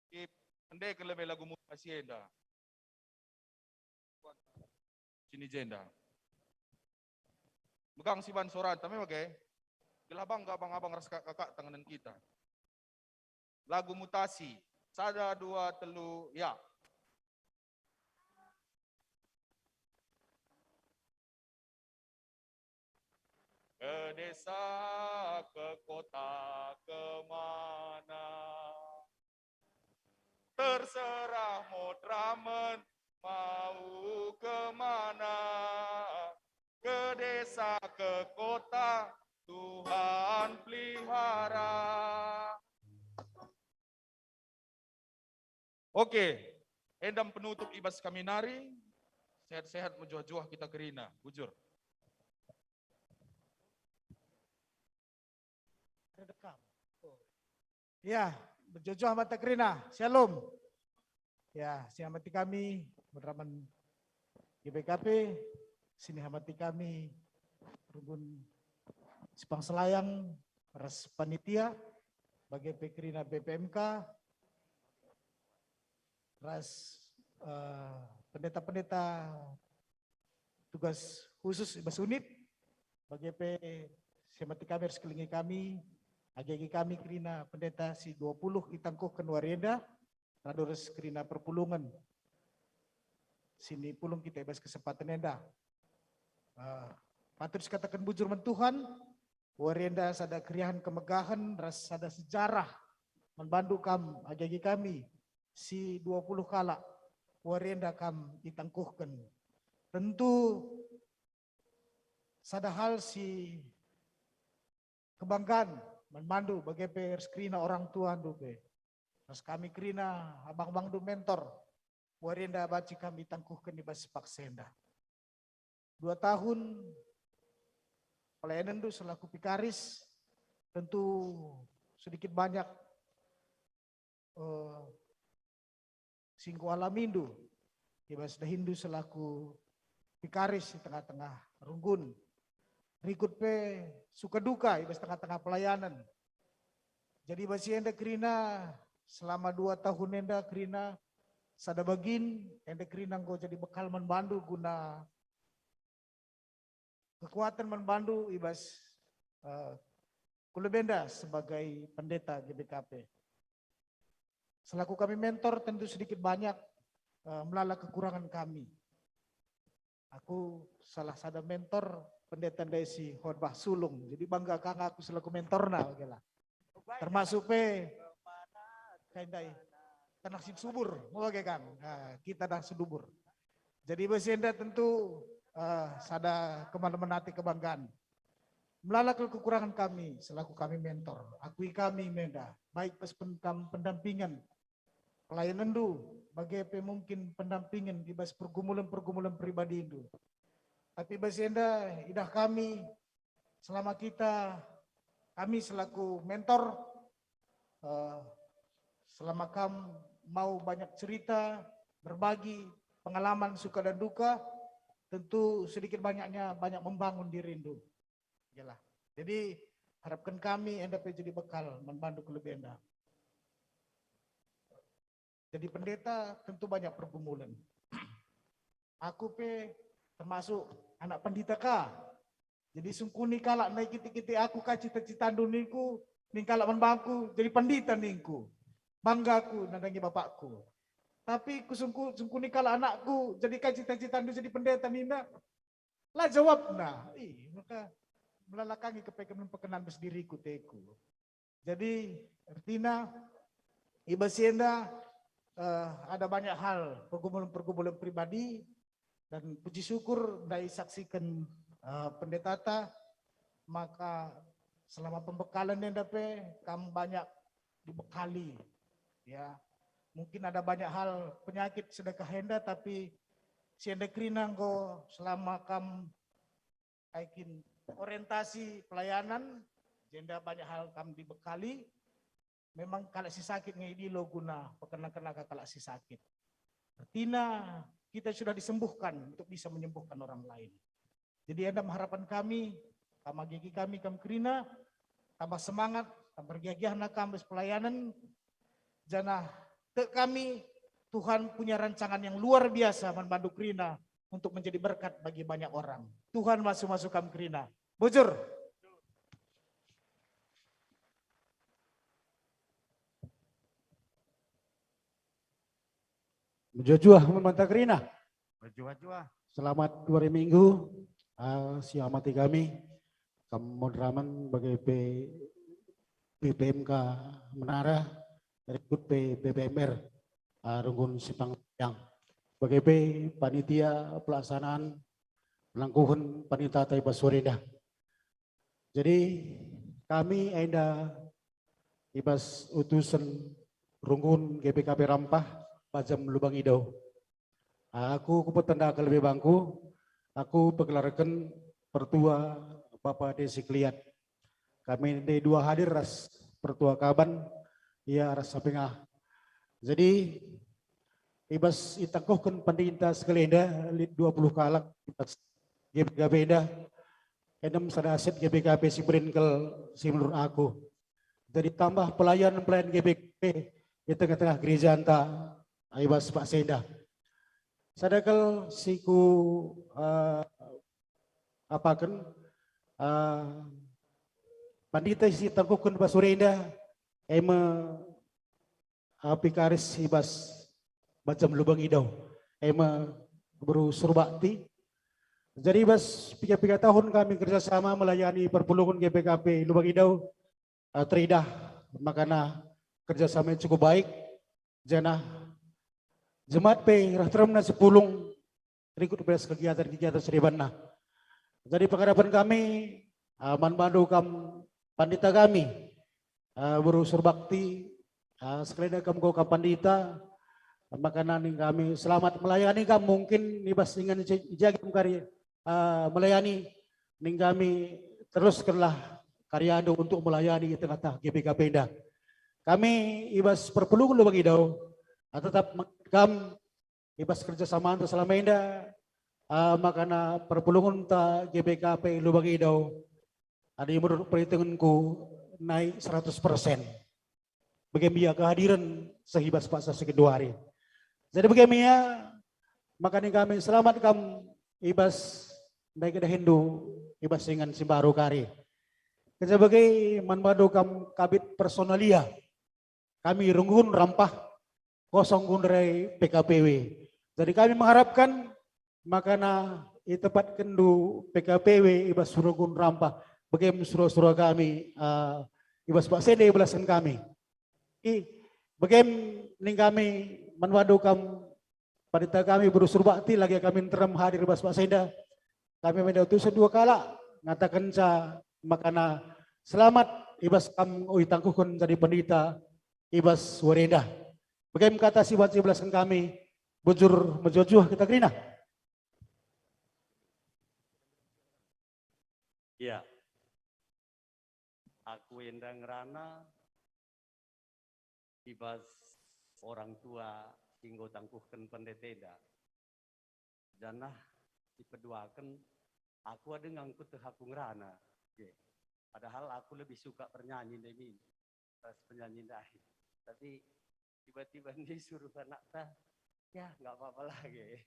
Ip, endeken lebe lagu mutasi enda. Sini jenda. Megang siban soranta me bage. Gelah bangga abang-abang ras kakak-kakak tanganen kita. Lagu mutasi. Sada, dua, telu, ya. Ke desa, ke kota, ke mana? Terserah moderamen mau ke mana, ke desa, ke kota, Tuhan pelihara. Oke, enda me penutup ibas kami nari. Sehat-sehat, mejuah-juah kita kerina, bujur. Ada dekam. Oh. Ya, mejuah-juah mata kerina. Shalom. Ya, si amati kami, moderamen G B K P, sini amati kami, runggun Sipang Selayang, ras panitia, bage pe kerina B P M K, ras, eh, pendeta-pendeta tugas khusus i bas unit, bage pe si amati kami ras kelengi kami, agi-agi kami kerina pendeta si dua puluh itangkuhken wari enda, radu ras kerina perpulungen si nipulung kita i bas kesempatan enda. Eh, patut sikataken bujur man Tuhan, wari enda sada keriahen kemegahen ras sada sejarah man bandu kam, agi-agi kami si dua puluh kalak wari enda kam itangkuhken. Tentu sada hal si kebanggaan man bandu, bage pe ras kerina orang tuandu pe, ras kami kerina abang-abangndu mentor, wari enda banci kami tangkuhken i bas paksa enda. Dua tahun pelayanenndu selaku vikaris, tentu sedikit banyak, eh, si enggo alamindu i bas dahinndu selaku vikaris i tengah-tengah runggun. Rikut pe suka duka i bas tengah-tengah pelayanen. Jadi i bas si enda kerina selama dua tahun enda kerina sada bagin enda kerina enggo jadi bekal man bandu guna kekuatan man bandu i bas, eh, kulebenda sebagai pendeta G B K P. Selaku kami mentor, tentu sedikit banyak, eh, melala kekurangan kami. Aku salah sada mentor pendeta ndai si khotbah sulung, jadi bangga ka aku selaku mentorna, oke lah. Termasuk pe kai ndai, tanah sing subur, oke kan? Nah, kita dah subur. Jadi bas enda tentu eh, sada kemalemen ate kebanggaan. Melala kal kekurangan kami selaku kami mentor. Akui kami menda, baik pas pen-, kam pendampingan pelayanenndu, bage pe mungkin pendampingen i bas pergumulan-pergumulan pribadindu. Tapi bas enda idah kami, selama kita, kami selaku mentor, eh, selama kam mau banyak cerita, berbagi pengalaman suka dan duka, tentu sedikit banyaknya banyak membangun dirindu. Jelah. Jadi, harapkan kami enda pe jadi bekal man bandu kelebe enda. Jadi pendeta tentu banyak pergumulan. Aku pe termasuk anak pendeta ka. Jadi sungkuni kalak ndai kite-kite aku ka cita-citandu ningku, ning kalak man bangku, jadi pendeta ningku. Bangga aku nandangi bapakku. Tapi kusungku-, sungkuni kalak anakku, jadi ka cita-citandu jadi pendeta ninda? La jawabna. Ih, maka melalakangi kepeken-, pekenan bas diriku teku. Jadi, ertina, i bas si enda, eh, ada banyak hal, pergumulan-pergumulan pribadi, dan puji syukur ndai saksiken, eh, pendetata, maka selama pembekalan enda pe kam banyak dibekali, ya. Mungkin ada banyak hal penyakit sedekah enda, tapi si enda kerina enggo selama kam kai kin orientasi pelayanan, jenda banyak hal kam dibekali. Memang kalak si sakit nge idilo guna pekena-kena kalak si sakit. Artina kita sudah disembuhkan untuk bisa menyembuhkan orang lain. Jadi enda harapan kami, kam agi-agi kami kam kerina, tambah semangat, tambah ergiah-giahna kam bas pelayanan, janah tek kami Tuhan punya rancangan yang luar biasa man bandu kerina untuk menjadi berkat bagi banyak orang. Tuhan masu-masu kam kerina. Bujur. Mejuah-juah man banta kerina. Mejuah-juah. Selamat dua hari Minggu, ah, si amati kami. Kam moderamen bage pe P P M K Menara, rikut pe P P M R, ah, Runggun Simpang Siang. Bage pe panitia pelaksanaan, pelangkuhen panitia tai bas sore dah. Jadi, kami enda i bas utusen Runggun G B K P Rampah, Bajam Lubang Idau. Aku kupetenda kelebe bangku, aku pegelarken Pertua Bapa Desi Keliat. Kami ndai dua hadir ras Pertua Kaban, ia ras Sapengah. Jadi, i bas itangkuhken pandita sekali enda lit dua puluh kalak i bas G B K P enda, enem sada aset G B K P si berin kal si menurut aku. Jadi tambah pelayan-pelayan G B K P i tengah-tengah gerejanta i bas paksa enda. Sada kal si ku, eh, apaken, eh, pandita si tangkuhken bas sore enda, e me Apikaris i bas Bajam Lubang Idau, e me Beru Surbakti. Jadi bas piga-piga tahun kami kerjasama melayani perpulungen G B K P Lubang Idau, eh, teridah makana kerjasama cukup baik, janah jemaat pe reh teremna sepulung rikut bas kegiatan-kegiatan seribanna. Jadi pengharapan kami, ah, man bandu kam pandita kami, ah, Beru Surbakti, ah, sekalian kam enggo kam pandita, maka nani kami selamat melayani kam mungkin i bas ingan i ja kam kari, ah, melayani, ning kami teruskenlah karyandu untuk melayani i tengah-tengah G B K P enda. Kami i bas perpulungen Lubang Idau, ah, tetap kam i bas kerjasamanta selama enda, ah, makana perpulungenta G B K P Lubang Idau, adi menurut perhitunganku, naik seratus persen. Bage me ia kehadiren seh i bas paksa si genduari. Jadi bage me ia, makana kami selamat kam i bas ndai kedahinndu i bas ingan si mbaru kari. Kenca bage man bandu kam Kabid Personalia. Kami Runggun Rampah, kosong Gunderai P K P W. Jadi kami mengharapkan makana itepatkenndu P K P W i bas Runggun Rampah, bage me sura-sura kami, eh, i bas paksa enda ibelasken kami. I, Bage nina kami man bandu kam, pandita kami, Boru Surbakti, lage kami nterem hadir bas paksa enda. Kami menda utusen dua kalak, ngatakenca makana selamat ibas kam, oi, tangkuhken jadi pandita ibas wari enda. Bage kata si banci belasken kami, bujur mejuah-juah kita kerina. Ya, aku enda ngerana i bas orang tua si enggo tangkuhken pendeta enda. Janah sipeduaken, aku ade ngangkut teh aku ngerana. Ye. Padahal aku lebih suka bernyanyi ndai min ras penyanyi ndai. Tapi tiba-tiba disuruh anakta, ya, nggak apa-apa lagi.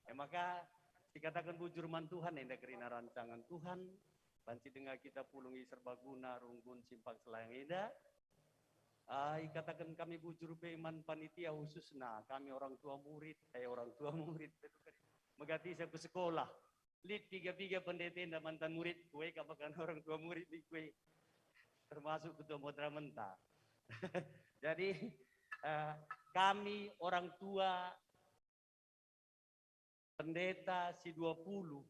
E maka, sikataken bujur man Tuhan, enda kerina rancangan Tuhan, banci denga kita pulung i Serbaguna, Runggun, Simpang Selayang enda. Ah, ikataken kami bujur pe man panitia, khususna kami orang tua murid, eh, orang tua murid, megatisa ku sekolah. Lit piga-piga pendeta enda mantan murid, kue kapakan orang tua murid di kue, termasuk ketua modramenta. Jadi, eh, kami orang tua pendeta si dua puluh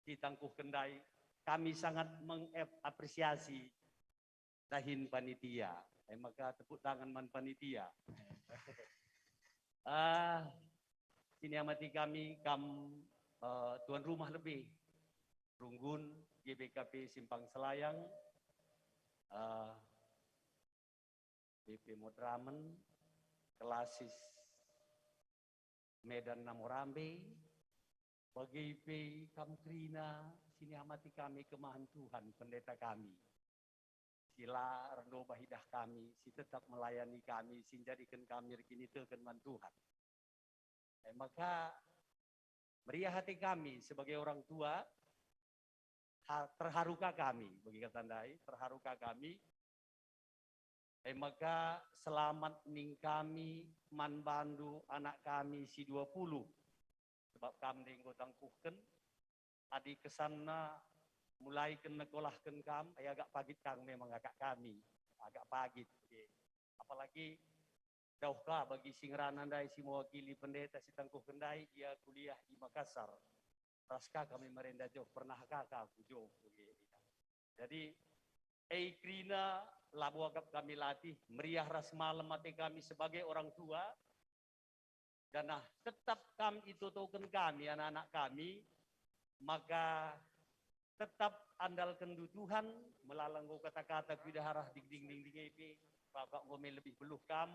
ditangkuhken ndai, kami sangat mengapresiasi dahin panitia. E maka tepuk tangan man panitia. Ah, sini amati kami kam, eh, tuan rumah lebih Runggun, G B K P Simpang Selayang, eh, B P Modramen, Kelasis Medan Namorambe, bage pe kam kerina sini amati kami kemahen Tuhan, pendeta kami, si la ernobah idah kami, si tetap melayani kami, si njadiken kami erkiniteken man Tuhan. E maka, meriah ate kami sebagai orang tua, ha-, terharuka kami, bagi kata ndai, terharuka kami. E maka selamat ning kami man bandu anak kami si dua puluh, sebab kam ndai enggo tangkuhken, adi kesanna mulaiken nekolahken kam, e agak pagit kang memang akak kami, agak pagit. Apalagi dauh ka bagi si ngerana ndai si mewakili pendeta si tangkuhken ndai, ia kuliah i Makassar. Ras ka kami merenda joh, pernah ka aku joh. Jadi, e kerina labo akap kami latih, meriah ras malem ate kami sebagai orang tua, janah tetap kam itotoken kami, anak-anak kami, maka tetap andalkenndu Tuhan, melala enggo kata-kata kuidah arah dingding-dingding e pe, maka enggo me lebih beluh kam.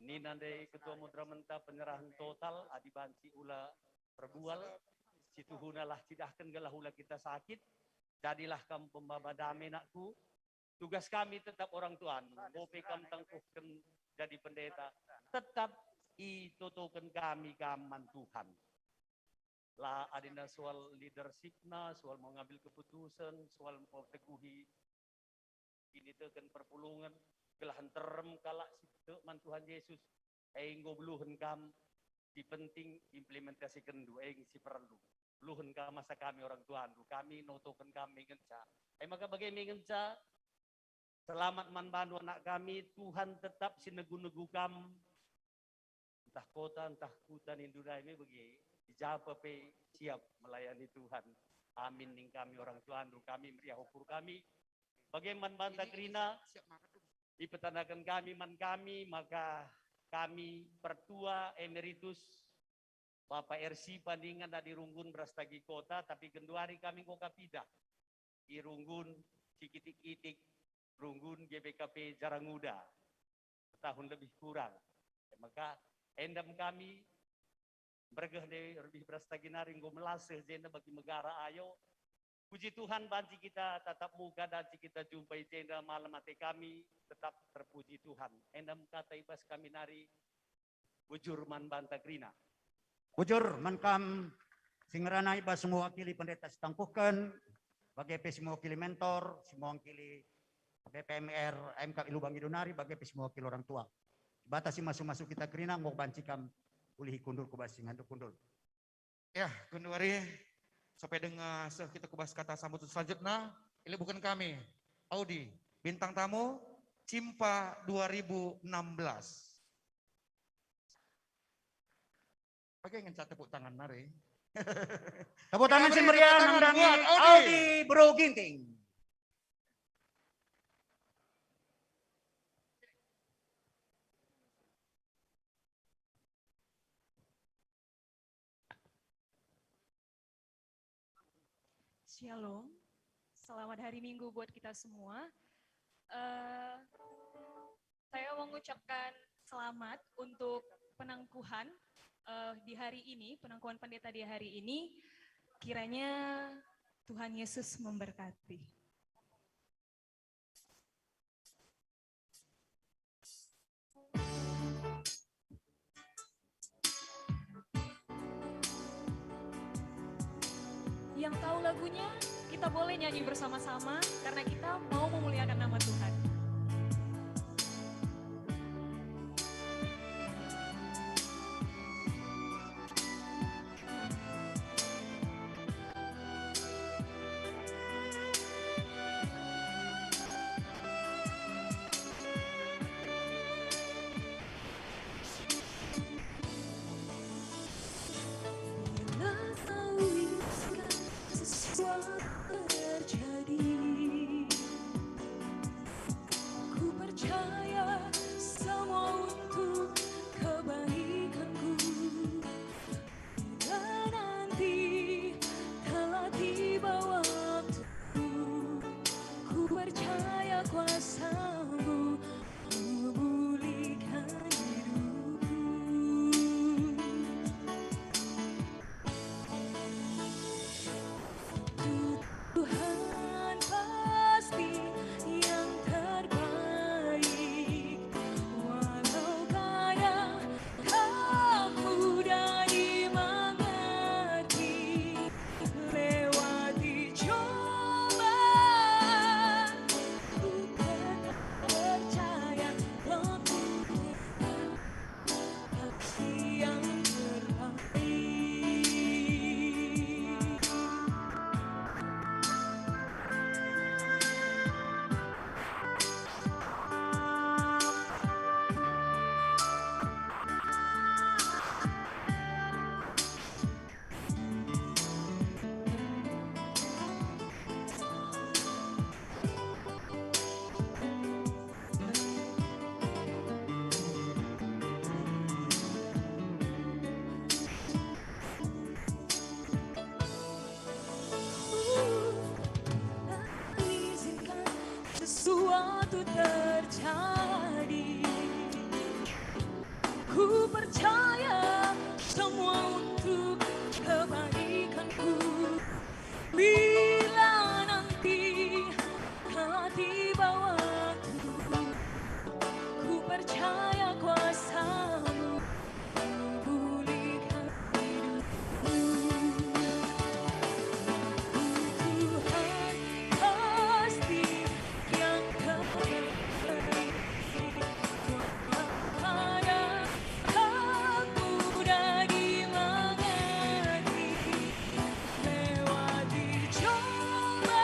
Nina ndai ketua modramenta penyerahen total, adi banci ula perbual, situhuna lah cidahken gelah ula kita sakit, jadilah kam pembawa dame, nakku. Tugas kami tetap orang tuandu, enggo pe kam tangkuhken jadi pendeta, tetap itotoken kami kam man Tuhan. La adina soal leadershipna, soal mengambil keputusan, soal memperteguhi kiniteken perpulungen, gelah nterem kalak si tek man Tuhan Jesus. E enggo beluhen kam, si penting implementasikenndu, e si perlu. Beluhen kam asa kami orang tuandu, kami notoken kam me ngenca. E maka bage me ngenca, selamat man bandu anak kami, Tuhan tetap si negu-negu kam. Ntah kota, ntah kuta nindu ndai me bage, i ja pe siap melayani Tuhan. Amin ning kami orang tuandu, kami meriah ukur kami. Bage man banta kerina, ipetandaken kami man kami, maka kami pertua emeritus Bapa R C Pandingan adi Runggun ras Tagi Kota, tapi genduari kami enggo kapidah i Runggun, sikitik-kitik Runggun G B K P Jaranguda, setahun lebih kurang. E maka endam kami mergeh ndai, lebih beras tagi nari enggo melaseh jenda bagi megara ayo. Puji Tuhan, banci kita tatap muka, banci kita jumpa i jenda malem ate kami, tetap terpuji Tuhan. Endam kata i bas kami nari, bujur man banta kerina. Bujur man kam si ngerana i bas mewakili pendeta si tangkuhken, bage pe si mewakili mentor, si mewakili B P M R M K i Lubang Ido nari, bage pe si mewakili orang tua. Dibata si masu-masu kita kerina, enggo banci kam ulihi kundul ku bas si ngandung kundul. Ya, genduari, sampai denga seh kita ku bas kata sambut selanjutna, ilebuhken kami, Audi, bintang tamu, Cimpa dua ribu enam belas. Bage ngenca tepuk tangan nari. Tepuk tangan si meriah nandangi Audi Bro Ginting. Shalom, selamat hari Minggu buat kita semua. Eh, saya mengucapkan selamat untuk penangkuhan, eh, di hari ini, penangkuhan pendeta di hari ini. Kiranya Tuhan Yesus memberkati. Yang tahu lagunya, kita boleh nyanyi bersama-sama karena kita mau memuliakan nama Tuhan. Sesuatu terjadi. Ku percaya semua untuk kebaikanku. Dan nanti telah tiba waktu. Ku percaya kuasamu memulihkan hidupku. Tuhan pasti yang terbaik, walau kadang tak mudah dimengerti. Lewati cobaan, ku tetap percaya waktu yang terbaik. Izinkan sesuatu terjadi. Ku percaya semua untuk kebaikanku. Bila nanti telah tiba waktu, ku percaya kuasamu memulihkan hidupku. Tuhan pasti yang terbaik. Walau kadang tak mudah dimengerti. Lewati cobaan,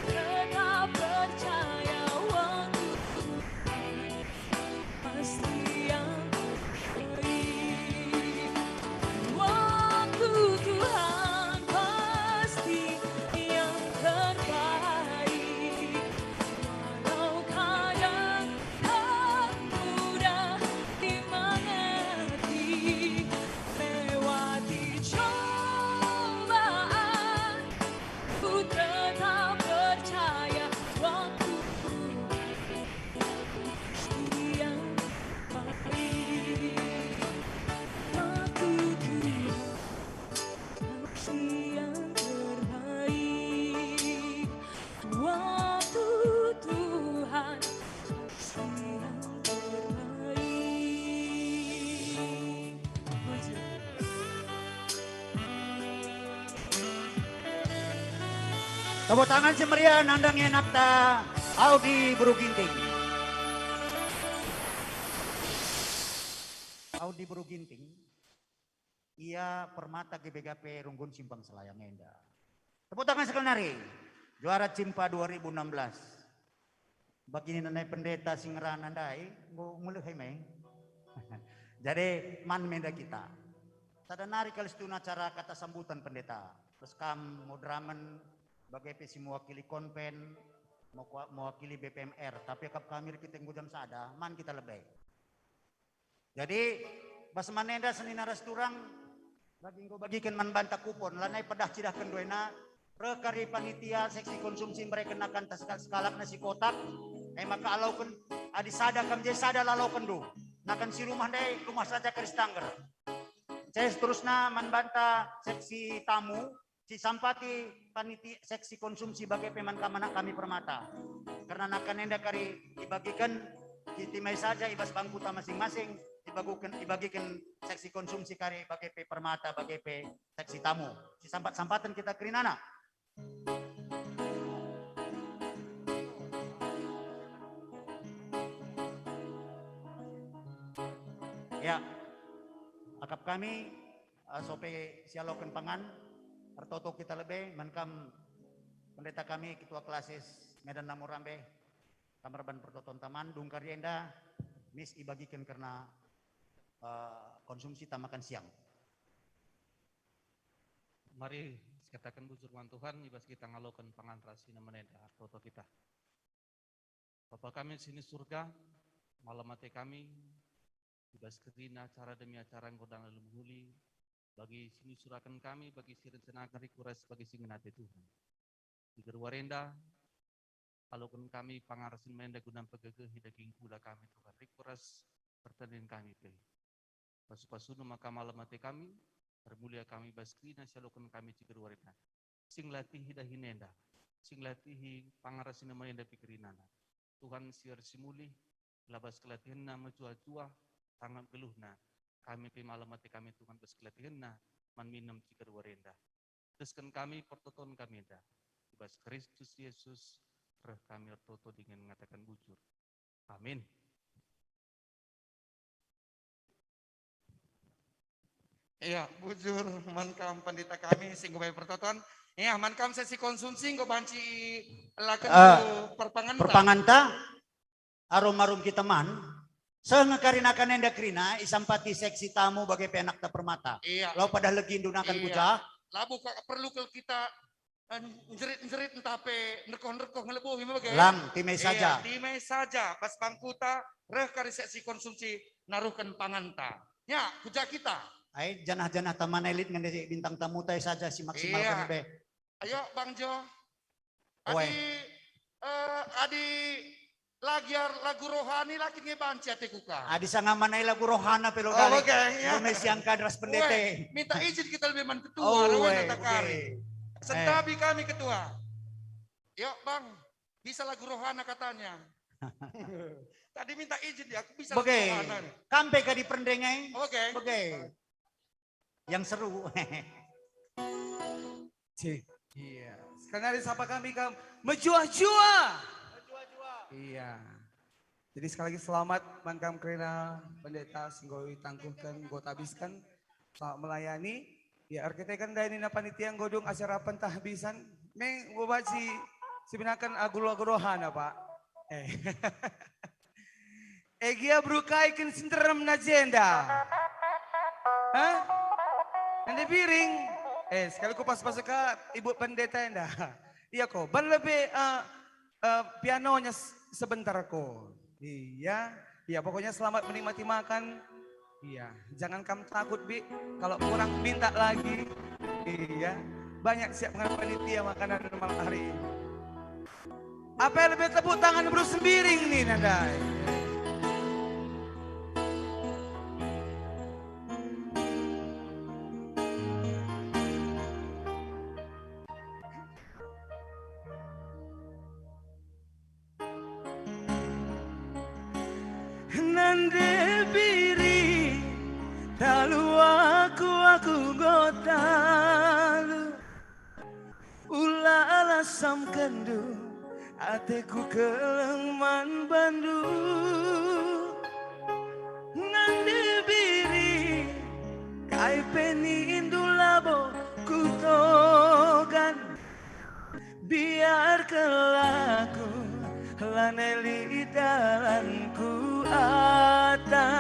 tetap percaya waktu pasti yang terbaik. Waktu Tuhan pasti yang terbaik. Walau kadang tak mudah dimengerti, lewati cobaan, ku tetap percaya waktu yang terbaik. Waktu Tuhan yang terbaik. Waktu Tuhan yang terbaik. Tepuk tangan si meriah nandangi anakta Audi Bro Ginting. Audi Bro Ginting. Ia permata G B K P Runggun Simpang Selayang enda. Tepuk tangan sekali nari. Juara Cimpa dua ribu enam belas. Bagi nina nai pendeta si ngerana ndai, enggo mulih me. Jadi, man me enda kita. Sada nari kal situhuna acara kata sambutan pendeta. Terus kam mau dramen, bage pe si mewakili konven, mewa-, mewakili B P M R, tapi akap kami kita enggo jam sada, man kita lebe. Jadi, bas man enda senina ras turang, bagi enggo bagiken man banta kupon, lanai pedah cidahken duena, reh kari panitia seksi konsumsi mereken akan tas-, sekalakna si kotak, e maka alauken, adi sada kam je sada lalokenndu, nakan si rumah ndai rumah saja kari setangger. Saya seterusna man banta seksi tamu, si sampati panitia seksi konsumsi bage pe man kam anak kami Permata. Kerna nakan enda kari ibagiken, si timai saja i bas bangkuta masing-masing, ibaguken, ibagiken seksi konsumsi kari bage pe Permata, bage pe seksi tamu. Si sampat-sampaten kita kerinana. Ya, akap kami, eh, sope sialoken pangan, ertoto kita lebe, man kam pendeta kami, ketua klasis Medan Lamorambe, kam erban pertoton taman, dungkari enda, mis ibagiken kerna, eh, konsumsi ta makan siang. Mari sikataken bujur man Tuhan, i bas kita ngaloken pangan ras si nemen enda, ertoto kita. Bapa kami si ni Surga, malem ate kami, i bas kerina acara demi acara enggo dana mehuli, bagi si nisuraken kami, bagi si rencanaken rikut ras bagi si ngena ate Tuhan. Di geruar enda, aloken kami pangan ras si nemen enda guna mpegegehi daging kula kami Tuhan rikut ras pertendin kami pe. Pasu-pasuna maka malem ate kami, ermulia kami bas kerina si aloken kami i geruar enda. Sing latihi dahin enda, sing latihi pangan ras si nemen enda pe kerinana. Tuhan si ersimulih, la bas kelatihenna mejuah-juah, sangap geluhna. Kami pe malem ate kami Tuhan bas kelatihenna, man minem i geruar enda. Desken kami pertoton kami enda. I bas Kristus Yesus, reh kami ertoto dingen ngataken bujur. Amin. Iya, bujur man kam pendeta kami si enggo bai pertoton. Iya, man kam seksi konsumsi enggo banci laken Ah, perpanganta. Perpanganta, arum-arum kita man, seh nge kari nakan enda kerina, isampati seksi tamu bage pe anakta Permata. Iya. Lau padah legi ndunakan Iya. Kuja. Labo ka perlu kal kita, eh, njerit-njerit ntah pe nerkoh-nerkoh ngelebohi me bage. Lang, timai Iya, saja. Timai saja, bas bangkuta, reh kari seksi konsumsi, naruhken panganta. Ya, kuja kita. Ai, janah-janah taman elit ngende bintang tamu tai saja si maksimal Iya. Kan be. Ayo, Bang Jo. Oe. Adi, eh, adi la gia lagu rohani la kin nge banci ateku ka. Adi sanga manai lagu rohana pe lo Oh, dali. Oke, ya. Lo me siangkan ras pendeta. Oe, minta izin kita lebih man ketua, Oh, rawan oe, kata kari. Oke. Sentabi Eh. Kami ketua. Yuk, Bang, bisa lagu rohana katanya. Tadi minta izin dia, aku bisa lagu Oke. Rohana nih. Kampe ka di perendengei? Oke. Oke. Yang seru. Cih. Iya. Sekali lagi sapa kami kam mejuah-juah. Iya. Jadi sekali lagi selamat man kam kerina pendeta si enggo itangkuhken, enggo tabisken. Selamat melayani. Ya, erkiteken ndai nina panitia enggo dung acara pentahbisan. Me enggo banci si binaken lagu-lagu rohana, Pak. Eh. Egia beru kai kin si nterem na jenda? Hah? Nande biring? Eh, sekali ku pas-pas ka ibu pendeta enda. Iya ko, ban lebe, eh, eh, pianonya s-, sebentar ko. Iya, iya, pokoknya selamat menikmati makan. Iya, jangan kam takut, Bi, kalau kurang minta lagi. Iya, banyak siap dengan panitia makanan malam hari. Apa yang lebih tepuk tangan beru sembiring nih, nadai? Nande biri, talu aku, aku enggo talu. Ula alasamkenndu, ateku keleng man bandu. Nande biri, kai pe nindu labo kutogan. Biarkenlah aku lan Neli dalanku ata.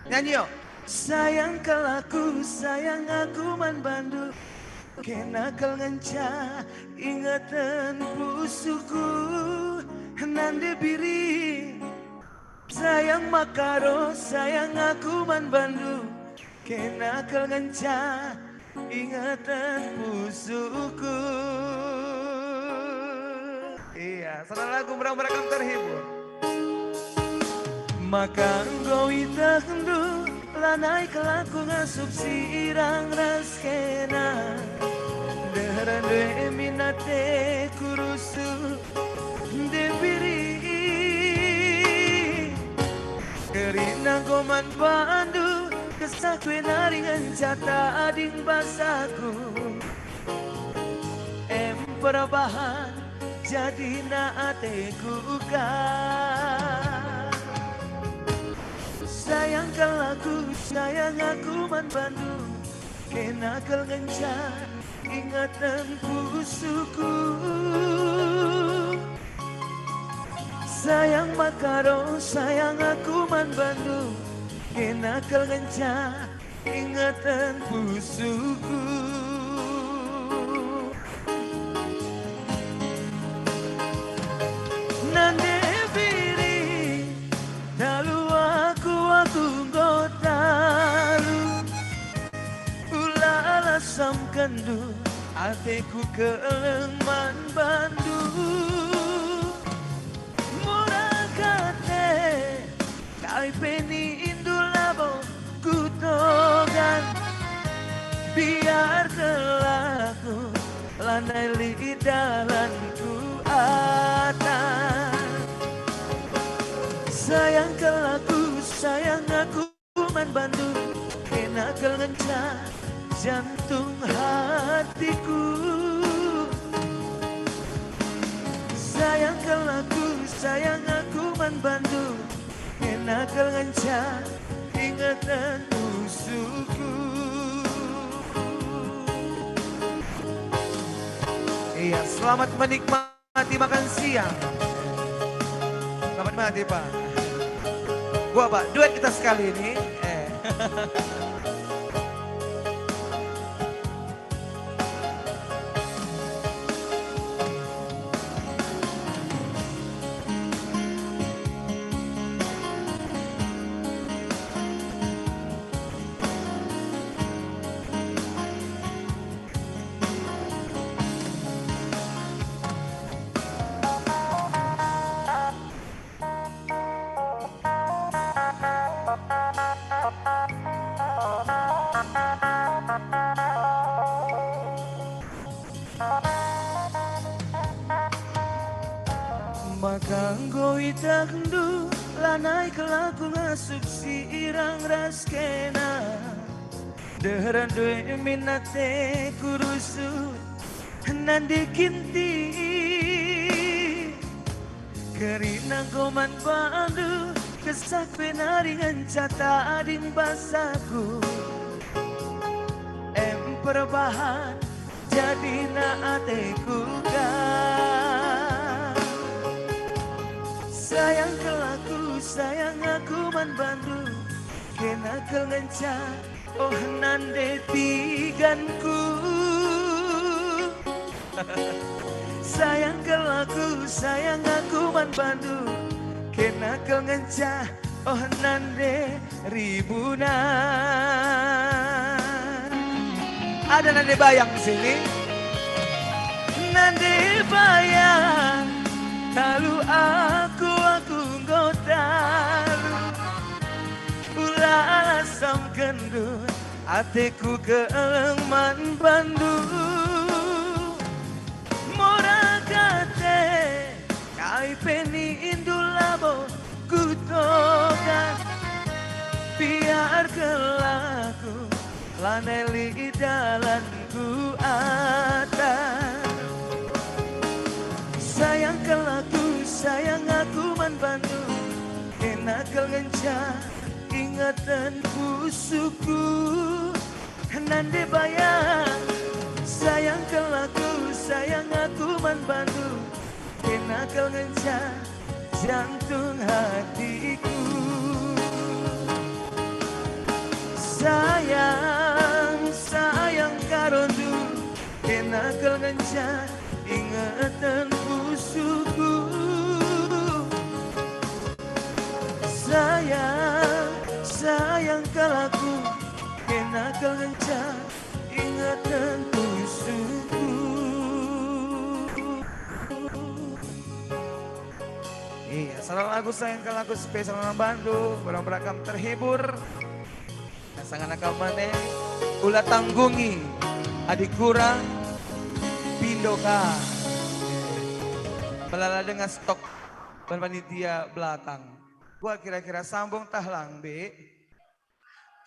Nyanyi, yo. Sayang kal aku, sayang aku man bandu. Kena kal ngenca ingeten pusuhku, nande biri. Sayang makaro, sayang aku man bandu. Kena kal ngenca ingeten pusuhku. Iya, salah lagu mera-mera kam terhibur. Maka enggo itehndu, lanai kal aku ngasup sirang ras kena. Deher ndue min ateku rusuh, ndebiri. Kerina enggo man bandu, kesahku e nari ngenca tading basaku. Em perbahan jadina ateku ka. Sayang kal aku, sayang aku man bandu, kena kal ngenca ingeten pusuhku. Sayang makaro, sayang aku man bandu, kena kal ngenca ingeten pusuhku. Nande biri, talu aku, aku enggo talu. Ula lasamkenndu, ateku keleng man bandu. Murah kate, kai pe nindu labo kutogan. Biarkenlah aku, lanai lit dalanku ata. Sayang kal aku, sayang aku man bandu, kena kal ngenca jantung hatiku. Sayang kal aku, sayang aku man bandu, kena kal ngenca ingeten pusuhku. Iya, selamat menikmati. Mati makan siang. Selamat mati, Pak. Gua, Pak, duet kita sekali ini. Eh. Maka enggo itahndu, lanai kal aku ngasup sirang ras kena. Deher ndue min ateku rusuh, nande kinti. Kerina enggo man bandu, kesahku e nari ngenca tading basaku. Em perbahan jadina ateku ka. Sayang kal aku, sayang aku man bandu, kena kal ngenca, oh nande tiganku. Sayang kal aku, sayang aku man bandu, kena kal ngenca, oh nande ribuna. Ada nande bayang sini? Nande bayang, talu aku, aku enggo talu. Ula alasam gendut, ateku keleng man bandu. Mora kate, kai pe nindu labo kutokan. Biarkenlah aku, lanai lit dalanku ata. Sayang kal aku, sayang aku man bandu, kena kal ngenca ingeten pusuhku. Nande bayang, sayang kal aku, sayang aku man bandu, Kena kal ngenca jantung hatiku. Sayang, sayang karondu, kena kal ngenca ingeten pusuhku. Sayang, sayang kal aku, kena kal ngenca ingeten pusuhku. Iya, salah lagu sayang kal aku spesial man bandu, mudah-mudahan kam terhibur. Nah, sangana kam mane, ula tanggungi, adi kurang, pindo ka. Melala denga stok ban panitia belakang. Gua kira-kira sambung tah lang, Bi.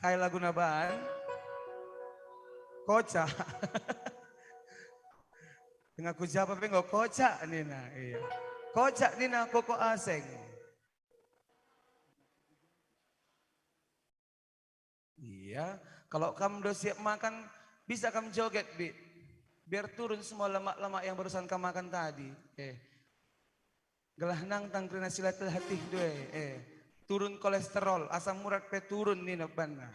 Kai laguna ban? Kocak. Denga ku japa pe enggo kocak nina, iya. Kocak nina koko aseng. Iya, kalau kam do siap makan, bisa kam joget, Bi. Biar turun semua lemak-lemak yang barusan kam makan tadi. Eh. Gelah nangtang kerina silatul hatihndu e, eh, turun kolesterol, asam urat pe turun nina banna.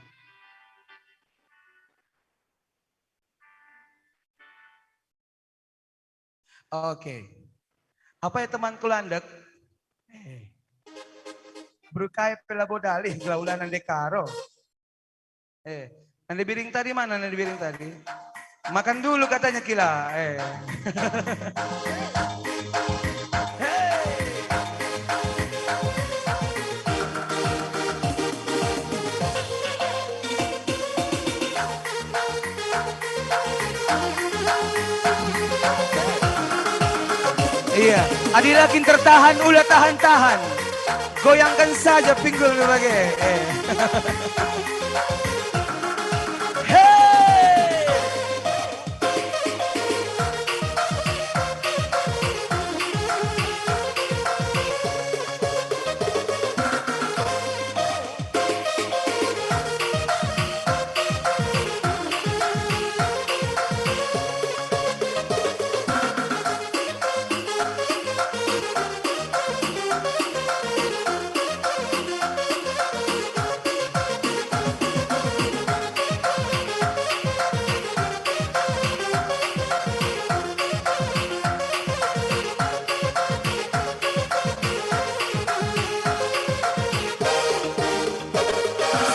Oke. Apai temanku landek? Eh. Beru kai pe labo dalih, gelah ula nande karo. Eh, nande biring tadi mana nande biring tadi? Makan dulu katanya kila. Eh. Iya, adi la kin tertahan, ula tahan-tahan. Goyangken saja pinggul bage. Eh. Hey!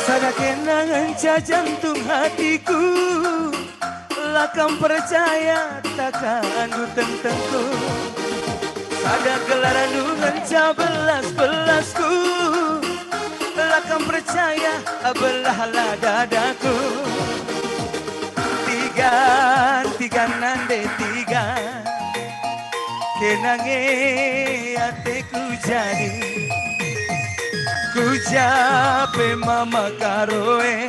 Sada kena ngenca jantung hatiku. La kam percaya takandu tentengku. Sada gelarandu ngenca belas-belasku. La kam percaya, belahlah dadaku. Tigan, tigan nande tigan. Kena nge ateku jadi. Ku ja pe mama karoe.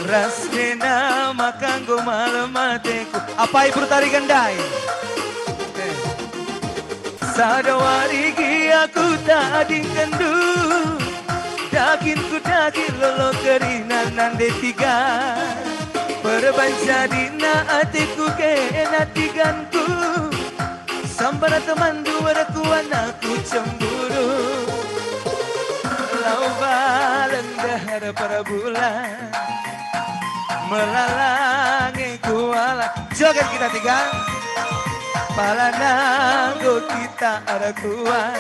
Ras kena maka enggo malem ateku. Apai Beru Tarigan ndai? Eh. Sada wari gia kutadingkenndu, dagingku daging lolo kerina nande tiga. Perban jadina ateku kena tiganku. Sambar temanndu erkuan aku cemburu. Lau balen deher perbulan. Melala nge kuala. Joget kita tiga. Pala nanggo kita erkuan.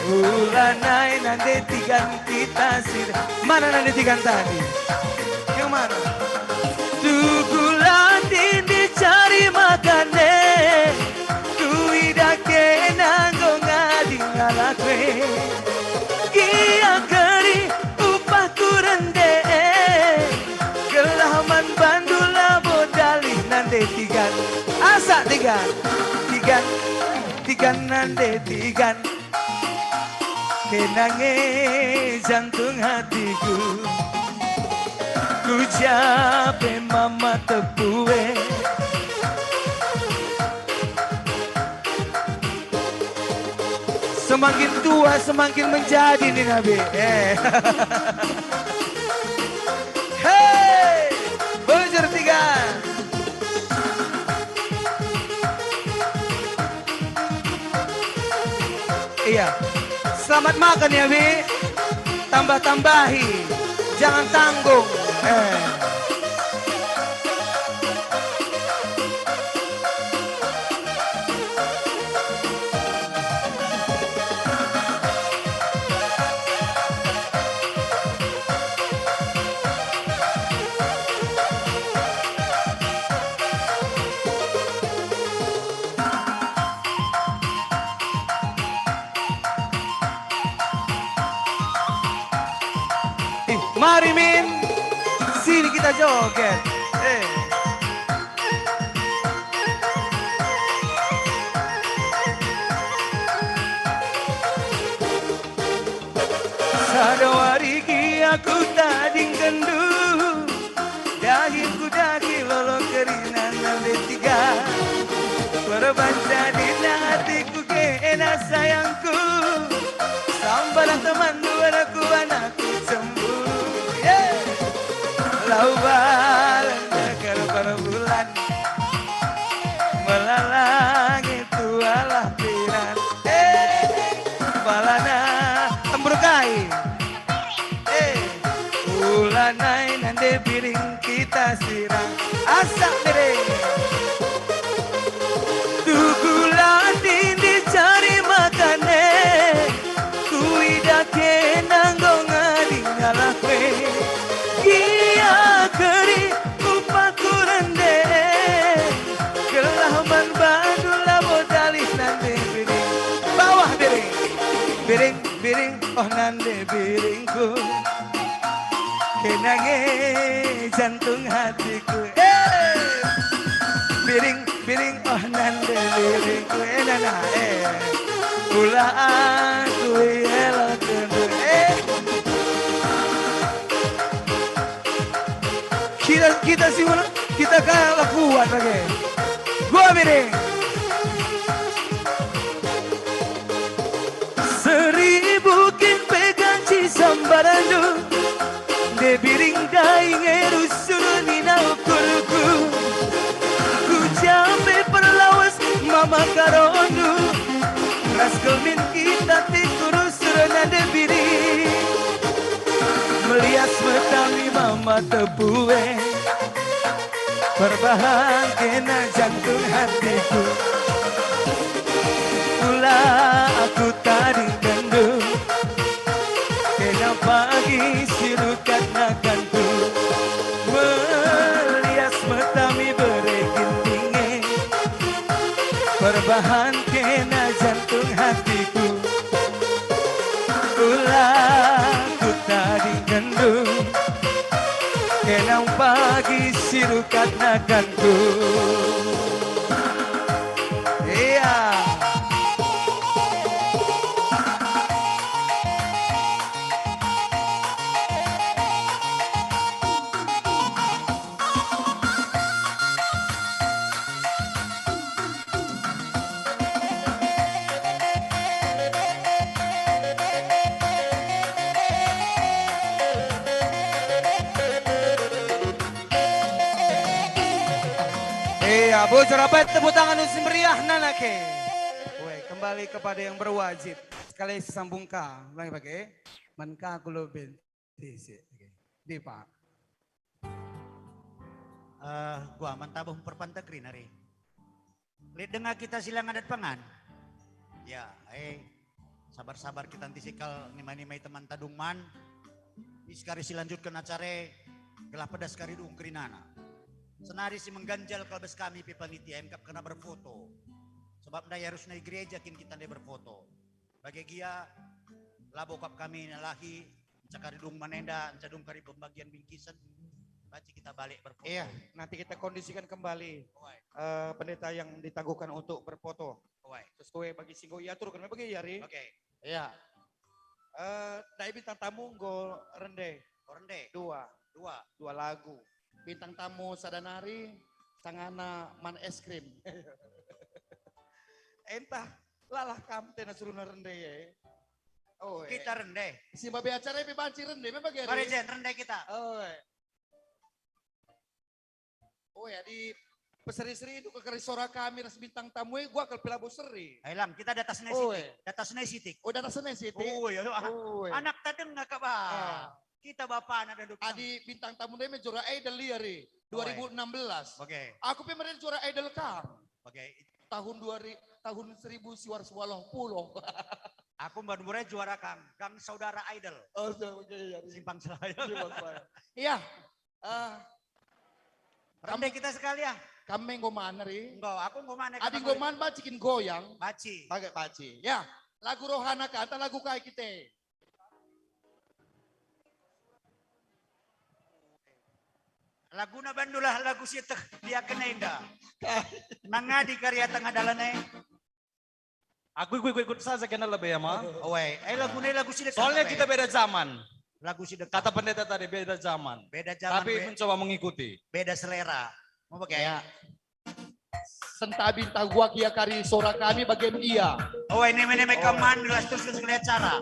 Ula nai nande tigan kita sida. Mana nande tigan tadi? Yang mana? Tukulan dindi cari makane. Kuidah kena enggo ngadi ngalakue. Gia keri upahku rende. Gelah man bandu labo dalih nande tigan. Asak tigan. Tigan. Tigan nande tigan. Kena nge jantung hatiku. Ku ja pe mama tepue. Semakin tua semakin menjadi nih Nabi. Eh. Hei, bujur tiga. Selamat makan ya, Bi. Tambah-tambahi. Jangan tanggung. Eh. Ih, mari, Min. Sini kita joget. Eh. Sada wari gia kutadingkenndu, dagingku daging lolo kerina nande tiga. Perban jadi hatiku kena sayangku, sambalah temanndu anakku, anakku cembu. Yeah. Lau balen dekar perbulan, melalangi tualah piran. Eh, balana tembur kai. Eh, ulanai nande biring kita sirang. Asak dere. Tugulah dindi cari makane, kuidah kena enggo ngadi ngalahwe. Gia keri upahku rende, gelah man bandu labo dalih nande biring. Bawah biring, biring, biring, oh nande biringku. Kena nge jantung hatiku. Eh! Biring, biring, oh nande biringku. Eh, nana, eh. Pula aku ielo kendu. Eh. Kita, kita si mana? Kita kalah kuat lagi. Gua biring. Seribu kin pe ganci sambaranndu, nande biring ndai nge rusur nina ukurku. Ku jambe perlawes mama karondu, ras kelmin kita tiku rusur nande biring. Melias metami mama tebue. Perbahan kena jantung hatiku. Ula aku tadingkenndu, kena pagi si rukat nakanku. Melias metami bere gintinge, perbahan kena jantung hatiku. Ula ku tadingkenndu, kenang pagi si rukat nakanku. Iya. Iya, bujur abai tepuk tangan si meriah nana ke. Weh, kembali kepada yang berwajib. Sekali sambung ka, ulangi pakai. Man ka kulo ben. Sik, sik. Oke. Ndi, Pak? Eh, gua man tabuh perpantek rin ari. Lit denga kita si la ngadat pangan. Ya, eh, sabar-sabar kita nti si kal nima-nimai teman tadung man. Isikari si lanjutken acara e, gelah pedas kari dung kerinana. Senari si mengganjal kal bas kami pe panitia emkap kena berfoto. Sebab ndai arusna i gereja kin kita ndai berfoto. Bage gia, labo kap kami nelahi, nca kari dung man enda, nca dung kari pembagian bingkisen, banci kita balik berfoto. Iya, nanti kita kondisikan kembali, Oi. eh, pendeta yang ditangguhkan untuk berfoto. Oi. Sesuai bagi si enggo iaturken, bagi ya, Ri? Oke. Iya. Eh, ndai bintang tamu enggo rende. Oh, rende. Dua. Dua. Dua lagu. Bintang tamu sada nari, sangana man es krim. Entah, lalah kam tena suruhna rende e. Oh, eh. Kita rende. Si mbabe acara pe banci rende, memang ya, Ri? Mari, Jen, rende kita. Oh, eh. Oh, ya, di Peseri-seri itu kekeri sora kami ras bintang tamu e, gua kal pelabo seri. Ayo, Lang, kita datas nai Oi. sitik. Datas nai sitik. Oh, datas nai sitik. Oh, iya, ah, Oi. Anak ta denga kaba. Ah. Kita bapana dan Adi bintang tamu ndai me juara Idol liari Oi. dua ribu enam belas. Oke. Aku pe meren juara Idol kam. Oke. Tahun dua ri-, tahun seribu siwar siwaluh puluh. Aku mban mure juara kang, kang saudara Idol. Oh, so-, oke, iya, iya. Simpang Seraya. Simpang Seraya. Iya. Eh, Rende kam-, kita sekali ya. Kami enggo man, ri? Enggo, aku enggo man, Adi enggo man, banci kin goyang? Banci. Pakai banci. Ya, lagu rohana ka, ntah lagu kai kita? Laguna bandulah lagu si teh dia kena enda. Mangadi karya tengah dalan e. Aku ikut-ikut saja kena lebe ya, Ma. Oe, eh, lagu ni lagu si dekat. Soalnya kita beda zaman. Lagu si dekat. Kata pendeta tadi, beda zaman. Beda zaman, tapi be-, mencoba mengikuti. Beda selera. Mau pakai? Ya. Sentabi ntah gua kia kari sora kami bagian ia. Oe, ini, ini, ini, oh, keman, jelas terus, terus ngeliat cara.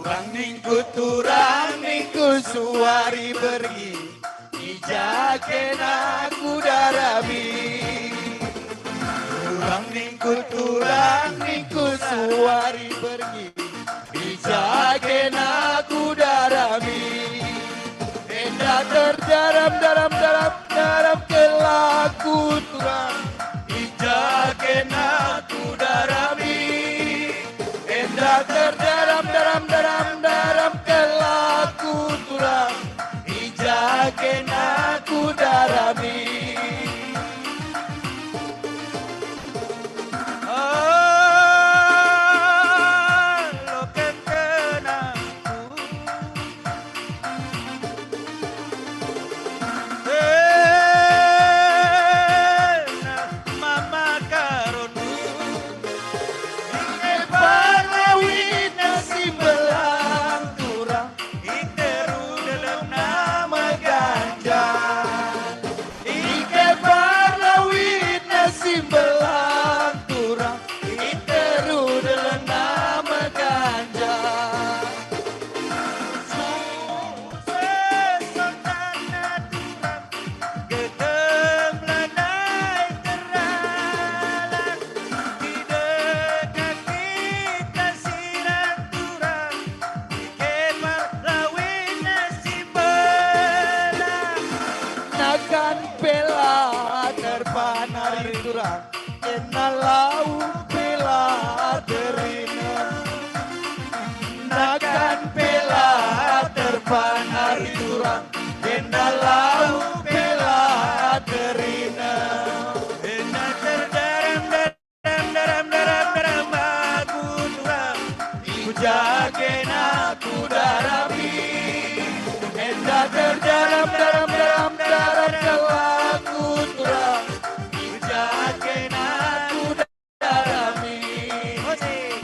Turang ningku, turang ningku, suari bergi. I ja kena kudarami. Turang ningku, turang ningku, suari bergi. I ja kena kudarami. Enda terdaram, daram, daram, daram kelaku turang. I ja kena kudarami. Enda terdaram, daram, daram, daram kelaku turang. I ja kena kudarami. Oh, lo kekena. Mama Karun. Ike parlawitna si mbelang turang, iteru delengna meganjang. Ike parlawitna si mbelang turang, iteru delengna meganjang. Sukses sontana turang, gegem lanai teralang, di dekah kita sirang turang, ike parlawitna si mbelang. Nakan pela terpanari turang, enda lau pela terina. Nakan pela terpanari turang, enda lau pela terina. Enda terdaram, daram, daram, daram, daram aku turang, i ja kena kudarami. Enda terdaram, daram, daram, daram kelaku turang, i ja kena kudarami. Musik.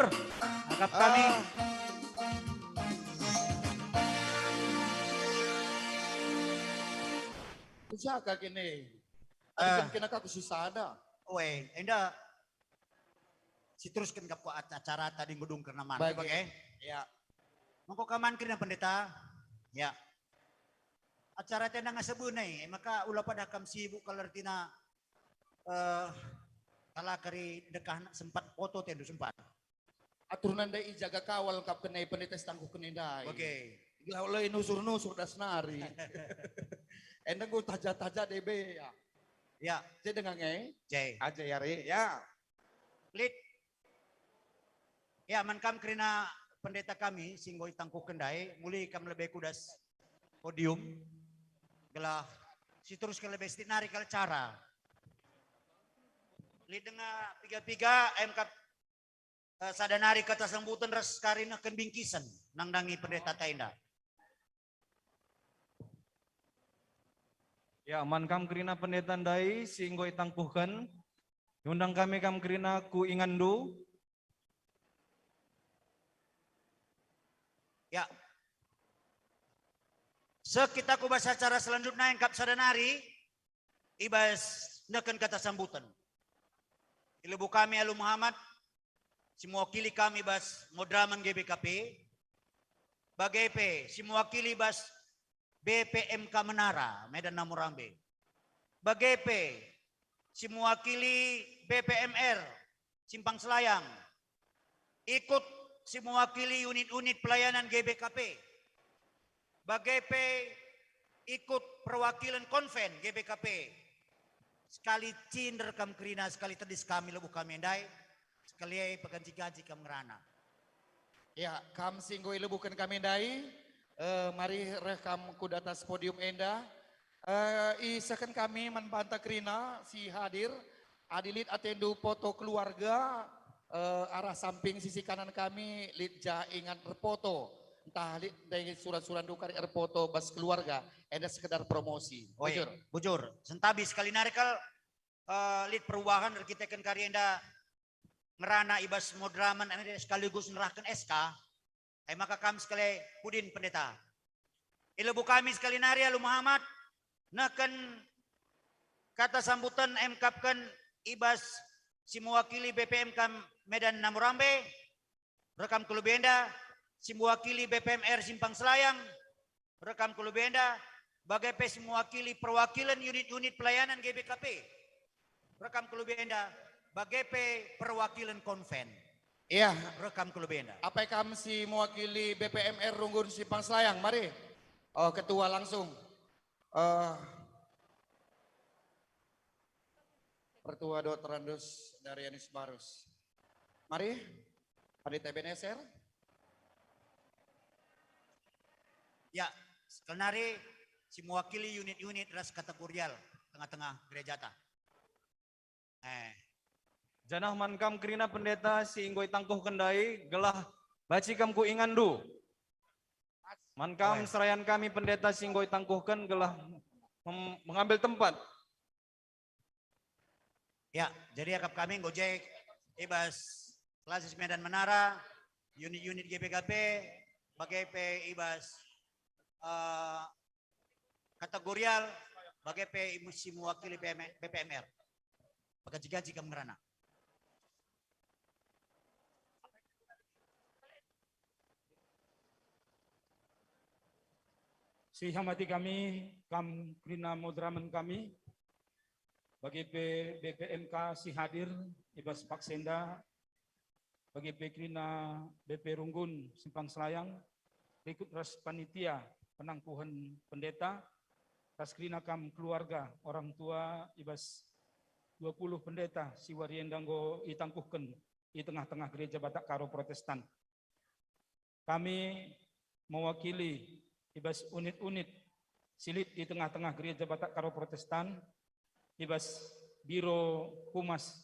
Akap kami. Ah. Usaha kene. Ah. Tadi kan kena aku susah ada. Oe, enda. Siterusken kap ku at-, acara tadi ngudung kerna man, bage. Bage. Ya. Mengko kaman kerina pendeta. Ya. Acara tenda ngasa benai, maka ula pada kam sibuk kal ertina, eh, kala kari dekah sempat foto tendu sempat. Atur nanda i jaga kawal kap kenai pendeta setangkuh kenai ndai. Oke. Gelah oleh nusur-nusur das nari. Enda enggo taja-taja debe ya. Ya. Jadi denga nge? Jai. Aja ya, Ri. Ya. Lit. Ya, man kam kerina pendeta kami, si enggo itangkuhken ndai, muli kam lebe ku das podium, gelah siterusken lebe sitik nari kal cara. Lit denga piga-piga, em kap, eh, sada nari kata sambutan ras kari nehken bingkisen, nandangi pendeta ta enda. Ya, man kam kerina pendeta ndai si enggo itangkuhken, ngundang kami kam kerina ku inganndu. Ya. Seh kita ku bas acara selanjutna engkap sada nari, i bas nehken kata sambutan. Ilebuh kami Alu Muhammad, si mewakili kami bas Modramen G B K P, bage pe si mewakili bas B P M K Menara, Medan Namurambe, bage pe si mewakili B P M R Simpang Selayang, ikut si mewakili unit-unit pelayanan G B K P, bage pe ikut perwakilan konven G B K P. Sekali cinder kam kerina, sekali tedis kami lebuh kami ndai, sekali e peganci-ganci kam ngerana. Ya, kam si enggo ilebuhken kami ndai, eh, mari reh kam ku datas podium enda. Eh, isehken kami man banta kerina si hadir, adi lit atendu foto keluarga, eh, arah samping sisi kanan kami lit ja ingan erfoto. Ntah lit ndai sura-sura ndukar erfoto bas keluarga, enda sekedar promosi. Oe, bujur. Bujur. Sentabi sekali nari kal, eh, lit perubahan erkiteken kari enda ngerana i bas Modramen, enda sekaligus nerahken S K. E maka kam sekali pudin pendeta. Ilebuh kami sekali nari Alu Muhammad, nehken kata sambutan emkapken i bas si mewakili B P M K Medan Namurambe, rekam ku lebe enda, si mewakili B P M R Simpang Selayang, rekam ku lebe enda, bage pe si mewakili perwakilan unit-unit pelayanan G B K P, rekam ku lebe enda, bage pe perwakilan konven. Iya. Rekam ku lebe enda. Apai kam si mewakili B P M R Runggun Simpang Selayang? Mari. Oh, ketua langsung. Eh, Pertua Doktor Andus Darianus Barus. Mari, Pandita Ebenezer. Ya, sekelnari si mewakili unit-unit ras kategorial tengah-tengah gerejata. Eh. Janah man kam kerina pendeta si enggo itangkuhken ndai, gelah banci kam ku inganndu. Man kam, oe, serayan kami pendeta si enggo itangkuhken gelah mem-, mengambil tempat. Ya, jadi akap kami enggo je i bas Klasis Medan Menara, unit-unit G B K P, bage pe i bas, eh, kategorial, bage pe i mus-, si mewakili P M, B P M R. Pegaji-gaji kam ngerana. Si hamati kami, kam kerina moderamen kami, bage pe B P M K si hadir i bas paksa enda, bage pe kerina B P Runggun Simpang Selayang, rikut ras panitia penangkuhen pendeta, ras kerina kam keluarga, orang tua, i bas dua puluh pendeta si wari enda enggo itangkuhken i tengah-tengah Gereja Batak Karo Protestan. Kami mewakili i bas unit-unit si lit i tengah-tengah Gereja Batak Karo Protestan, i bas Biro Humas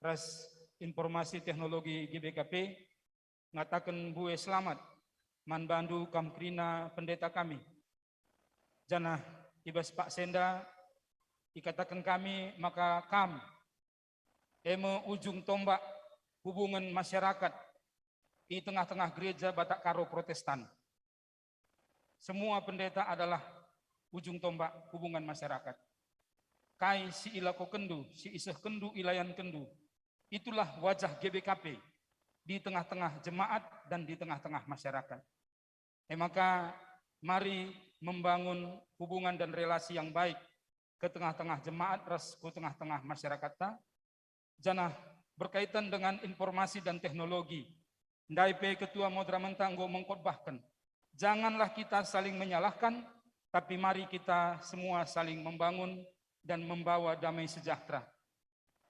ras Informasi Teknologi G B K P, ngataken mbue selamat man bandu kam kerina pendeta kami. Janah i bas paksa enda ikataken kami maka kam, e me ujung tombak hubungan masyarakat i tengah-tengah Gereja Batak Karo Protestan. Semua pendeta adalah ujung tombak hubungan masyarakat. Kai si ilakokenndu, si isehkenndu, ilayankenndu, itulah wajah G B K P di tengah-tengah jemaat dan di tengah-tengah masyarakat. E maka, mari membangun hubungan dan relasi yang baik ke tengah-tengah jemaat ras ku tengah-tengah masyarakatta, janah berkaitan dengan informasi dan teknologi, ndai pe Ketua Moderamenta enggo mengkhotbahken, janganlah kita saling menyalahkan, tapi mari kita semua saling membangun dan membawa damai sejahtera.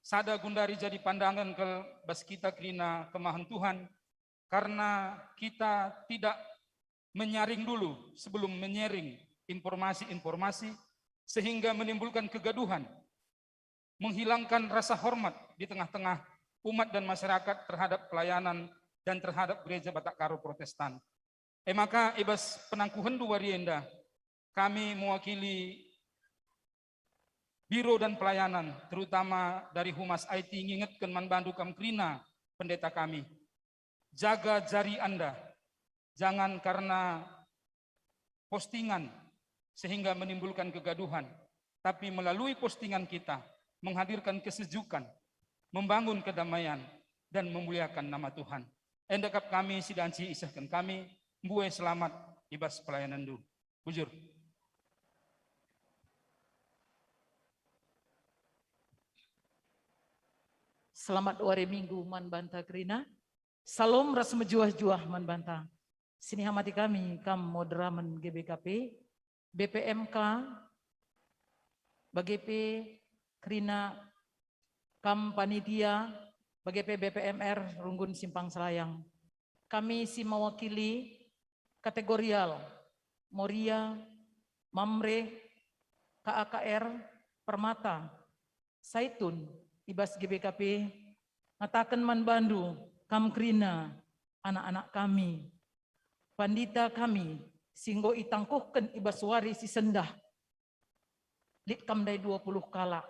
Sada gundari jadi pandangen kal bas kita kerina kemahen Tuhan, karena kita tidak menyaring dulu sebelum menyaring informasi-informasi, sehingga menimbulkan kegaduhan, menghilangkan rasa hormat di tengah-tengah umat dan masyarakat terhadap pelayanan dan terhadap Gereja Batak Karo Protestan. E maka, i bas penangkuhenndu wari enda, kami mewakili Biro dan Pelayanan, terutama dari Humas I T, ngingetken man bandu kam kerina pendeta kami. Jaga jari anda, jangan karena postingan sehingga menimbulkan kegaduhan, tapi melalui postingan kita menghadirkan kesejukan, membangun kedamaian, dan memuliakan nama Tuhan. Enda kap kami si banci isehken kami, mbue selamat i bas pelayanenndu. Bujur. Selamat wari Minggu man banta kerina. Salom ras mejuah-juah man banta. Sinihamati kami kam Moderamen G B K P, B P M K, bage pe kerina kam panitia, bage pe B P M R Runggun Simpang Selayang. Kami si mewakili kategorial, Moria, Mamre, K A K R, Permata, Saitun, i bas G B K P, ngataken man bandu, kam kerina, anak-anak kami, pandita kami, si enggo itangkuhken i bas wari si sendah. Lit kam ndai dua puluh kalak.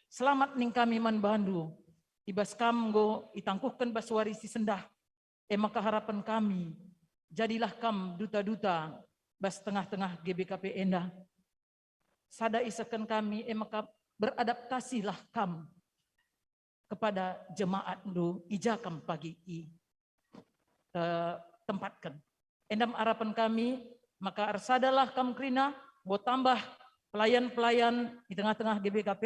Selamat ning kami man bandu, i bas kam enggo itangkuhken bas wari si sendah. E maka harapen kami, jadilah kam duta-duta bas tengah-tengah G B K P enda. Sada isehken kami, e maka beradaptasilah kam kepada jemaatndu i ja kam pagi i, eh, tempatken. Enda me harapen kami, maka ersadalah kam kerina, enggo tambah pelayan-pelayan i tengah-tengah G B K P,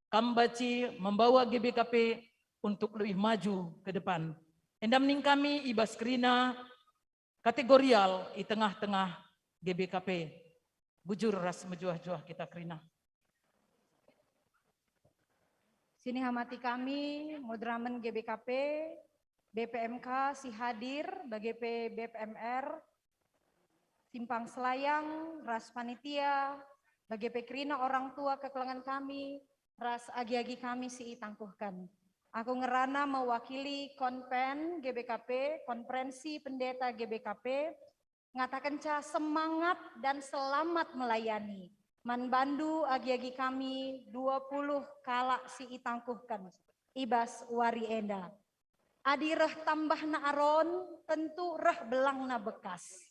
kam banci membawa G B K P untuk lebih maju ke depan. Enda me ning kami i bas kerina kategorial i tengah-tengah G B K P. Bujur ras mejuah-juah kita kerina. Sinihamati kami, Moderamen G B K P, B P M K si hadir, bage pe B P M R, Simpang Selayang, ras panitia, bage pe kerina orang tua kekelengen kami, ras agi-agi kami si itangkuhken. Aku ngerana mewakili Konpen G B K P, Konferensi Pendeta G B K P, ngatakenca semangat dan selamat melayani man bandu agi-agi kami dua puluh kalak si itangkuhken i bas wari enda. Adi reh tambahna Aron, tentu reh belangna bekas.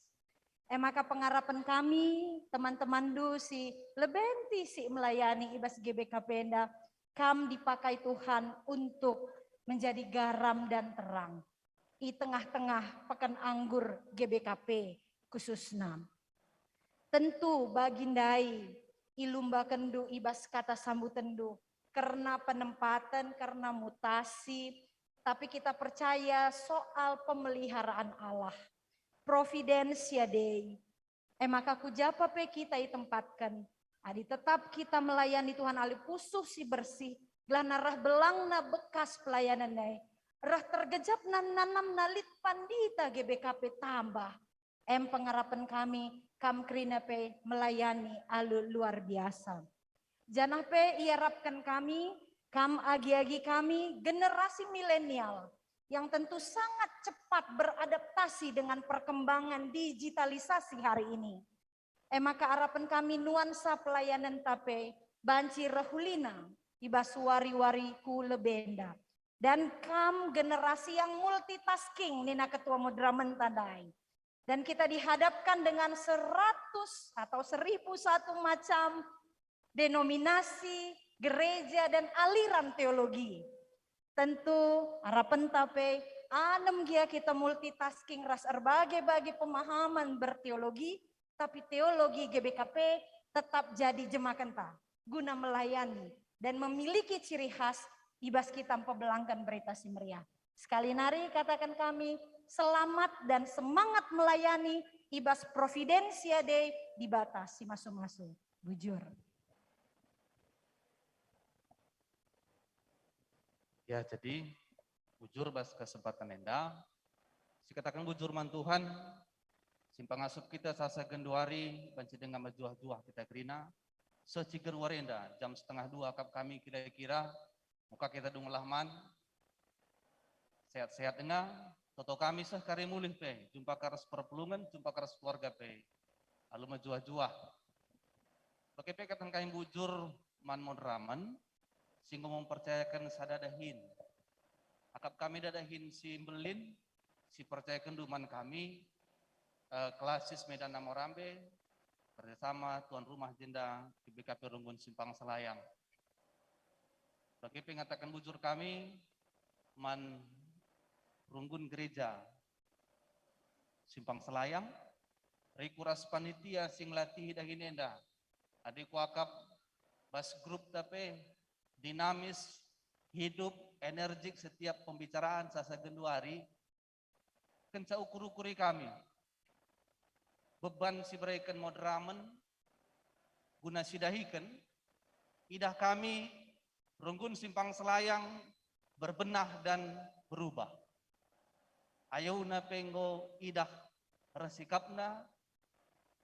E maka pengarapen kami, teman-temanndu si lebenti si melayani i bas G B K P enda, kam dipakai Tuhan untuk menjadi garam dan terang i tengah-tengah peken anggur G B K P khususna. Tentu bagi ndai ilumbakenndu i bas kata sambutenndu kerna penempaten, kerna mutasi, tapi kita percaya soal pemeliharaan Allah, Providensia Dei. E maka ku ja pe kita itempatken, adi tetap kita melayani Tuhan alu pusuh si bersih, gelah reh belangna bekas pelayanen e, reh tergejapna nanamna lit pandita G B K P tambah. Em pengarapen kami, kam kerina pe melayani alu luar biasa. Janah pe iarapken kami, kam agi-agi kami generasi milenial yang tentu sangat cepat beradaptasi dengan perkembangan digitalisasi hari ini. E maka arapen kami nuansa pelayanenta pe banci reh ulina i bas wari-wari ku lebe enda. Dan kam generasi yang multitasking, nina ketua moderamen tandai. Dan kita dihadapkan dengan seratus atau seribu satu macam denominasi, gereja, dan aliran teologi. Tentu arapenta pe anem gia kita multitasking ras erbage-bage pemahaman berteologi, tapi teologi G B K P tetap jadi jemakenta guna melayani dan memiliki ciri khas i bas kita mpebelangken Berita Si Meriah. Sekali nari kataken kami, selamat dan semangat melayani i bas Providensia Dei Dibata si masu-masu. Bujur. Ya, jadi bujur bas kesempatan enda, sikataken bujur man Tuhan, si mpangasup kita sasa genduari banci denga mejuah-juah kita kerina, seh ciger wari enda, jam setengah dua akap kami kira-kira, muka kita dunglah man, sehat-sehat denga, toto kami seh kari mulih pe, jumpa ka ras perpulungen, jumpa ka ras keluarga pe, alu mejuah-juah. Bage pe kataken kami bujur man moderamen, si enggo mempercayaken sada dahin. Akap kami dahin si mbelin, si percayakenndu man kami, eh, Klasis Medan Namorambe, kerjasama tuan rumah jenda G B K P Runggun Simpang Selayang. Bage pe ngataken bujur kami man Runggun Gereja Simpang Selayang, riku ras panitia si ngelatihi dahin enda. Adi kuakap bas grup ta pe dinamis, hidup, energik setiap pembicaraan sasa genduari, kenca ukur-ukuri kami. Beban si bereken moderamen guna sidahiken, idah kami Runggun Simpang Selayang berbenah dan berubah. Ayona pe enggo idah reh sikapna,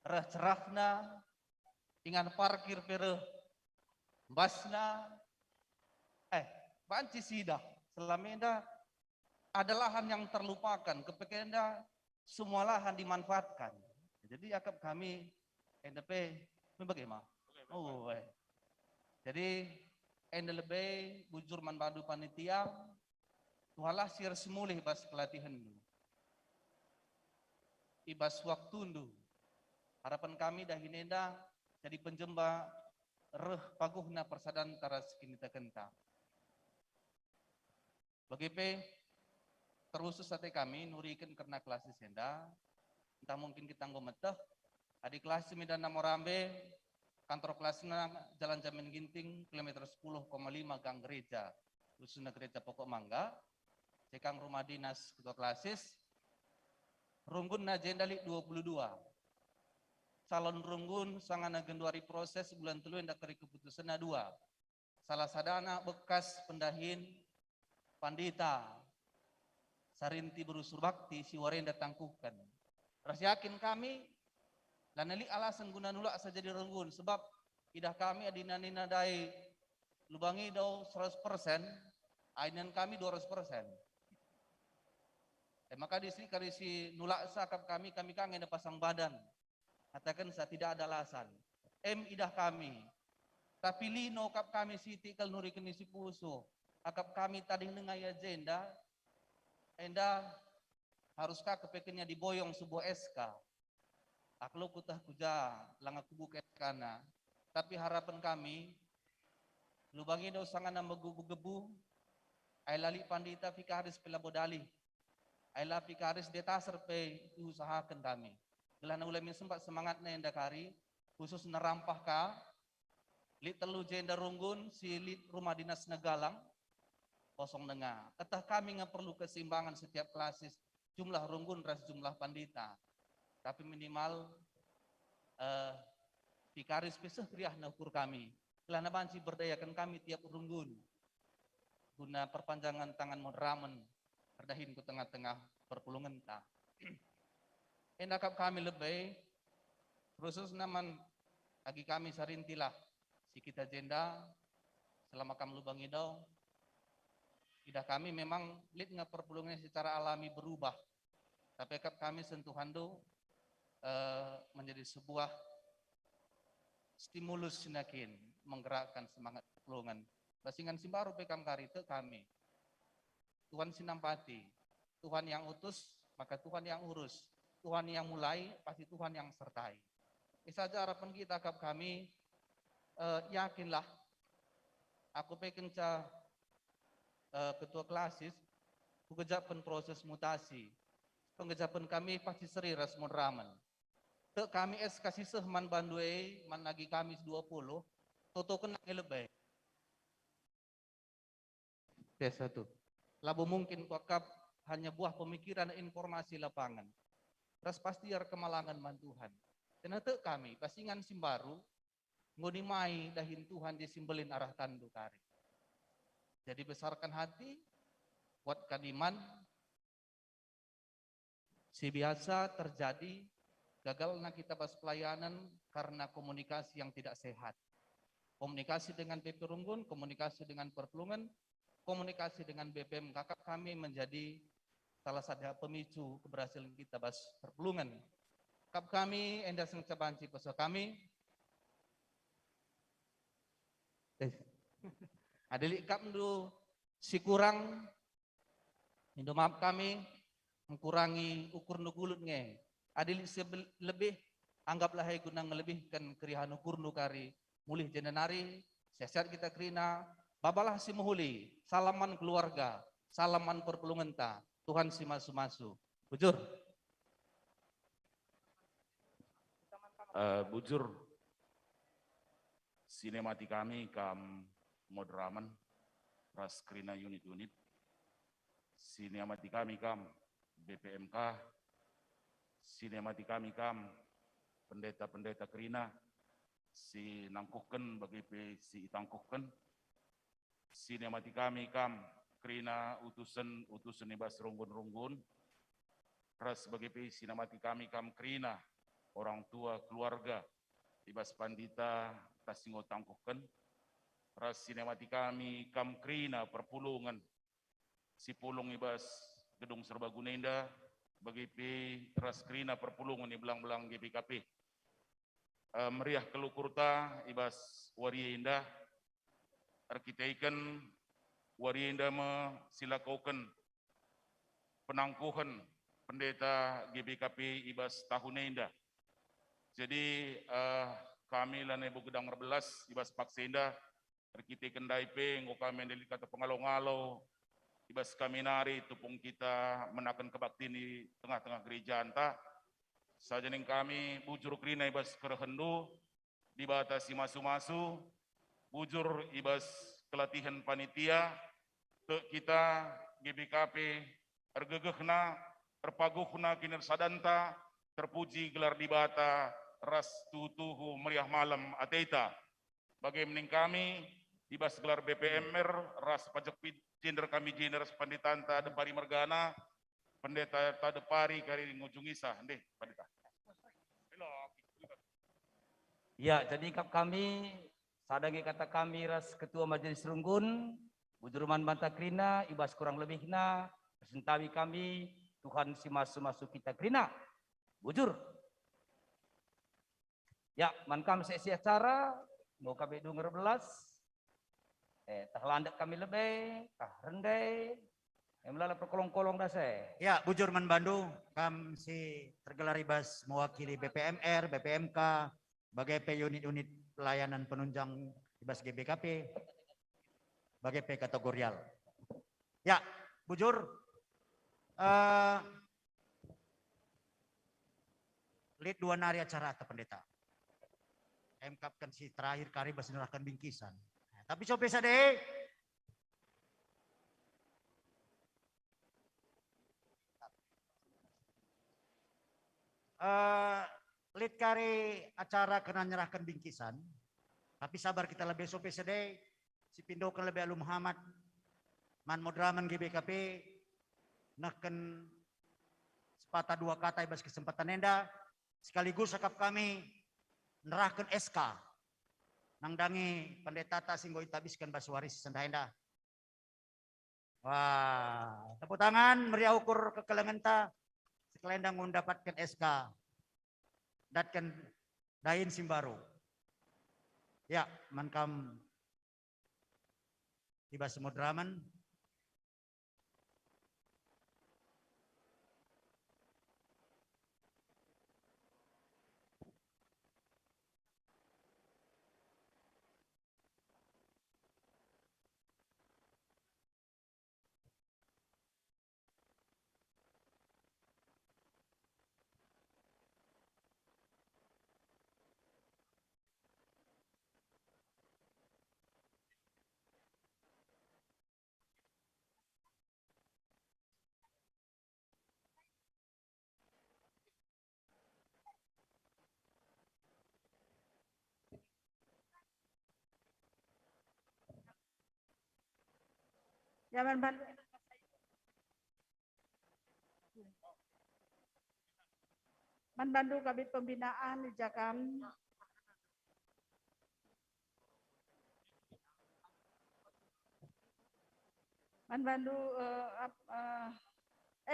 reh cerahna, ingan parkir pe reh mbasna, eh, banci sidah selama enda ada lahan yang terlupakan, kepeken enda semua lahan dimanfaatkan. Jadi akap kami enda pe me bage ma. Oh, eh. Jadi enda lebe bujur man bandu panitia, Tuhanlah si ersemulih bas kelatihenndu. I bas waktundu, harapan kami dahin enda jadi penjemba reh paguhna persadan ras kinitekenta. Bage pe, terusus ate kami nuriken kerna Klasis enda, ntah mungkin kita enggo meteh, adi Klasis Medan Namorambe, kantor Klasisna Jalan Jamin Ginting, kilometer sepuluh koma lima Gang Gereja, khususna Gereja Pokok Mangga, sekang rumah dinas ketua Klasis, runggunna jenda lit dua puluh dua. Calon runggun sangana genduari proses bulan telu enda keri keputusenna dua. Salah sadana bekas pendahin Pandita Sarinti Beru Surbakti si wari enda tangkuhken. Ras yakin kami, lanai lit alasan guna nulak saja jadi runggun, sebab idah kami adi nina ndai lubangi dau seratus persen, ainen kami dua ratus persen. E maka disi kari si nulak sakap kami, kami ka nge pasang badan. Katakensa tidak ada alasan. Em idah kami. Tapi lino kap kami sitik kal nuriken isi pusuh. Akap kami tading denga i agenda, enda harus ka kepekennya diboyong sebuah S K. Aklo kutah kuja, langa kubuka S K-na. Tapi harapan kami, lubangi dau sangana megebu-gebu, ai lali pandita vikaris pe labo dalih. Ai la vikaris detaser pe iusahaken kami. Gelahna ula min sempat semangatna enda kari, khusus nerampah ka, lit telu jenda runggun si lit rumah dinasna galang, kosong denga. Keteh kami nge perlu keseimbangan setiap klasis, jumlah runggun ras jumlah pandita. Tapi minimal, eh, vikaris pe seh keriahna ukur kami. Gelahna banci berdayaken kami tiap runggun guna perpanjangan tangan moderamen erdahin ku tengah-tengah perpulungenta. Enda kap kami lebe, khususna man agi kami sarintilah si kita jenda, selama kam lubangi dau, idah kami memang lit nge perpulungen secara alami berubah. Tapi kap kami sentuhanndu, eh, menjadi sebuah stimulus si nakin menggerakkan semangat perpulungen. Basingan si mbaru pe kam kari tek kami. Tuhan si nampati. Tuhan yang utus, maka Tuhan yang urus. Tuhan yang mulai, pasti Tuhan yang sertai. Esa aja harapan kita kap kami, eh, yakinlah, aku pe kenca, eh, ketua klasis, kugejapen proses mutasi. Penggejapen kami pasti seri ras moderamen. Tek kami es kasih seh man bandu e, man agi Kamis dua puluh, totoken nge lebe. Tes satu. Labo mungkin kuakap hanya buah pemikiran informasi lapangan. Ras pasti erkemalangen man Tuhan. Janah tek kami, bas ingan si mbaru, enggo nimai dahin Tuhan je si mbelin arah tandu kari. Jadi besarkan hati, kuatkan iman, si biasa terjadi gagalna kita bas pelayanan karena komunikasi yang tidak sehat. Komunikasi dengan B P Runggun, komunikasi dengan perpulungen, komunikasi dengan B P M K K kami menjadi salah satu pemicu keberhasilan kita bas perpulungen. Kap kami, enda sengaja banci peso kami. Eh, adi lit kap ndu si kurang, Indo maaf kami, ngkurangi ukur ndu gulut nge. Adi lit si bel-, lebih, anggaplah e guna ngelebihken keriahen ukurndu kari. Mulih jenda nari, sehat-sehat kita kerina, babalah si mehuli, salam man keluarga, salam man perpulungenta, Tuhan si masu-masu. Bujur. Eh, bujur, si nemati kami kam moderamen ras kerina unit-unit, si nemati kami kam B P M K, si nemati kami kam pendeta-pendeta kerina, si nangkuhken bage pe si itangkuhken, si nemati kami kam kerina utusen-utusen i bas runggun-runggun, ras bage pe si nemati kami kam kerina orang tua keluarga i bas pandita ta si enggo tangkuhken, ras si nemati kami kam kerina perpulungen si pulung i bas gedung serbaguna enda, bage pe ras kerina perpulungen i belang-belang G B K P. Eh, meriah kal ukurta i bas wari enda, erkiteken wari enda me si lakoken penangkuhen pendeta G B K P i bas tahun enda. Jadi, eh, kami lanai begedang erbelas i bas paksa enda, erkiteken ndai pe enggo kami ndelik kata pengalo-ngalo i bas kami nari tupung kita menaken kebaktin i tengah-tengah gerejanta. Saja ning kami bujur kerina i bas kerehenndu, Dibata si masu-masu, bujur i bas kelatihen panitia, tek kita G B K P ergegehna, erpaguhna kinirsadanta, terpuji gelar Dibata, ras tuhu-tuhu meriah malem ateta. Bage me ning kami, i bas gelar B P M R, ras pajek pi-, jender kami jender ras pendetanta Depari mergana, pendeta ta Depari kari ngujungi sah, ndeh, pendeta. Ya, jadi kap kami, sada nge kata kami ras Ketua Majelis Runggun, bujur man banta kerina, i bas kurang lebihna, persentawi kami, Tuhan si masu-masu kita kerina. Bujur. Ya, man kam seksi acara, enggo ka be dung erbelas. Eh, tah landek kami lebe, tah rende. Eh, melala perkolong-kolong dase. Ya, bujur man bandu, kam si tergelar i bas mewakili B P M R, B P M K, bage pe unit-unit pelayanan penunjang i bas G B K P, bage pe kategorial. Ya, bujur, eh, lit dua nari acara ta pendeta. Emkapken si terakhir kari bas nerahken bingkisan. Tapi sope sade. Eh, lit kari acara kena nyerahken bingkisan. Tapi sabar kita lebe sope sade, si pindoken lebe alu mehamat man moderamen G B K P, nehken sepatah dua kata i bas kesempatan enda, sekaligus akap kami nerahken S K nandangi pendetata si enggo itabisken bas wari si sendah enda. Wah, tepuk tangan, meriah ukur kekelengenta, sekalenda enggo mendapatken S K. Datken dahin si mbaru. Ya, man kam i bas moderamen. Ya, man bandu, man bandu Kabid Pembinaan, ijakan. Man bandu, eh, ap-, eh,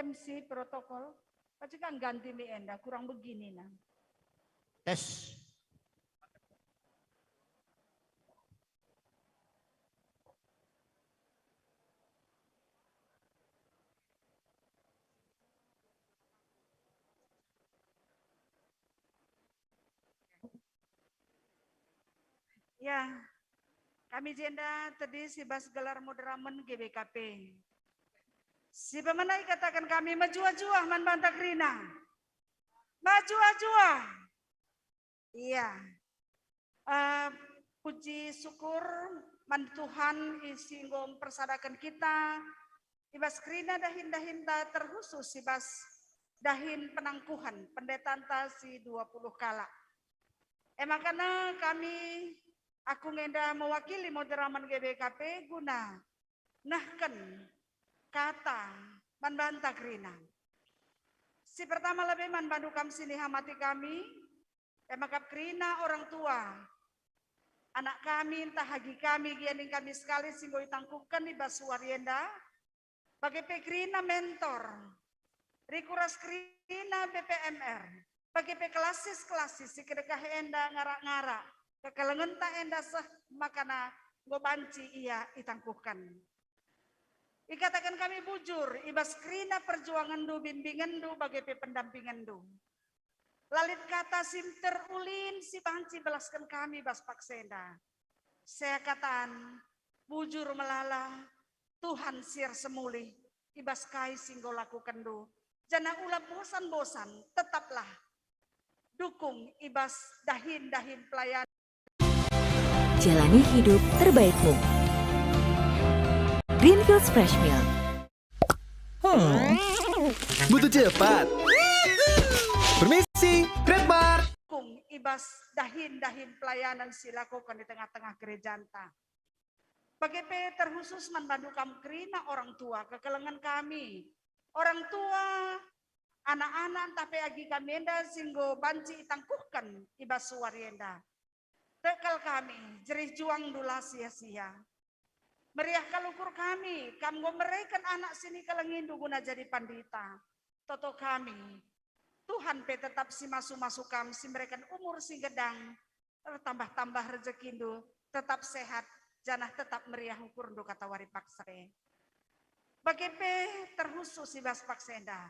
M C protokol, pacik ka ngganti mi enda, kurang begini nah. Tes. Ya, kami jenda tedis i bas gelar moderamen G B K P. Si pemena ikataken kami mejuah-juah man banta kerina. Mejuah-juah. Iya. Eh, puji syukur man Tuhan i si enggo mpersadaken kita i bas kerina dahin-dahinta, terkhusus i bas dahin penangkuhen pendetanta si dua puluh kalak. E makana kami, aku ngenda mewakili moderamen G B K P guna nehken kata man banta kerina. Si pertama lebe man bandu kam si nihamati kami, e maka kerina orang tua, anak kami, ntah agi kami, gia ning kami sekali si enggo itangkuhken i bas wari enda, bage pe kerina mentor, rikut ras kerina B P M R, bage pe klasis-klasis si kedekah enda ngarak-ngarak kekelengenta enda seh makana enggo banci ia itangkuhken. Ikataken kami bujur, i bas kerina perjuangenndu, bimbingenndu, bage pe pendampingenndu. La lit kata si terulin si banci belasken kami bas paksa enda. Seakatan, bujur melala, Tuhan si ersemulih i bas kai si enggo lakukenndu, janah ula bosan-bosan, tetaplah dukung i bas dahin-dahin pelayan. Jalani hidup terbaikmu. Greenfields Fresh Milk. Hmm. Butuh cepat? Permisi, Grab Mart. Dukung i bas dahin-dahin pelayanan si lakuken di tengah-tengah gerejanta. Bage pe terkhusus man bandu kam kerina orang tua, kekelengen kami. Orang tua, anak-anak, ntah pe agi kami enda si enggo banci itangkuhken i bas wari enda. Tek kal kami, jerih juangndu la sia-sia. Meriah kal ukur kami, kam enggo mereken anak si nikelengindu guna jadi pandita. Toto kami, Tuhan pe tetap si masu-masu kam, si mereken umur si gedang, ertambah-tambah rejekindu, tetap sehat, janah tetap meriah ukurndu katawari paksa e. Bage pe terkhusus i bas paksa enda,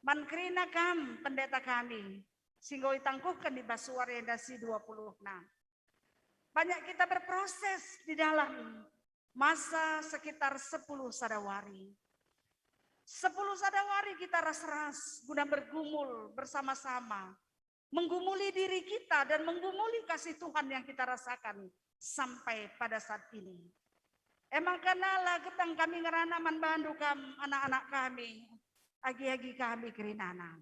man kerina kam, pendeta kami, si enggo itangkuhken i bas wari enda si dua puluhna. Banyak kita berproses di dalam masa sekitar sepuluh sada wari. Sepuluh sada wari kita ras-ras guna bergumul bersama-sama, menggumuli diri kita dan menggumuli kasih Tuhan yang kita rasakan sampai pada saat ini. E makana la gedang kami ngerana man bandu kam, anak-anak kami, agi-agi kami kerinana.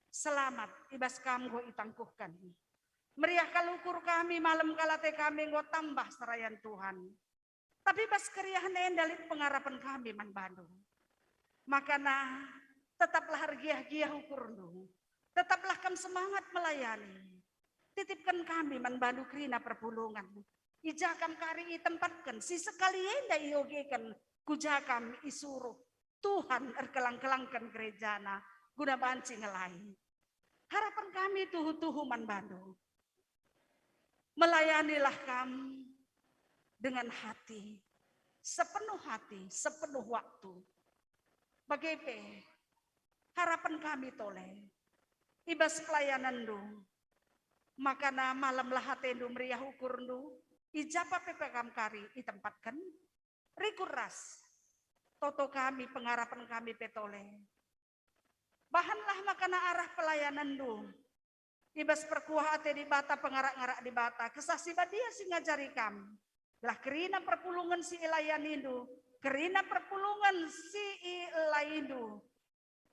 Selamat, i bas kam enggo itangkuhken. Meriah kal ukur kami, malem kal ate kami enggo tambah serayan Tuhan. Tapi bas keriahen enda lit pengarapen kami man bandu. Makana, tetaplah ergiah-giah ukurndu. Tetaplah kam semangat melayani. Titipken kami man bandu kerina perpulungen. I ja kam kari itempatken, si sekali enda iogeken, ku ja kam isuruh. Tuhan erkelang-kelangken gerejana guna banci ngelai. Harapen kami tuhu-tuhu man bandu. Melayanilah kam dengan hati, sepenuh hati, sepenuh waktu. Bage pe, harapen kami tole, i bas pelayanenndu, makana malemlah atendu meriah ukurndu, i ja pe kam kari itempatken, rikut ras. Toto kami, pengarapen kami pe tole. Bahanlah makana arah pelayanenndu. I bas perkuah ate Dibata, pengarak-ngarak Dibata, Kesah Si Badia si ngajari kam. Gelah kerina perpulungen si ilayanindu, kerina perpulungen si ilaindu,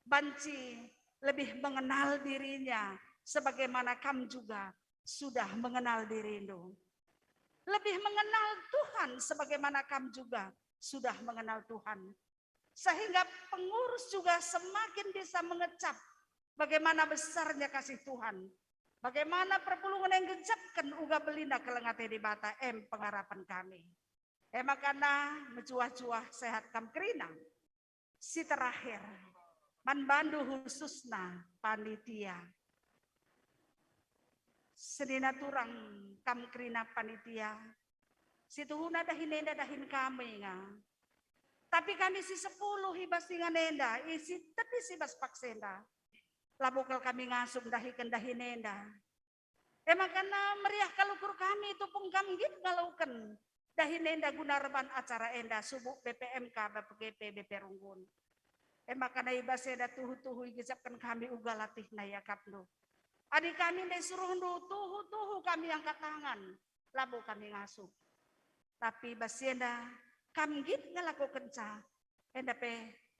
banci lebih mengenal dirinya sebagaimana kam juga sudah mengenal dirindu. Lebih mengenal Tuhan sebagaimana kam juga sudah mengenal Tuhan. Sehingga pengurus juga semakin bisa mengecap bagaimana besarnya kasih Tuhan, bagaimana perpulungen yang gejapken uga belina keleng ate Dibata, em pengarapen kami. E makana mejuah-juah sehat kam kerina. Si terakhir, man bandu khususna panitia. Senina turang kam kerina panitia, si tuhuna dahin enda dahin kami nga. Tapi kami si sepuluh i bas ingan enda, isi tedis i bas paksa enda. Labo kal kami ngasup ndahiken dahin enda. E makana meriah kal ukur kami tupung kam nggit ngaloken dahin enda guna erban acara enda subuk B P M K, B P G P, B P Runggun. E makana i bas enda tuhu-tuhu igejapken kami uga latihna iakapndu. Adi kami ndai suruhndu tuhu-tuhu kami angkat tangan, labo kami ngasup. Tapi bas enda kam nggit ngelakokenca, enda pe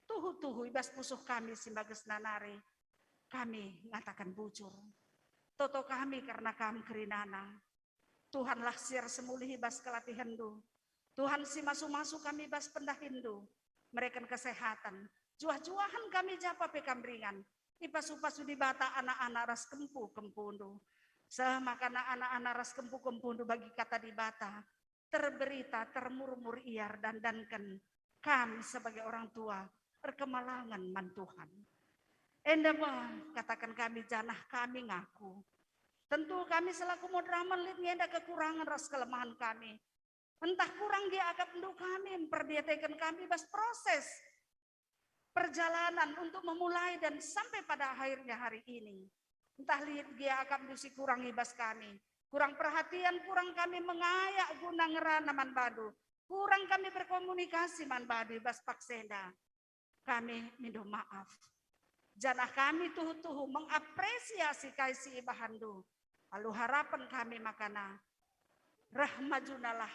tuhu-tuhu i bas pusuh kami si mbagesna nari, kami ngataken bujur. Toto kami kerna kam kerinana. Tuhanlah si ersemulih i bas kelatihenndu. Tuhan si masu-masu kami i bas pendahinndu, mereken kesehaten. Juah-juahen kami japa pe kam ringan. Ipasu-pasu Dibata anak-anak ras kempu-kempundu. Seh makana anak-anak ras kempu-kempundu bagi kata Dibata terberita, termurmur ia erdandanken kam sebagai orang tua erkemalangen man Tuhan. Enda me kataken kami janah kami ngaku. Tentu kami selaku Modramen lit nge enda kekurangen ras kelemahen kami. Ntah kurang gia akapndu kami mperdiateken kami bas proses perjalanan untuk memulai dan sampai pada akhirnya hari ini. Ntah lit gia akapndu si kurang i bas kami, kurang perhatian, kurang kami mengayak guna ngerana man bandu, kurang kami berkomunikasi man bandu i bas paksa enda. Kami mindo maaf. Janah kami tuhu-tuhu mengapresiasi kai si ibahanndu. Alu harapen kami makana reh majunalah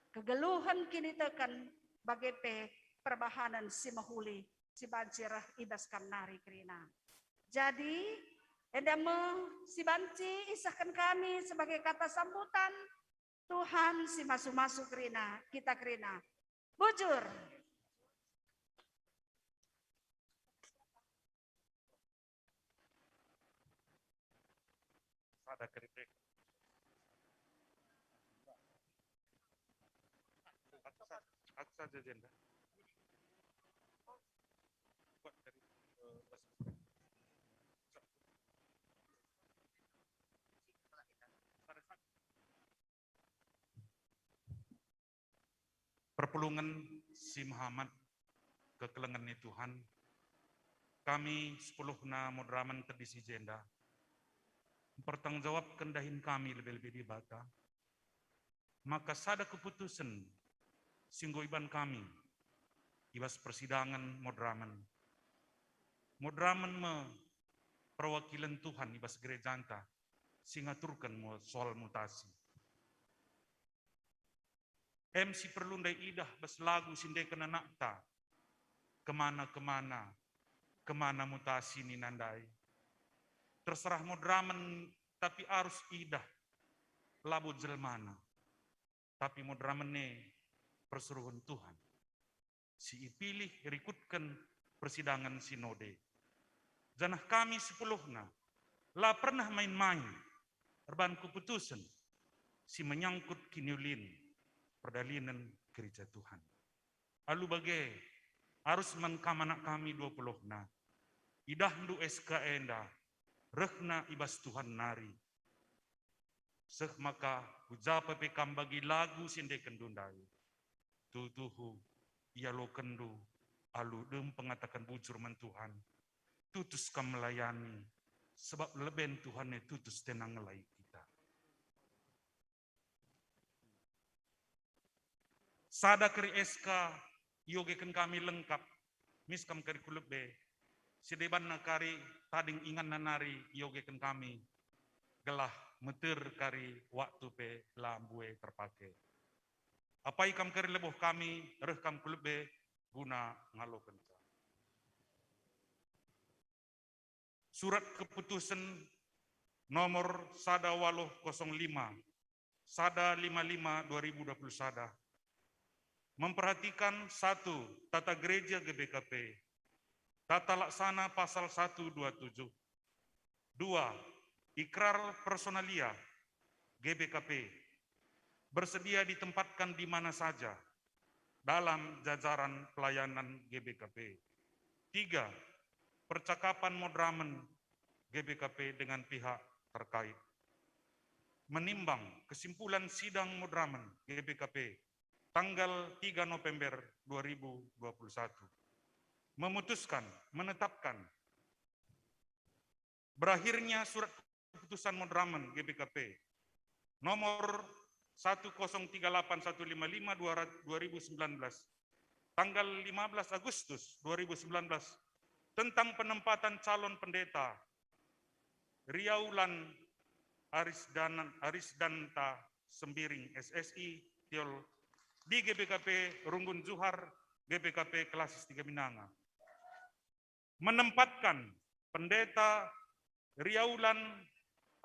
kegeluhen kiniteken bage pe perbahanen si mehuli si banci reh i bas kam nari kerina. Jadi, enda me si banci isehken kami sebagai kata sambutan, Tuhan si masu-masu kerina, kita kerina. Bujur. Sada keripik. Aku sa-, aku saja jenda. Buat dari, eh, bas-, Perpulungen si mehamat kekelengen ni Tuhan, kami sepuluhna Modramen tedis i jenda mpertanggungjawabken dahin kami lebe-lebe Dibata, maka sada keputusen si enggo iban kami i bas persidangen Modramen. Modramen me perwakilen Tuhan i bas gerejanta si ngaturken mo-, soal mutasi. Em si perlu ndai idah bas lagu si ndeken anakta, kemana-kemana, kemana mutasi nina ndai. Terserah Modramen, tapi arus idah, labo jelmana, tapi Modramen e persuruhen Tuhan si ipilih rikutken persidangen sinode. Janah kami sepuluhna la pernah main-main erban keputusen si menyangkut kiniulin perdalinen gereja Tuhan. Alu bage, arus man kam anak kami dua puluhna, idahndu S K enda rehna i bas Tuhan nari. Seh maka ku ja pe kam bagi lagu si ndekenndu ndai. Tuhu-tuhu ialokenndu alu dem pengataken bujur man Tuhan. Tutus kam melayani, sebab leben Tuhan e tutus tenang ngelai kita. Sada kari S K iogeken kami lengkap, mis kam kari ku lebe, si debanna kari tading inganna nari iogeken kami, gelah meter kari waktu pe la mbue terpake. Apai kam kari leboh kami, reh kam ku lebe guna ngalokenca. Surat Keputusen nomor sada waluh kosong lima, sada lima lima dua ribu dua puluh sada. Memperhatikan satu, tata gereja G B K P, tata laksana pasal satu dua tujuh. Dua, ikrar personalia G B K P, bersedia ditempatkan di mana saja dalam jajaran pelayanan G B K P. Tiga, percakapan Modramen G B K P dengan pihak terkait. Menimbang kesimpulan sidang Modramen G B K P tanggal tiga November dua ribu dua puluh satu. Memutuskan, menetapkan berakhirnya surat keputusan Modramen G B K P nomor satu kosong tiga delapan satu lima lima dua ribu sembilan belas, tanggal lima belas Agustus dua ribu sembilan belas, tentang penempatan calon pendeta Riaulan Arisdan-, Arisdanta Sembiring, S S I, Tiol, di G B K P Runggun Juhar, G B K P Klasis Tiga Minanga. Menempatkan Pendeta Riaulan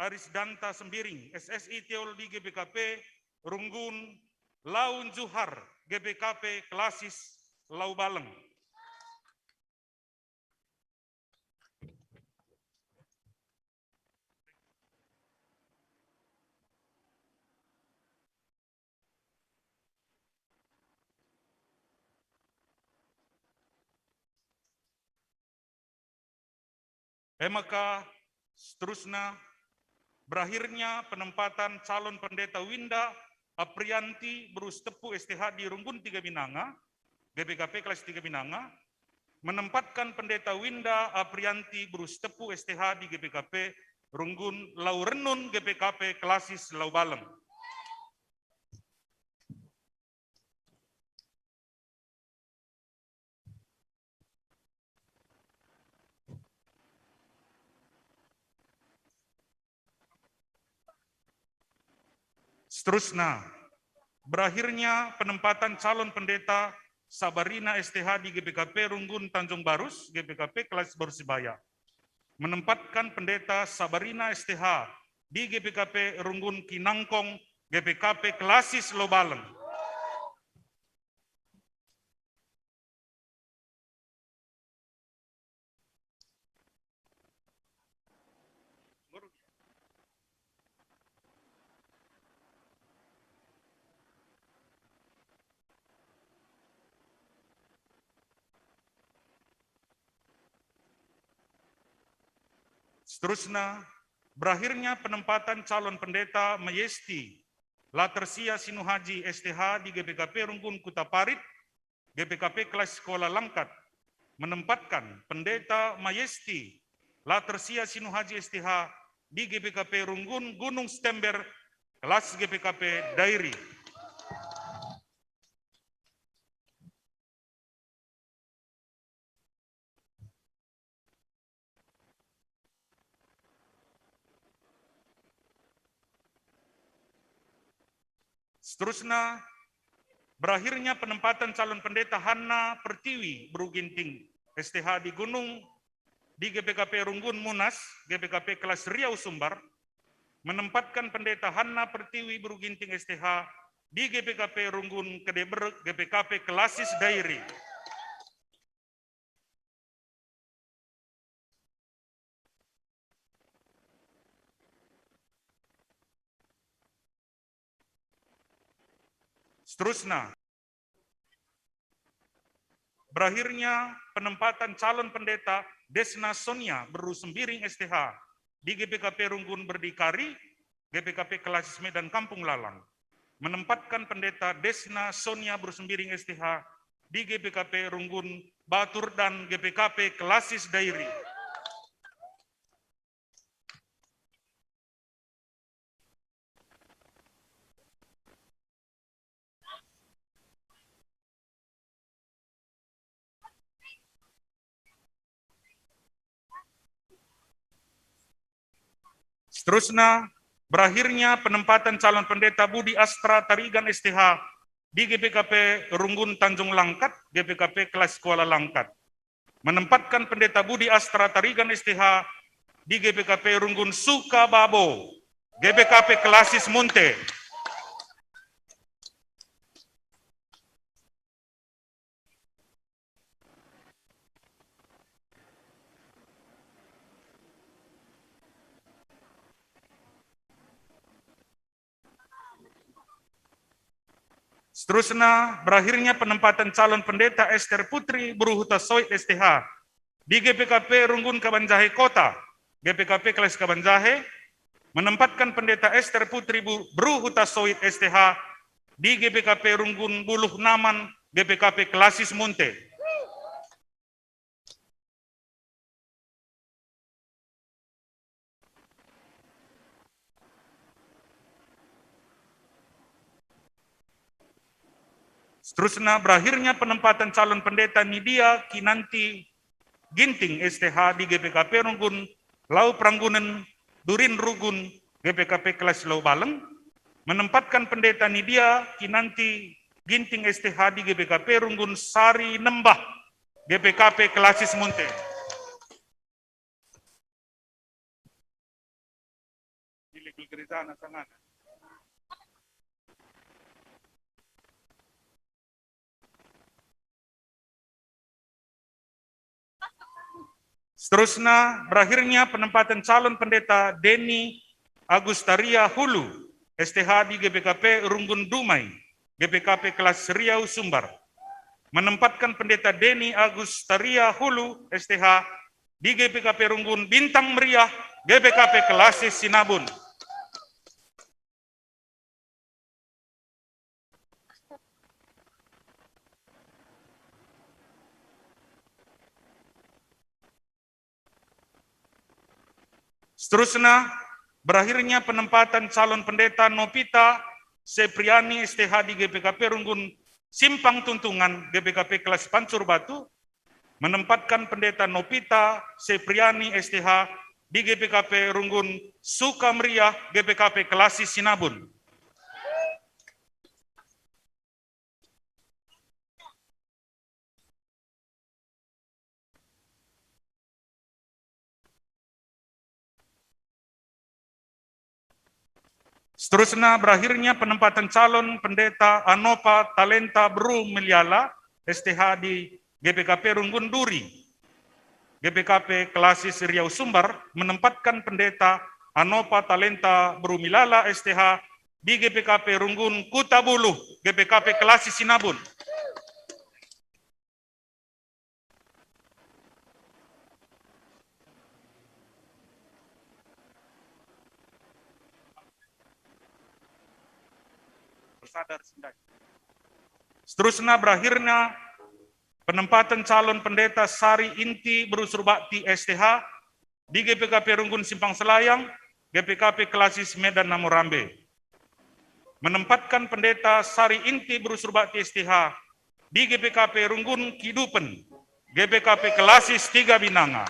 Arisdanta Sembiring, S S I, Tiol, di G B K P Runggun Laun Juhar, G B K P Klasis Lau Baleng. E maka seterusna, berakhirnya penempatan calon pendeta Winda Aprianti Berus Tepu S T H di Runggun Tiga Binanga, G B K P Klasis Tiga Binanga, menempatkan pendeta Winda Aprianti Berus Tepu S T H di G B K P Runggun Lau Renun, G B K P Klasis Lau Baleng. Seterusna, berakhirnya penempatan calon pendeta Sabarina S T H di G B K P Runggun Tanjung Barus, G B K P Klasis Barus Sibaya. Menempatkan pendeta Sabarina S T H di G B K P Runggun Kinangkong, G B K P Klasis Lau Baleng. Seterusna, berakhirnya penempatan calon pendeta Mayesti Latersia Sinuhaji S T H di G B K P Runggun Kuta Parit, G B K P Klasis Sekolah Langkat, menempatkan Pendeta Mayesti Latersia Sinuhaji S T H di G B K P Runggun Gunung Stember, Klasis G B K P Dairi. Seterusna, berakhirnya penempatan calon pendeta Hanna Pertiwi Beru Ginting, S T H di Gunung, di G B K P Runggun Munas, G B K P Klasis Riau Sumbar, menempatkan pendeta Hanna Pertiwi Beru Ginting, S T H di G B K P Runggun Kede Berek, G B K P Klasis Dairi. Seterusna, berakhirnya penempatan calon pendeta Desna Sonia Beru Sembiring S T H di G B K P Runggun Berdikari, G B K P Klasis Medan Kampung Lalang, menempatkan pendeta Desna Sonia Beru Sembiring S T H di G B K P Runggun Batur dan G B K P Klasis Dairi. Seterusna, berakhirnya penempatan calon pendeta Budi Astra Tarigan S T H di G B K P Runggun Tanjung Langkat, G B K P Klasis Kuala Langkat. Menempatkan Pendeta Budi Astra Tarigan S T H di G B K P Runggun Sukababo, G B K P Klasis Munte. Seterusna, berakhirnya penempatan calon pendeta Ester Putri Beru Huta Soit S T H di G P K P Runggun Kabanjahe Kota, G P K P kelas Kabanjahe, menempatkan pendeta Ester Putri Bu-, Beru Huta Soit S T H di G P K P Runggun Buluh Naman, G P K P Klasis Munte. Seterusna, berakhirnya penempatan calon pendeta Nidia Kinanti Ginting S T H di G P K P Runggun Lau Peranggunen Durin Rugun, G P K P Kelas Lau Baleng, menempatkan pendeta Nidia Kinanti Ginting S T H di G P K P Runggun Sari Nembah, G P K P Klasis Munte. Seterusna, berakhirnya penempatan calon pendeta Deni Agustaria Hulu, S T H di G P K P Runggun Dumai, G P K P Kelas Riau Sumbar. Menempatkan pendeta Deni Agustaria Hulu, S T H, di G P K P Runggun Bintang Meriah, G P K P Klasis Sinabun. Seterusna, berakhirnya penempatan calon pendeta Novita Sepriani S T H di G P K P Runggun Simpang Tuntungan, G P K P Kelas Pancur Batu, menempatkan pendeta Novita Sepriani S T H di G P K P Runggun Sukameriah, G P K P Klasis Sinabun. Seterusna, berakhirnya penempatan calon pendeta Anopa Talenta Beru Meliala, S T H di G P K P Runggun Duri, G P K P Klasis Riau Sumbar, menempatkan pendeta Anopa Talenta Beru Meliala, S T H di G P K P Runggun Kuta Buluh, G P K P Klasis Sinabun. Seterusna, berakhirnya penempatan calon pendeta Sari Inti Beru Surbakti S T H di G P K P Runggun Simpang Selayang, G P K P Klasis Medan Namorambe. Menempatkan pendeta Sari Inti Beru Surbakti S T H di G P K P Runggun Kidupen, G P K P Klasis Tiga Binanga.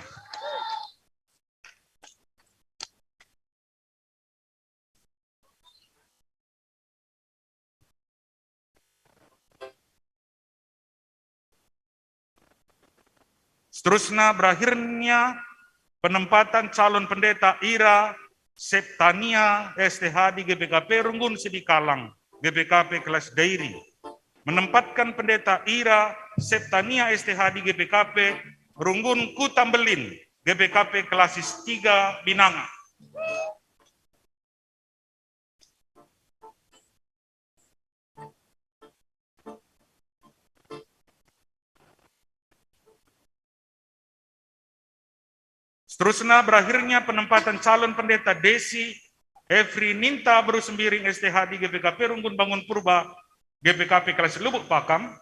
Seterusna, berakhirnya penempatan calon pendeta Ira Septania S T H di G P K P Runggun Sidikalang, G P K P Kelas Dairi. Menempatkan pendeta Ira Septania S T H di G P K P Runggun Kuta Mbelin, G P K P Klasis Tiga Binanga. Seterusna, berakhirnya penempatan calon pendeta Desi Efri Ninta Beru Sembiring S T H di G P K P Runggun Bangun Purba, G P K P Kelas Lubuk Pakam,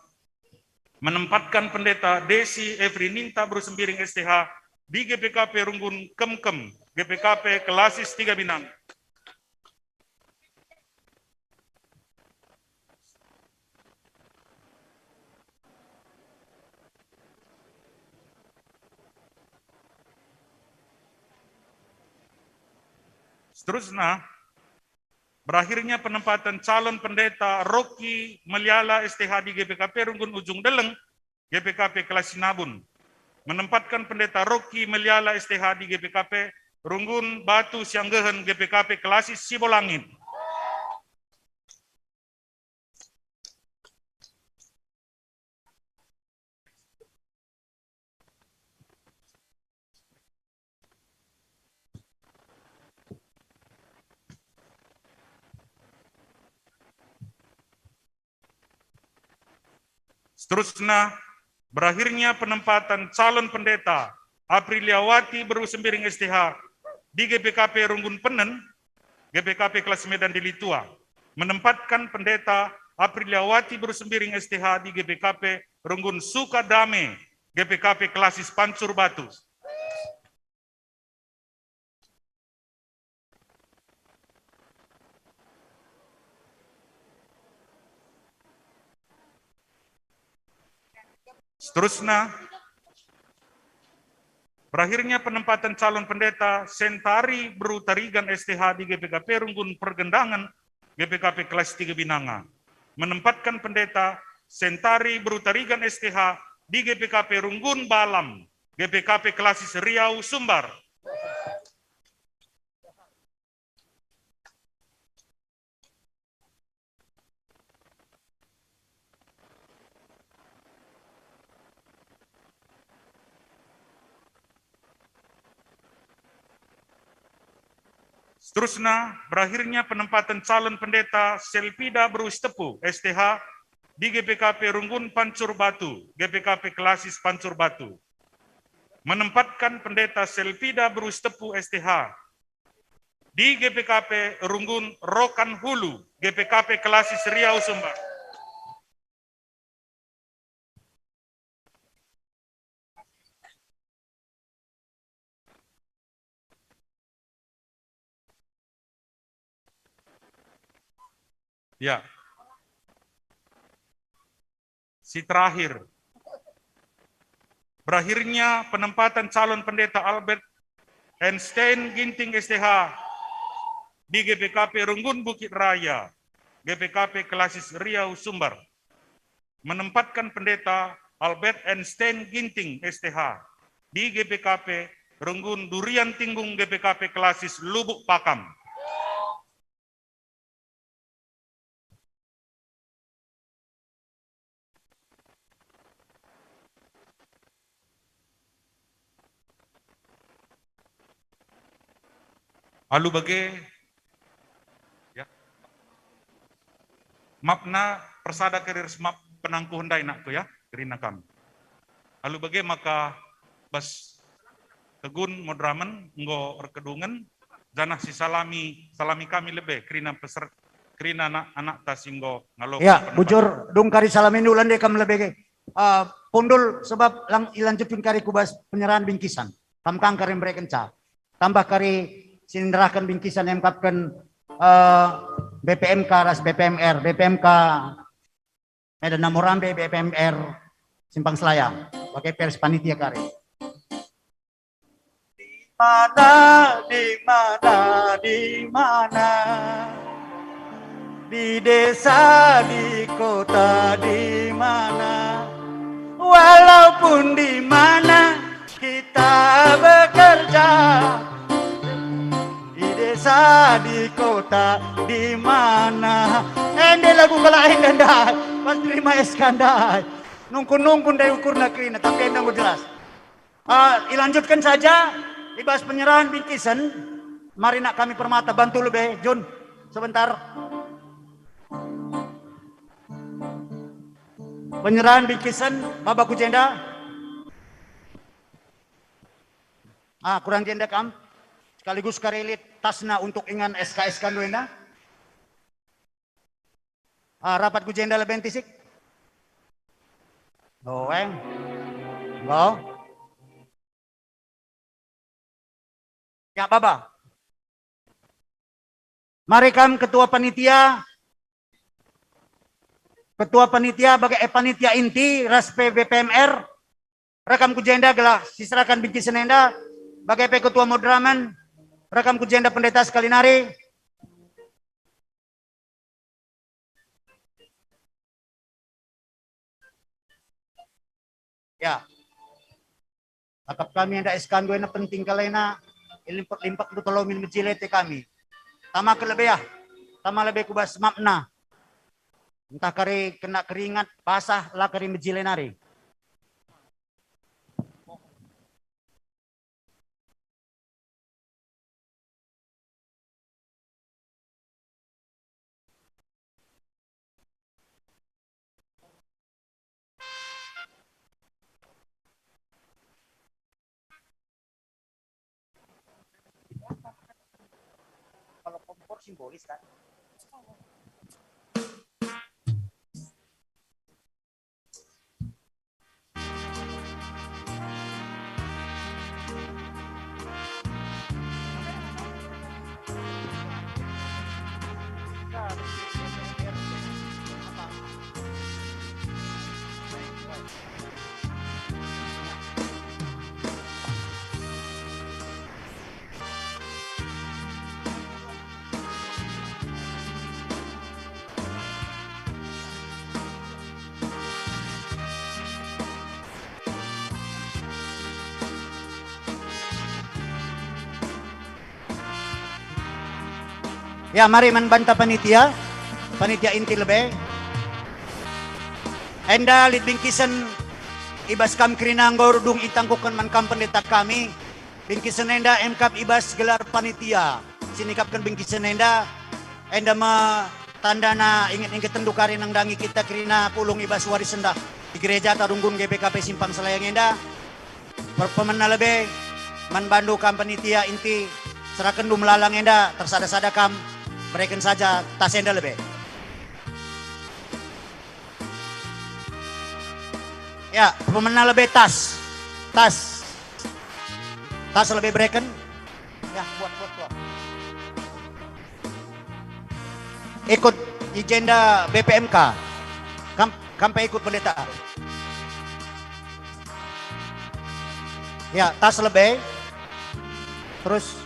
menempatkan pendeta Desi Efri Ninta Beru Sembiring S T H di G P K P Runggun Kemkem, G P K P Klasis Tiga Binanga. Seterusna, berakhirnya penempatan calon pendeta Rocky Meliala S T H di G P K P Runggun Ujung Deleng, G P K P Kelas Sinabun, menempatkan pendeta Rocky Meliala S T H di G P K P Runggun Batu Sianggehen, G P K P Klasis Sibolangit. Seterusna, berakhirnya penempatan calon pendeta Apriliawati Beru Sembiring S T H di G P K P Runggun Penen, G P K P Kelas Medan Dili Tua, menempatkan pendeta Apriliawati Beru Sembiring S T H di G P K P Runggun Sukadame, G P K P Klasis Pancur Batu. Seterusna, berakhirnya penempatan calon pendeta Sentari Beru Tarigan S T H di G P K P Runggun Pergendangan, G P K P Kelas Tiga Binanga, menempatkan pendeta Sentari Beru Tarigan S T H di G P K P Runggun Balam, G P K P Klasis Riau Sumbar. Seterusna, berakhirnya penempatan calon pendeta Selpida Beru Sitepu, S T H, di G P K P Runggun Pancur Batu, G P K P Klasis Pancur Batu. Menempatkan pendeta Selpida Beru Sitepu, S T H, di G P K P Runggun Rokan Hulu, G P K P Klasis Riau Sumbar. Ya. Si terakhir. Berakhirnya penempatan calon pendeta Albert Einstein Ginting S T H di G P K P Runggun Bukit Raya, G P K P Klasis Riau Sumbar. Menempatkan pendeta Albert Einstein Ginting S T H di G P K P Runggun Durian Tinggung, G P K P Klasis Lubuk Pakam. Alu bage, ya. Mapna persada kari ras map penangkuh ndai nakku, ya, kerina kam. Alu bage maka bas tegun moderamen enggo erkedungen, janah sisalami, salami kami lebe kerina peser-, kerina anak-anakta si enggo ngaloken. Ya, penempatan. Bujur, dung kari salamindu lande kam lebe, eh, pundul, sebab lang ilanjutken kari ku bas penyerahan bingkisan. Kam kang kari mberekenca. Tambah kari si nderahken bingkisan emkapken, eh, B P M K ras B P M R, B P M K Medan Namorambe, B P M R Simpang Selayang, bage pe ras panitia kari. Di mana, di mana, di mana? Di desa, di kota, di mana? Walaupun di mana kita bekerja, di desa, di kota, di mana? Ende lagu kalak enda ndai, pas nerima S K ndai. Nungkun-nungkun ndai ukurna kerina, tapi enda enggo jelas. Ah, ilanjutken saja, i bas penyerahan bingkisen. Mari nak kami permata, bantu lebe, Jun, sebentar. Penyerahan bingkisen, baba ku jenda. Ah, kurang jenda kam. Sekaligus kari lit tasna untuk ingan S K S K ndai enda. Ah, rapat ku jenda lebe ntisik. Doeng. Enggo. Ya, baba. Mari kam ketua panitia, ketua panitia bage, eh, panitia inti ras pe B P M R, rekam ku jenda gelah siserahken bingkisen enda, bage pe ketua moderamen, rekam ku jenda pendeta sekali nari. Ya. Akap kami enda S K ndai ena penting kalena, ilimpek-limpek ndu tolomin mejile te kami. Tama ke lebe ah, tama lebe ku bas mapna. Ntah kari kena keringat, basah la kari mejile nari. Simbolis kan? Ya, mari man banta panitia, panitia inti lebe. Enda lit bingkisen i bas kam kerina enggo dung itangkuken man kam pendeta kami. Bingkisen enda emkap i bas gelar panitia si nikapken bingkisen enda, enda me tandana inget-ingetenndu kari nandangi kita kerina pulung i bas wari sendah i gereja Tarunggun G B K P Simpang Selayang enda. Per-, pemena lebe man bandu kam panitia inti, serahkenndu melalang enda, tersada-sada kam, bereken saja tas enda lebe. Ya, pemena lebe tas. Tas. Tas lebe bereken. Ya, buat, buat, buat. Ikut i jenda B P M K. Kam, kam pe ikut pendeta. Ya, tas lebe. Terus,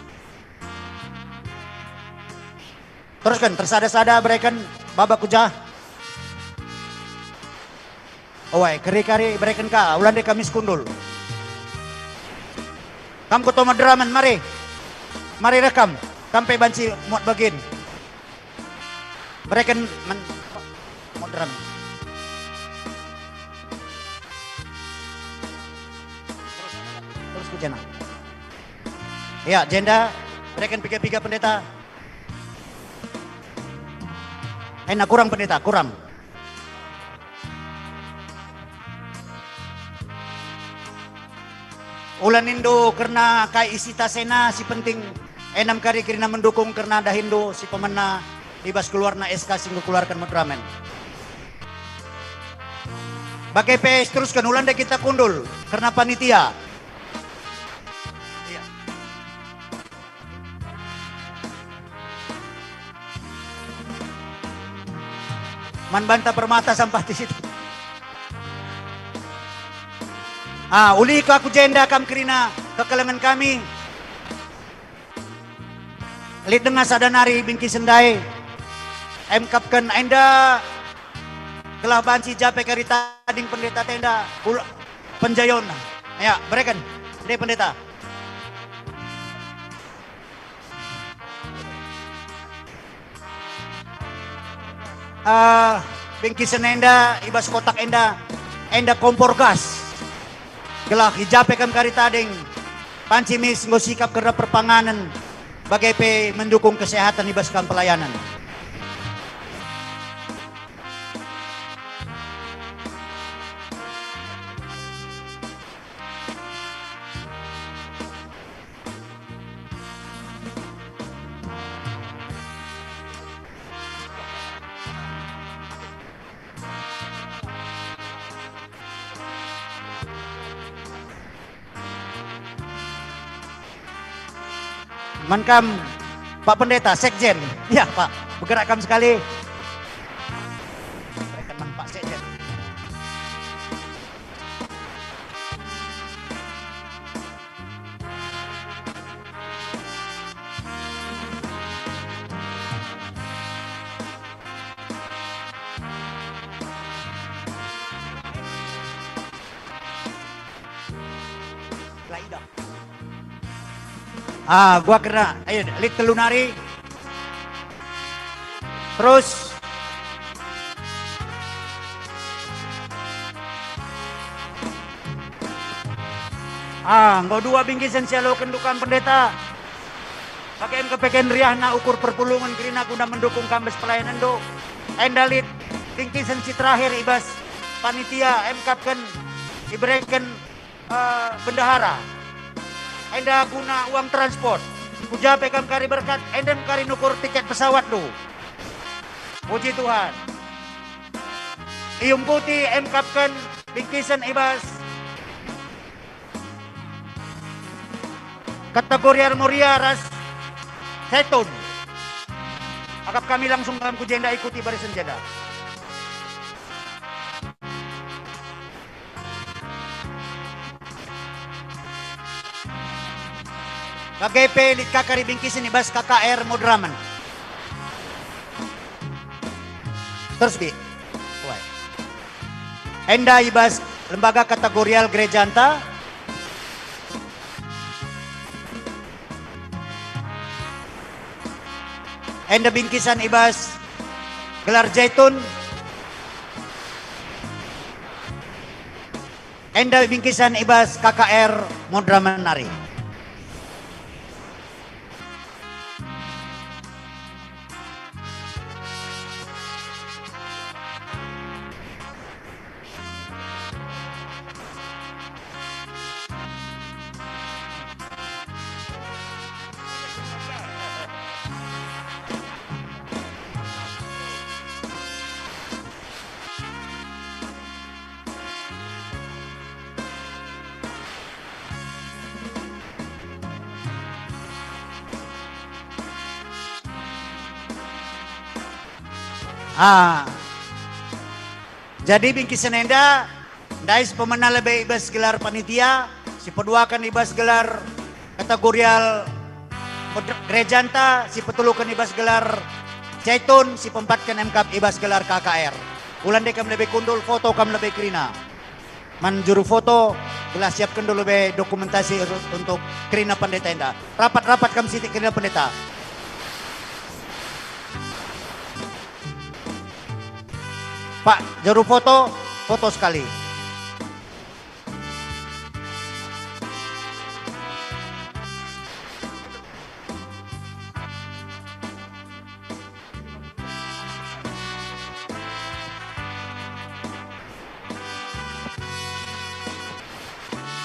terusken, tersada-sada bereken baba ku jah. Owai, keri-keri bereken ka, ulande kami sekundul. Kam ketua Madramen, mari. Mari rekam, kam pe banci muat bagin. Bereken man-, muat Madramen. Terus ku jena. Ya, jenda, bereken piga-piga pendeta. Ena kurang pendeta, kurang. Ula nindu kerna kai isi tas ena si penting, enam kari kerina mendukung kerna dahindu si pemena i bas keluarna S K si enggo keluarken Madramen. Bage pe seterusken, ulande kita kundul kerna panitia. Iya. Man banta permata sampah di situ. Ah, ulih ka ku jenda kam kerina kekelengen kami. Lit denga sada nari bingkisen ndai. Emkapken enda gelah banci jape kari tading pendeta tenda ul-, penjayon. Ya, bereken. Ndai pendeta. Eh, bingkisen enda i bas kotak enda, enda kompor gas. Gelah ijape kam kari tading, panci mis enggo sikap kerna perpanganen, bage pe mendukung kesehatan i bas kam pelayanan. Man kam, Pak Pendeta, Sekjen. Ya, Pak, bergerak kam sekali. Berikan man Pak Sekjen. Ah, gua kena, ayo, lit telu nari. Terus. Ah, enggo dua bingkisen si aloken kam pendeta. Bage me kepeken riahna ukur perpulungen kerina guna mendukung kam bas pelayanenndu. Enda lit bingkisen si terakhir i bas panitia emkapken ibereken, eh, bendahara. Enda guna uang transport. Ku ja pe kam kari berkat, enda kari nukur tiket pesawatndu. Puji Tuhan. Iumputi, emkapken bingkisen i bas kategori Al Moria ras Zaitun. Akap kami langsung dalam ku jenda, ikuti barisan jenda. Bage pe lit ka kari bingkisen i bas K K R Madramen. Terus, Bi. Wai. Enda i bas lembaga kategorial gerejanta. Enda bingkisan i bas gelar Zaitun. Enda bingkisan i bas K K R Madramen nari. Ah. Jadi bingkisen enda ndai si pemena lebe i bas gelar panitia, si peduaken i bas gelar kategorial pod-, gerejanta, si peteluken i bas gelar Zaitun, si peempatken emkap i bas gelar K K R. Ula ndai kam lebe kundul, foto kam lebe kerina. Man juru foto, gelah siapkenndu lebe dokumentasi untuk kerina pendeta enda. Rapat-rapat kam sitik kerina pendeta. Pak, juru foto, foto sekali.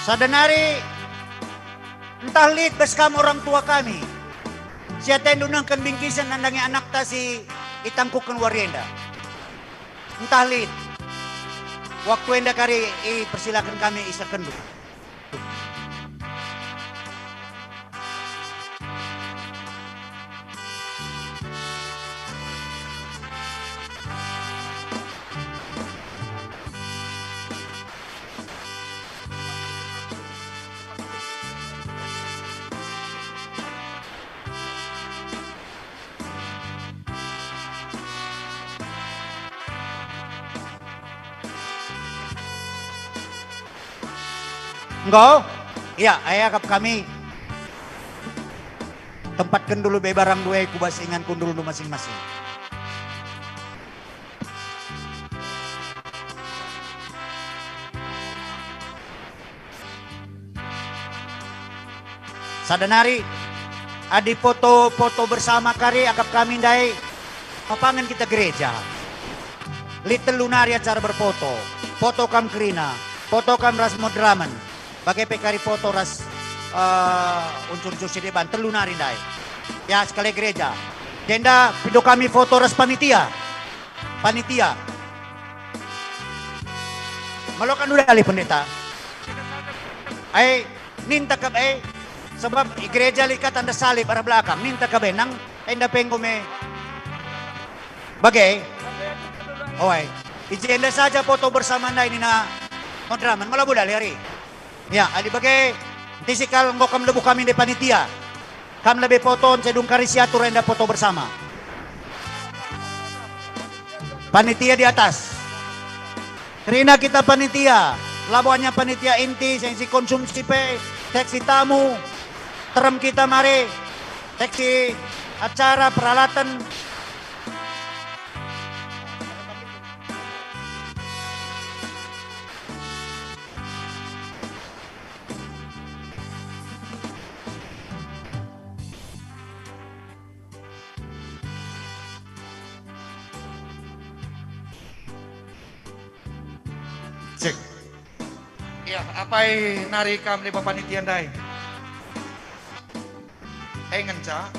Sada nari, ntah lit bas kam orang tua kami, si atendu nehken bingkisen nandangi anakta si itangkukken wari enda. Ntah lit, waktu enda kari ipersilaken kami isehkenndu. Enggo? Ia, e akap kami. Tempatken dulu be barang due ku bas ingan kundulndu masing-masing. Sada nari, adi foto-foto bersama kari akap kami ndai, papangen kita gereja. Lit telu nari acara berfoto. Foto kam kerina, foto kam ras moderamen, bage pe kari foto ras, eh, unsur-unsur si deban, telu nari ndai. Ya, sekali gereja. Jenda pindo kami foto ras panitia. Panitia. Malokan udah alih pendeta. Ai, ninta kap e, sebab i gereja lit ka tanda salib arah belakang, ninta kap e nang enda pe enggo me. Bage? Oe. I jenda saja foto bersama ndai nina moderamen, mala buda liari. Ya, adi bage, ntisi kal enggo kam lebuh kami ndai panitia. Kam lebe foto, ncedung kari si atur enda foto bersama. Panitia di atas. Kerina kita panitia, labo hanya panitia inti, seng si konsumsi pe, seksi tamu, terem kita mari, seksi acara, peralatan. Cek. Ya, apai nari kam lebe panitia ndai? E ngenca.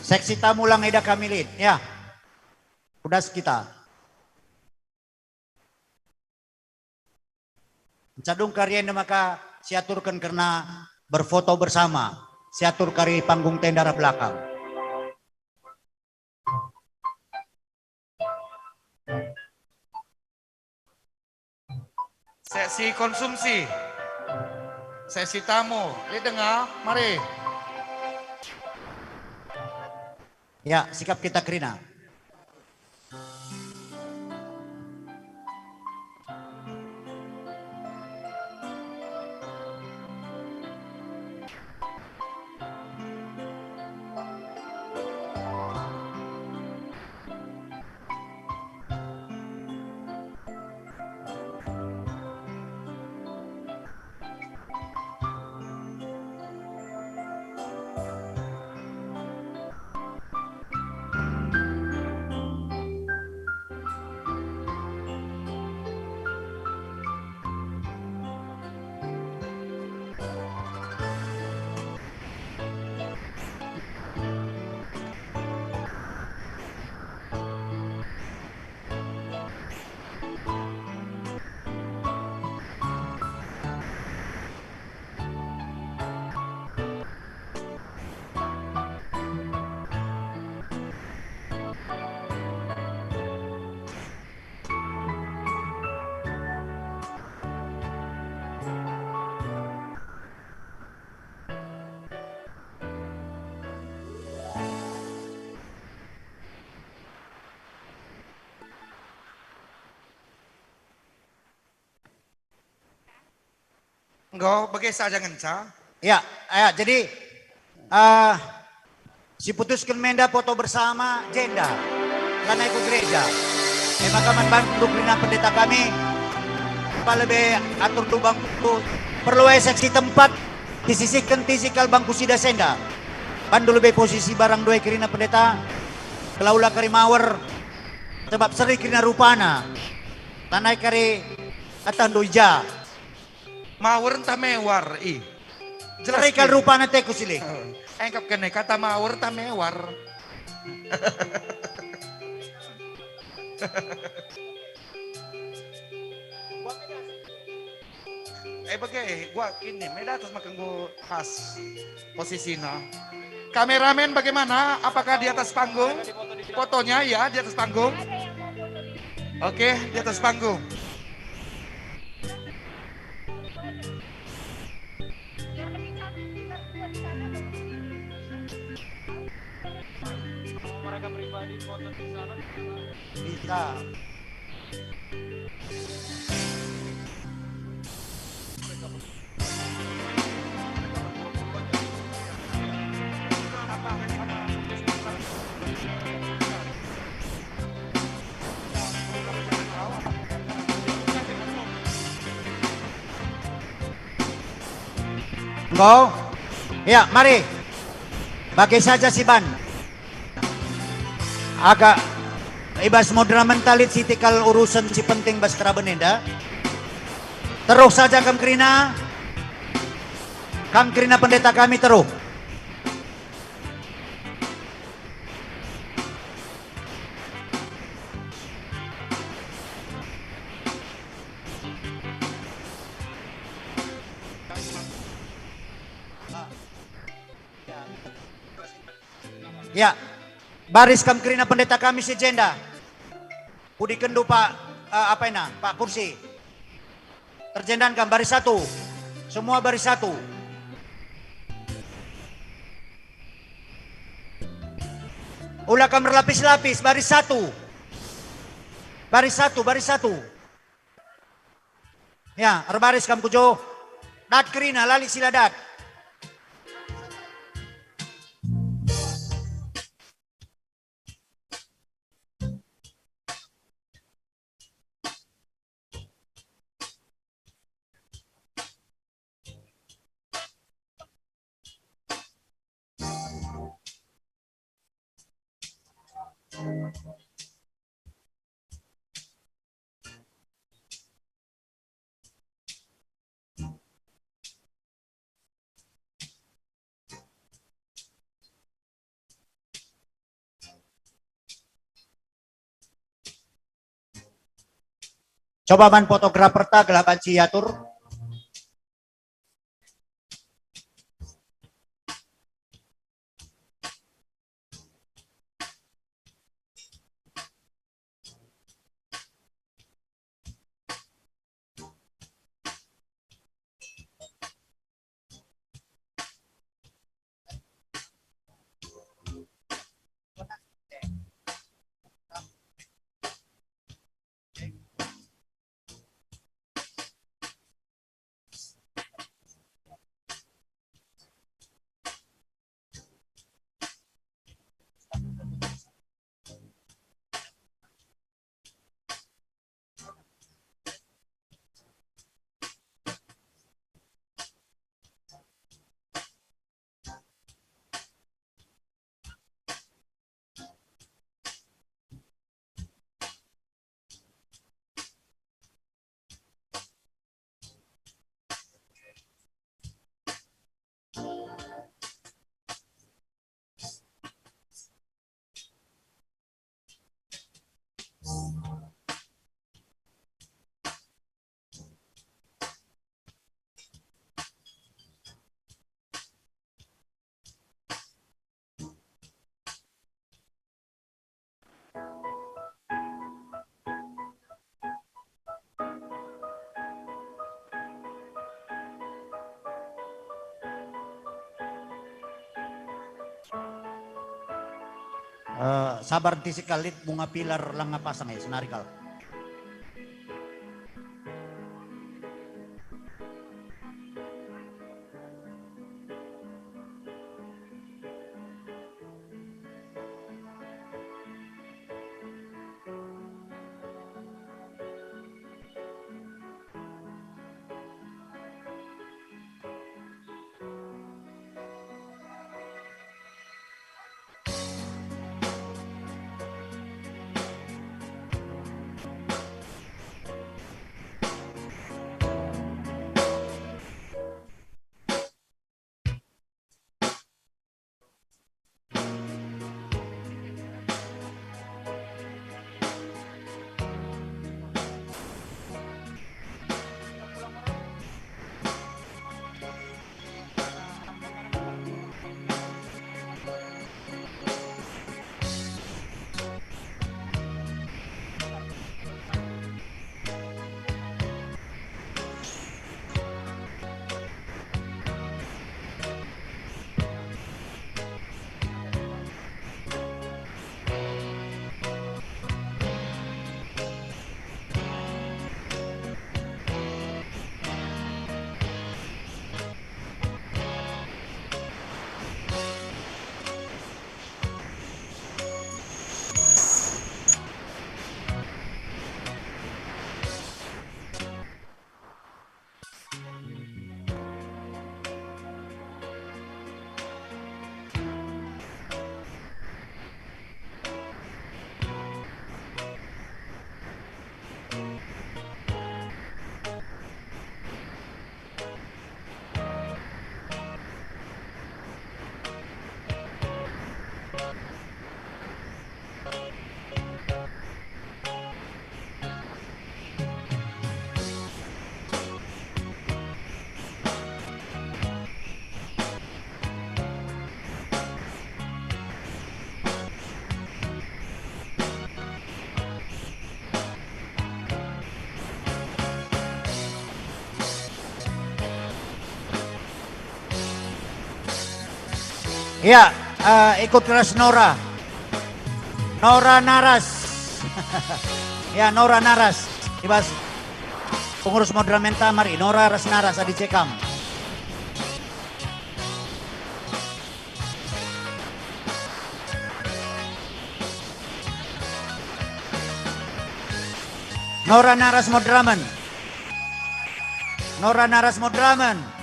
Seksi tamu lang eda kami lit, ya. Kudas kita. Encadung kari enda maka siaturken kerna berfoto bersama, siatur kari panggung tenda arah belakang. Seksi konsumsi, seksi tamu, lit denga, mari. Ya, sikap kita kerina. Enggo, bage saja ngenca. Ya, ya, jadi, eh, siputusken me enda foto bersama jenda, lanai ku gereja. E maka man bandu kerina pendeta kami, apa lebe atur lubang tu, perlu e seksi tempat, disisihken tisi kal bangku sidas enda. Bandu lebe posisi barang dua kerina pendeta, kelaula kari mawer, sebab seri kerina rupana, lanai kari atahndu i ja. Mawer ntah mewar, ih. Jelas kal rupana teku siling. Engkap kene kata mawer ntah mewar. Eh, bage, gua kini, me datas maka enggo pas posisina. Kameramen bagaimana? Apakah di atas panggung? Fotonya ya, di atas panggung. Oke, di atas panggung. Bisa. Enggo? Ya, mari. Bage saja si ban. Agak i bas moderamen ta lit sitik kal urusen si penting bas keraben enda. Teruh saja kam kerina. Kam kerina pendeta kami teruh. Ya, baris kam kerina pendeta kami si jenda. Pudikenndu, Pak, eh, apa ena, Pak Kursi. Terjendan kam, baris satu. Semua baris satu. Ula kam erlapis-lapis, baris satu. Baris satu, baris satu. Ya, erbaris kam ku jo. Dat kerina, la lit si la dat. Coba man fotograferta gelah banci iatur. Eh, sabar ntisik kal, lit bunga pilar langa pasang e, senari kal. Ya, eh, ikut ras Nora. Nora Naras. Ya, Nora Naras. Ibas pengurus Modramenta, mari Nora ras Naras adi cekam. Nora Naras Modramen. Nora Naras Modramen.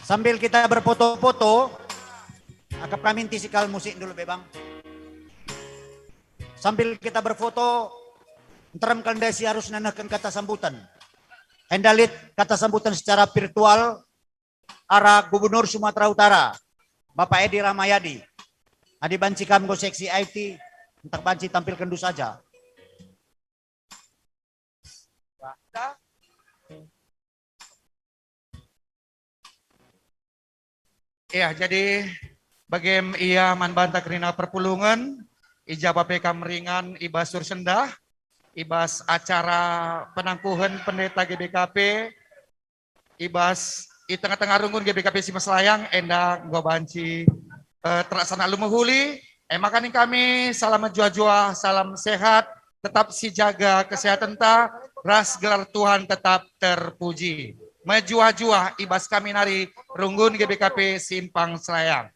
Sambil kita berfoto-foto, akap kami nti sikal musik dulu be, Bang. Sambil kita berfoto, nterem kal ndai si arus nehken kata sambutan. Enda lit kata sambutan secara virtual arah Gubernur Sumatera Utara, Bapak Edi Rahmayadi. Adi banci kam enggo seksi I T, ntah banci tampilkenndu saja. Ya, jadi bagem ia man banta kerina perpulungen, i ja pe kam ringan i bas sur sendah, i bas acara penangkuhen pendeta G B K P, i bas, i tengah-tengah runggun G B K P Simpang Selayang, enda enggo banci, eh, terlaksana alu mehuli. E maka nina kami, salam mejuah-juah, salam sehat, tetap sijaga kesehatenta, ras gelar Tuhan tetap terpuji. Mejuah-juah i bas kami nari runggun G B K P Simpang Selayang.